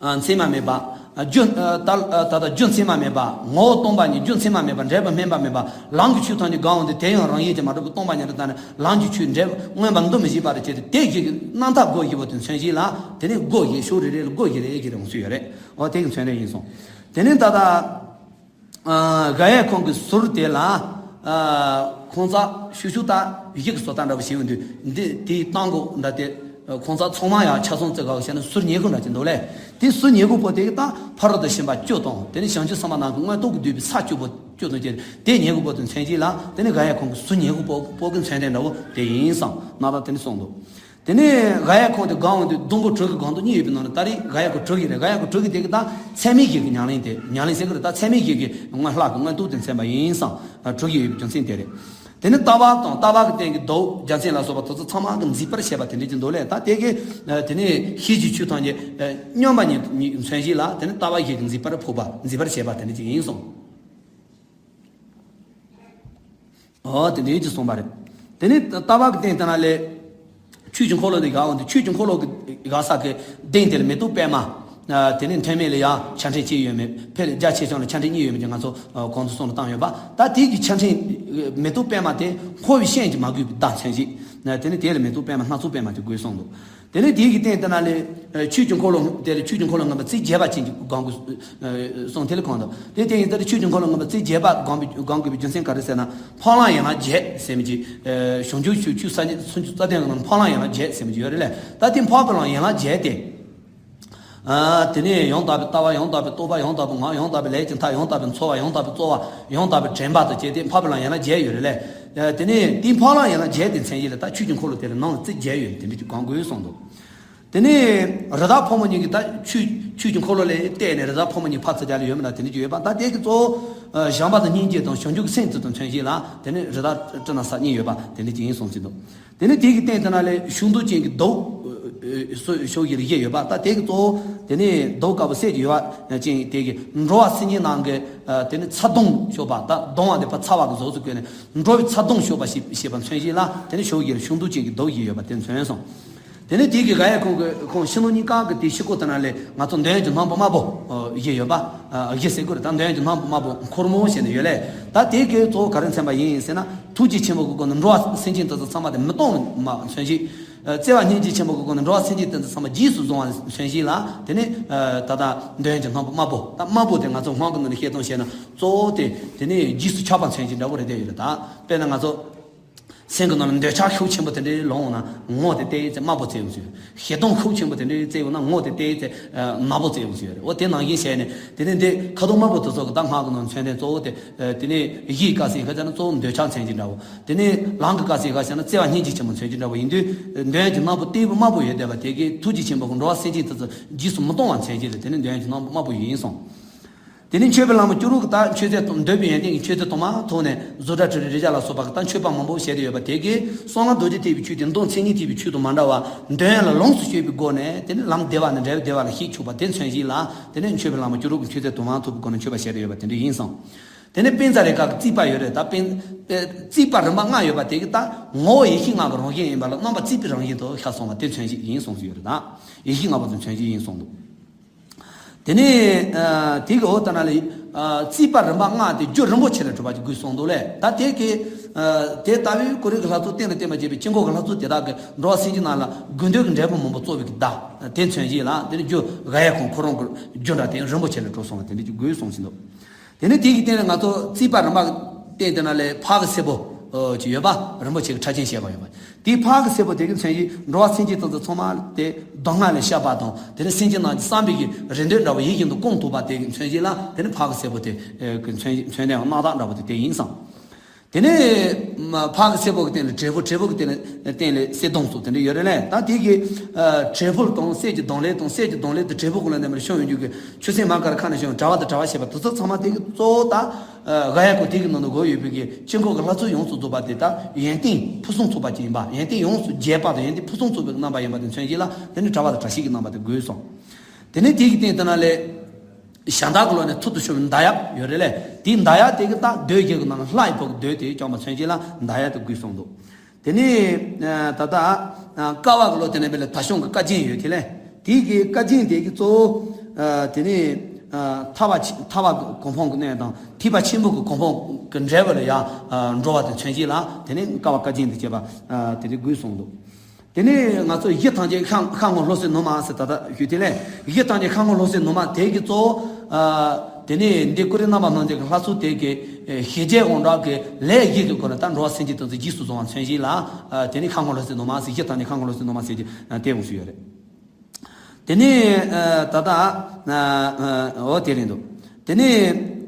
མཚན་མ་མེད་པ། རྒྱུ། ད་ད་ལྟ་རྒྱུ་མཚན་མ་མེད་པ། ངོ་བོ་སྟོང་པ་ཉིད་རྒྱུ་མཚན་མ་མེད་པ། འབྲས་བུ་སྨོན་པ་མེད་པ། ལམ་གྱི་ཆོས་ཐམས་ཅད་གང་འོང་དུ་དེ་ཡང་རང་བཞིན་གྱིས་མ་གྲུབ་པའི་སྟོང་པ་ཉིད་དུ་བལྟ་ནས་ལམ་གྱི་ཆོས་འབྲས་བུ་མངོན་པར་འདུ་མི་བྱེད་པ་རེ་བྱེད་དེ་དེ་བཞི་གི་རྣམ་ཐར་སྒོ་བཞི་པོ་དེ་མཚོན་བྱེད་ལ་དེ་ནས་སྒོ་བཞི་ཕྱོགས་རེ་རེ་ལ་སྒོ་བཞི་རེ་བཞི་རེ་འོང་སྲིད་ཡོད་རེད། འོ་དེ་གི་མཚོན་རེ་ཡིན་སོང་། དེ་ནས་ད་ལྟ། ག་ཡེ་ཁོང་གི་ཟུར་དེ་ལ། ཁོང་ཚ་ཤུ་ཤུ་ད་ཡིག་གི་བཟོ་ལྟ་འདྲ་པོ་ཞིག་ཡོང་དུས་འདི་དེའི་སྟེང་གོ་འདྲ་དེ། ཁོང་ཚ་ཚང་མ་ཡང་ཆ་ཚང་བརྩི་ག་བྱས་ན་ཟུར་ཉེ་གུ་འདྲ་ཅིག་འདུག་ལས། དེ་ཟུར་ཉེ་གུ་པོ་དེ་གི་ད་ཕ་རོལ་ཏུ་ཕྱིན་པ་བཅུ་དང་དེ་ནི་བྱང་ཆུབ་སེམས་དཔའ་རྣམས་ཀྱི་མངོན་རྟོགས་ཀྱིས་བསྡུས་པའི་ས་བཅུ་པོ་བཅུ་དང་བཅས་དེ་ཉེ་གུ་པོ་དེ་མཚོན་བྱེད་ལ་དེ་ནི་ག་ཡེ་ཁོང་གི་ཟུར་ཉེ་གུ་པོ་པོ་གི་མཚོན་དོན་འདྲ་པོ་དེ་ཡིན་བསམ་ན་ད་དེ་ནི་གསུངས་འདུག་དེ་ནས་ག་ཡེ་ཁོང་དེ་སྒང་འོང་དུས་སྡོང་པོ་དྲུག་གི་སྒང་དུ་གཉིས་ཡོད་པའི་ནང་ནས་ད་རེས་ག་ཡེ་ཁོ་དྲུག་གི་རེད། ག་ཡེ་ཁོ་དྲུག་གི་དེ་གི་ད་ཚད་མའི་གཞི་གི་ཉམས་ལེན་དེ་ཉམས་ལེན་ཟེར་གི་རེད། ད་ཚད་མའི་གཞི་གི་མངོན་ལྷ་གི་མངོན་རྟོགས་དེ་མཚོན་པ་ཡིན་བསམ། དྲུག་གི་ཡོད་པའི་རྒྱུ་མཚན་དེ་རེད། དེ་ནས་ལྟ་བ་དང་ལྟ་བ་གི་སྟེང་གི་མདོ་རྒྱལ་མཚན་ལ་སོགས་པ་དེ་ཚོ་ཚང་མ་གི་མཛེས་པར་བྱས་པ་དེ་འདྲ་ཅིག་འདུག་ལས། ད་དེ་གི་དེ་ནས་ཤེས་བྱའི་ཆོས་ཐམས་ཅད་སྙོམས་པ་ཉིད་མཚོན་བྱེད་ལ་དེ་ནས་ལྟ་བ་གཞི་གི་མཛེས་པར་ཕོག་པ་མཛེས་པར་བྱས་པ་དེ་འདྲ་ཅིག་ཡིན་གསུངས། ཨོ་དེ་འདྲའི་ཅིག་གསུངས་པ་རེད། དེ་ནས་ལྟ་བ་གི་སྟེང་དེ་ན་ལས། ཆོས་ཀྱི་འཁོར་ལོ་དེ་ག་འོང་དུས་ཆོས་ཀྱི་འཁོར་ལོ་གི་ག་ས་གི་གདན་དེ་ལ་མེ་ཏོག་པད་མ། དེ་ནས་མཐོན་མེ་ལ་ཡང་ཆ་ཕྲན་གཅིག་ཡོད་མེད་ཕལ་རྒྱ་ཆེ་ཆུང་ལ་ཆ་ཕྲན་གཉིས་ཡོད་མེད་ཀྱི་ང་ཚོ་གོང་དུ་གསུངས་ལ་བཏང་ཡོད་པ། ད་དེ་གི་ཆ་ཕྲན་མེ་ཏོག་པད་མ་དེ་འཁོར་བའི་ཤན་གྱིས་མ་གོས་པའི་བརྡ་མཚོན་ཅིག་དེ་ནས་དེ་ལ་མེ་ཏོག་པད་མ་སྣ་ཚོགས་པད་མ་དེ་དགོས་གསུངས་འདུག་དེ་ནས་དེའི་གི་སྟེང་དེ་ན་ལས། ཆོས་ཀྱི་འཁོར་ལོ་དེ་ལས་ཆོས་ཀྱི་འཁོར་ལོ་མངོན་པ་རྩེ་བརྒྱད་པ་ཅན་གྱི་སྒང་གི་གསུང་དེ་ལ་གང་དུ་དེ་སྟེང་ཡིན་ད་ལྟ་ཆོས་ཀྱི་འཁོར་ལོ་མངོན་པ་རྩེ་བརྒྱད་པ་སྒང་གི་སྒང་དགོས་པའི་རྒྱུ་མཚན་ག་རེ་ཟེར་ན་འཕགས་ལམ་ཡན་ལག་བརྒྱད་ཟེར་མི་ཅིག་བྱང་ཆུབ་ཆོས་ཆོས་སངས་རྒྱས་སུམ་ཅུ་རྩ་བརྒྱད་ཀྱི་ནང་འཕགས་ལམ་ཡན་ལག་བརྒྱད་ཟེར་མི་ཅིག་ཡོད་རེད་ལས། ད་དེ་འཕགས་པའི་ལམ་ཡན་ལག་བརྒྱད་དེ། དེ་ནས་ཡང་དག་པའི་ལྟ་བ་ཡང་དག་པའི་རྟོགས་པ་ཡང་དག་པའི་ངག་ཡང་དག་པའི་ལས་ཀྱི་མཐའ་ཡང་དག་པའི་འཚོ་བ་ཡང་དག་པའི་རྩོལ་བ་ཡང་དག་པའི་དྲན་པ་དང་བཅས་ཏེ་འཕགས་པའི་ལམ་ཡན་ལག་བརྒྱད་ཡོད་རེད་ལས། དེ་ནས་དེའི་འཕགས་ལམ་ཡན་ལག་བརྒྱད་དེ་མཚན་གཞི་ལ་ད་ཆོས་ཀྱི་འཁོར་ལོ་དེ་ལ་ནང་ལ་རྩེ་བརྒྱད་ཡོད་དེ་འདྲ་ཅིག་གང་དགོས་གསུངས་འདུག་དེ་ནས་རི་དྭགས་ཕོ་མོ་གཉིས་ཀྱིས་ད་ཆོས་ཆོས་ཀྱི་འཁོར་ལོ་ལ་བལྟས་ནས་རི་དྭགས་ཕོ་མོ་གཉིས་ཕར་ཚུར་རྒྱག་ལ་ཡོད་མེད་ལ་དེ་འདྲ་ཅིག་ཡོད་པ། ད་དེ་གི་གཙོ་བོ་བྱམས་པ་དང་སྙིང་རྗེ་དང་བྱང་ཆུབ་ཀྱི་སེམས་དེ་དང་མཚོན་བྱེད་ལ་དེ་ནས་རི་དྭགས་སྤྲིན་ནག་ས་གཉིས་ཡོད་པ་དེ་འདྲ་ཅིག་ཡིན་གསུངས་ཀྱི་འདུག་དེ་ནས་དེ་གི་སྟེང་དེ་ན་ལས་ཤིང་རྡུལ་ཅན་གྱི་མདོག་ཕྱོགས་བཞི་ལ་བཞི་ཡོད་པ། ད་དེ་གི་གཙོ་བོ་དེ་ནས་མདོག་དཀར་པོ་གསེར་གྱི་ཡོལ་བ་ཅན་དེ་གི་འགྲོ་བ་སེམས་ཅན་རྣམས་ཀྱི་དེ་ནས་ཚ་གདུང་ཤོར་བ། ད་གདུང་བ་དེ་ཕར་ཚ་བ་གི་གཟུགས་སུ་བཀོད་ནས་འགྲོ་བའི་ཚ་གདུང་ཤོར་བ་ཞེས་ཞེས་པ་མཚོན་བྱེད་ལ་དེ་ནས་ཕྱོགས་བཞི་ལ་ཤིང་རྡུལ་ཅན་གྱི་མདོག་བཞི་ཡོད་པ་དེ་མཚོན་སོང་། དེ་ནས་དེ་གི་ག་ཡེ་ཁོང་གི་ཁོང་ཕྱི་ནང་གཉིས་ཀ་གི་དེ་ཕྱི་སྐོར་དེ་ན་ལས་ང་ཚོ་འདོད་ཡོན་གྱི་སྣམ་བུ་དམར་པོ་བཞི་ཡོད་པ། བཞི་ཟེར་དགོས་རེད། ད་འདོད་ཡོན་གྱི་སྣམ་བུ་དམར་པོ་འཁོར་མོ་ཞེས་ནས་ཡོད་ལས། ད་དེ་གི་གཙོ་བོ་ག་རེ་མཚོན་པ་ཡིན་ཟེར་ན་ཐུགས་རྗེ་ཆེན་པོ་གི་སྒོ་ནས་འགྲོ་བ་སེམས་ཅན་དེ་ཚོ་ཚང་མ་དེ་མི་གཏོང་བ་མཚོན་བྱེད། བརྩེ་བ་སྙིང་རྗེ་ཆེན་པོ་གི་སྒོ་ནས་འགྲོ་བ་སེམས་ཅན་དེ་ཚོ་ཚང་མ་རྗེས་སུ་བཟུང་བ་མཚོན་བྱེད་ལ་དེ་ནས་ད་ལྟ་འདོད་ཡོན་གྱི་སྣམ་བུ་དམར་པོ། ད་དམར་པོ་དེ་ང་ཚོ་སྔོན་གྱི་ནང་ནས་བཤད་སྟངས་བཤད་ན་གཙོ་བོ་དེ་དེ་ནས་རྗེས་སུ་ཆགས་པ་མཚོན་བྱེད་འདྲ་པོ་རེད་བསྡད་ཡོད་རེད། ད་དཔེར་ན་ང་ཚོ། སེམས་ཀྱི་ནང་ལ་འདོད་ཆགས་ཤུགས་ཆེན་པོ་དེ་འདྲའི་ལངས་ཡོང་ན་ངོ་དེ་ཏོག་ཙམ་དམར་པོ་བཙལ་ཡོང་ཟེར། ཞེ་སྡང་ཤུགས་ཆེན་པོ་དེ་འདྲའི་བཙལ་ཡོང་ན་ངོ་དེ་ཏོག་ཙམ་ནག་པོ་བཙལ་ཡོང་ཟེར་རེད། འོ་དེ་ནང་བཞིན་བྱས་ནས་དེ་ནས་འདི་ཁ་དོག་དམར་པོ་དེ་ཚོ་གི་ད་སྔགས་ཀྱི་ནང་མཚོན་དོན་གཙོ་བོ་དེ། དེ་ནས་གཞིའི་སྐབས་སུ་ཡིན་ཁ་ཆ་ན་གཙོ་བོ་འདོད་ཆགས་མཚོན་གྱི་འདྲ་བོ། དེ་ནས་ལམ་གྱི་སྐབས་སུ་ཡིན་ཁ་ཆ་ན་བརྩེ་བ་སྙིང་རྗེ་ཆེན་པོ་མཚོན་གྱི་འདྲ་བོ་ཡིན་དུས། འདོད་ཡོན་གྱི་སྣམ་བུ་ཏོག་ཙམ་དམར་པོ་ཡོད་བསྡད་པ་དེ་གིས་ཐུགས་རྗེ་ཆེན་པོ་གི་འགྲོ་བ་སེམས་ཅན་དེ་ཚོ་རྗེས་སུ་མི་གཏོང་བ་མཚོན་གྱི་རེད། དེ་ནི་འདོད་ཡོན་གྱི་སྣམ་བུ་དམར་པོ་ཡིན་གསུངས། དེ་ནས་མཆོད་པའི་ལྷ་མོ་སྐྱུ་རུ་གི་ད་མཆོད་རྫས་དང་འདོད་པའི་ཡོན་ཏན་གྱི་མཆོད་རྫས་དུ་མ་ཐོག་ནས་བཟོ་གྲྭ་ཁྲི་རི་རི་ཇ་ལ་སོགས་པ་གི་ད་མཆོད་པ་མང་པོ་བྱས་ཏེ་ཡོད་པ་དེ་གིས་གསང་སྔགས་རྡོ་རྗེ་ཐེག་པའི་ཆོས་དེ་མདོ་མཚན་ཉིད་ཐེག་པའི་ཆོས་དང་མ་འདྲ་བར་འདོད་ཡོན་ལ་ལོངས་སུ་སྤྱོད་པའི་སྒོ་ནས་དེ་ནི་ལམ་བདེ་བ་ནི་འབྲས་བུ་བདེ་བ་ལ་གཞི་ཆགས་པ་དེ་མཚོན་བྱེད་ལ། དེ་ནས་མཆོད་པའི་ལྷ་མོ་སྐྱུ་རུ་གི་མཆོད་རྫས་དུ་མ་ཐོག་གི་སྒོ་ནས་མཆོད་པ་བྱས་ཏེ་ཡོད་པ་དེ་འདྲ་ཡིན་གསུངས། དེ་ནས་པཉྩ་རེ་ཁ་གི་རྩིག་པ་ཡོད་རེད། ད་པན་རྩིག་པ་རིམ་པ་ལྔ་ཡོད་པ་དེ་གིས་ད་ངོ་བོ་ཡེ་ཤེས་ལྔ་གི་རང་བཞིན་ཡིན་པ་ལ་རྣམ་པ་རྩིག་པའི་རང་བཞིན་དུ་ཤར་སོང་བ་དེ་མཚོན་བྱེད་ཡིན་གསུངས་སུ་ཡོད་རེད། ད་ཡེ་ཤེས་ལྔ་པོ་དེ་མཚོན་བྱེད་ཡིན་གསུངས་འདུག། དེ་ནས་ཨ་དེ་གི་འོ་ད་ན་ལས་ཨ་རྩིག་པ་རིམ་པ་ལྔ་དེ་རྒྱུ་རིན་པོ་ཆེ་ལས་གྲུབ་པ་ཅིག་དགོས་གསུངས་འདུག་ལས། ད་དེ་གི་ཨ་དེ་ལྟ་བུའི་ཀོ་རི་གི་ལྷ་ཚོགས་རྟེན་ལ་བརྟེན་པར་བཅས་པའི་དཀྱིལ་འཁོར་གྱི་ལྷ་ཚོགས་དེ་དག་གིས་འགྲོ་བ་སེམས་ཅན་རྣམས་ལ་དགོས་འདོད་ཀྱི་འབྲས་བུ་མང་པོ་སྩོལ་བའི་གི་བདག་དེ་མཚོན་བྱེད་ལ། དེ་ནི་རྒྱུ་ག་ཡ་ཁོང་ཁོ་རང་གི་རྒྱུ་འདྲ་དེ་རིན་པོ་ཆེ་ལས་གྲུབ་སོང་བ་དེ་འདྲ་ཅིག་དགོས་གསུངས་ཟིན་འདུག། དེ་ནས་དེ་གི་སྟེང་ལ་ང་ཚོ་རྩིག་པ་རིམ་པ་སྟེང་དེ་ན་ལས་ཕག་གི་སེར་པོ་ཅིག་ཡོད་པ། རིན་པོ་ཆེ་གི་ཕྲ་ཅན་བཤད་པ་ཡོད་པ། དེའི་ཕག་གི་སེར་པོ་དེ་གི་མཚོན་བྱེད་འགྲོ་བ་སེམས་ཅན་དེ་ཚོ་ཚང་མ་དེ་གདམས་ངག་ལས་བཤད་པ་དང་དེ་ནས་སེམས་ཅན་རྣམས་ཀྱི་བསམ་པའི་གི་རེ་འདོད་འདྲ་བོ་ཡིད་བཞིན་དུ་སྐོང་ཐུབ་པ་དེ་གི་མཚོན་བྱེད་ལ་དེ་ནི་ཕག་གི་སེར་པོ་དེ་གི་མཚོན་མཚོན་དོན་རྣམ་དག་འདྲ་བོ་དེ་དེ་ཡིན་གསུངས། དེ་ནས་ཕག་གི་སེར་པོ་གི་སྟེང་ལ་དྲིལ་བུ། དྲིལ་བུ་གི་སྟེང་ལ་སྟེང་ལ་གསེར་གདུང་སོགས་དེ་འདྲ་ཡོད་རེད་ལས། ད་དེ་གི་དྲིལ་བུ་དང་གསེར་གྱི་གདུང་ལས་དང་གསེར་གྱི་གདུང་ལས་དེ་དྲིལ་བུ་གུ་ལ་གནས་པར་བྱུང་ཡོང་རྒྱུ་གི་ཆུ་སྲིན་མ་ཀར་ཁ་ནས་བྱུང་དྲ་བ་དང་དྲ་བ་ཞེས་པ་དེ་ཚོ་ཚང་མ་དེ་གི་གཙོ་བོ་ད་ག་ཡ་ཁོ་དེ་གི་ནང་དུ་བགོས་ཡོད་པའི་གི་དཀྱིལ་འཁོར་གྱི་ལྷ་ཚོགས་ཡོངས་སུ་རྫོགས་པ་དེ་ད་ཡོན་ཏན་ཕུན་སུམ་ཚོགས་པ་ཅིག་ཡིན་པ། ཡོན་ཏན་ཡོངས་སུ་རྒྱས་པ་དང་ཡོན་ཏན་ཕུན་སུམ་ཚོགས་པའི་རྣམ་པ་ཡིན་པ་དེ་མཚོན་བྱེད་ལ་དེ་ནི་དྲ་བ་དང་དྲ་ཞིག་གི་རྣམ་པ་དེ་བགོས་སོང་། དེ་ནས་དེ་གི་སྟེང་དེ་ན་ལས། ཞལ་ཟླ་གི་ལོགས་ནས་ཚུལ་དུ་ཤོར་བའི་མདའ་ཡབ་ཡོད་རེད་ལས། དེའི་མདའ་ཡབ་དེ་གི་ད་མདོས་བརྒྱད་ཀྱི་ནང་ལ་ལྷ་ཡི་བུ་གི་མདོས་དེ་བསྐྱངས་པ་མཚོན་བྱེད་ལ་མདའ་ཡབ་དེ་དགོས་གསུངས་འདུག། དེ་ནས་ད་ལྟ་ཀ་བ་གི་ལོགས་དེ་ནས་བས་ལ་ད་གཞུང་གི་བཀའ་རྒྱན་ཡོད་དེ་ལས། དེ་གི་བཀའ་རྒྱན་དེ་གི་གཙོ་བོ་དེ་ནས་ཐར་པ་ཐར་པ་གི་གོ་འཕང་གི་གནས་དང་ཐེག་པ་ཆེན་པོ་གི་གོ་འཕང་གི་འབྲས་བུ་ལ་ཡང་འགྲོ་བ་དེ་མཚོན་བྱེད་ལ་དེ་ནས་ཀ་བ་བཀའ་རྒྱན་དེ་བྱས་པ་དེ་ནས་དགོས་གསུངས་འདུག། དེ་ནས་ང་ཚོ་གཞི་ཐམས་ཅད་ཤར་ཤར་སྔོན་ལྷོ་སའི་ནུ་མ་ཟེར་ད་ལྟ་ཞུས་དེ་ལས། གཞི་ཐམས་ཅད་ཤར་སྔོན་ལྷོ་སའི་ནུ་མ་དེ་གི་གཙོ་བོ། དེ་ནས་འདི་ཀུ་རེ་རྣམ་པར་སྣང་མཛད་ཀྱི་ལྷ་ཚོགས་དེ་གི་ཞི་རྒྱས་དབང་དྲག་གི་ལས་བཞི་གི་སྒོ་ནས་ད་འགྲོ་བ་སེམས་ཅན་དེ་ཚོ་རྗེས་སུ་བཟུང་བ་མཚོན་བྱེད་ལ། དེ་ནས་ཤར་སྔོན་ལྷོ་སའི་ནུ་མ་ཟེར། གཞི་ཐམས་ཅད་ཤར་སྔོན་ལྷོ་སའི་ནུ་མ་ཟེར་གྱི་དེ་འོང་སྲིད་ཡོད་རེད། དེ་ནས་ད་ལྟ་འོ་དེ་རེད་འདུག། དེ་ནས་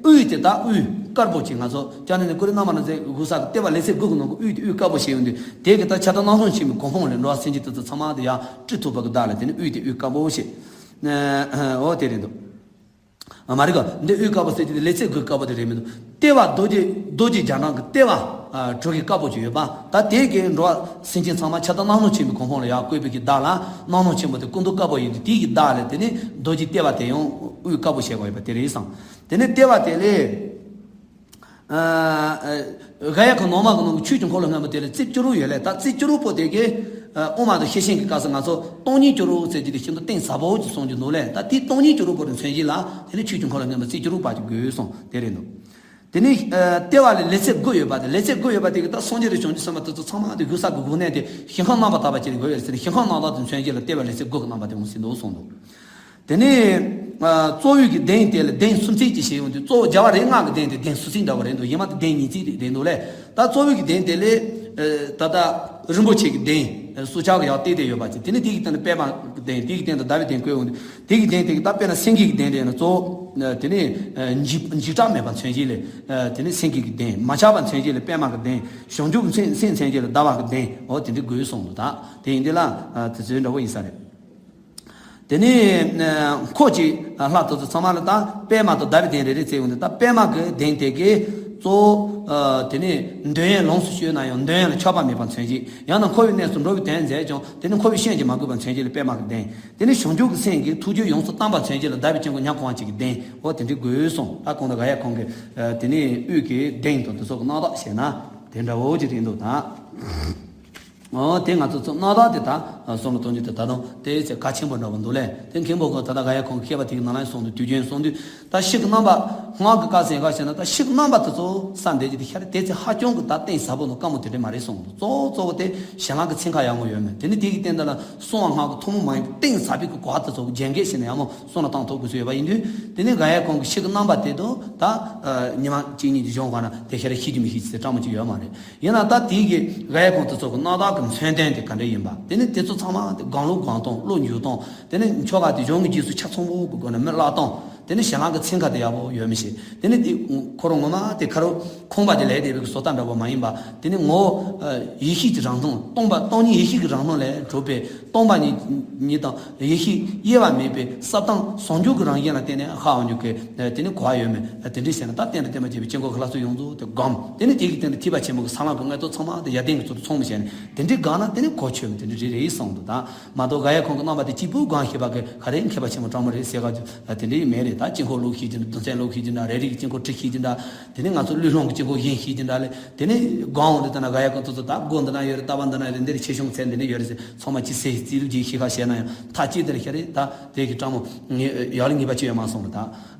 དབུས་དེ་ད་དབུས་དཀར་པོ་ཅིག་ང་ཚོ་ཅག་ནས་ནི་ཀུ་རེ་རྣམ་པར་སྣང་མཛད་ཀྱི་གུ་ས་གི་ལྟེ་བ་ལེ་ཚན་དགུ་གི་ནང་གི་དབུས་དེ་དབུས་དཀར་པོ་ཞིག་ཡོང་དུས་དེ་གི་ད་ཕྱག་དང་རྣམ་སྨིན་ཆེན་པོའི་གོ་འཕང་ལས་འགྲོ་བ་སེམས་ཅན་དེ་ཚོ་ཚང་མ་དེ་ཡར་སྤྲུལ་ཐུབ་པ་གི་བདག་ལ་དེ་ནི་དབུས་དེ་དབུས་དཀར་པོ་ཞིག། འོ་དེ་རེད་འདུག། མ་རེད་ག། འདི་དབུས་དཀར་པོ་ཟེར་གྱི་དེ་ལེ་ཚན་དགུ་དཀར་པོ་དེ་རེད་མི་འདུག། ལྟེ་བ་རྡོ་རྗེ་རྡོ་རྗེ་རྒྱ་གྲམ་གྱི་ལྟེ་བ་དྲུག་གི་དཀར་པོ་ཅིག་ཡོད་པ། ད་དེ་གའི་འགྲོ་བ་སེམས་ཅན་ཚང་མ་ཕྱག་དང་རྣམ་སྨིན་ཆེན་པོའི་གོ་འཕང་ལ་ཡར་བཀོད་པའི་གི་བདག་ལ་རྣམ་སྨིན་ཆེན་པོ་དེ་སྐུ་མདོག་དཀར་པོ་ཡིན་དུས་དེ་གི་བདག་ལ་དེ་ནི་རྡོ་རྗེ་ལྟེ་བ་དེ་ཡང་དབུས་དཀར་པོ་ཞེས་པ་ཡོད་པ་དེ་རེད་བསམ། དེ་ནི་ལྟེ་བ་དེ་ལས། ག་ཡ་ཁོ་ནོ་མ་གི་ནང་གི་ཆོས་ཀྱི་འཁོར་ལོ་སྔོན་པོ་དེ་ལ་རྩིབས་བཅུ་དྲུག་ཡོད་ལས། ད་རྩིབས་བཅུ་དྲུག་པོ་དེ་གའི་དབུ་མ་དང་ཤེར་ཕྱིན་གྱི་སྐབས་སུ་ང་ཚོ་སྟོང་ཉིད་བཅུ་དྲུག་ཟེར་གྱི་དེ་ཤིན་ཏུ་གཏིང་ཟབ་པོ་ཅིག་གསུང་རྒྱུ་འདུག་ལས། ད་དེ་སྟོང་ཉིད་བཅུ་དྲུག་པོ་རེ་མཚོན་བྱེད་ལ་དེ་ནི་ཆོས་ཀྱི་འཁོར་ལོ་སྔོན་པོ་རྩིབས་བཅུ་དྲུག་པ་ཅིག་དགོས་གསུངས་དེ་རེད་འདུག། དེ་ནི་ལྟེ་བ་ལས་ལེ་ཚན་དགུ་ཡོད་པ་དེ། ལེ་ཚན་དགུ་ཡོད་པ་དེ་གི་ད་སངས་རྒྱས་དང་བྱང་ཆུབ་སེམས་དཔའ་དེ་ཚོ་ཚང་མ་དེ་གུ་ས་གི་གུ་གནས་དེ་ཞིང་ཁམས་རྣམ་པར་དག་པ་ཅིག་ལ་དགོས་ཡོད་ཟེར་ནས་ཞིང་ཁམས་རྣམ་དག་དེ་མཚོན་བྱེད་ལ་ལྟེ་བ་ལེ་ཚན་དགུ་གི་རྣམ་པ་དེ་འོང་ཟིན་འདུག་གསུངས་འདུག། དེ་ནས་ཨ་གཙོ་བོའི་གི་གདན་དེ་ལ་གདན་སུམ་ཚན་ཅིག་བྱས་ཡོང་དུས་གཙོ་བོ་རྒྱལ་བ་རིགས་ལྔ་གི་གདན་དེ་གདན་སུམ་ཚན་འདྲ་བོ་རེད་འདུག། ཡིན་མ་དེ་གདན་ཉིས་ཚན་རེད་འདུག་ལས། ད་གཙོ་བོའི་གི་གདན་དེ་ལས་ཨ་ད་ལྟ་རིན་པོ་ཆེ་གི་གདན་ཨ་སྲོག་ཆགས་གི་ཡར་བཏེགས་ཏེ་ཡོད་པ་ཅིག། དེ་ནས་དེ་གི་སྟེང་དུ་པད་མ་གི་གདན། དེ་གི་སྟེང་དུ་ཟླ་བའི་གདན་བཀོད་ཡོང་དུས་དེ་གི་གདན་དེ་གི་ད་དཔེར་ན་སེང་གེ་གི་གདན་རེད་ན་གཙོ་བོ་ཨ་དེ་ནས་ཨ་འཇིགས་འཇིགས་སྐྲག་མེད་པ་མཚོན་བྱེད་ལས་ཨ་དེ་ནས་སེང་གེ་གི་གདན། མ་ཆགས་པ་མཚོན་བྱེད་ལས་པད་མ་གི་གདན། བྱང་ཆུབ་ཀྱི་སེམས་སེམས་མཚོན་བྱེད་ལས་ཟླ་བ་གི་གདན། འོ་དེ་འདྲ་དགོས་གསུངས་འདུག། ད་དེ་ཡིན་དེ་ལ་ཨ་དེ་ཚོའི་འདྲ་བོ་ཡིན་ས་རེད། དེ་ནས་ཨ་འཁོར་གྱི་ཨ་ལྷ་དེ་ཚོ་ཚང་མ་ལ་ད་པད་མ་དང་ཟླ་བའི་གདན་རེ་རེ་བཙལ་ཡོང་དུས་ད་པད་མ་གི་གདན་དེ་གའི་གཙོ་བོ་ཨ་དེ་ནས་འདོད་ཡོན་ལོངས་སུ་སྤྱོད་ན་ཡང་འདོད་ཡོན་ལ་ཆགས་པ་མེད་པ་མཚོན་བྱེད། ཡང་ན་འཁོར་བའི་གནས་སུ་འགྲོ་བའི་དོན་མཛད་ཀྱང་དེ་ནི་འཁོར་བའི་སྐྱོན་གྱིས་མ་གོས་པ་མཚོན་བྱེད་ལ་པད་མ་གི་གདན། དེ་ནི་བྱང་ཆུབ་ཀྱི་སེམས་ཀྱི་ཐུགས་རྒྱུད་ཡོངས་སུ་གཏམས་པ་མཚོན་བྱེད་ལ་ཟླ་བའི་དཀྱིལ་འཁོར་ཉ་གང་བ་གཅིག་གི་གདན། འོ་དེ་འདྲའི་དགོས་གསུངས། ད་གོང་དུ་ག་ཡ་ཁོང་གི་ཨ་དེ་ནས་དབུས་ཀྱི་གདན་དང་དེ་ཚོ་གི་རྣམ་དག་བྱས་ན་དེ་འདྲ་བོ་ཅིག་རེད་འདུག་ད། འོ་དེ་ང་ཚོ་ཚོ་རྣམ་དག་དེ་ད་ གསུང་ལ་གཏོང་རྒྱུ་དེ་ད་དུང་དེ་ཚེ་གལ་ཆེན་པོ་འདྲ་བོ་འདུག་ལས། དེ་མཁན་པོ་གིས་ད་ལྟ་ག་ཡེ་ཁོང་གི་མཁས་པ་དེའི་ནང་ལ་གསུངས་འདུག་དུས་རྒྱུན་གསུངས་དུས། ད་ཕྱི་གི་རྣམ་པ། སྔགས་ཀྱི་བཀའ་སྩལ་ག་ཞེ་ན། ད་ཕྱི་གི་རྣམ་པ་དེ་ཚོ་བསམ་བསྡད་ཀྱི་དེ་ཤར་དེ་ཚེ་ཧ་ཅང་གི་ད་གཏིང་ཟབ་པོ་ནང་དཀའ་མོ་དེ་འདྲ་མ་རེད་གསུངས་འདུག་གཙོ་བོ་གཙོ་བོ་དེ་ཞལ་ལག་གི་ཚིག་ཁ་ཡག་མོ་ཡོད་མེད། དེ་ནི་དེ་གི་སྟེང་དེ་ལ་གསང་བ་སྔགས་ཀྱི་ཐུན་མོང་མ་ཡིན་པའི་གཏིང་ཟབ་པའི་གི་གོ་བ་དེ་ཚོ་རྒྱན་གྱི་ཞེ་ན་ཡག་མོ་གསུང་ལ་བཏང་ཐུབ་དགོས་སུ་ཡོད་པ་ཡིན་དུས། དེ་ནི་ག་ཡེ་ཁོང་གི་ཕྱི་གི་རྣམ་པ་དེ་དང་ད་ཉི་མ་གཅིག་གཉིས་ཀྱི་གཞུང་ག་ན་དེ་ཤར་ཤེས་ཀྱི་མི་ཤེས་ཀྱི་ཚེ་སྤྲང་མོ་ཅིག་ཡོད་མ་རེད། ཡིན་ན་ད་དེའི་གི་ག་ཡེ་ཁོང་དེ་ཚོ་གི་རྣམ་དག་གི་མཚོན་དོན་དེ་ག་འདྲ་ཡིན་པ། དེ་ནི་དེ་ཚོ་ཚང་མ་དེ་སྒང་ལུགས་སྒང་སྟངས་བློ་འཇུག་སྟངས། དེ་ནི་ཆོ་ག་དེ་གཞུང་གི་རྗེས་སུ་ཆ་ཚང་པོ་གི་སྒོ་ནས་མི་བཀླག་སྟངས། དེ་ནི་ཞལ་ལག་གི་ཚིག་ཁ་དེ་ཡག་པོ་ཡོད་མི་ཤེས། དེ་ནི་དེ་ཁོ་རང་ངོ་མ་དེ་ཁ་རོ་ཁོང་པ་དེ་ལས་དེ་བའི་གི་བཟོ་ལྟ་འདྲ་པོ་མ་ཡིན་པ། དེ་ནི་ངོ་བོ་ཡེ་ཤེས་ཀྱི་རང་སྣང་སྟོང་པ་སྟོང་ཉིད་ཡེ་ཤེས་ཀྱི་རང་སྣང་ལས་གྲུབ་པའི་སྟོང་པ་ཉིད་ཉིད་དང་ཡེ་ཤེས་དབྱེ་བ་མེད་པའི་ས་བཏང་ཟུང་འཇུག་གི་རང་བཞིན་ལ་བརྟེན་ནས་ཧ་འོང་རྒྱུ་གི་དེ་ནི་གོ་བ་ཡོད་མེད། དེ་འདྲའི་བྱས་ན་ད་བསྟན་དང་བསྟན་པ་བཅས་པའི་དཀྱིལ་འཁོར་གྱི་ལྷ་ཚོགས་ཡོངས་རྫོགས་དེ་སྒོམ། དེ་ནི་དེ་གི་སྟེང་དུ་ཐེག་པ་ཆེན་པོ་གི་ས་ལམ་གྱི་མངོན་རྟོགས་ཚང་མ་དེ་ཡར་ལྡན་གྱི་ཚུལ་དུ་ཚང་མི་བྱས་ནས་དེ་འདྲའི་གང་ན་དེ་ནི་གོ་ཆོད་མེད། དེ་འདྲའི་རེ་རེ་ཡིས་གསུངས་འདུག་ད་མ་གཏོགས་ག་ཡེ་ཁོང་གི་རྣམ་པ་དེ་གཅིག་པུ་སྒང་ཤེས་པ་གི་ག་རེ་མཁས་པ་ཆེན་པོ་སྤྲང་མོ་རེད་ཟེར་ག་དེ་འདྲའི་མེད་རེད། ད་དཀྱིལ་འཁོར་ལུགས་ཤེས་ཀྱི་འདྲ། གདུང་སེམས་ལུགས་ཤེས་ཀྱི་འདྲ། རེ་རེ་གི་དཀྱིལ་འཁོར་ཁྲིད་ཤེས་ཀྱི་འདྲ། དེ་ནི་ང་ཚོ་ཀླུ་ལུགས་ཀྱི་དཀྱིལ་འཁོར་བཞེངས་ཤེས་ཀྱི་འདྲ་ལས། དེ་ནི་སྒང་འོག་དེ་ལྟ་ན་ག་ཡེ་ཁོང་དེ་ཚོ་ད་སྒོ་འདི་ན་ཡོད་རེད། ལྟ་བ་འདི་ན་ཡོད་རེད། འདིར་ཆེ་ཆུང་ཚད་འདི་ནས་ཡོད་རེད་ཟེར། ཚང་མ་ཅི་ཟེར་རྩིས་ལུགས་ཀྱི་ཤེས་ཁ་བཤད་ན་ཡང་མཐའ་གཅིག་དེར་ཤར་རེད། ད་དེ་གི་སྤྲང་མོ་ངས་ཡག་ལ་ངེས་པ་ཅི་ཡོད་མ་སོང་རེད། ད་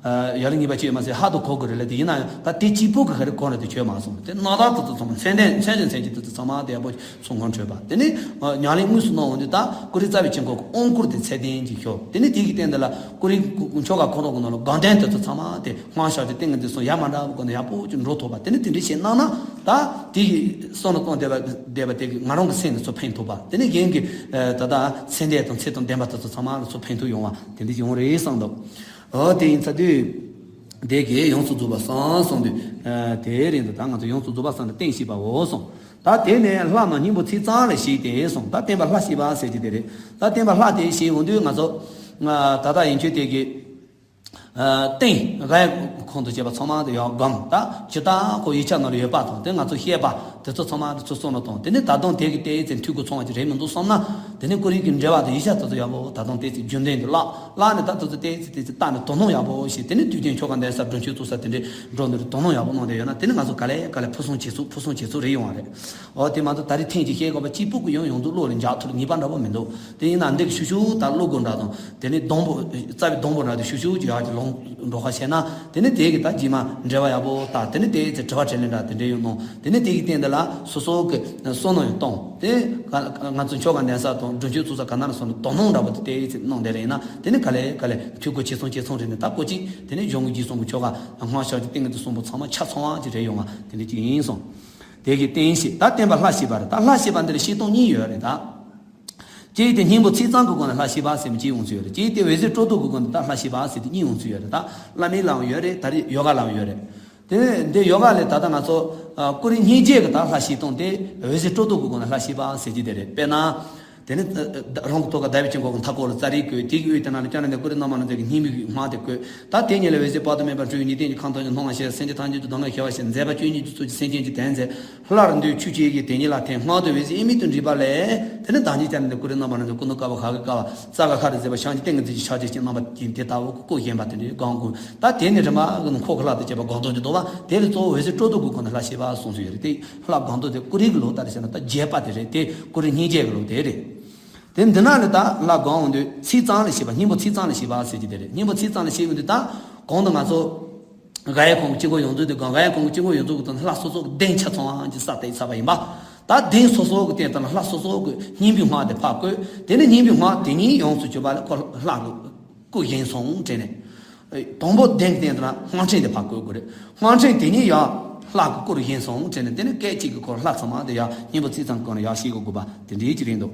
ཡག་ལ་ངེས་པ་ཅི་ཡོད་མ་ཟེར་ཧ་དུ་གོ་དགོས་རེད་ལ། དེ་ཡིན་ན་ཡང་ད་དེ་གཅིག་པུ་གི་ག་རེ་གོ་རེད་དེ་ཆོད་མ་སོང་རེད། དེ་རྣམ་དག་དེ་ཚོ་ཚང་མ་མཚན་ལྡན་མཚན་ཅན་མཚན་ཅན་དེ་ཚོ་ཚང་མ་དེ་ཡག་པོ་ཚུར་ངོ་འཕྲོད་པ། དེ་ནི་ཉམས་ལེན་དངོས་སུ་གནང་འོང་དུས་ད་ཀུ་རེ་རྩ་བའི་དཀྱིལ་འཁོར་གྱི་དབང་བསྐུར་དེ་ཚད་ལྡན་གྱི་ཤོག་དེ་ནི་དེ་གི་སྟེང་དེ་ལ་ཀུ་རེ་ཆོ་ག་ཁོ་ཐོག་གི་ནང་ལ་དགོངས་དོན་དེ་ཚོ་ཚང་མ་དེ་སྔགས་ཤག་ཅིག་ཏིང་ངེ་འཛིན་གསུམ་ཡ་མ་འདྲ་བ་སྒོ་ནས་ཡག་པོ་ཅིག་འགྲོ་ཐུབ་པ། དེ་ནི་དེ་འདྲ་བྱས་གནང་ན་ད་དེ་གི་བསམ་བློ་གཏོང་བསྡད་པ་བསྡད་པ་དེ་གི་ང་རང་གི་སེམས་ལ་ཚུར་ཕན་ཐོགས་པ། དེ་ནི་གཞན་གྱི་ད་ལྟ་ཚད་ལྡན་དང་ཚད་དང་ལྡན་པ་དེ་ཚོ་ཚང་མ་ལ་ཚུར་ཕན་ཐོགས་ཡོང་བ་དེ་འདྲ་ཡོང་རེད་བསམ་འདུག་འོ་དེ་ཡིན་ཚ་དུས། དེ་གས་ཡོངས་སུ་རྫོགས་པ་གསུངས་སོང་དུས། དེའི་རིང་དུ་ད་ང་ཚོ་ཡོངས་སུ་རྫོགས་པ་གསུངས་ནས་གཏིང་ཤེས་པའོ་གསུངས། ད་དེ་ནས་ལྷ་རྣམས་སྙིང་པོ་ཚིག་གཙང་ལ་གཤེགས་ཏེ་གསུངས། ད་བསྟན་པ་ལྷ་ཤེས་པ་ཟེར་གྱི་དེ་རེད། ད་བསྟན་པ་ལྷ་དེ་ཞེས་འོང་དུས་ང་ཚོ་ད་ལྟ་ཡན་ཆོད་དེ་གི་གཏིང་ག་ཡེ་ཁོང་དུ་བྱས་པ་ཚང་མ་དེ་ཡག་སྒོམ། ད་ཇི་ལྟར་ཁོ་ཡིག་ཆ་ནང་ལ་ཡོད་པ་དང་དེ་ང་ཚོ་ཤེས་པ་དེ་ཚོ་ཚང་མ་ཚུར་གསུང་ལ་གཏོང་། དེ་ནས་ད་དུང་དེ་གི་ཏོག་ཙམ་འཐུས་སྒོ་ཚང་བ་ཅིག་རེད་མི་འདུག་བསམ་ན། དེ་ནས་ཀུ་རེ་གི་འགྲེལ་པ་དང་ཡིག་ཆ་དེ་ཚོ་ཡག་པོ་ད་དུང་ཏོག་ཙམ་རྒྱུན་ལྡན་དུ་བཀླག་བཀླག་ནས་ད་དེ་ཚོ་ཏོག་ཙམ་ཏོག་ཙམ་བལྟས་ནས་དོ་སྣང་ཡག་པོ་བྱས། དེ་ནས་དུས་རྒྱུན་ཆོ་ག་འདོན་ས་སྒྲུབ་མཆོད་བཙུགས་ས་དེ་འདྲའི་འགྲོ་འདི་རུ་དོ་སྣང་ཡག་པོ་གནང་བསྡད་ཡོད་ན། དེ་ནས་ང་ཚོ་ག་ལེ་ག་ལེ་ཕུན་སུམ་ཇེ་ཚོགས་ཕུན་སུམ་ཇེ་ཚོགས་རེད་ཡོང་བ་རེད། འོ་དེ་མ་གཏོགས་ད་རེས་ཐེངས་གཅིག་བཤད་དགོས་པ་གཅིག་པུ་གི་ཡང་ཡོངས་རྫོགས་བློ་ལ་འཇགས་ཐུབ་ལ་ངེས་པ་འདྲ་པོ་མི་འདུག་དེ་ཡིན་ན་འདི་གི་ཤུགས་ཤུགས་ད་བློ་སྒོ་འདྲ་དང་དེ་ནས་སྡོང་པོ་རྩ་བའི་སྡོང་པོ་འདྲ་དེ་ཤུགས་ཤུགས་ཀྱི་ཡག་གི་ལོང་འགྲོ་ཁ་བཤད་ན། དེ་ནས་དེ་གི་ད་རྗེས་མ་འགྲེལ་པ་ཡག་པོ་ད་དེ་ནས་དེ་ཚེ་དྲི་བ་དྲིས་ལན་འདྲ་དེ་འདྲ་ཡོང་གནང་། དེ་ནས་དེ་གི་སྟེང་དེ་ལ་སོ་སོ་གི་བསམ་མནོ་ཡང་གཏོང་། དེ་ང་ཚོ་ཆོ་ག་འདོན་ས་དང་སྒྲུབ་མཆོད་བཙུགས་ས་ག་ན་ལ་སོང་ནས་དོ་སྣང་འདྲ་པོ་དེ་དེ་ཚེ་གནང་བསྡད་ལ་ཡིན་ན། དེ་ནས་ག་ལེ་ག་ལེ་འཐུས་སྒོ་ཇེ་ཚང་ཇེ་ཚང་རེད་ནས་ད་ཀོ་ཅིག་དེ་ནས་གཞུང་གི་རྗེས་གསུང་གི་ཆོ་ག་སྔགས་ཤག་ཅིག་ཏིང་ངེ་འཛིན་གསུམ་པོ་ཚང་མ་ཆ་ཚང་བ་ཅིག་རེད་ཡོང་བ་དེ་འདྲ་ཅིག་ཡིན་སོང་། དེ་གི་རྟེན་བཤད། ད་བསྟན་པ་ལྷ་ཤེས་པ་རེད། ད་ལྷ་ཤེས་པ་འདི་ལ་བཤད་སྟངས་གཉིས་ཡོད་རེད། ད་གཅིག་དེ་སྙིང་པོ་ཚིག་གཙང་གི་སྒོ་ནས་ལྷ་ཤེས་པ་ཟེར་མི་གཅིག་ཡོང་ཚུལ་ཡོད་རེད། གཅིག་དེ་འོད་ཟེར་སྤྲོ་བསྡུ་གི་སྒོ་ནས་ད་ལྷ་ཤེས་པ་ཟེར་དེ་གཉིས་ཡོང་ཚུལ་ཡོད་རེད། ད་བླ་མའི་ལའང་ཡོད་རེད། ད་རེས་ཡོ་ག་ལའང་ཡོད་རེད། དེ་འདི་ཡོ་ག་ལས་ད་ལྟ་ང་ཚོ་ཨ་ཀུ་རེ་སྙིང་རྗེ་གི་ད་ལྷ་ཤེས་སྟངས་དེ་འོད་ཟེར་སྤྲོ་བསྡུ་གི་སྒོ་ནས་ལྷ་ཤེས་པ་ཟེར་གྱི་དེ་རེད། དཔེར་ན། དེ་ནི་རང་གི་ཐོག་ག་ཟླ་བའི་དཀྱིལ་འཁོར་གྱི་མཐའ་སྐོར་ལ་ཙཱ་རིའི་བཀོད། དེ་གི་དབུས་དེ་ན་ལ་སྐྱབས་གནས་ཀུན་རིག་རྣམ་པར་སྣང་མཛད་ཀྱི་སྙིང་པོའི་སྔགས་དེ་བཀོད། ད་དེ་ཉིད་ལ་འོད་ཟེར་དཔག་ཏུ་མེད་པ་འཕྲོས། འཇིག་རྟེན་གྱི་ཁམས་ཐམས་ཅད་སྣང་བར་བྱེད། སེམས་ཅན་ཐམས་ཅད་ཀྱི་སྡུག་བསྔལ་སེལ་བར་བྱེད། མཛད་པ་བཅུ་གཉིས་ཀྱི་ཚུལ་གྱིས་སེམས་ཅན་གྱི་དོན་མཛད། སླར་འདོད་ཆོས་ཅན་གྱི་དེ་ཉིད་ལ་བརྟེན། སྔགས་དང་འོད་ཟེར་དབྱེར་མེད་དུ་འདྲེས་པ་ལས། དེ་ནི་བདག་ཉིད་སྐྱབས་གནས་འདི་ཀུན་རིག་རྣམ་པར་སྣང་མཛད་ཀྱི་སྐུ་མདོག་དཀར་པོ་ཁ་གི་ཀ་བ། ས་ག་ཤ་རུས་གཟེར་པ་ཤངས་ཀྱི་ཏིང་ངེ་འཛིན་གྱི་ཕྱག་རྒྱ་ཅན་རྣམ་པ་ཅན་དེ་ལྟ་བུ་སྐུ་བཞེངས་པ་དེ་འདྲའི་སྒང་དགོས། ད་དེ་ནི་རིམ་པ་གི་ནང་འཁོར་གྱི་ལྷ་དང་བཅས་པ་སྒོམ་སྟངས་ཀྱི་འདུག་པ། དེ་ལ་གཙོ་བོ་འོད་ཟེར་སྤྲོ་བསྡུ་གི་སྒོ་ནས་ལྷ་ཤེས་པ་གསུངས་སུ་ཡོད་རེད། དེ་ལྷ་སྒོམ་སྟངས་དེ་ཀུན་རིག་གི་ལུགས་ལྟར་བྱས་ན་ད་རྒྱས་པ་དེ་རེད། དེ་ཀུན་རིག་སྙིང་རྗེ་གི་ལུགས་དེ་རེད། དེ་འདི་ན་ནི་ད་ལྷ་སྒོམ་འོང་དུས་ཚིག་གཙང་ལ་ཤེས་པ། སྙིང་པོ་ཚིག་གཙང་ལ་ཤེས་པ་ཟེར་གྱི་དེ་རེད། སྙིང་པོ་ཚིག་གཙང་ལ་ཤེས་ཡོང་དུས་ད་གོང་དུ་ང་ཚོ་ག་ཡེ་ཁོང་གི་དཀྱིལ་འཁོར་ཡོངས་རྫོགས་དེ་གང་། ག་ཡེ་ཁོང་གི་དཀྱིལ་འཁོར་ཡོངས་རྫོགས་ཀྱི་སྟེང་ལྷ་སོ་སོ་གི་གདན་ཆ་ཚང་བ་ཅིག་ས་བཏེགས་ཚར་བ་ཡིན་པ། ད་གདན་སོ་སོ་གི་སྟེང་དུ་ལྷ་སོ་སོ་གི་སྙིང་པོའི་སྔགས་དེ་ཕར་བཀོད། དེ་ནས་སྙིང་པོའི་སྔགས་དེ་ཉིད་ཡོངས་སུ་གྱུར་པ་ལ་ཁོ་ལྷ་གི་སྐུ་བཞེངས་སོང་དྲན་ནས། དང་པོ་གདན་གྱི་སྟེང་དུ་ན་སྔགས་ཕྲེང་དེ་ཕར་བཀོད་དགོས་རེད། སྔགས་ཕྲེང་དེ་ཉིད་ཡང་ལྷ་གི་སྐུ་རུ་བཞེངས་སོང་དྲན་ནས། དེ་ནས་སྐད་ཅིག་གིས་ཁོ་ལྷ་ཚང་མ་དེ་ཡང་སྙིང་པོ་ཚིག་གཙང་གི་སྒོ་ནས་ཡར་ཤེས་དགོས་དགོས་པ་དེ་འདྲའི་ཅིག་རེད་འདུག་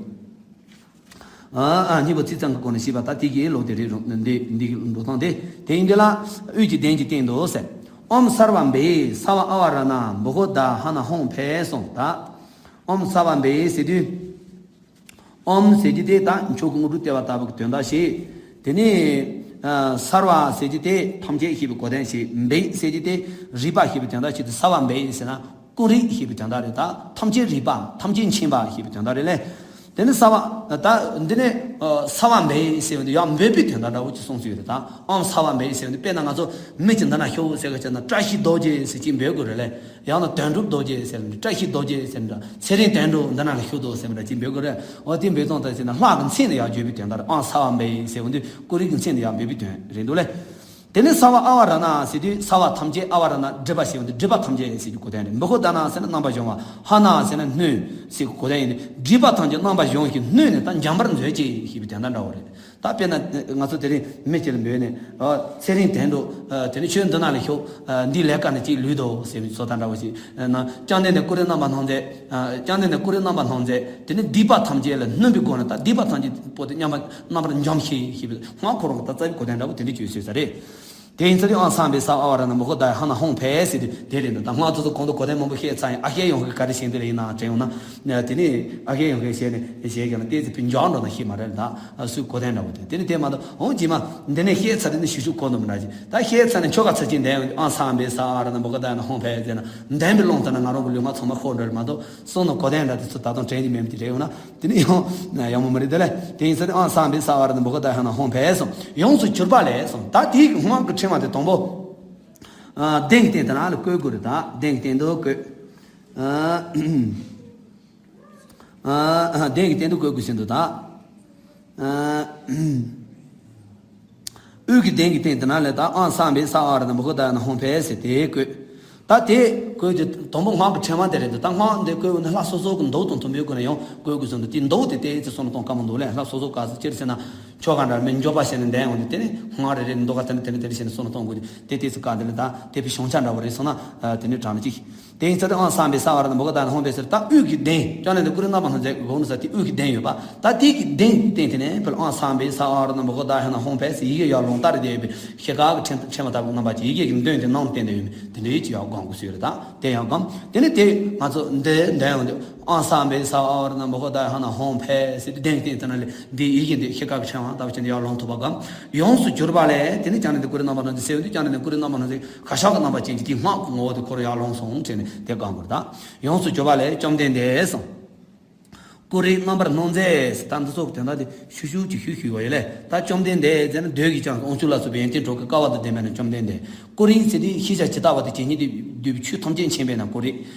ཨ་ཨ་སྙིང་པོ་ཚིག་གཙང་གི་སྒོ་ནས་ཤེས་པ། ད་དེ་གི་ལོ་དེ་རེད་རུང་འདི་འདི་གི་འགྲོ་སྟངས་དེ་དེ་ཡིན་དེ་ལ་དབུས་ཀྱི་གདན་གྱི་སྟེང་དུ་ཟེར། ཨོཾ་སརྦ་བཻ་སརྦ་ཨ་བ་ར་ཎ་བྷཱུ་ད་ཧ་ན་ཧཱུྃ་ཕཊ་གསུངས། ད་ཨོཾ་སརྦ་བཻ་ཟེར་དུས། ཨོཾ་ཟེར་གྱི་དེ་ད་མཆོག་གི་དངོས་གྲུབ་སྟེར་བ་ལྟ་བུ་གི་དོན་དག་བཤད། དེ་ནས་ཨ་སརྦ་ཟེར་གྱི་དེ་ཐམས་ཅད་ཞེས་པའི་གོ་དོན་བཤད། བཻ་ཟེར་གྱི་དེ་རིག་པ་ཞེས་པའི་དོན་དག་བཤད་དེ། སརྦ་བཻ་ཟེར་ན་ཀུན་རིག་ཞེས་པའི་དོན་དག་རེད། ད་ཐམས་ཅད་རིག་པ་ཐམས་ཅད་མཁྱེན་པ་ཞེས་པའི་དོན་དག་རེད་ལས། དེ་ནི་སརྦ། ད་འདི་ནས་ཨ་སརྦ་འབད་ཟེར་བ་འདི་ཡང་འབོད་པའི་དོན་དག་འདྲ་བོ་ཅིག་གསུངས་སོ་ཡོད་རེད། ད་ཨོཾ་སརྦ་འབད་ཟེར་བ་འདི་དཔེར་ན་ང་ཚོ་མི་གཅིག་འདི་ན་ཤོག་ཟེར་ག་བྱས་ན་བཀྲ་ཤིས་རྡོ་རྗེ་ཟེར་གཅིག་འབོད་དགོས་རེད་ལེ། ཡང་ན་དོན་གྲུབ་རྡོ་རྗེ་ཟེར་བ་འདི་བཀྲ་ཤིས་རྡོ་རྗེ་ཟེར་འདྲ། ཚེ་རིང་དོན་གྲུབ་འདི་ན་ལ་ཤོག་དོ་ཟེར་བ་འདྲ་གཅིག་འབོད་དགོས་རེད། འོ་དེ་འབོད་སྟངས་ད་བྱས་ན་ལྷ་གི་མཚན་ལ་ཡང་བརྗོད་པའི་དོན་དག་རེད། ཨོཾ་སརྦ་འབད་ཟེར་བ་འདི་ཀུ་རེ་གི་མཚན་ལ་ཡང་འབོད་པའི་དོན་རེད་འདུག་ལེ། དེ་ནས་སརྦ་ཨ་བ་ཧ་ར་ཎ་ཟེར་དུས་སརྦ་ཐམས་ཅད། ཨ་བ་ཧ་ར་ཎ་སྒྲིབ་པ་ཟེར་བ་འདི་སྒྲིབ་པ་ཐམས་ཅད་ཟེར་གྱི་གོ་དོན་རེད། བྷུ་གྷ་ད་ན་ཟེར་ན་རྣམ་པར་གཞོམ་པ། ཧ་ཎ་ཟེར་ན་སྣོད་ཟེར་གྱི་གོ་དོན་ཡིན་ཏེ། སྒྲིབ་པ་ཐམས་ཅད་རྣམ་པར་གཞོམ་ཞིང་སྣོད་ནི་ད་འཇོམས་པར་མཛོད་ཅིག་ཞེས་པའི་དོན་དག་འདྲ་བོ་རེད། ད་དཔེར་ན་ང་ཚོ་དེ་རིང་མི་གཅིག་ལ་འབོད་ནས་ཨ་ཚེ་རིང་དོན་གྲུབ་ཨ་དེ་ནི་ཁྱོད་འདི་ན་ལ་ཤོག་ཨ་འདིའི་ལས་ཀ་ནི་གཅིག་ལུས་དོ་ཟེར་བའི་བཟོ་ལྟ་འདྲ་བོ་ཞིག་ན། བཅོམ་ལྡན་འདས་ཀུ་རེ་རྣམ་པར་སྣང་མཛད། ཨ་བཅོམ་ལྡན་འདས་ཀུ་རེ་རྣམ་པར་སྣང་མཛད། དེ་ནི་སྡིག་པ་ཐམས་ཅད་ལ་སྣོན་པའི་སྒོ་ནས་ད་སྡིག་པ་ཐམས་ཅད་པོ་དེ་མཉམ་པ་རྣམ་པར་འཇོམས་ཤིང་ཞེས་པའི་སྔགས་ཁོ་རང་གི་ད་རྩ་བའི་གོ་དོན་འདྲ་བོ་དེ་འདྲ་བྱོས་ཟེར་ས་རེད། དེ་ཡིན་ཙང་ཨོཾ་སརྦ་འབད་སརྦ་ཨ་བ་ཧ་ར་ཎ་བྷུ་གྷ་ད་ཧ་ཎ་ཧཱུྃ་ཕཊ་ཟེར་དུས་དེ་རེད་འདུག་ད་སྔགས་ཚོ་ཚོ་གོང་དུ་གོ་དོན་མང་པོ་བཤད་ཚར་ཡིན། ཨ་ཤད་ཡོང་མཁན་ག་རེ་བྱས་འདི་ལ་ཡིན་ན་དྲན་ཡོང་ན། དེ་ནི་ཨ་ཤད་ཡོང་མཁན་བཤད་ནས་བཤད་ཀྱང་ན་ཏོག་ཙམ་ཕུན་འཇོག་འགྲོ་ན་ཤེས་མ་རེད། ད་སུའི་གོ་དོན་འདྲ་བོ་དེ་དེ་ནི་དེ་མ་གཏོགས་འོང་རྗེས་མ་འདི་ནས་བཤད་ཚར་དེ་ནི་ཞུ་ཞུ་གོ་འདུག་མི་འདྲ་ཅིག་ད་བཤད་ཚར་ནས་ཆོ་ག་ཚར་གཅིག་འདོན་ཡོང་དུས་ཨོཾ་སརྦ་འབད་སརྦ་ཨ་བ་ཧ་ར་ཎ་བྷུ་གྷ་ད་ཧ་ཎ་ཧཱུྃ་ཕཊ་ཟེར་ན་འདོན་པའི་ཀློང་དེ་ན་ང་རང་གི་ལུས་ངག་ཚང་མ་ཤོར་འགྲོ་རེད་མ་གཏོགས་གསུང་ནི་གོ་དོན་འདྲ་དེ་ཚོ་ད་དུང་དྲན་གྱི་མེད་མི་དེ་རེད་ཡོང་ན། དེ་ནི་ཡང་ཡག་མོ་མ་རེད་དེ་ལས། དེ་ཡིན་ཙང་ཨོཾ་སརྦ་འབད་སརྦ་ཨ་བ་ཧ་ར་ཎ་བྷུ་གྷ་ད་ཧ་ཎ་ཧཱུྃ་ཕཊ་གསུངས། ཡོངས་སུ་གྱུར་པ་ལས་གསུངས། ད་དེའི་སྔགས་ཀྱི་ཕྲེང་བ་དེ་དང་པོ། ཨ་གདན་གྱི་སྟེང་དེ་ན་ལ་བཀོད་དགོས་རེད། ད་གདན་གྱི་སྟེང་དུ་བཀོད། ཨ་ཨ་གདན་གྱི་སྟེང་དུ་བཀོད་དགོས་ཟིན་འདུག་ད་ཨ། དབུས་ཀྱི་གདན་གྱི་སྟེང་དེ་ན་ལས་ད་ཨོཾ་སརྦ་འབད་སརྦ་ཨ་བ་ཧ་ར་ཎ་བྷུ་གྷ་ད་ཧ་ཎ་ཧཱུྃ་ཕཊ་ཟེར་དེ་བཀོད། ད་དེ་བཀོད་དེ་དང་པོ་སྔགས་ཀྱི་ཕྲེང་བ་དེ་རེད་འདུག་ད་སྔགས་འདི་བཀོད་འོང་ན་ལྷ་སོ་སོ་གི་མདོག་དང་མཐུན་པའི་སྒོ་ནས་ཡང་བཀོད་དགོས་ཟིན་འདུག་དེ་མདོག་དེ་ཏོག་ཙམ་གསུང་ན་གཏོང་དཀའ་མོ་འདུག་ལས། ལྷ་སོ་སོ་ག་ཚོད་ཅི་རེད་ཟེར་ན་ཆོ་ག་འདྲ་མི་འཇོག་པ་བྱས་ནས་འདོན་འོང་དུས་དེ་ནི་སྔགས་རེ་རེ་མདོག་ཁ་དེ་ནི་དེ་ནི་དེ་ནི་བྱས་ནས་གསུང་ན་གཏོང་དགོས་དུས་དེ་ཏོག་ཙམ་དཀའ། དེ་ལས་ད་དེ་བས་བྱང་ཆ་འདྲ་བོ་རེད་སོང་ན་དེ་ནི་དྲག་ནི་ཅིག་དེ་ཡིན་ཙང་ཨོཾ་སརྦ་འབད་སརྦ་ཨ་བ་ཧ་ར་ཎ་བྷུ་གྷ་ད་ཧ་ཎ་ཧཱུྃ་ཕཊ་ཟེར། ད་དབུས་ཀྱི་གདན་བཅོམ་ལྡན་འདས་ཀུ་རེ་རྣམ་པར་སྣང་མཛད་ཀྱི་དགོངས་ནས་ཟེར་དེ་དབུས་ཀྱི་གདན་ཡོད་པ། ད་དེ་གི་གདན་སྟེང་དེ་ནས་ཕར་ཨོཾ་སརྦ་འབད་སརྦ་ཨ་བ་ཧ་ར་ཎ་བྷུ་གྷ་ད་ཧ་ཎ་ཧཱུྃ་ཕཊ་ཟེར་ཡི་གེ་ཡར་ལུང་ལྟར་བསྡད་ཡོད་པའི་ཤེལ་དཀར་གྱི་ཕྲེང་ཕྲེང་བ་ལྟ་བུ་རྣམ་པ་ཅིག་ཡི་གེ་གི་མདུན་དེ་ནང་བསྟན་དུ་ཡོད་མེད་དེ་འདྲའི་ཅིག་ཡར་སྒོམ་དགོས་སྲོལ་རེད། ད་དེ་ཡར་སྒོམ། དེ་ནས་དེ་ང་ཚོ་འདི་འདོན་ཡོང་དུས་ཨོཾ་སརྦ་འབད་སརྦ་ཨ་བ་ཧ་ར་ཎ་བྷུ་གྷ་ད་ཧ་ཎ་ཧཱུྃ་ཕཊ་ཟེར་དེ་གདན་སྟེང་དེ་ན་ལས་འདི་ཡི་གེ་འདི་ཤེལ་དཀར་གྱི་ཕྲེང་བ་ལྟ་བུ་ཅིག་འདི་ཡར་ལུང་ཐུབ་པ་སྒོམ། ཡོངས་སུ་གྱུར་པ་ལས་དེ་ནི་བཅོམ་ལྡན་འདས་ཀུ་རེ་རྣམ་པར་སྣང་མཛད་ཟེར་བ་འདི་བཅོམ་ལྡན་འདས་ཀུ་རེ་རྣམ་པར་སྣང་མཛད་ཤར་ཕྱོགས་ཀྱི་རྣམ་པ་ཅན་གྱི་དེའི་སྔགས་ཀྱི་ངོ་བོ་དེ་ཁོ་རང་ཡར་ལོངས་སོང་དྲན་ནས་དེ་སྒོམ་དགོས་རེད། ད་ཡོངས་སུ་གྱུར་པ་ལས་བཅོམ་ལྡན་འདས་གསུངས། ཀུ་རེ་རྣམ་པར་སྣང་མཛད་ཟེར། ད་འདི་ཚོ་གི་དོན་དག་དེ་ཤུགས་ཤུགས་ཀྱིས་ཞུ་ཞུ་བ་ཡོད་ལས། ད་བཅོམ་ལྡན་འདས་ཟེར་ན་འདོད་ཀྱི་ཀྱང་དབང་ཕྱུག་ལ་སོགས་པའི་ཡོན་ཏན་དྲུག་གི་དཀའ་བ་དང་ལྡན་པ་ནི་བཅོམ་ལྡན་འདས། ཀུ་རེ་ཟེར་དུས་ཤེས་བྱ་ཇི་ལྟ་བ་དང་ཇི་སྙེད་དུ་འདུས་པའི་ཆོས་ཐམས་ཅད་མཁྱེན་པས་ན་ཀུ་རེ།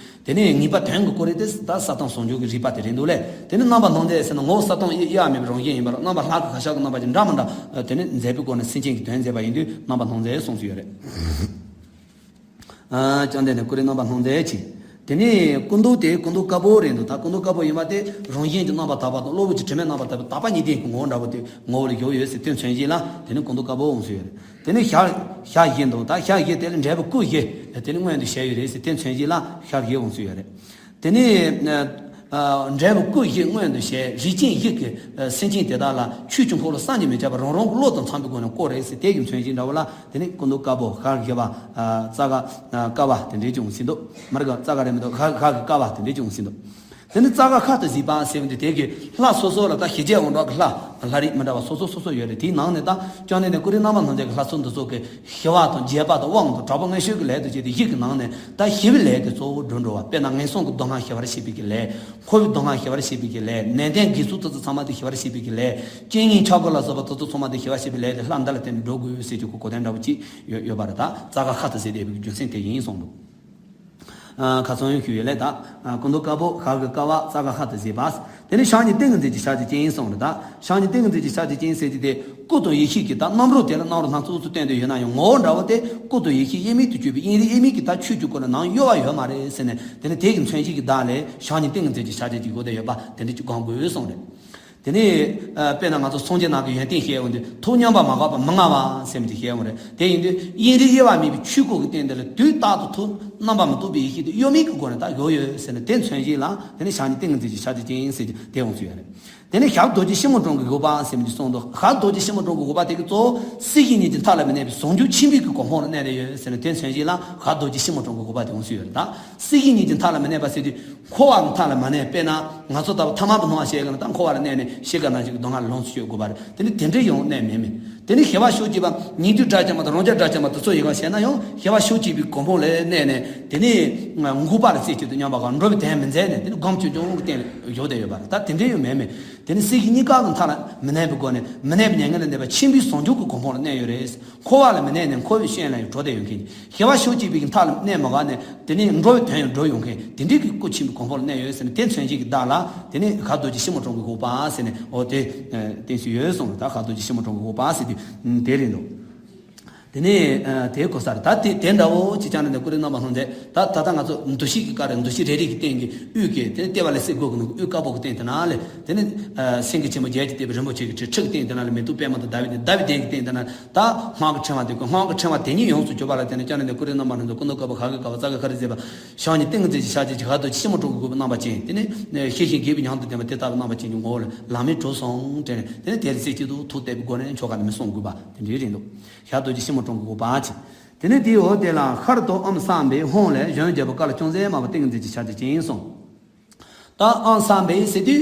དེ་ནས་ངེས་པ་དོན་གྱི་ཀུ་རེ་དེ་ད་ས་དང་ཟུང་འཇུག་གི་རིག་པ་དེ་རེད་འདུག་ལས། དེ་ནས་རྣམ་པར་སྣང་མཛད་ཟེར་ན་ངོ་བོ་ས་དང་དབྱེ་དབྱེ་བ་མེད་པའི་རང་བཞིན་ཡིན་པ་ལ་རྣམ་པ་ལྷ་གི་ཤར་ཕྱོགས་ཀྱི་རྣམ་པ་ཅན་འདྲ་མི་འདྲ་དེ་ནས་མཛད་པའི་སྒོ་ནས་སེམས་ཅན་གྱི་དོན་མཛད་པ་ཡིན་དུས་རྣམ་པར་སྣང་མཛད་གསུངས་སུ་ཡོད་རེད། ཨ་བཅོམ་ལྡན་འདས་ཀུ་རེ་རྣམ་པར་སྣང་མཛད་ཅིང་། དེ་ནས་སྐུ་མདོག་དེ་སྐུ་མདོག་དཀར་པོ་རེད་འདུག་ད་སྐུ་མདོག་དཀར་པོ་ཡིན་པ་དེ་རང་བཞིན་གྱི་རྣམ་པར་དག་པ་དང་གློ་བུར་གྱི་དྲི་མའི་རྣམ་པར་དག་པའི་དག་པ་གཉིས་ལྡན་གྱི་ངོ་བོ་འདྲ་པོ་དེ་ངོ་བོ་ལ་ཡོད་ཡོད་ཟེར་དེ་མཚོན་བྱེད་ལ་དེ་ནི་སྐུ་མདོག་དཀར་པོ་འོང་སུ་ཡོད་རེད། དེ་ནས་ཞག་ཞག་བཞི་འདུག་ད་ཞག་བཞི་དེ་ལ་འབྲས་བུ་སྐུ་བཞི་དེ་ནི་མངོན་དུ་བྱས་ཡོད་རེད་ཟེར་དེ་མཚོན་བྱེད་ལ་ཞག་བཞི་འོང་སུ་ཡོད་རེད། དེ་ནས་ཨ་འབྲས་བུ་སྐུ་བཞི་མངོན་དུ་བྱས། རིགས་ཅན་བཞི་གི་ཨ་སེམས་ཅན་དེ་དག་ལ་ཆོས་ཀྱི་འཁོར་ལོ་བསམ་གྱིས་མི་ཁྱབ་པ་རང་རང་གི་བློ་དང་འཚམ་པའི་སྒོ་ནས་བསྐོར་རེད་ཟེར་དེ་གི་མཚོན་བྱེད་འདྲ་པོ་ལ་དེ་ནི་སྐུ་མདོག་དཀར་པོ་ཞག་བཞི་པ་ཨ་རྩ་ཀ་ཨ་དཀར་བ་དེ་འདྲས་ཅིག་འོང་སྲིད་འདུག་མ་རེད་ག་རྩ་ཀ་རེད་མི་འདུག་ཞག་ཞག་གི་དཀར་བ་དེ་འདྲས་ཅིག་འོང་སྲིད་འདུག་དེ་ནི་རྩ་ཀ་ཁ་ཏུ་གཟིགས་པ་ཟེར་བ་འདི་དེ་གི་ལྷ་སོ་སོ་ལ་ད་ཞི་རྒྱས་དབང་དྲག་གི་ལྷ་ལྷ་རིགས་མི་འདྲ་བ་སོ་སོ་སོ་སོ་ཡོད་རེད། དེའི་ནང་ནས་ད་བཅོམ་ལྡན་འདས་ཀུ་རེ་རྣམ་པར་སྣང་མཛད་ཀྱི་ལྷ་ཚོགས་འདི་ཚོ་གི་ཞི་བ་དང་རྒྱས་པ་དང་དབང་དང་དྲག་པོ་མངོན་ཤེས་ཀྱི་ལས་དང་བཅས་ཏེ་བཞི་གི་ནང་ནས་ད་ཞི་བའི་ལས་དེ་གཙོ་བོ་སྒྲུབ་འགྲོ་བ། དཔེར་ན་ངན་སོང་གི་སྡུག་བསྔལ་ཞི་བར་བྱེད་པའི་གི་ལས། འཁོར་བའི་སྡུག་བསྔལ་ཞི་བར་བྱེད་པའི་གི་ལས། ནན་ཏན་དགེ་ཚུལ་དེ་ཚོ་ཚང་མ་དེ་ཞི་བར་བྱེད་པའི་གི་ལས། རྐྱེན་ངན་ཆག་སྒོ་ལ་སོགས་པ་དེ་ཚོ་ཚང་མ་དེ་ཞི་བར་བྱེད་པའི་ལས་དེ་ལྷ་འདི་ལ་བརྟེན་ནས་འགྲོ་དགོས་ཟེར་གྱི་གོ་དོན་འདྲ་བོ་ཅིག་ཡོད་ཡོད་པ་རེད། ད་རྩ་ཀ་ཁ་ཏུ་གཟིགས་བསྡད་པའི་རྒྱུ་མཚན་དེ་ཡིན་གསུངས་འདུག་ཨ་ཁ་ཚོན་ཞུས་ཡོད་ལས། ད་ཨ་སྐུ་མདོག་དཀར་པོ་ཞག་གི་དཀར་བ་རྩ་ཀ་ཁ་ཏུ་གཟིགས་པ། དེ་ནས་ཞག་གཉིས་ཏིང་ངེ་འཛིན་གྱི་ཞག་བཅུ་གཅིག་ཡིན་གསུངས་རེད། ད་ཞག་གཉིས་ཏིང་ངེ་འཛིན་གྱི་ཞག་བཅུ་གཅིག་ཟེར་གྱི་དེ་སྐུ་དང་ཡེ་ཤེས་ཀྱི་ད་རྣམ་རོལ་དེ་ལ་རྣམ་རོལ་སྣ་ཚོགས་སུ་སྟོན་དུ་ཡོད་ན་ཡང་ངོ་བོ་འདྲ་བོ་དེ་སྐུ་དང་ཡེ་ཤེས་དབྱེར་མེད་དུ་གྱུར་པའི་དབྱིངས་རིག་དབྱེར་མེད་ཀྱི་ད་ཆོས་ཀྱི་སྒོ་ནས་ནང་གཡོ་བ་ཡོད་མ་རེད་ཟེར་ནས་དེ་ནས་དེ་གི་མཚོན་བྱེད་ཀྱི་བདག་ལས་ཞག་གཉིས་ཏིང་ངེ་འཛིན་གྱི་ཞག་བཅུ་གཅིག་གོ་བསྡད་ཡོད་པ་དེ་འདྲ་ཅིག་སྒོམ་དགོས་གསུངས་རེད། དེ་ནས་ཨ་དཔེར་ན་ང་ཚོ་སངས་རྒྱས་རྣམས་ཀྱི་ཡོན་ཏན་བཤད་འོང་དུས་ཐུགས་མཉམ་པ་མ་འགགས་པ་མི་མངའ་བ་ཟེར་མི་ཅིག་བཤད་འོང་རེད། དེ་ཡིན་དུས་དབྱིངས་རིག་དབྱེ་བ་མེད་པའི་ཆོས་སྐུ་གི་སྟེང་དེ་ལ་དུས་རྟག་ཏུ་ཐུགས་རྣམ་པ་མི་རྟོག་པའི་ཡེ་ཤེས་དེ་གཡོ་མེད་ཀྱི་སྒོ་ནས་ད་གཡོ་ཡོད་ཟེར་ནས་དེ་མཚོན་བྱེད་ལ་དེ་ནས་ཞག་གཉིས་ཏིང་ངེ་འཛིན་གྱི་ཞག་བཅུ་གཅིག་ཡིན་ཟེར་གྱི་དེ་འོང་ཚུལ་ཡོད་རེད། དེ་ནས་ཞབས་རྡོ་རྗེ་ཤིང་མོ་ཀྲུང་གི་དགོས་པ་ཟེར་མི་གསུངས་འདུག་ཞབས་རྡོ་རྗེ་ཤིང་མོ་ཀྲུང་གི་དགོས་པ་དེ་གི་གཙོ་བོ་སྲིད་ཞི་གཉིས་ཀྱི་མཐའ་ལ་མི་གནས་པའི་ཟུང་འཇུག་ཆེན་པོའི་གི་གོ་འཕང་ལ་གནས་ནས་ཡོད་ཟེར་ནས། དེ་མཚོན་བྱེད་ལ་ཞབས་རྡོ་རྗེ་ཤིང་མོ་ཀྲུང་གི་དགོས་པ་དེ་འོང་སྲིད་ཡོད་རེད། ད་སྲིད་ཞི་གཉིས་ཀྱི་མཐའ་ལ་མི་གནས་པ་ཟེར་དུས་འཁོར་བ་གི་མཐའ་ལ་མ་གནས། དཔེར་ན་ང་ཚོ་ལྟ་བུ་ཐ་མལ་པའི་སྣང་བ་ཤེས་མཁན་ལ་ད་འཁོར་བ་ལ་གནས་ནས་ཤི་དཀའ་ནང་བཞིན་གྱི་སྡུག་བསྔལ་ལ་ལོངས་སུ་སྤྱོད་དགོས་པ་རེད། དེ་ནི་དེ་འདྲའི་ཡོང་གནས་མེད་མེད། དེ་ནི་ཞི་བ་ཤོག་ཅེས་པ་ཉེ་དུའི་དགྲ་བཅོམ་པ་དང་རང་རྒྱལ་དགྲ་བཅོམ་པ་དེ་ཚོ་ཡི་ག་བྱས་ན་ཡང་ཞི་བ་ཤོག་ཅེས་པའི་གོ་འཕང་ལ་གནས་ནས། དེ་ནི་འགོག་པ་ལ་རྩེ་གཅིག་ཏུ་སྙོམས་པ་གང་འགྲོ་བའི་དོན་མི་མཛད་ནས། དེ་ནི་སྒོམ་སྤྱོད་འབྱུང་གི་སྟེང་ལ་བཞུགས་བསྡད་ཡོད་པ་རེད། ད་དེ་འདྲའི་ཡང་མེད་མེད། དེ་ནི་སྲིད་ཞི་གཉིས་ཀ་གི་མཐའ་ལ་མི་གནས་པའི་སྒོ་ནས་མི་གནས་པའི་མྱ་ངན་ལས་འདས་པ་ཆེན་པོའི་ཟུང་འཇུག་གི་གོ་འཕང་ལ་གནས་ཡོད་རེད། འཁོར་བ་ལ་མི་གནས་ནས་འཁོར་བའི་ཤན་ལ་ཡང་འགྲོ་བསྡད་ཡོད་མཁན། ཞི་བ་ཤོག་ཅེས་པའི་མཐའ་ལ་གནས་མ་ག་ནས་དེ་ནི་འགྲོ་བའི་དོན་ཡང་འགྲོ་ཡོང་མཁན་དེ་འདྲའི་གི་སྐུ་ཆེན་པོའི་གོ་འཕང་ལ་གནས་ཡོད་ཟེར་ནས། དེ་མཚོན་བྱེད་ཀྱི་བདག་ལ་དེ་ནི་ཞབས་རྡོ་རྗེ་ཤིང་མོ་ཀྲུང་གི་དགོས་པ་ཟེར་ནས། འོ་དེ་བསྟན་སྲིད་ཡོད་གསུངས། ད་ཞབས་རྡོ་རྗེ་ཤིང་མོ་ཀྲུང་གི་དགོས་པ་ཟེར་དུས་དེ་རེད་འདུག་དེ་ནས་དེའི་གོ་ས་རེད། ད་དེ་དེ་འདྲ་བོ་ཅིག་ཀྱང་ནས་ཀུ་རེ་རྣམ་པ་སྣང་མཛད། ད་ད་ལྟ་ང་ཚོ་འདུ་ཤེས་ཀྱི་སྐབས་རེད། འདུ་ཤེས་རེ་རེ་གི་སྟེང་གི་དབུས་ཀྱི་དེ་ནས་ལྟེ་བ་ལས་སྲིད་སྒོ་གི་ནང་གི་དབུས་དཀར་པོ་གི་སྟེང་དེ་ན་ལས། དེ་ནས་སེང་གེ་ཆེན་པོ་བརྒྱད་ཀྱིས་བཏེགས་པའི་རིན་པོ་ཆེ་གི་ཁྲི། ཁྲི་གི་སྟེང་དེ་ན་ལས་མེ་ཏོག་པདྨ་དང་ཟླ་བའི་གདན། ཟླ་བའི་གདན་གྱི་སྟེང་དེ་ན་ད་སྔགས་ཀྱི་ཕྲེང་བ་དེ་བཀོད། སྔགས་ཀྱི་ཕྲེང་བ་དེ་ཉིད་ཡོངས་སུ་གྱུར་པ་ལ་བརྟེན་ནས་ཀྱང་ནས་ཀུ་རེ་རྣམ་པ་སྣང་མཛད། སྐུ་མདོག་དཀར་པོ་ཁ་དཀར་དཀར་པོ་ཙ་གི་ཁ་རི་མཛེས་པ། ཕྱག་གཉིས་ཏིང་ངེ་འཛིན་གྱི་ཞབས་ཀྱི་ཞབས་རྡོ་རྗེ་ཤིང་མོ་ཀྲུང་གི་དགོས་པའི་རྣམ་པ་ཅན། དེ་ནས་ཤེས་བཞིན་དགྱེས་པའི་ཉམས་དང་ལྡན་པ་དེ་ལྟ་བུའི་རྣམ་པ་ཅན་གྱི་ངོ་བོ་ལ་ལམ་མེ་གྲོལ་སོང་དྲན་ནས། དེ་ནས་དེ་ལ་རྩེ་གཅིག་ཏུ་ཐུགས་གཏད་པའི་སྒོ་ནས་ཆོ་ག་ནི་མི་གསུང་དགོས་པ་དེ་འདྲའི་རེད་འདུག་ཞབས་རྡོ་རྗེ་ཤིང་མོ་ཀྲུང་གི་དགོས་པ་ཅན། དེ་ནས་དེའི་འོག་དེ་ལ་ཤར་དུ་ཨོཾ་བསམ་པས་ཧཱུྃ་ལས་གཞོན་ནུ་རྒྱལ་པོ་བཀའ་ལ་ཅུང་ཟད་དམའ་བ་ཏིང་ངེ་འཛིན་གྱི་ཞབས་ཀྱིས་བཅིངས་སོ། ད་ཨོཾ་བསམ་པས་ཟེར་དུས་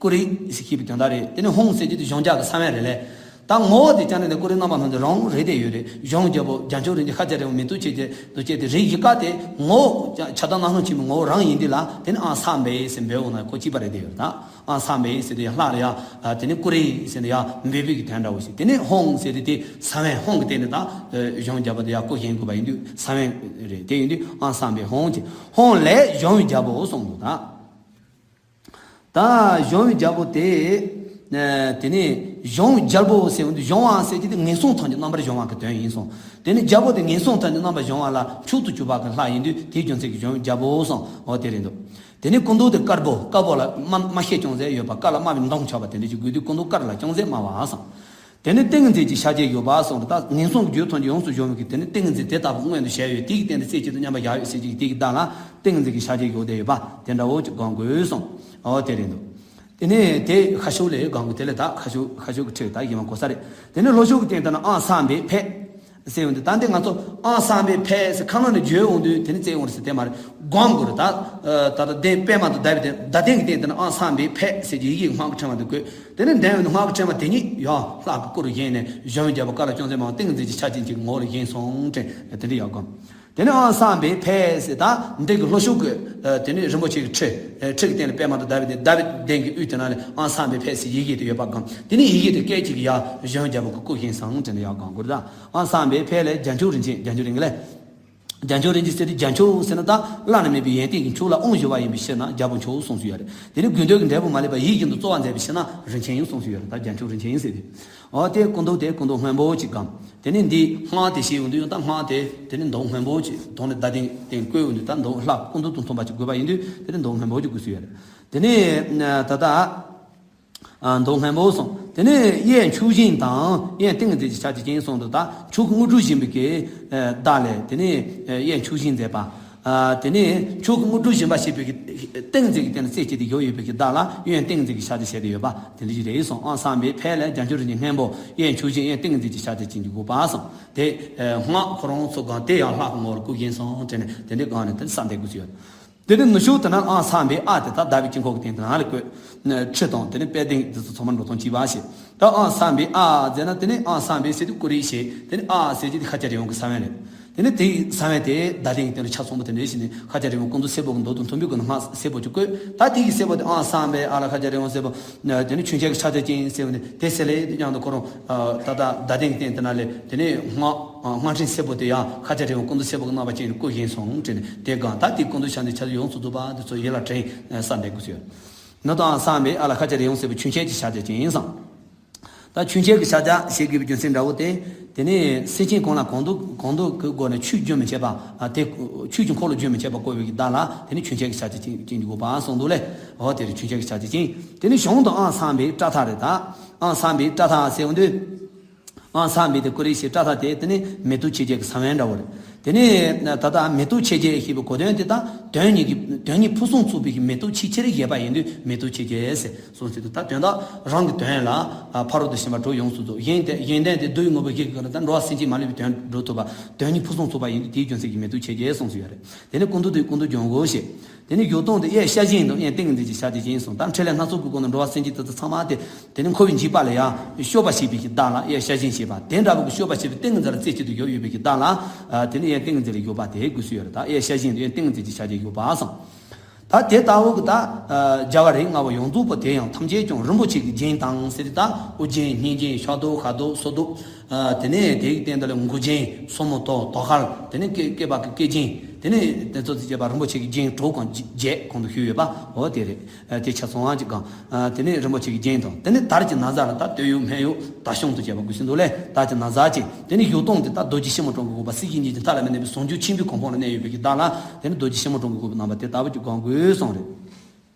ཀུ་རེ་ཞེས་པའི་དོན་དག་རེད། དེ་ནས་ཧཱུྃ་ཟེར་དུས་གཞོམ་བྱ་གི་ས་བོན་རེད་ལས། ད་ངོ་བོ་དེ་ཀྱང་ནས་ཀུ་རེ་རྣམ་པ་སྣང་མཛད་རང་རེད་བསྡད་ཡོད་རེད། གཞོན་ནུ་རྒྱལ་པོ་རྒྱ་མཚོ་རིན་ཆེན་ཤཱཀྱ་རི་བོ་མེ་ཏོག་ཆེ་ཆེ་དུ་སྐྱེས་ཏེ་རིགས་བཞི་ཀ་དེ་ངོ་བོ་ཆགས་སྡང་སྣང་སྟོང་ཆེན་པོའི་ངོ་བོ་རང་ཡིན་དུས་ལ། དེ་ནས་ཨོཾ་བསམ་པས་ཟེར་འབོད་འོང་ན་ཁོ་གཅིག་པ་རེད་བསྡད་ཡོད་རེད། ད་ཨོཾ་བསམ་པས་ཟེར་དུས་ཡང་ལྷག་ལ་ཡ། དེ་ནས་ཀུ་རེ་ཟེར་དུས་ཡང་འབོད་པའི་གི་དོན་འདྲ་བོ་ཞིག་དེ་ནས་ཧཱུྃ་ཟེར་དུས་དེ་ས་བོན་ཧཱུྃ་གི་སྟེང་ནས་ད་གཞོན་ནུ་རྒྱལ་པོ་དེ་ཡང་སྐུ་བཞེངས་དགོས་པ་ཡིན་དུས་ས་བོན་རེད། དེ་ཡིན་དུས་ཨོཾ་བསམ་པས་ཧཱུྃ་ཅེས། ཧཱུྃ་ལས་གཞོན་ནུ་རྒྱལ་པོ་གསུངས་འདུག་ད། ད་གཞོན་ནུ་རྒྱལ་པོ་དེ། ཨ་དེ་ནས་གཞོན་ནུ་རྒྱལ་པོ་ཟེར་བ་འདི་གཞོན་བ་ཟེར་གྱི་དེ་ངན་སོང་ཐམས་ཅད་རྣམ་པར་གཞོམ་པ་གི་དོན་ཡིན་གསུངས། དེ་ནས་རྒྱལ་པོ་དེ་ངན་སོང་ཐམས་ཅད་རྣམ་པར་གཞོམ་པ་ལ་མཆོག་ཏུ་གྱུར་པ་གི་ལྷ་ཡིན་དུས་དེའི་རྒྱུ་མཚན་གྱིས་གཞོན་ནུ་རྒྱལ་པོ་གསུངས། འོ་དེ་རེད་འདུག་དེ་ནས་སྐུ་མདོག་དེ་དཀར་པོ། དཀར་པོ་ལ་དམར་དམར་ཤད་ཅུང་ཟད་ཡོད་པ། དཀར་ལ་དམར་བའི་མདོངས་ཆགས་པ་དེ་འདྲ་ཞིག་དགོས་དུས་སྐུ་མདོག་དཀར་ལ་ཅུང་ཟད་དམར་བ་གསུངས། དེ་ནས་ཏིང་ངེ་འཛིན་གྱི་ཞབས་ཀྱིས་ཡོད་པ་གསུངས་པ། ད་ངན་སོང་གི་རྒྱུ་ཐམས་ཅད་ཡོངས་སུ་གཞོམ་པའི་གི་དེ་ནི་ཏིང་ངེ་འཛིན་དེ་ལྟ་བུ་མངོན་དུ་བྱས་ཡོད། དེ་གི་སྟེང་དུ་རྩེ་གཅིག་ཏུ་མཉམ་པར་བཞག་ཡོད་ཟེར་གྱི་དེ་གི་བདག་ལ་ཏིང་ངེ་འཛིན་གྱི་ཞབས་ཀྱིས་ཡོད་བསྡད་ཡོད་པ་དེ་འདྲ་བོ་ཅིག་སྒོམ་དགོས་གསུངས། འོ་དེ་རེད་འདུག་དེ་ནས་དེ་ཁ་ཤོ་ལས་སྒོམ་དགོས། དེ་ལས་ད་ཁ་ཤོ་ཁ་ཤོ་གི་ཁྲིད་ད་ཡིན་མ་གོ་ས་རེད། དེ་ནས་ལྷོ་ཕྱོགས་ཀྱི་སྟེང་དུ་ན་ཨོཾ་བསམ་པས་ཕཊ་ཟེར་ཡོང་དུས། ད་འདི་ང་ཚོ་ཨོཾ་བསམ་པས་ཕཊ་ཟེར་ཁ་ནང་ནས་བརྗོད་འོང་དུས་དེ་ནི་རྩེ་འོང་རེད་ཟེར་དེ་མ་རེད། སྒོམ་དགོས་རེད། ད་ད་ལྟ་གདན་པདྨ་དང་ཟླ་བའི་གདན་ཟླ་གདན་གྱི་སྟེང་དུ་ན་ཨོཾ་བསམ་པས་ཕཊ་ཟེར་གྱི་ཡི་གེ་སྔགས་ཀྱི་ཕྲེང་བ་དེ་བཀོད། དེ་ནས་འདོན་ཡོང་དུས་སྔགས་ཀྱི་ཕྲེང་བ་དེ་ཉིད་ཡང་ལྷ་གི་སྐུ་རུ་བཞེངས་ནས་གཞོན་ནུ་རྒྱལ་པོ་བཀའ་ལ་ཅུང་ཟད་དམའ་བ་ཏིང་ངེ་འཛིན་གྱི་ཞབས་ཀྱིས་ཅིག་ངོ་བོ་ལ་བཞེངས་སོང་དྲན་དེ་འདྲ་ཡག་གམ། དེ་ནས་ཨོཾ་བསམ་པས་ཕཊ་ཟེར། ད་འདི་གི་ལྷོ་ཕྱོགས་ཀྱི་དེ་ནས་རིན་པོ་ཆེ་གི་ཁྲི། ཁྲི་གི་སྟེང་ལ་པདྨ་དང་ཟླ་བའི་གདན། ཟླ་བའི་གདན་གྱི་དབུས་དེ་ན་ལས་ཨོཾ་བསམ་པས་ཕཊ་ཟེར་ཡི་གེ་དེ་ཡོད་པ་གམ། དེ་ནས་ཡི་གེ་དེ་སྐད་ཅིག་ཡ་གཞོན་ནུ་རྒྱལ་པོ་གི་སྐུ་བཞེངས་སོང་དྲན་ཡག་གམ་དགོས་རེད། ད་ཨོཾ་བསམ་པས་ཕཊ་ལས་རྒྱ་མཚོ་རིན་ཆེན། རྒྱ་མཚོ་རིན་ཆེན་ལས། རྒྱ་མཚོ་རིན་ཆེན་ཟེར་དུས་རྒྱ་མཚོ་ཟེར་ན་ད་བླ་ན་མེད་པའི་ཡོན་ཏན་གྱི་མཆོག་ལ་དབང་བསྒྱུར་བ་ཡིན་པའི་ཕྱིར་ན་རྒྱལ་པོ་མཆོག་གསུངས་སུ་ཡོད་རེད། དེ་ནི་དགོས་འདོད་ཀྱི་འབྲས་བུ་མ་ལུས་པ་ཡིད་བཞིན་དུ་སྩོལ་བར་མཛད་པའི་ཕྱིར་ན་རིན་ཆེན་གསུངས་སུ་ཡོད་རེད། ད་རྒྱ་མཚོ་རིན་ཆེན་ཟེར་དུས། འོ་དེ་སྐུ་མདོག་དེ་སྐུ་མདོག་སྔོན་པོ་ཅིག་གམ། དེ་ནི་འདི་སྔགས་དེ་ཞེས་ཡོང་དུས་ཡང་ད་སྔགས་དེ་དེ་ནི་མདོག་སྔོན་པོ་ཅིག་དོན་ནི་ད་ཐེངས་ཐེངས་བཀོད་ཡོང་དུས་ད་མདོག་ལྷ་སྐུ་མདོག་དང་མཐུན་པ་ཅིག་དགོས་པ་ཡིན་དུས་དེ་ནི་མདོག་སྔོན་པོ་ཅིག་དགོས་སུ་ཡོད་རེད། དེ་ནི་ད་ལྟ། མདོག་སྔོན་པོ་གསུངས། དེ་ནས་གཡས་མཆོག་སྦྱིན་དང་གཡོན་ཏིང་ངེ་འཛིན་གྱི་ཞབས་ཀྱིས་བཅིངས་གསུངས་འདུག་ད་མཆོག་གི་དངོས་གྲུབ་སྦྱིན་པའི་གི་བདག་ལས་དེ་ནས་གཡས་མཆོག་སྦྱིན་མཛད་པ། དེ་ནས་མཆོག་གི་དངོས་གྲུབ་སྦྱིན་པ་ཞེས་པའི་གི་ཏིང་འཛིན་གྱི་སྟེང་ལ་རྩེ་གཅིག་ཏུ་བཞུགས་ཡོད་པའི་གི་བདག་ལ་གཡོན་ཏིང་འཛིན་གྱི་ཞབས་ཀྱིས་བཞེས་ཏེ་ཡོད་པ་དེ་འདྲ་ཞིག་རེད་གསུངས། ཨོཾ་བསམ་པས་ཕཊ་ལས་རྒྱ་མཚོ་རིན་ཆེན་སྔོན་པོ་གཡས་མཆོག་སྦྱིན་གཡོན་ཏིང་འཛིན་གྱི་ཞབས་ཀྱིས་བཅིངས་ཀྱི་དགོས་པ་གསུངས། དེ་སྔགས་ཁོ་རང་ཚོ་གང་དེ་ཡང་ལྷ་གི་ངོ་བོར་སྐུ་བཞེངས་སོང་དྲན་ནས་དེ་འདྲའི་སྒང་ནས་དེ་ས་འདས་དགོས་སུ་ཡོད། དེ་ནས་ནུབ་ཕྱོགས་དེ་ན་ཨོཾ་བསམ་པས་ཨ་དེ་ད་ཟླ་བའི་དཀྱིལ་འཁོར་གྱི་སྟེང་དུ་ན་ལ་བཀོད། ཁྲི་དང་དེ་ནས་པད་གདན་འདི་ཚོ་ཚང་མ་འགྲོ་སྟངས་གཅིག་པ་ཞེས། ད་ཨོཾ་བསམ་པས་ཨ་ཟེར་ན་དེ་ནས་ཨོཾ་བསམ་པས་ཟེར་དུས་ཀུ་རེ་ཞེས། དེ་ནས་ཨ་ཟེར་གྱི་དེ་ཤཱཀྱ་རི་བོ་གི་ས་བོན་རེད། དེ་ནས་དེའི་ས་བོན་དེ་ཟླ་གདན་གྱི་སྟེང་དུ་ཆ་ཚང་པོ་དེ་འདྲ་ཞིག་ནས་ཤཱཀྱ་རི་བོ་སྐུ་མདོག་སེར་པོ་གི་མདོག་དང་མཐུན་པའི་སྒོ་ནས་སྔགས་སེར་པོ་ཅིག་བཀོད། ད་དེ་གི་སེར་པོ་དེ་ཨོཾ་བསམ་པས་ཨ་ལ་ཤཱཀྱ་རི་བོ་སེར་པོ། དེ་ནས་ཆོས་འཆད་ཀྱི་ཕྱག་རྒྱ་ཅན་ཟེར་བ་ནི་དེ་ཟེར་ལས་དེ་ཀྱང་དུ་ཁོ་རང་ད་ལྟ་ཟླ་གདན་གྱི་སྟེང་དེ་ན་ལས་དེ་ནས་སྔགས་སྔགས་ཕྲེང་སེར་པོ་དེ་ཡང་ཤཱཀྱ་རི་བོ་སྐུ་མདོག་སེར་པོ་གི་རྣམ་པ་ཅན་གྱི་སྐུ་བཞེངས་སོང་དྲན་ནས་དེ་སྒང་ད་དེ་སྐུ་མདོག་ཤ་འདི་ཆ་ཡོངས་སུ་རྫོགས་པ་དེ་ཚོ་ཡིད་ལ་དྲན་ས་འདས་དགོས་སུ་ཡོད། ནུབ་དང་ཨོཾ་བསམ་པས་ཨ་ལ་ཤཱཀྱ་རི་བོ་སེར་པོ་ཆོས་འཆད་ཀྱི་ཕྱག་རྒྱ་ཅན་ཡིན་གསུངས། ད་ཆོས་འཆད་ཀྱི་ཕྱག་རྒྱ་ཞེས་དགོས་པའི་རྒྱུ་མཚན་འདྲ་བོ་དེ། དེ་ནས་སེམས་ཅན་གང་ལ་གང་འདུལ་གང་འདུལ་གྱི་སྒོ་ནས་ཆོས་རྒྱུན་མི་འཆད་པ། ཨ་དེ་ཆོས་ཀྱི་འཁོར་ལོ་རྒྱུན་མི་འཆད་པ་བསྐོར་བའི་གི་བདག་ལ་དེ་ནི་ཆོས་འཆད་ཀྱི་ཕྱག་རྒྱ་ཅན་ཅན་གྱི་དགོས་པ་གསུངས་འདུག་ལས། འོ་དེ་རེད། ཆོས་འཆད་ཀྱི་ཕྱག་རྒྱ་ཅན། དེ་ནི་གཞུང་དང་ཨོཾ་བསམ་པས་ཏྲ་ཐ་རེད། ད་ཨོཾ་བསམ་པས་ཏྲ་ཐ་ཟེར་འོང་དུས། ཨོཾ་བསམ་པས་དེ་ཀུ་རེ་ཞེས་ཏྲ་ཐ་དེ་དེ་ནི་མེ་ཏོག་ཆེ་ཆེ་གི་ས་བོན་འདྲ་བོ་རེད། དེ་ནས་ད་ལྟ་མེ་ཏོག་མཆེད་བརྒྱད་ཞེས་པའི་གོ་དོན་དེ་དག་དོན་གཉིས་ཀྱི་དོན་གཉིས་ཕུན་སུམ་ཚོགས་པའི་མེ་ཏོག་ཆེས་ཆེར་བཞད་པ་ཡིན་དུས་མེ་ཏོག་མཆེད་བརྒྱད་ཟེར་གསུངས་ཟེར་དུས། ད་དོན་དག་རང་གི་དོན་ལ་ཕ་རོལ་ཏུ་ཕྱིན་པ་དྲུག་ཡོངས་སུ་རྫོགས། གཞན་དེ་གཞན་དོན་དེ་བསྡུ་བའི་དངོས་པོ་བཞི་གི་སྒང་ལ་ད་འགྲོ་བ་སེམས་ཅན་མ་ལུས་པའི་དོན་འགྲུབ་ཐུབ་པ། དོན་གཉིས་ཕུན་སུམ་ཚོགས་པ་ཡིན་དུས་དེའི་རྒྱུ་མཚན་གྱིས་མེ་ཏོག་མཆེད་བརྒྱད་གསུངས་ཟེར་ཡོད་རེད། དེ་ནས་བཞུགས་སྟངས་དེ་གཡས་ཞལ་བཞེངས་དང་གཡས་སྟེང་གི་མཛད་ཅིང་ཕྱག་རྒྱ་བཞེངས་གསུངས། ད་འཕྲིན་ལས་སྣ་ཚོགས་ཀྱི་སྒོ་ནས་འགྲོ་བ་སེམས་ཅན་དེ་ཚོ་ཚང་མ་དེ། དེ་ནི་འཁོར་བའི་འཇིགས་པ་ལས་ཡང་སྐྱོབ་པར་བྱེད་པའི་གི་བདག་ལ་གཡས་ཞལ་བཞེངས་བྱེད་པ། དེ་འདྲ་བའི་གི་སྐྱོབ་པར་བྱེད་པའི་ཏིང་ངེ་འཛིན་ལ་རྩེ་གཅིག་ཏུ་ཡོད་ཡོད་པའི་གི་བདག་ལ། ཨ་དེ་ནི་གཡས་ཏིང་ངེ་འཛིན་ལ་ཡོད་པ་དེ་དགོས་སུ་ཡོད་རེད། ད་གཡས་ཞལ་བཞེངས་དེ་གཡས་ཏིང་ངེ་འཛིན་གྱི་ཕྱག་རྒྱ་ཡོད་པ་སོང་། ད་དེ་ལྟ་བུ་གི་ད་ཨ་རྒྱལ་བ་རིགས་ལྔ་པོ་ཡོངས་རྫོགས་པོ་དེ་ཡང་ཐམས་ཅད་ཀྱང་རིན་པོ་ཆེ་གི་རྒྱན་དང་ཟེར་ཏེ། ད་ཨོ་རྒྱན་སྙན་རྒྱན་ཤ་དོག་ཤ་དོག་སོ་དོག་ཨ་དེ་ནས་དེའི་སྟེང་དུ་ལ་མགུལ་རྒྱན་སོར་མོ་དོ་དོ་ཤལ། དེ་ནས་སྐེ་སྐེད་པ་གི་སྐེ་རྒྱན། དེ་ནས་དེ་ཚོ་ཚོ་བཅས་པ་རིན་པོ་ཆེ་གི་རྒྱན་དྲུག་གང་བརྒྱད་གོང་དུ་ཞུས་ཡོད་པ་འོ་དེ་རེད། ཨ་དེ་ཆ་ཚང་བ་གཅིག་གང་། ཨ་དེ་ནས་རིན་པོ་ཆེ་གི་རྒྱན་དང་། དེ་ནས་དར་གྱི་ན་བཟའ་ལ་ད་སྟོད་གཡོགས་སྨད་གཡོགས་དར་གཞོང་དུ་བཅས་པ་དགོས་ཤིང་འདུག་ལས། དར་གྱི་ན་བཟའ་ཅན། དེ་ནས་བཞུགས་སྟངས་དེ་ད་རྡོ་རྗེ་ཕྱི་མོ་ཀྲུང་གི་དགོངས་པ། སྲིད་ཞིའི་འཇིག་རྟེན་མཐའ་ལ་མི་གནས་པའི་ཟུང་འཇུག་ཆེན་པོའི་གོ་འཕང་ལ་གནས་ཡོད་པའི་གི་བདག་ལ། དེ་ནས་རྡོ་རྗེ་ཕྱི་མོ་ཀྲུང་གི་དགོངས་པའི་རྣམ་པ་དེ་ལྟ་བུ་གཅིག་གང་དགོས་གསུངས་རེད།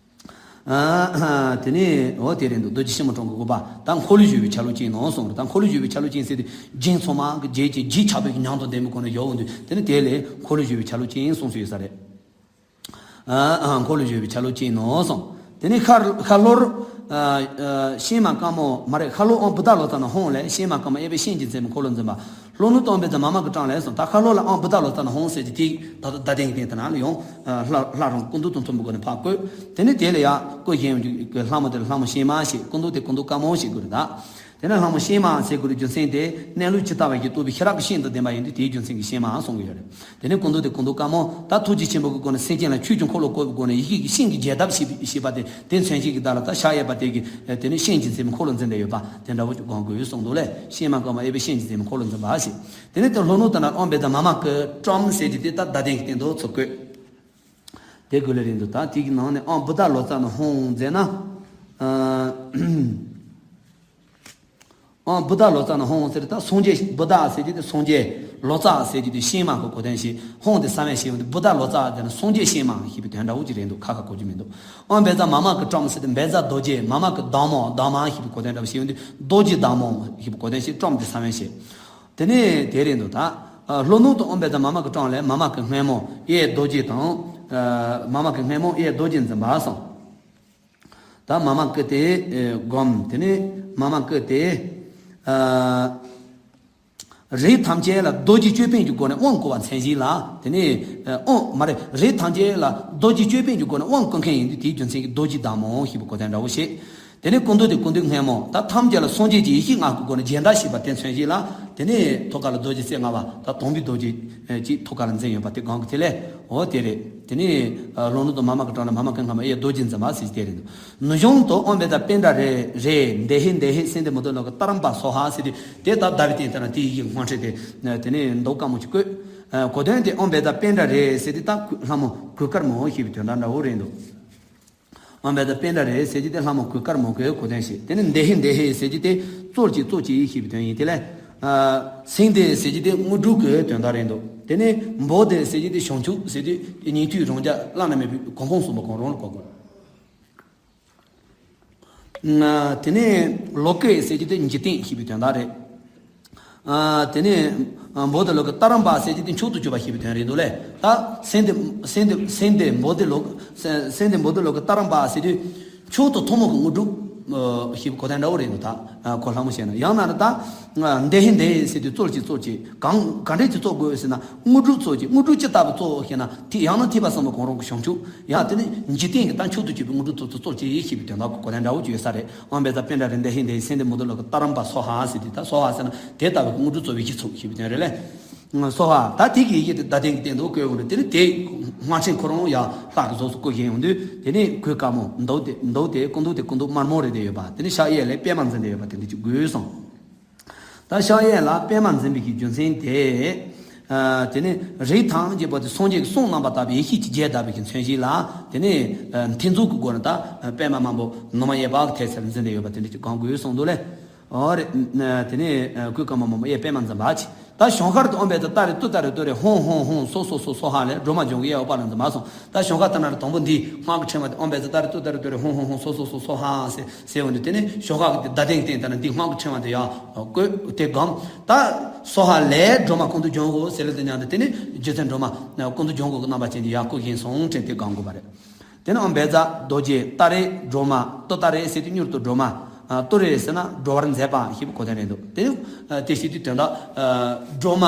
ཨ་དེ་ནས་འོ་དེ་རེད་འདུག་རྡོ་རྗེ་ཕྱི་མོ་ཀྲུང་གི་དགོངས་པ་དང་འཁོར་ལོས་སྒྱུར་བའི་ཆ་ལུགས་ཅན་ནོ་གསུངས་རེད། ད་འཁོར་ལོས་སྒྱུར་བའི་ཆ་ལུགས་ཅན་ཟེར་དུས་རྒྱན་ཚང་མ་གི་རྒྱན་གྱི་རྗེས་ཆགས་པའི་གི་ཉམས་དང་ལྡན་པའི་སྒོ་ནས་ཡོད་འོང་དུས། དེ་ནི་དེ་ལས་འཁོར་ལོས་སྒྱུར་བའི་ཆ་ལུགས་ཅན་གསུངས་སུ་ཡོད་ས་རེད། ཨ་ཨ་འཁོར་ལོས་སྒྱུར་བའི་ཆ་ལུགས་ཅན་ནོ་གསུངས། དེ་ནས་ཤར་ཤར་ལྷོར་ཨ་ཨ་ཤན་མ་དཀར་མོ་མ་རེད། ཤར་ལྷོ་ཨང་བུདྡྷ་ལོ་ཙཱ་ན་ཧཱུྃ་ལས། ཤན་མ་དཀར་མོ་གཡས་པས་སྤྱན་གྱིས་མཛད་པའི་འཁོར་ལོ་འཛིན་པ། ལྷོ་ནུབ་ཏུ་ཨང་བཛྲ་མཱ་མ་ཀཱི་ཀྲམ་ལས་གསུངས། ད་ཤར་ལྷོ་ལ་ཨང་བུདྡྷ་ལོ་ཙཱ་ན་ཧཱུྃ་ཟེར་གྱི་དེ་ད་ལྟ་བརྡ་དོན་གྱི་སྟེང་དེ་ན་ལ་ཡང་ཨ་ལྷ་ལྷ་རང་སྐུ་མདོག་དང་མཐུན་པའི་སྒོ་ནས་ཕར་བཀོད། དེ་ནས་དེ་ལ་ཡང་སྐུ་བཞེངས་ཀྱི་ལྷ་མོ་དེ་ལྷ་མོ་ཤན་མ་ཞེས། སྐུ་མདོག་དེ་སྐུ་མདོག་དཀར་མོ་ཞེས་དགོས་རེད་ད། དེ་ནས་ལྷ་མོ་ཤན་མ་ཟེར་དགོས་རྒྱུ་མཚན་དེ་གནས་ལུགས་ཇི་ལྟ་བ་བཞིན་རྟོགས་པའི་ཤེས་རབ་ཀྱི་ཤིང་དང་ལྡན་པ་ཡིན་དུས་དེའི་རྒྱུ་མཚན་གྱིས་ཤན་མ་གསུང་གི་ཡོད་རེད། དེ་ནས་སྐུ་མདོག་དེ་སྐུ་མདོག་དཀར་མོ། ད་ཐུགས་རྗེ་ཆེན་པོ་གི་སྒོ་ནས་སེམས་ཅན་ལ་ཆོས་ཀྱི་འཁོར་ལོ་བསྐོར་བའི་སྒོ་ནས་ཡེ་ཤེས་ཀྱི་ཤིང་གི་རྒྱས་གདབ་བྱེད་པའི་ཞེས་པ་དེ་དེ་མཚོན་བྱེད་ཀྱི་བདག་ལ། ད་ཕྱག་གཡས་པ་དེ་གིས་དེ་ནས་སྤྱན་གྱིས་མཛད་པའི་འཁོར་ལོ་འཛིན་བསྡད་ཡོད་པ་དེ་འདྲ་བོ་ཅིག་གང་དགོས་གསུངས་འདུག་ལས། ཤན་མ་དཀར་མོ་གཡས་པས་སྤྱན་གྱིས་མཛད་པའི་འཁོར་ལོ་འཛིན་པ་ཞེས། དེ་ནས་དེ་ལྷོ་ནུབ་ཏུ་ན་ཨང་བཛྲ་མཱ་མ་ཀཱི་ཀྲམ་ཟེར་གྱི་དེ་ད་བརྡ་དོན་གྱི་སྟེང་དུ་ཚུར་བཀོད། དེ་དགོས་ལས་རེད་འདུག་ད་དེ་གི་ནང་ནས་ཨང་བུདྡྷ་ལོ་ཙཱ་ན་ཧཱུྃ་མཛད་ན། ཨ་ཨང་བུདྡྷ་ལོ་ཙཱ་ན་ཧཱུྃ་ཟེར་ད་སངས་རྒྱས། བུདྡྷ་ཟེར་གྱི་དེ་སངས་རྒྱས། ལོ་ཙཱ་ཟེར་གྱི་དེ་ཤན་མ་གི་གོ་དོན་ཞིག་ཧཱུྃ་དེ་ས་བོན་ཞིག་ཡོང་དུས་བུདྡྷ་ལོ་ཙཱ་ཟེར་ན་སངས་རྒྱས་ཤན་མ་ཞེས་པའི་དོན་འདྲ་བོ་ཅིག་རེད་འདུག་ཁ་ཁ་གོ་རྒྱུ་མི་འདུག་ཨང་བཛྲ་མཱ་མ་ཀཱི་ཀྲམ་ཟེར་དུས་བཛྲ་རྡོ་རྗེ། མཱ་མ་ཀཱི་བདག་མོ། བདག་མ་ཞེས་པའི་གོ་དོན་འདྲ་བོ་ཞིག་ཡོང་དུས་རྡོ་རྗེ་བདག་མོ་ཞེས་པའི་གོ་དོན་ཞིག་ཀྲམ་དེ་ས་བོན་ཞིག་དེ་ནས་དེ་རེད་འདུག་ད་ལྷོ་ནུབ་ཏུ་ཨང་བཛྲ་མཱ་མ་ཀཱི་ཀྲམ་ལས། མཱ་མ་ཀཱི་སྔོན་མོ་གཡས་རྡོ་རྗེ་དང་། མཱ་མ་ཀཱི་སྔོན་མོ་གཡས་རྡོ་རྗེ་འཛིན་པ་སོང་། ད་མཱ་མ་ཀཱི་དེ་བསྒོམ། དེ་ནས་མཱ་མ་ཀཱི་དེ་རིགས་ཐམས་ཅད་ལ་རྡོ་རྗེ་ཅོད་པན་གྱི་སྒོ་ནས་དབང་བསྐུར་བ་མཚན་གཞི་ལ། དེ་ནས་དབང་མ་རེད། རིགས་ཐམས་ཅད་ལ་རྡོ་རྗེ་ཅོད་པན་གྱི་སྒོ་ནས་དབང་བསྐུར་མཁན་ཡིན་དུས་དེའི་རྒྱུ་མཚན་གྱིས་རྡོ་རྗེ་བདག་མོ་ཞེས་པའི་གོ་དོན་འདྲ་བོ་ཞིག་དེ་ནས་སྐུ་མདོག་དེ་སྐུ་མདོག་སྔོན་མོ། ད་ཐམས་ཅད་ལ་སངས་རྒྱས་ཀྱི་ཡེ་ཤེས་ལྔ་གི་སྒོ་ནས་རྒྱས་གདབ་བྱེད་པ་དེ་མཚོན་བྱེད་ལ། དེ་ནས་ཐོག་ཁ་ལ་རྡོ་རྗེ་རྩེ་ལྔ་པ། ད་དམ་པའི་རྡོ་རྗེ་གཅིག་ཐོག་ཁ་ལ་འཛིན་ཡོད་པ་དེ་གང་གི་དེ་ལས། འོ་དེ་རེད། དེ་ནས་ལྷོ་ནུབ་ཏུ་མཱ་མ་ཀཱི་ཀྲམ་ལ། མཱ་མ་ཀཱི་སྔོན་མོ་གཡས་རྡོ་རྗེ་འཛིན་པ་ཟེར་དེ་རེད་འདུག་ནུབ་བྱང་དུ་ཨང་བཛྲ་པཎྜ་རེ་རེ། འདི་ཧེ་འདི་ཧེ་སེ་འདི་མུ་ཏོ་ལོ་ཀ་ཏཱ་རམ་པ་སྭཱ་ཧཱ་ཟེར་དེ་དེ་ད་བརྡ་པའི་སྟེང་དེ་ན་དེ་ཡི་གེ་དངོས་འཕྲེང་དེ་དེ་ནས་མདོག་དཀར་མོ་ཅིག་བཀོད། གོ་དོན་དེ་ཨང་བཛྲ་པཎྜ་རེ་ཟེར་དེ་ད་ལྷ་མོ་གོས་དཀར་མོ་ཞེས་པའི་དོན་དག་འདྲ་བོ་རེད་འདུག་ཨང་བཛྲ་པཎྜ་རེ་ཟེར་གྱི་དེ་ལྷ་མོ་གོས་དཀར་མོ་གི་གོ་དོན་ཞིག་དེ་ནས་འདི་ཧེ་འདི་ཧེ་ཟེར་གྱི་དེ་གཙོར་གྱིས་གཙོ་གྱིས་ཞེས་པའི་དོན་ཡིན། དེ་ལས་སེ་འདི་ཟེར་གྱི་དེ་དངོས་གྲུབ་ཀྱི་དོན་དག་རེད་འདུག་དེ་ནས་བོ་དྷི་ཟེར་གྱི་དེ་བྱང་ཆུབ་ཟེར་དུས་ཉན་ཐོས་རང་རྒྱལ་བླ་ན་མེད་པའི་གོ་འཕང་གསུམ་པ་གང་རུང་ལ་གོ་དགོས། དེ་ནས་ལོ་ཀེ་ཟེར་གྱི་དེ་འཇིག་རྟེན་ཞེས་པའི་དོན་དག་རེད། ཨ་དེ་ནས་ཨ་བོ་དྷི་ལོ་ཀེ་ཏཱ་རམ་པ་ཟེར་གྱི་དེ་མཆོག་ཏུ་གྱུར་པ་ཞེས་པའི་དོན་རེད་འདུག་ལས། ད་སེ་འདི་སེ་འདི་སེ་འདི་བོ་དྷི་ལོ་སེ་སེ་འདི་བོ་དྷི་ལོ་ཀེ་ཏཱ་རམ་པ་ཟེར་དུས་མཆོག་ཏུ་ཐུན་མོང་གི་དངོས་གྲུབ་ཨ་ཞེས་པའི་གོ་དོན་འདྲ་བོ་རེད་འདུག་ད་ཨ་གོ་སླ་མོ་བཤད་ན། ཡང་ན་ད་ཨ་འདི་ཧེ་འདི་ཧེ་ཟེར་དུས་གཙོར་གྱིས་གཙོ་གྱིས་གང་ག་འདྲས་ཀྱིས་གཙོ་དགོས་ཟེར་ན། དངོས་གྲུབ་གཙོ་གྱིས། དངོས་གྲུབ་ཅི་ལྟ་བུ་གཙོ་ཞེ་ན། དེ་ཡང་ན་ཐེག་པ་གསུམ་པོ་གང་རུང་གི་བྱང་ཆུབ། ཡང་དེ་ནི་འཇིག་རྟེན་གྱི་ད་མཆོག་ཏུ་གྱུར་པའི་དངོས་གྲུབ་ཐོབ་ཚུལ་གཙོར་གྱིས་ཞེས་པའི་དོན་དག་གི་གོ་དོན་འདྲ་བོ་ཅིག་ཡོད་ས་རེད། ཨང་བཛྲ་པཎྜ་རེ་འདི་ཧེ་འདི་ཧེ་སེ་འདི་མུ་ཏོ་ལོ་ཀེ་ཏཱ་རམ་པ་སྭཱ་ཧཱ་ཟེར་དུས། ད་སྭཱ་ཧཱ་ཟེར་ན་དེ་ལྟ་བུའི་དངོས་གྲུབ་སྩོལ་བའི་གཞི་ཚུགས་ཞེས་པའི་དོན་རེད་ལས། སྭཱ་ཧཱ་ད་དེ་གི་ཡི་གེ་དེ་བརྡ་དོན་གྱི་སྟེང་དུ་བཀོད་ཡོང་དུས། དེ་ནི་དེ་དངོས་འཕྲེང་ཁོ་རང་ཡང་ལྷ་གི་གཟུགས་སུ་བཀོད་བཞིན་ཡོང་དུས། དེ་ནི་གོས་དཀར་མོ། མདོག་དེ་མདོག་དེ་སྐུ་མདོག་དེ་སྐུ་མདོག་དམར་མོ་རེད་བསྡད་ཡོད་པ། དེ་ནི་ཕྱག་གཡས་ལ་པདྨ་འཛིན་བསྡད་ཡོད་པ་དེ་འདྲ་ཅིག་དགོས་སོང་། ད་ཕྱག་གཡས་ལ་པདྨ་འཛིན་པའི་གི་རྒྱུ་མཚན་དེ། ཨ་དེ་ནི་རིགས་ཐམས་ཅད་པོ་དེ་སངས་རྒྱས་ཀྱི་གསུང་རྣམ་པར་དག་པའི་ཡེ་ཤེས་ཀྱི་རྒྱས་གདབ་པའི་གི་མཚོན་བྱེད་ལ། དེ་ནི་ཨ་མཐིལ་མཛུབ་ཀྱི་སྒོ་ནས་ད་པདྨ་དམར་པོ་ནུ་མ་གཡས་པ་གི་ཐད་ཚད་ལ་འཛིན་བསྡད་ཡོད་པ་དེ་འདྲ་ཅིག་གང་དགོས་གསུངས་འདུག་ལས། ཨོ་རེད། དེ་ནས་ཀུན་དགའ་མ་མོ་མོ་ཨེ་པད་མ་འཛིན་པ་ཅི། ད་ཞོང་ཁར་དུ་ཨོམ་བས་ད་ཏ་རེ་ཏུ་ཏ་རེ་ཏུ་རེ་ཧོང་ཧོང་ཧོང་སོ་སོ་སོ་སོ་ཧ་ལས་སྒྲོལ་མ་འབྱུང་གི་ཨེ་ཨོ་པ་ལ་འཛིན་པ་སོང་། ད་ཞོང་ཁ་ལྟ་ན་རེ་དང་པོ་འདི་སྔགས་ཀྱི་ཕྲེང་བ་དེ་ཨོམ་བས་ད་ཏ་རེ་ཏུ་ཏ་རེ་ཏུ་རེ་ཧོང་ཧོང་ཧོང་སོ་སོ་སོ་སོ་ཧ་ཟེར་ཟེར་འོ་ནི། དེ་ནས་ཞོང་ཁ་གི་དེ་ད་དེང་སྟེང་ད་ན་འདི་སྔགས་ཀྱི་ཕྲེང་བ་དེ་ཡ་བཀོད་དེ་སྒོམ། ད་སོ་ཧ་ལས་སྒྲོལ་མ་ཀུན་ཏུ་འབྱུང་གོ་ཟེར་ལེ་དེ་ཉང་དེ་དེ་ནས་རྗེ་བཙུན་སྒྲོལ་མ་ཀུན་ཏུ་འབྱུང་གོ་གི་རྣམ་པ་ཅན་དེ་ཡ་བཀོད་བཞིན་སོང་དྲན་དེ་སྒོམ་དགོས་པ་རེད། དེ་ནས་ཨོམ་བཛྲ་རྡོ་རྗེ་ཏཱ་རེ་སྒྲོལ་མ། ཏུ་ཏཱ་རེ་ཟེར་དུས་མྱུར་དུ་སྒྲོལ་མ། ཨ། ཏུ་རེ་ཟེར་ན་སྒྲོལ་བར་མཛད་པ་ཞེས་པའི་གོ་དོན་རེད་འདུག་དེ་ནས་ཨ། དེ་ཞེས་དུས་དོན་དག་ཨ། སྒྲོལ་མ།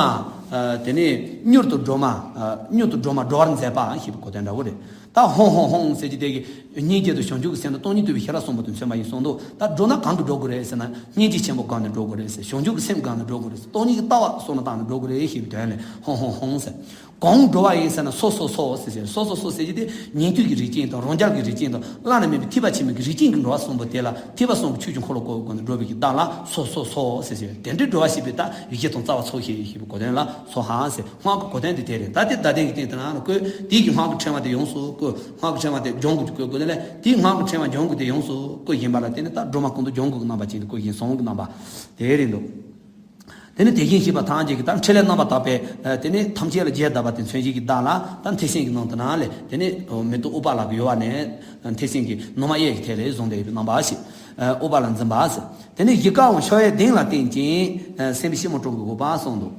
ཨ། དེ་ནས་མྱུར་དུ་སྒྲོལ་མ། ཨ། མྱུར་དུ་སྒྲོལ་མ་སྒྲོལ་བར་མཛད་པ་ཞེས་པའི་གོ་དོན་འདྲ་བོ་རེད། ད་ཧོང་ཧོང་ཧོང་ཟེར་གྱི་དེ་གི་སྙིང་རྗེ་དང་བྱང་ཆུབ་ཀྱི་སེམས་དང་སྟོང་ཉིད་རྟོགས་པའི་ཤེས་རབ་གསུམ་པོ་དེ་མཚོན་པ་ཡིན་གསུངས་འདུག་ད་སྒྲོལ་ན་གང་གིས་སྒྲོལ་དགོས་རེད་ཟེར་ན། སྙིང་རྗེ་ཆེན་པོ་སྒོམ་ནས་སྒྲོལ་དགོས་རེད་ཟེར། བྱང་ཆུབ་ཀྱི་སེམས་སྒོམ་ནས་སྒྲོལ་དགོས་རེད་ཟེར། སྟོང་ཉིད་ཀྱི་ལྟ་བ་བསམ་བློ་བཏང་ནས་སྒྲོལ་དགོས་རེད་ཞེས་པའི་དོན་ལས་ཧོང་ཧོང་ཧོང་ཟེར། གང་སྒྲོལ་བ་ཡིན་ཟེར་ན་སོ་སོ་སོ་ཟེར་ཟེར། སོ་སོ་སོ་ཟེར་གྱི་དེ་ཉན་ཐོས་ཀྱི་རིགས་ཅན་དང་རང་རྒྱལ་གྱི་རིགས་ཅན་དང་བླ་ན་མེད་པའི་ཐེག་པ་ཆེན་པོའི་རིགས་ཅན་གྱི་འགྲོ་བ་གསུམ་པོ་དེ་ལ་ཐེག་པ་གསུམ་གྱི་ཆོས་ཀྱི་འཁོར་ལོ་བསྐོར་བའི་སྒོ་ནས་སྒྲོལ་བའི་གི་བདག་ལ་སོ་སོ་སོ་ཟེར་ཟེར། དེ་འདྲའི་སྒྲོལ་བ་ཞེས་པའི་ད་ཡི་གེ་དང་རྩ་བ་ཚོགས་ཞེས་ཞེས་པའི་གོ་དོན་ལ་སོ་ཧ་ཟེར། སྔགས་ཀྱི་གོ་དོན་དེ་དེ་རེད། ད་དེ་ད་དེ་གི་སྟེང་དེ་ན་བཀོད་དེ་གི་སྔགས་ཀྱི་ཕྲེང་བ་དེ་ཡོངས་སུ་བཀོད། སྔགས་ཀྱི་ཕྲེང་བ་དེ་སྦྱོང་དགོས་ཀྱི་བཀོད་དགོས་ནས་ལས་དེའི་སྔགས་ཀྱི་ཕྲེང་བ་སྦྱོང་དགོས་དེ་ཡོངས་སུ་བཀོད་བཞིན་པ་ལ་དེ་ནི་ད་སྒྲོལ་མ་ཀུན་ཏུ་སྦྱོང་དགོས་ཀྱི་རྣམ་པ་ཅན་དུ་བཀོད་བཞིན་སོང་གི་རྣམ་པ་དེ་རེད་འདུག་དེ་ནི་དེ་བཞིན་གཤེགས་པ་ཐམས་ཅད་ཀྱི་ད་འཕྲིན་ལས་རྣམ་པར་དག་པའི་ཨ། དེ་ནི་ཐམས་ཅད་ལ་རྒྱས་གདབ་པ་དེ་མཚོན་བྱེད་ཀྱི་བདག་ལ་ད་མཐེབ་སྲིན་གྱི་ནང་དུ་ན་ལས་དེ་ནི་མེ་ཏོག་ཨུཏྤ་ལ་གི་ཡོལ་བ་ནས་མཐེབ་སྲིན་གྱི་ནུ་མ་གཡས་ཀྱི་ཐད་ལས་བཟུང་བསྡད་པའི་རྣམ་པ་ཞིག་ཨུཏྤ་ལ་འཛིན་པ་ཟེར། དེ་ནི་བཞི་ཀའང་ཕྱག་གཡས་གདན་ལ་བརྟེན་ཅིང་སེམས་དཔའི་ཕྱི་མོ་ཀྲུང་གི་དགོངས་པ་གསུངས་འདུག་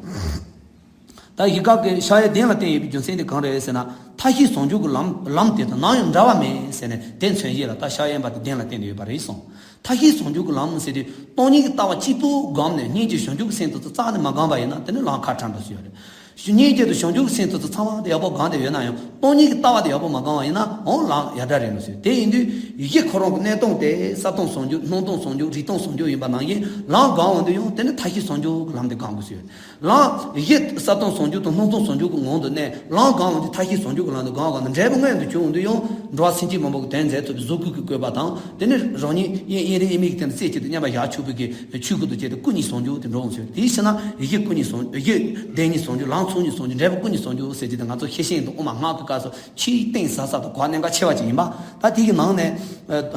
ད་བཞི་ཀ་གི་ཕྱག་གཡས་གདན་ལ་བརྟེན་ཡོད་པའི་རྒྱུ་མཚན་དེ་གང་རེད་ཟེར་ན། མཐའ་བཞི་ཟུང་འཇུག་གི་ལམ་ལམ་དེ་དང་ནམ་ཡང་འབྲལ་བ་མེད་ཟེར་ནས་དེ་མཚོན་བྱེད་ལ་ད་ཕྱག་གཡས་པ་དེ་གདན་ལ་བརྟེན་ཏེ་ཡོད་པ་རེད་གསུངས། མཐའ་བཞི་ཟུང་འཇུག་གི་ལམ་ཟེར་དུས་སྟོང་ཉིད་ཀྱི་ལྟ་བ་གཅིག་པུ་བསྒོམས་ནས་སྙིང་རྗེ་བྱང་ཆུབ་ཀྱི་སེམས་དེ་ཚོ་རྩ་ནས་མ་བསྒོམས་པ་ཡིན་ན་དེ་ནི་ལམ་ཁ་ཕྲ་འགྲོ་སྲིད་ཡོད་རེད། སྙིང་རྗེ་དང་བྱང་ཆུབ་ཀྱི་སེམས་དེ་ཚོ་ཚང་མ་དེ་ཡག་པོ་བསྒོམས་ཏེ་ཡོད་ན་ཡང་སྟོང་ཉིད་ཀྱི་ལྟ་བ་དེ་ཡག་པོ་མ་བསྒོམས་པ་ཡིན་ན་འོང་ལམ་ཡ་བྲལ་རེད་མི་སྲིད། དེ་ཡིན་དུས་གཞི་ཁོ་རང་གི་གནས་སྟངས་དེ་ས་སྟོང་ཟུང་འཇུག་སྣང་སྟོང་ཟུང་འཇུག་རིག་སྟོང་ཟུང་འཇུག་ཡིན་པ་ནང་བཞིན་ལམ་བསྒོམ་འོང་དུས་ཡང་དེ་ནི་མཐའ་བཞི་ཟུང་འཇུག་གི་ལམ་དེ་བསྒོམ་དགོས་སྲིད་ཡོད། ལམ་གཞི་ས་སྟོང་ཟུང་འཇུག་དང་སྣང་སྟོང་ཟུང་འཇུག་གི་ངང་དུ་གནས་ལམ་བསྒོམ་འོང་དུས་མཐའ་བཞི་ཟུང་འཇུག་གི་ལམ་དུ་བསྒོམ་བསྒོམ་ནས་འབྲས་བུ་མངོན་དུ་གྱུར་འོང་དུས་ཡང་འགྲོ་བ་སེམས་ཅན་མང་པོ་གི་དོན་མཛད་ཐུབ་པའི་གཟུགས་སྐུ་གི་བཀོད་པ་དང་དེ་ནི་རང་ཉིད་དབྱིངས་དབྱིངས་རིག་དབྱིངས་མིག་གི་སྟེང་དུ་རྩེ་གཅིག་ཏུ་མཉམ་པར་བཞག་ཆོག་པའི་གི་ཆོས་སྐུ་དང་བཅས་ཏེ་སྐུ་གཉིས་ཟུང་འཇུག་དེ་འགྲོ་འོང་ཟེར། དེའི་ཕྱིར་ན་གཞི་སྐུ་གཉིས་ཟུང་གཞི་གདན་གཉིས་ཟུང་འཇུག་ལམ་ཚོགས་གཉིས་ཟུང་འཇུག་འབྲས་བུ་སྐུ་གཉིས་ཟུང་འཇུག་ཟེར་གྱི་དེ་ང་ཚོ་ཤེར་ཕྱིན་དང་དབུ་མ་སྔགས་ཀྱི་སྐབས་སུ་ཆེས་གཏིང་ཟབ་ཟབ་དང་གོ་བ་གནད་འགག་ཆེ་བ་ཅིག་ཡིན་པ། ད་དེ་གི་ནང་ནས་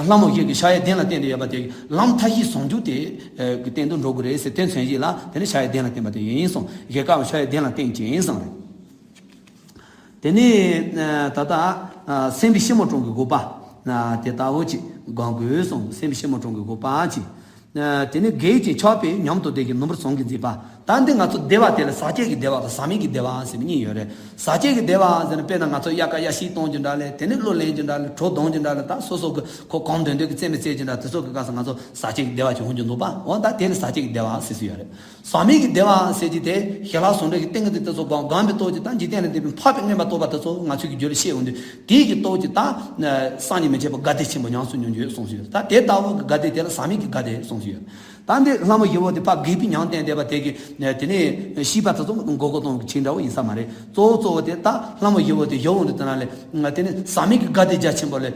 ལྷ་མོ་བཞི་གི་ཕྱག་གཡས་གདན་ལ་བརྟེན་ཏེ་ཡོད་པ་དེ་ལམ་མཐའ་བཞི་ཟུང་འཇུག་དེ་གི་སྟེང་དུ་འགྲོ་དགོས་རེད་ཟེར། དེ་མཚོན་བྱེད་ལ་དེ་ནི་ཕྱག་གཡས་གདན་ལ་བརྟེན་པ་དེ་ཡིན་གསུངས། བཞི་ཀའང་ཕྱག་གཡས་གདན་ལ་བརྟེན་ཅིང་གསུངས་རེད། དེ་ནས་ད་ལྟ་སེམས་དཔའི་ཕྱི་མོ་ཀྲུང་གི་དགོངས་པ་དེ་ལྟ་བུ་ཅིག་བསྒོམ་དགོས་གསུངས། སེམས་དཔའི་ཕྱི་མོ་ཀྲུང་གི་དགོངས་པ་ཅིག་དེ་ནས་གེགས་ཀྱིས་ཆགས་པའི་ཉམས་རྟོགས་ལྡན་གྱི་ནུབ་མོར་ཟུང་གིས་འཛིན་པ། ད་འདི་ང་ཚོ་བདེ་བ་དེ་ལ་ཟག་བཅས་ཀྱི་བདེ་བ་དང་ཟག་མེད་ཀྱི་བདེ་བ་ཟེར་བ་གཉིས་ཡོད་རེད། ཟག་བཅས་ཀྱི་བདེ་བ་ཟེར་ན་དཔེར་ན་ང་ཚོ་དབྱར་ཁ་དབྱར་ཤིང་གཏོང་རྒྱུ་འདྲ་ལས་དེ་ནས་གླུ་ལེན་རྒྱུ་འདྲ་ལས་བྲོ་གཏོང་རྒྱུ་འདྲ་ལས་ད་སོ་སོ་གི་ཁོ་གང་འདོད་འདོད་ཀྱི་རྩེད་མོ་རྩེ་རྒྱུ་འདྲ་དེ་ཚོ་གི་སྐབས་སུ་ང་ཚོ་ཟག་བཅས་ཀྱི་བདེ་བ་ཅིག་འོང་རྒྱུ་འདུག་པ། འོ་ད་དེ་ནི་ཟག་བཅས་ཀྱི་བདེ་བ་ཟེར་སྲོལ་ཡོད་རེད། ཟག་མེད་ཀྱི་བདེ་བ་ཟེར་གྱི་དེ་ཞི་ལྷག་ཟུང་འབྲེལ་གྱི་ཏིང་ངེ་འཛིན་དེ་ཚོ་སྒོམ་སྒོམ་པའི་སྟོབས་ཀྱིས་ད་འཇིག་རྟེན་ལ་འདས་པའི་འཕགས་པའི་མངོན་པར་རྟོགས་པ་དེ་ཚོ་ང་ཚོའི་གི་རྒྱུད་ལ་སྐྱེ་འོང་དུས་དེའི་གི་སྟོབས་ཀྱིས་ད་སངས་རྒྱས་མི་ཕྱེད་པ་དགའ་བདེ་ཆེན་པོ་ཉམས་སུ་མྱོང་རྒྱུ་ཡོད་གསུངས་སོ། ད་དེ་ལྟ་བུ་གི་དགའ་བདེ་དེ་ལ་ཟག་མེད་ཀྱི་དགའ་བདེ་གསུངས་སོ། ད་འདི་ལྷ་མོ་བཞི་པོ་དེ་ཕར་གེགས་པའི་ཉམས་བསྟན་བསྡད་པ་དེ་གི་དེ་ནས་ཤེས་པ་དེ་ཚོ་མགོ་སྐོར་གཏོང་གི་ཆེན་འདྲ་བོ་ཡིན་ས་མ་རེད། གཙོ་བོ་གཙོ་བོ་དེ་ད་ལྷ་མོ་བཞི་པོ་དེ་བཞི་པོ་འདི་དེ་ན་ལས་དེ་ནས་ཟག་མེད་ཀྱི་དགའ་བདེ་རྒྱ་ཆེན་པོ་ལས་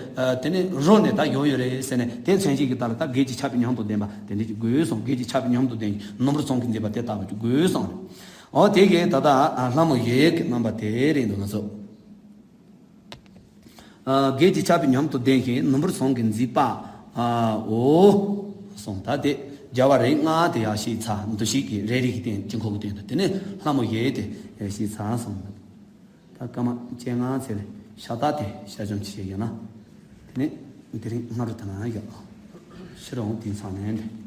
དེ་ནས་རོལ་ནས་ད་ཡོང་ཡོད་རེད་ཟེར་ནས་དེ་མཚོན་བྱེད་ཀྱི་ད་ལ་ད་གེགས་ཀྱིས་ཆགས་པའི་ཉམས་རྟོགས་ལྡན་པ། དེ་འདྲ་ཅིག་དགོས་གསུངས། གེགས་ཀྱིས་ཆགས་པའི་ཉམས་རྟོགས་ལྡན་གྱི་ནུབ་མོར་ཟུང་གིས་འཛིན་པ་དེ་ལྟ་བུ་ཅིག་དགོས་གསུངས་རེད། འོ་དེ་གས་ད་ལྟ་ལྷ་མོ་བཞིའི་རྣམ་པ་དེ་རེད་འདུག་ང་ཚོ། གེགས་ཀྱིས་ཆགས་པའི་ཉམས་རྟོགས་ལྡན་ཞིང་ནུབ་མོར་ཟུང་གིས་འཛིན་པའོ། གསུངས། ད་དེ་རྒྱལ་བ་རིགས་ལྔ་དེ་ཡང་ཤེས་ཚར། འདུ་ཤེས་ཀྱི་རེ་རེ་གི་སྟེང་དཀྱིལ་འཁོར་གྱི་སྟེང་དུ་དེ་ནས་ལྷ་མོ་བཞི་དེ་ཤེས་ཚར་གསུངས། ད་སྐར་མ་བཅོ་ལྔ་ཚེ་ལས་ཤ་སྟག་དེ་ཤ་ཆུང་ཆེ་ཡོད་ན། དེ་ནས་དེ་རིང་སྔ་དྲོ་དེ་ན་ཡོད། ཕྱི་རུ་འོང་དེང་སང་ནས་འདྲ།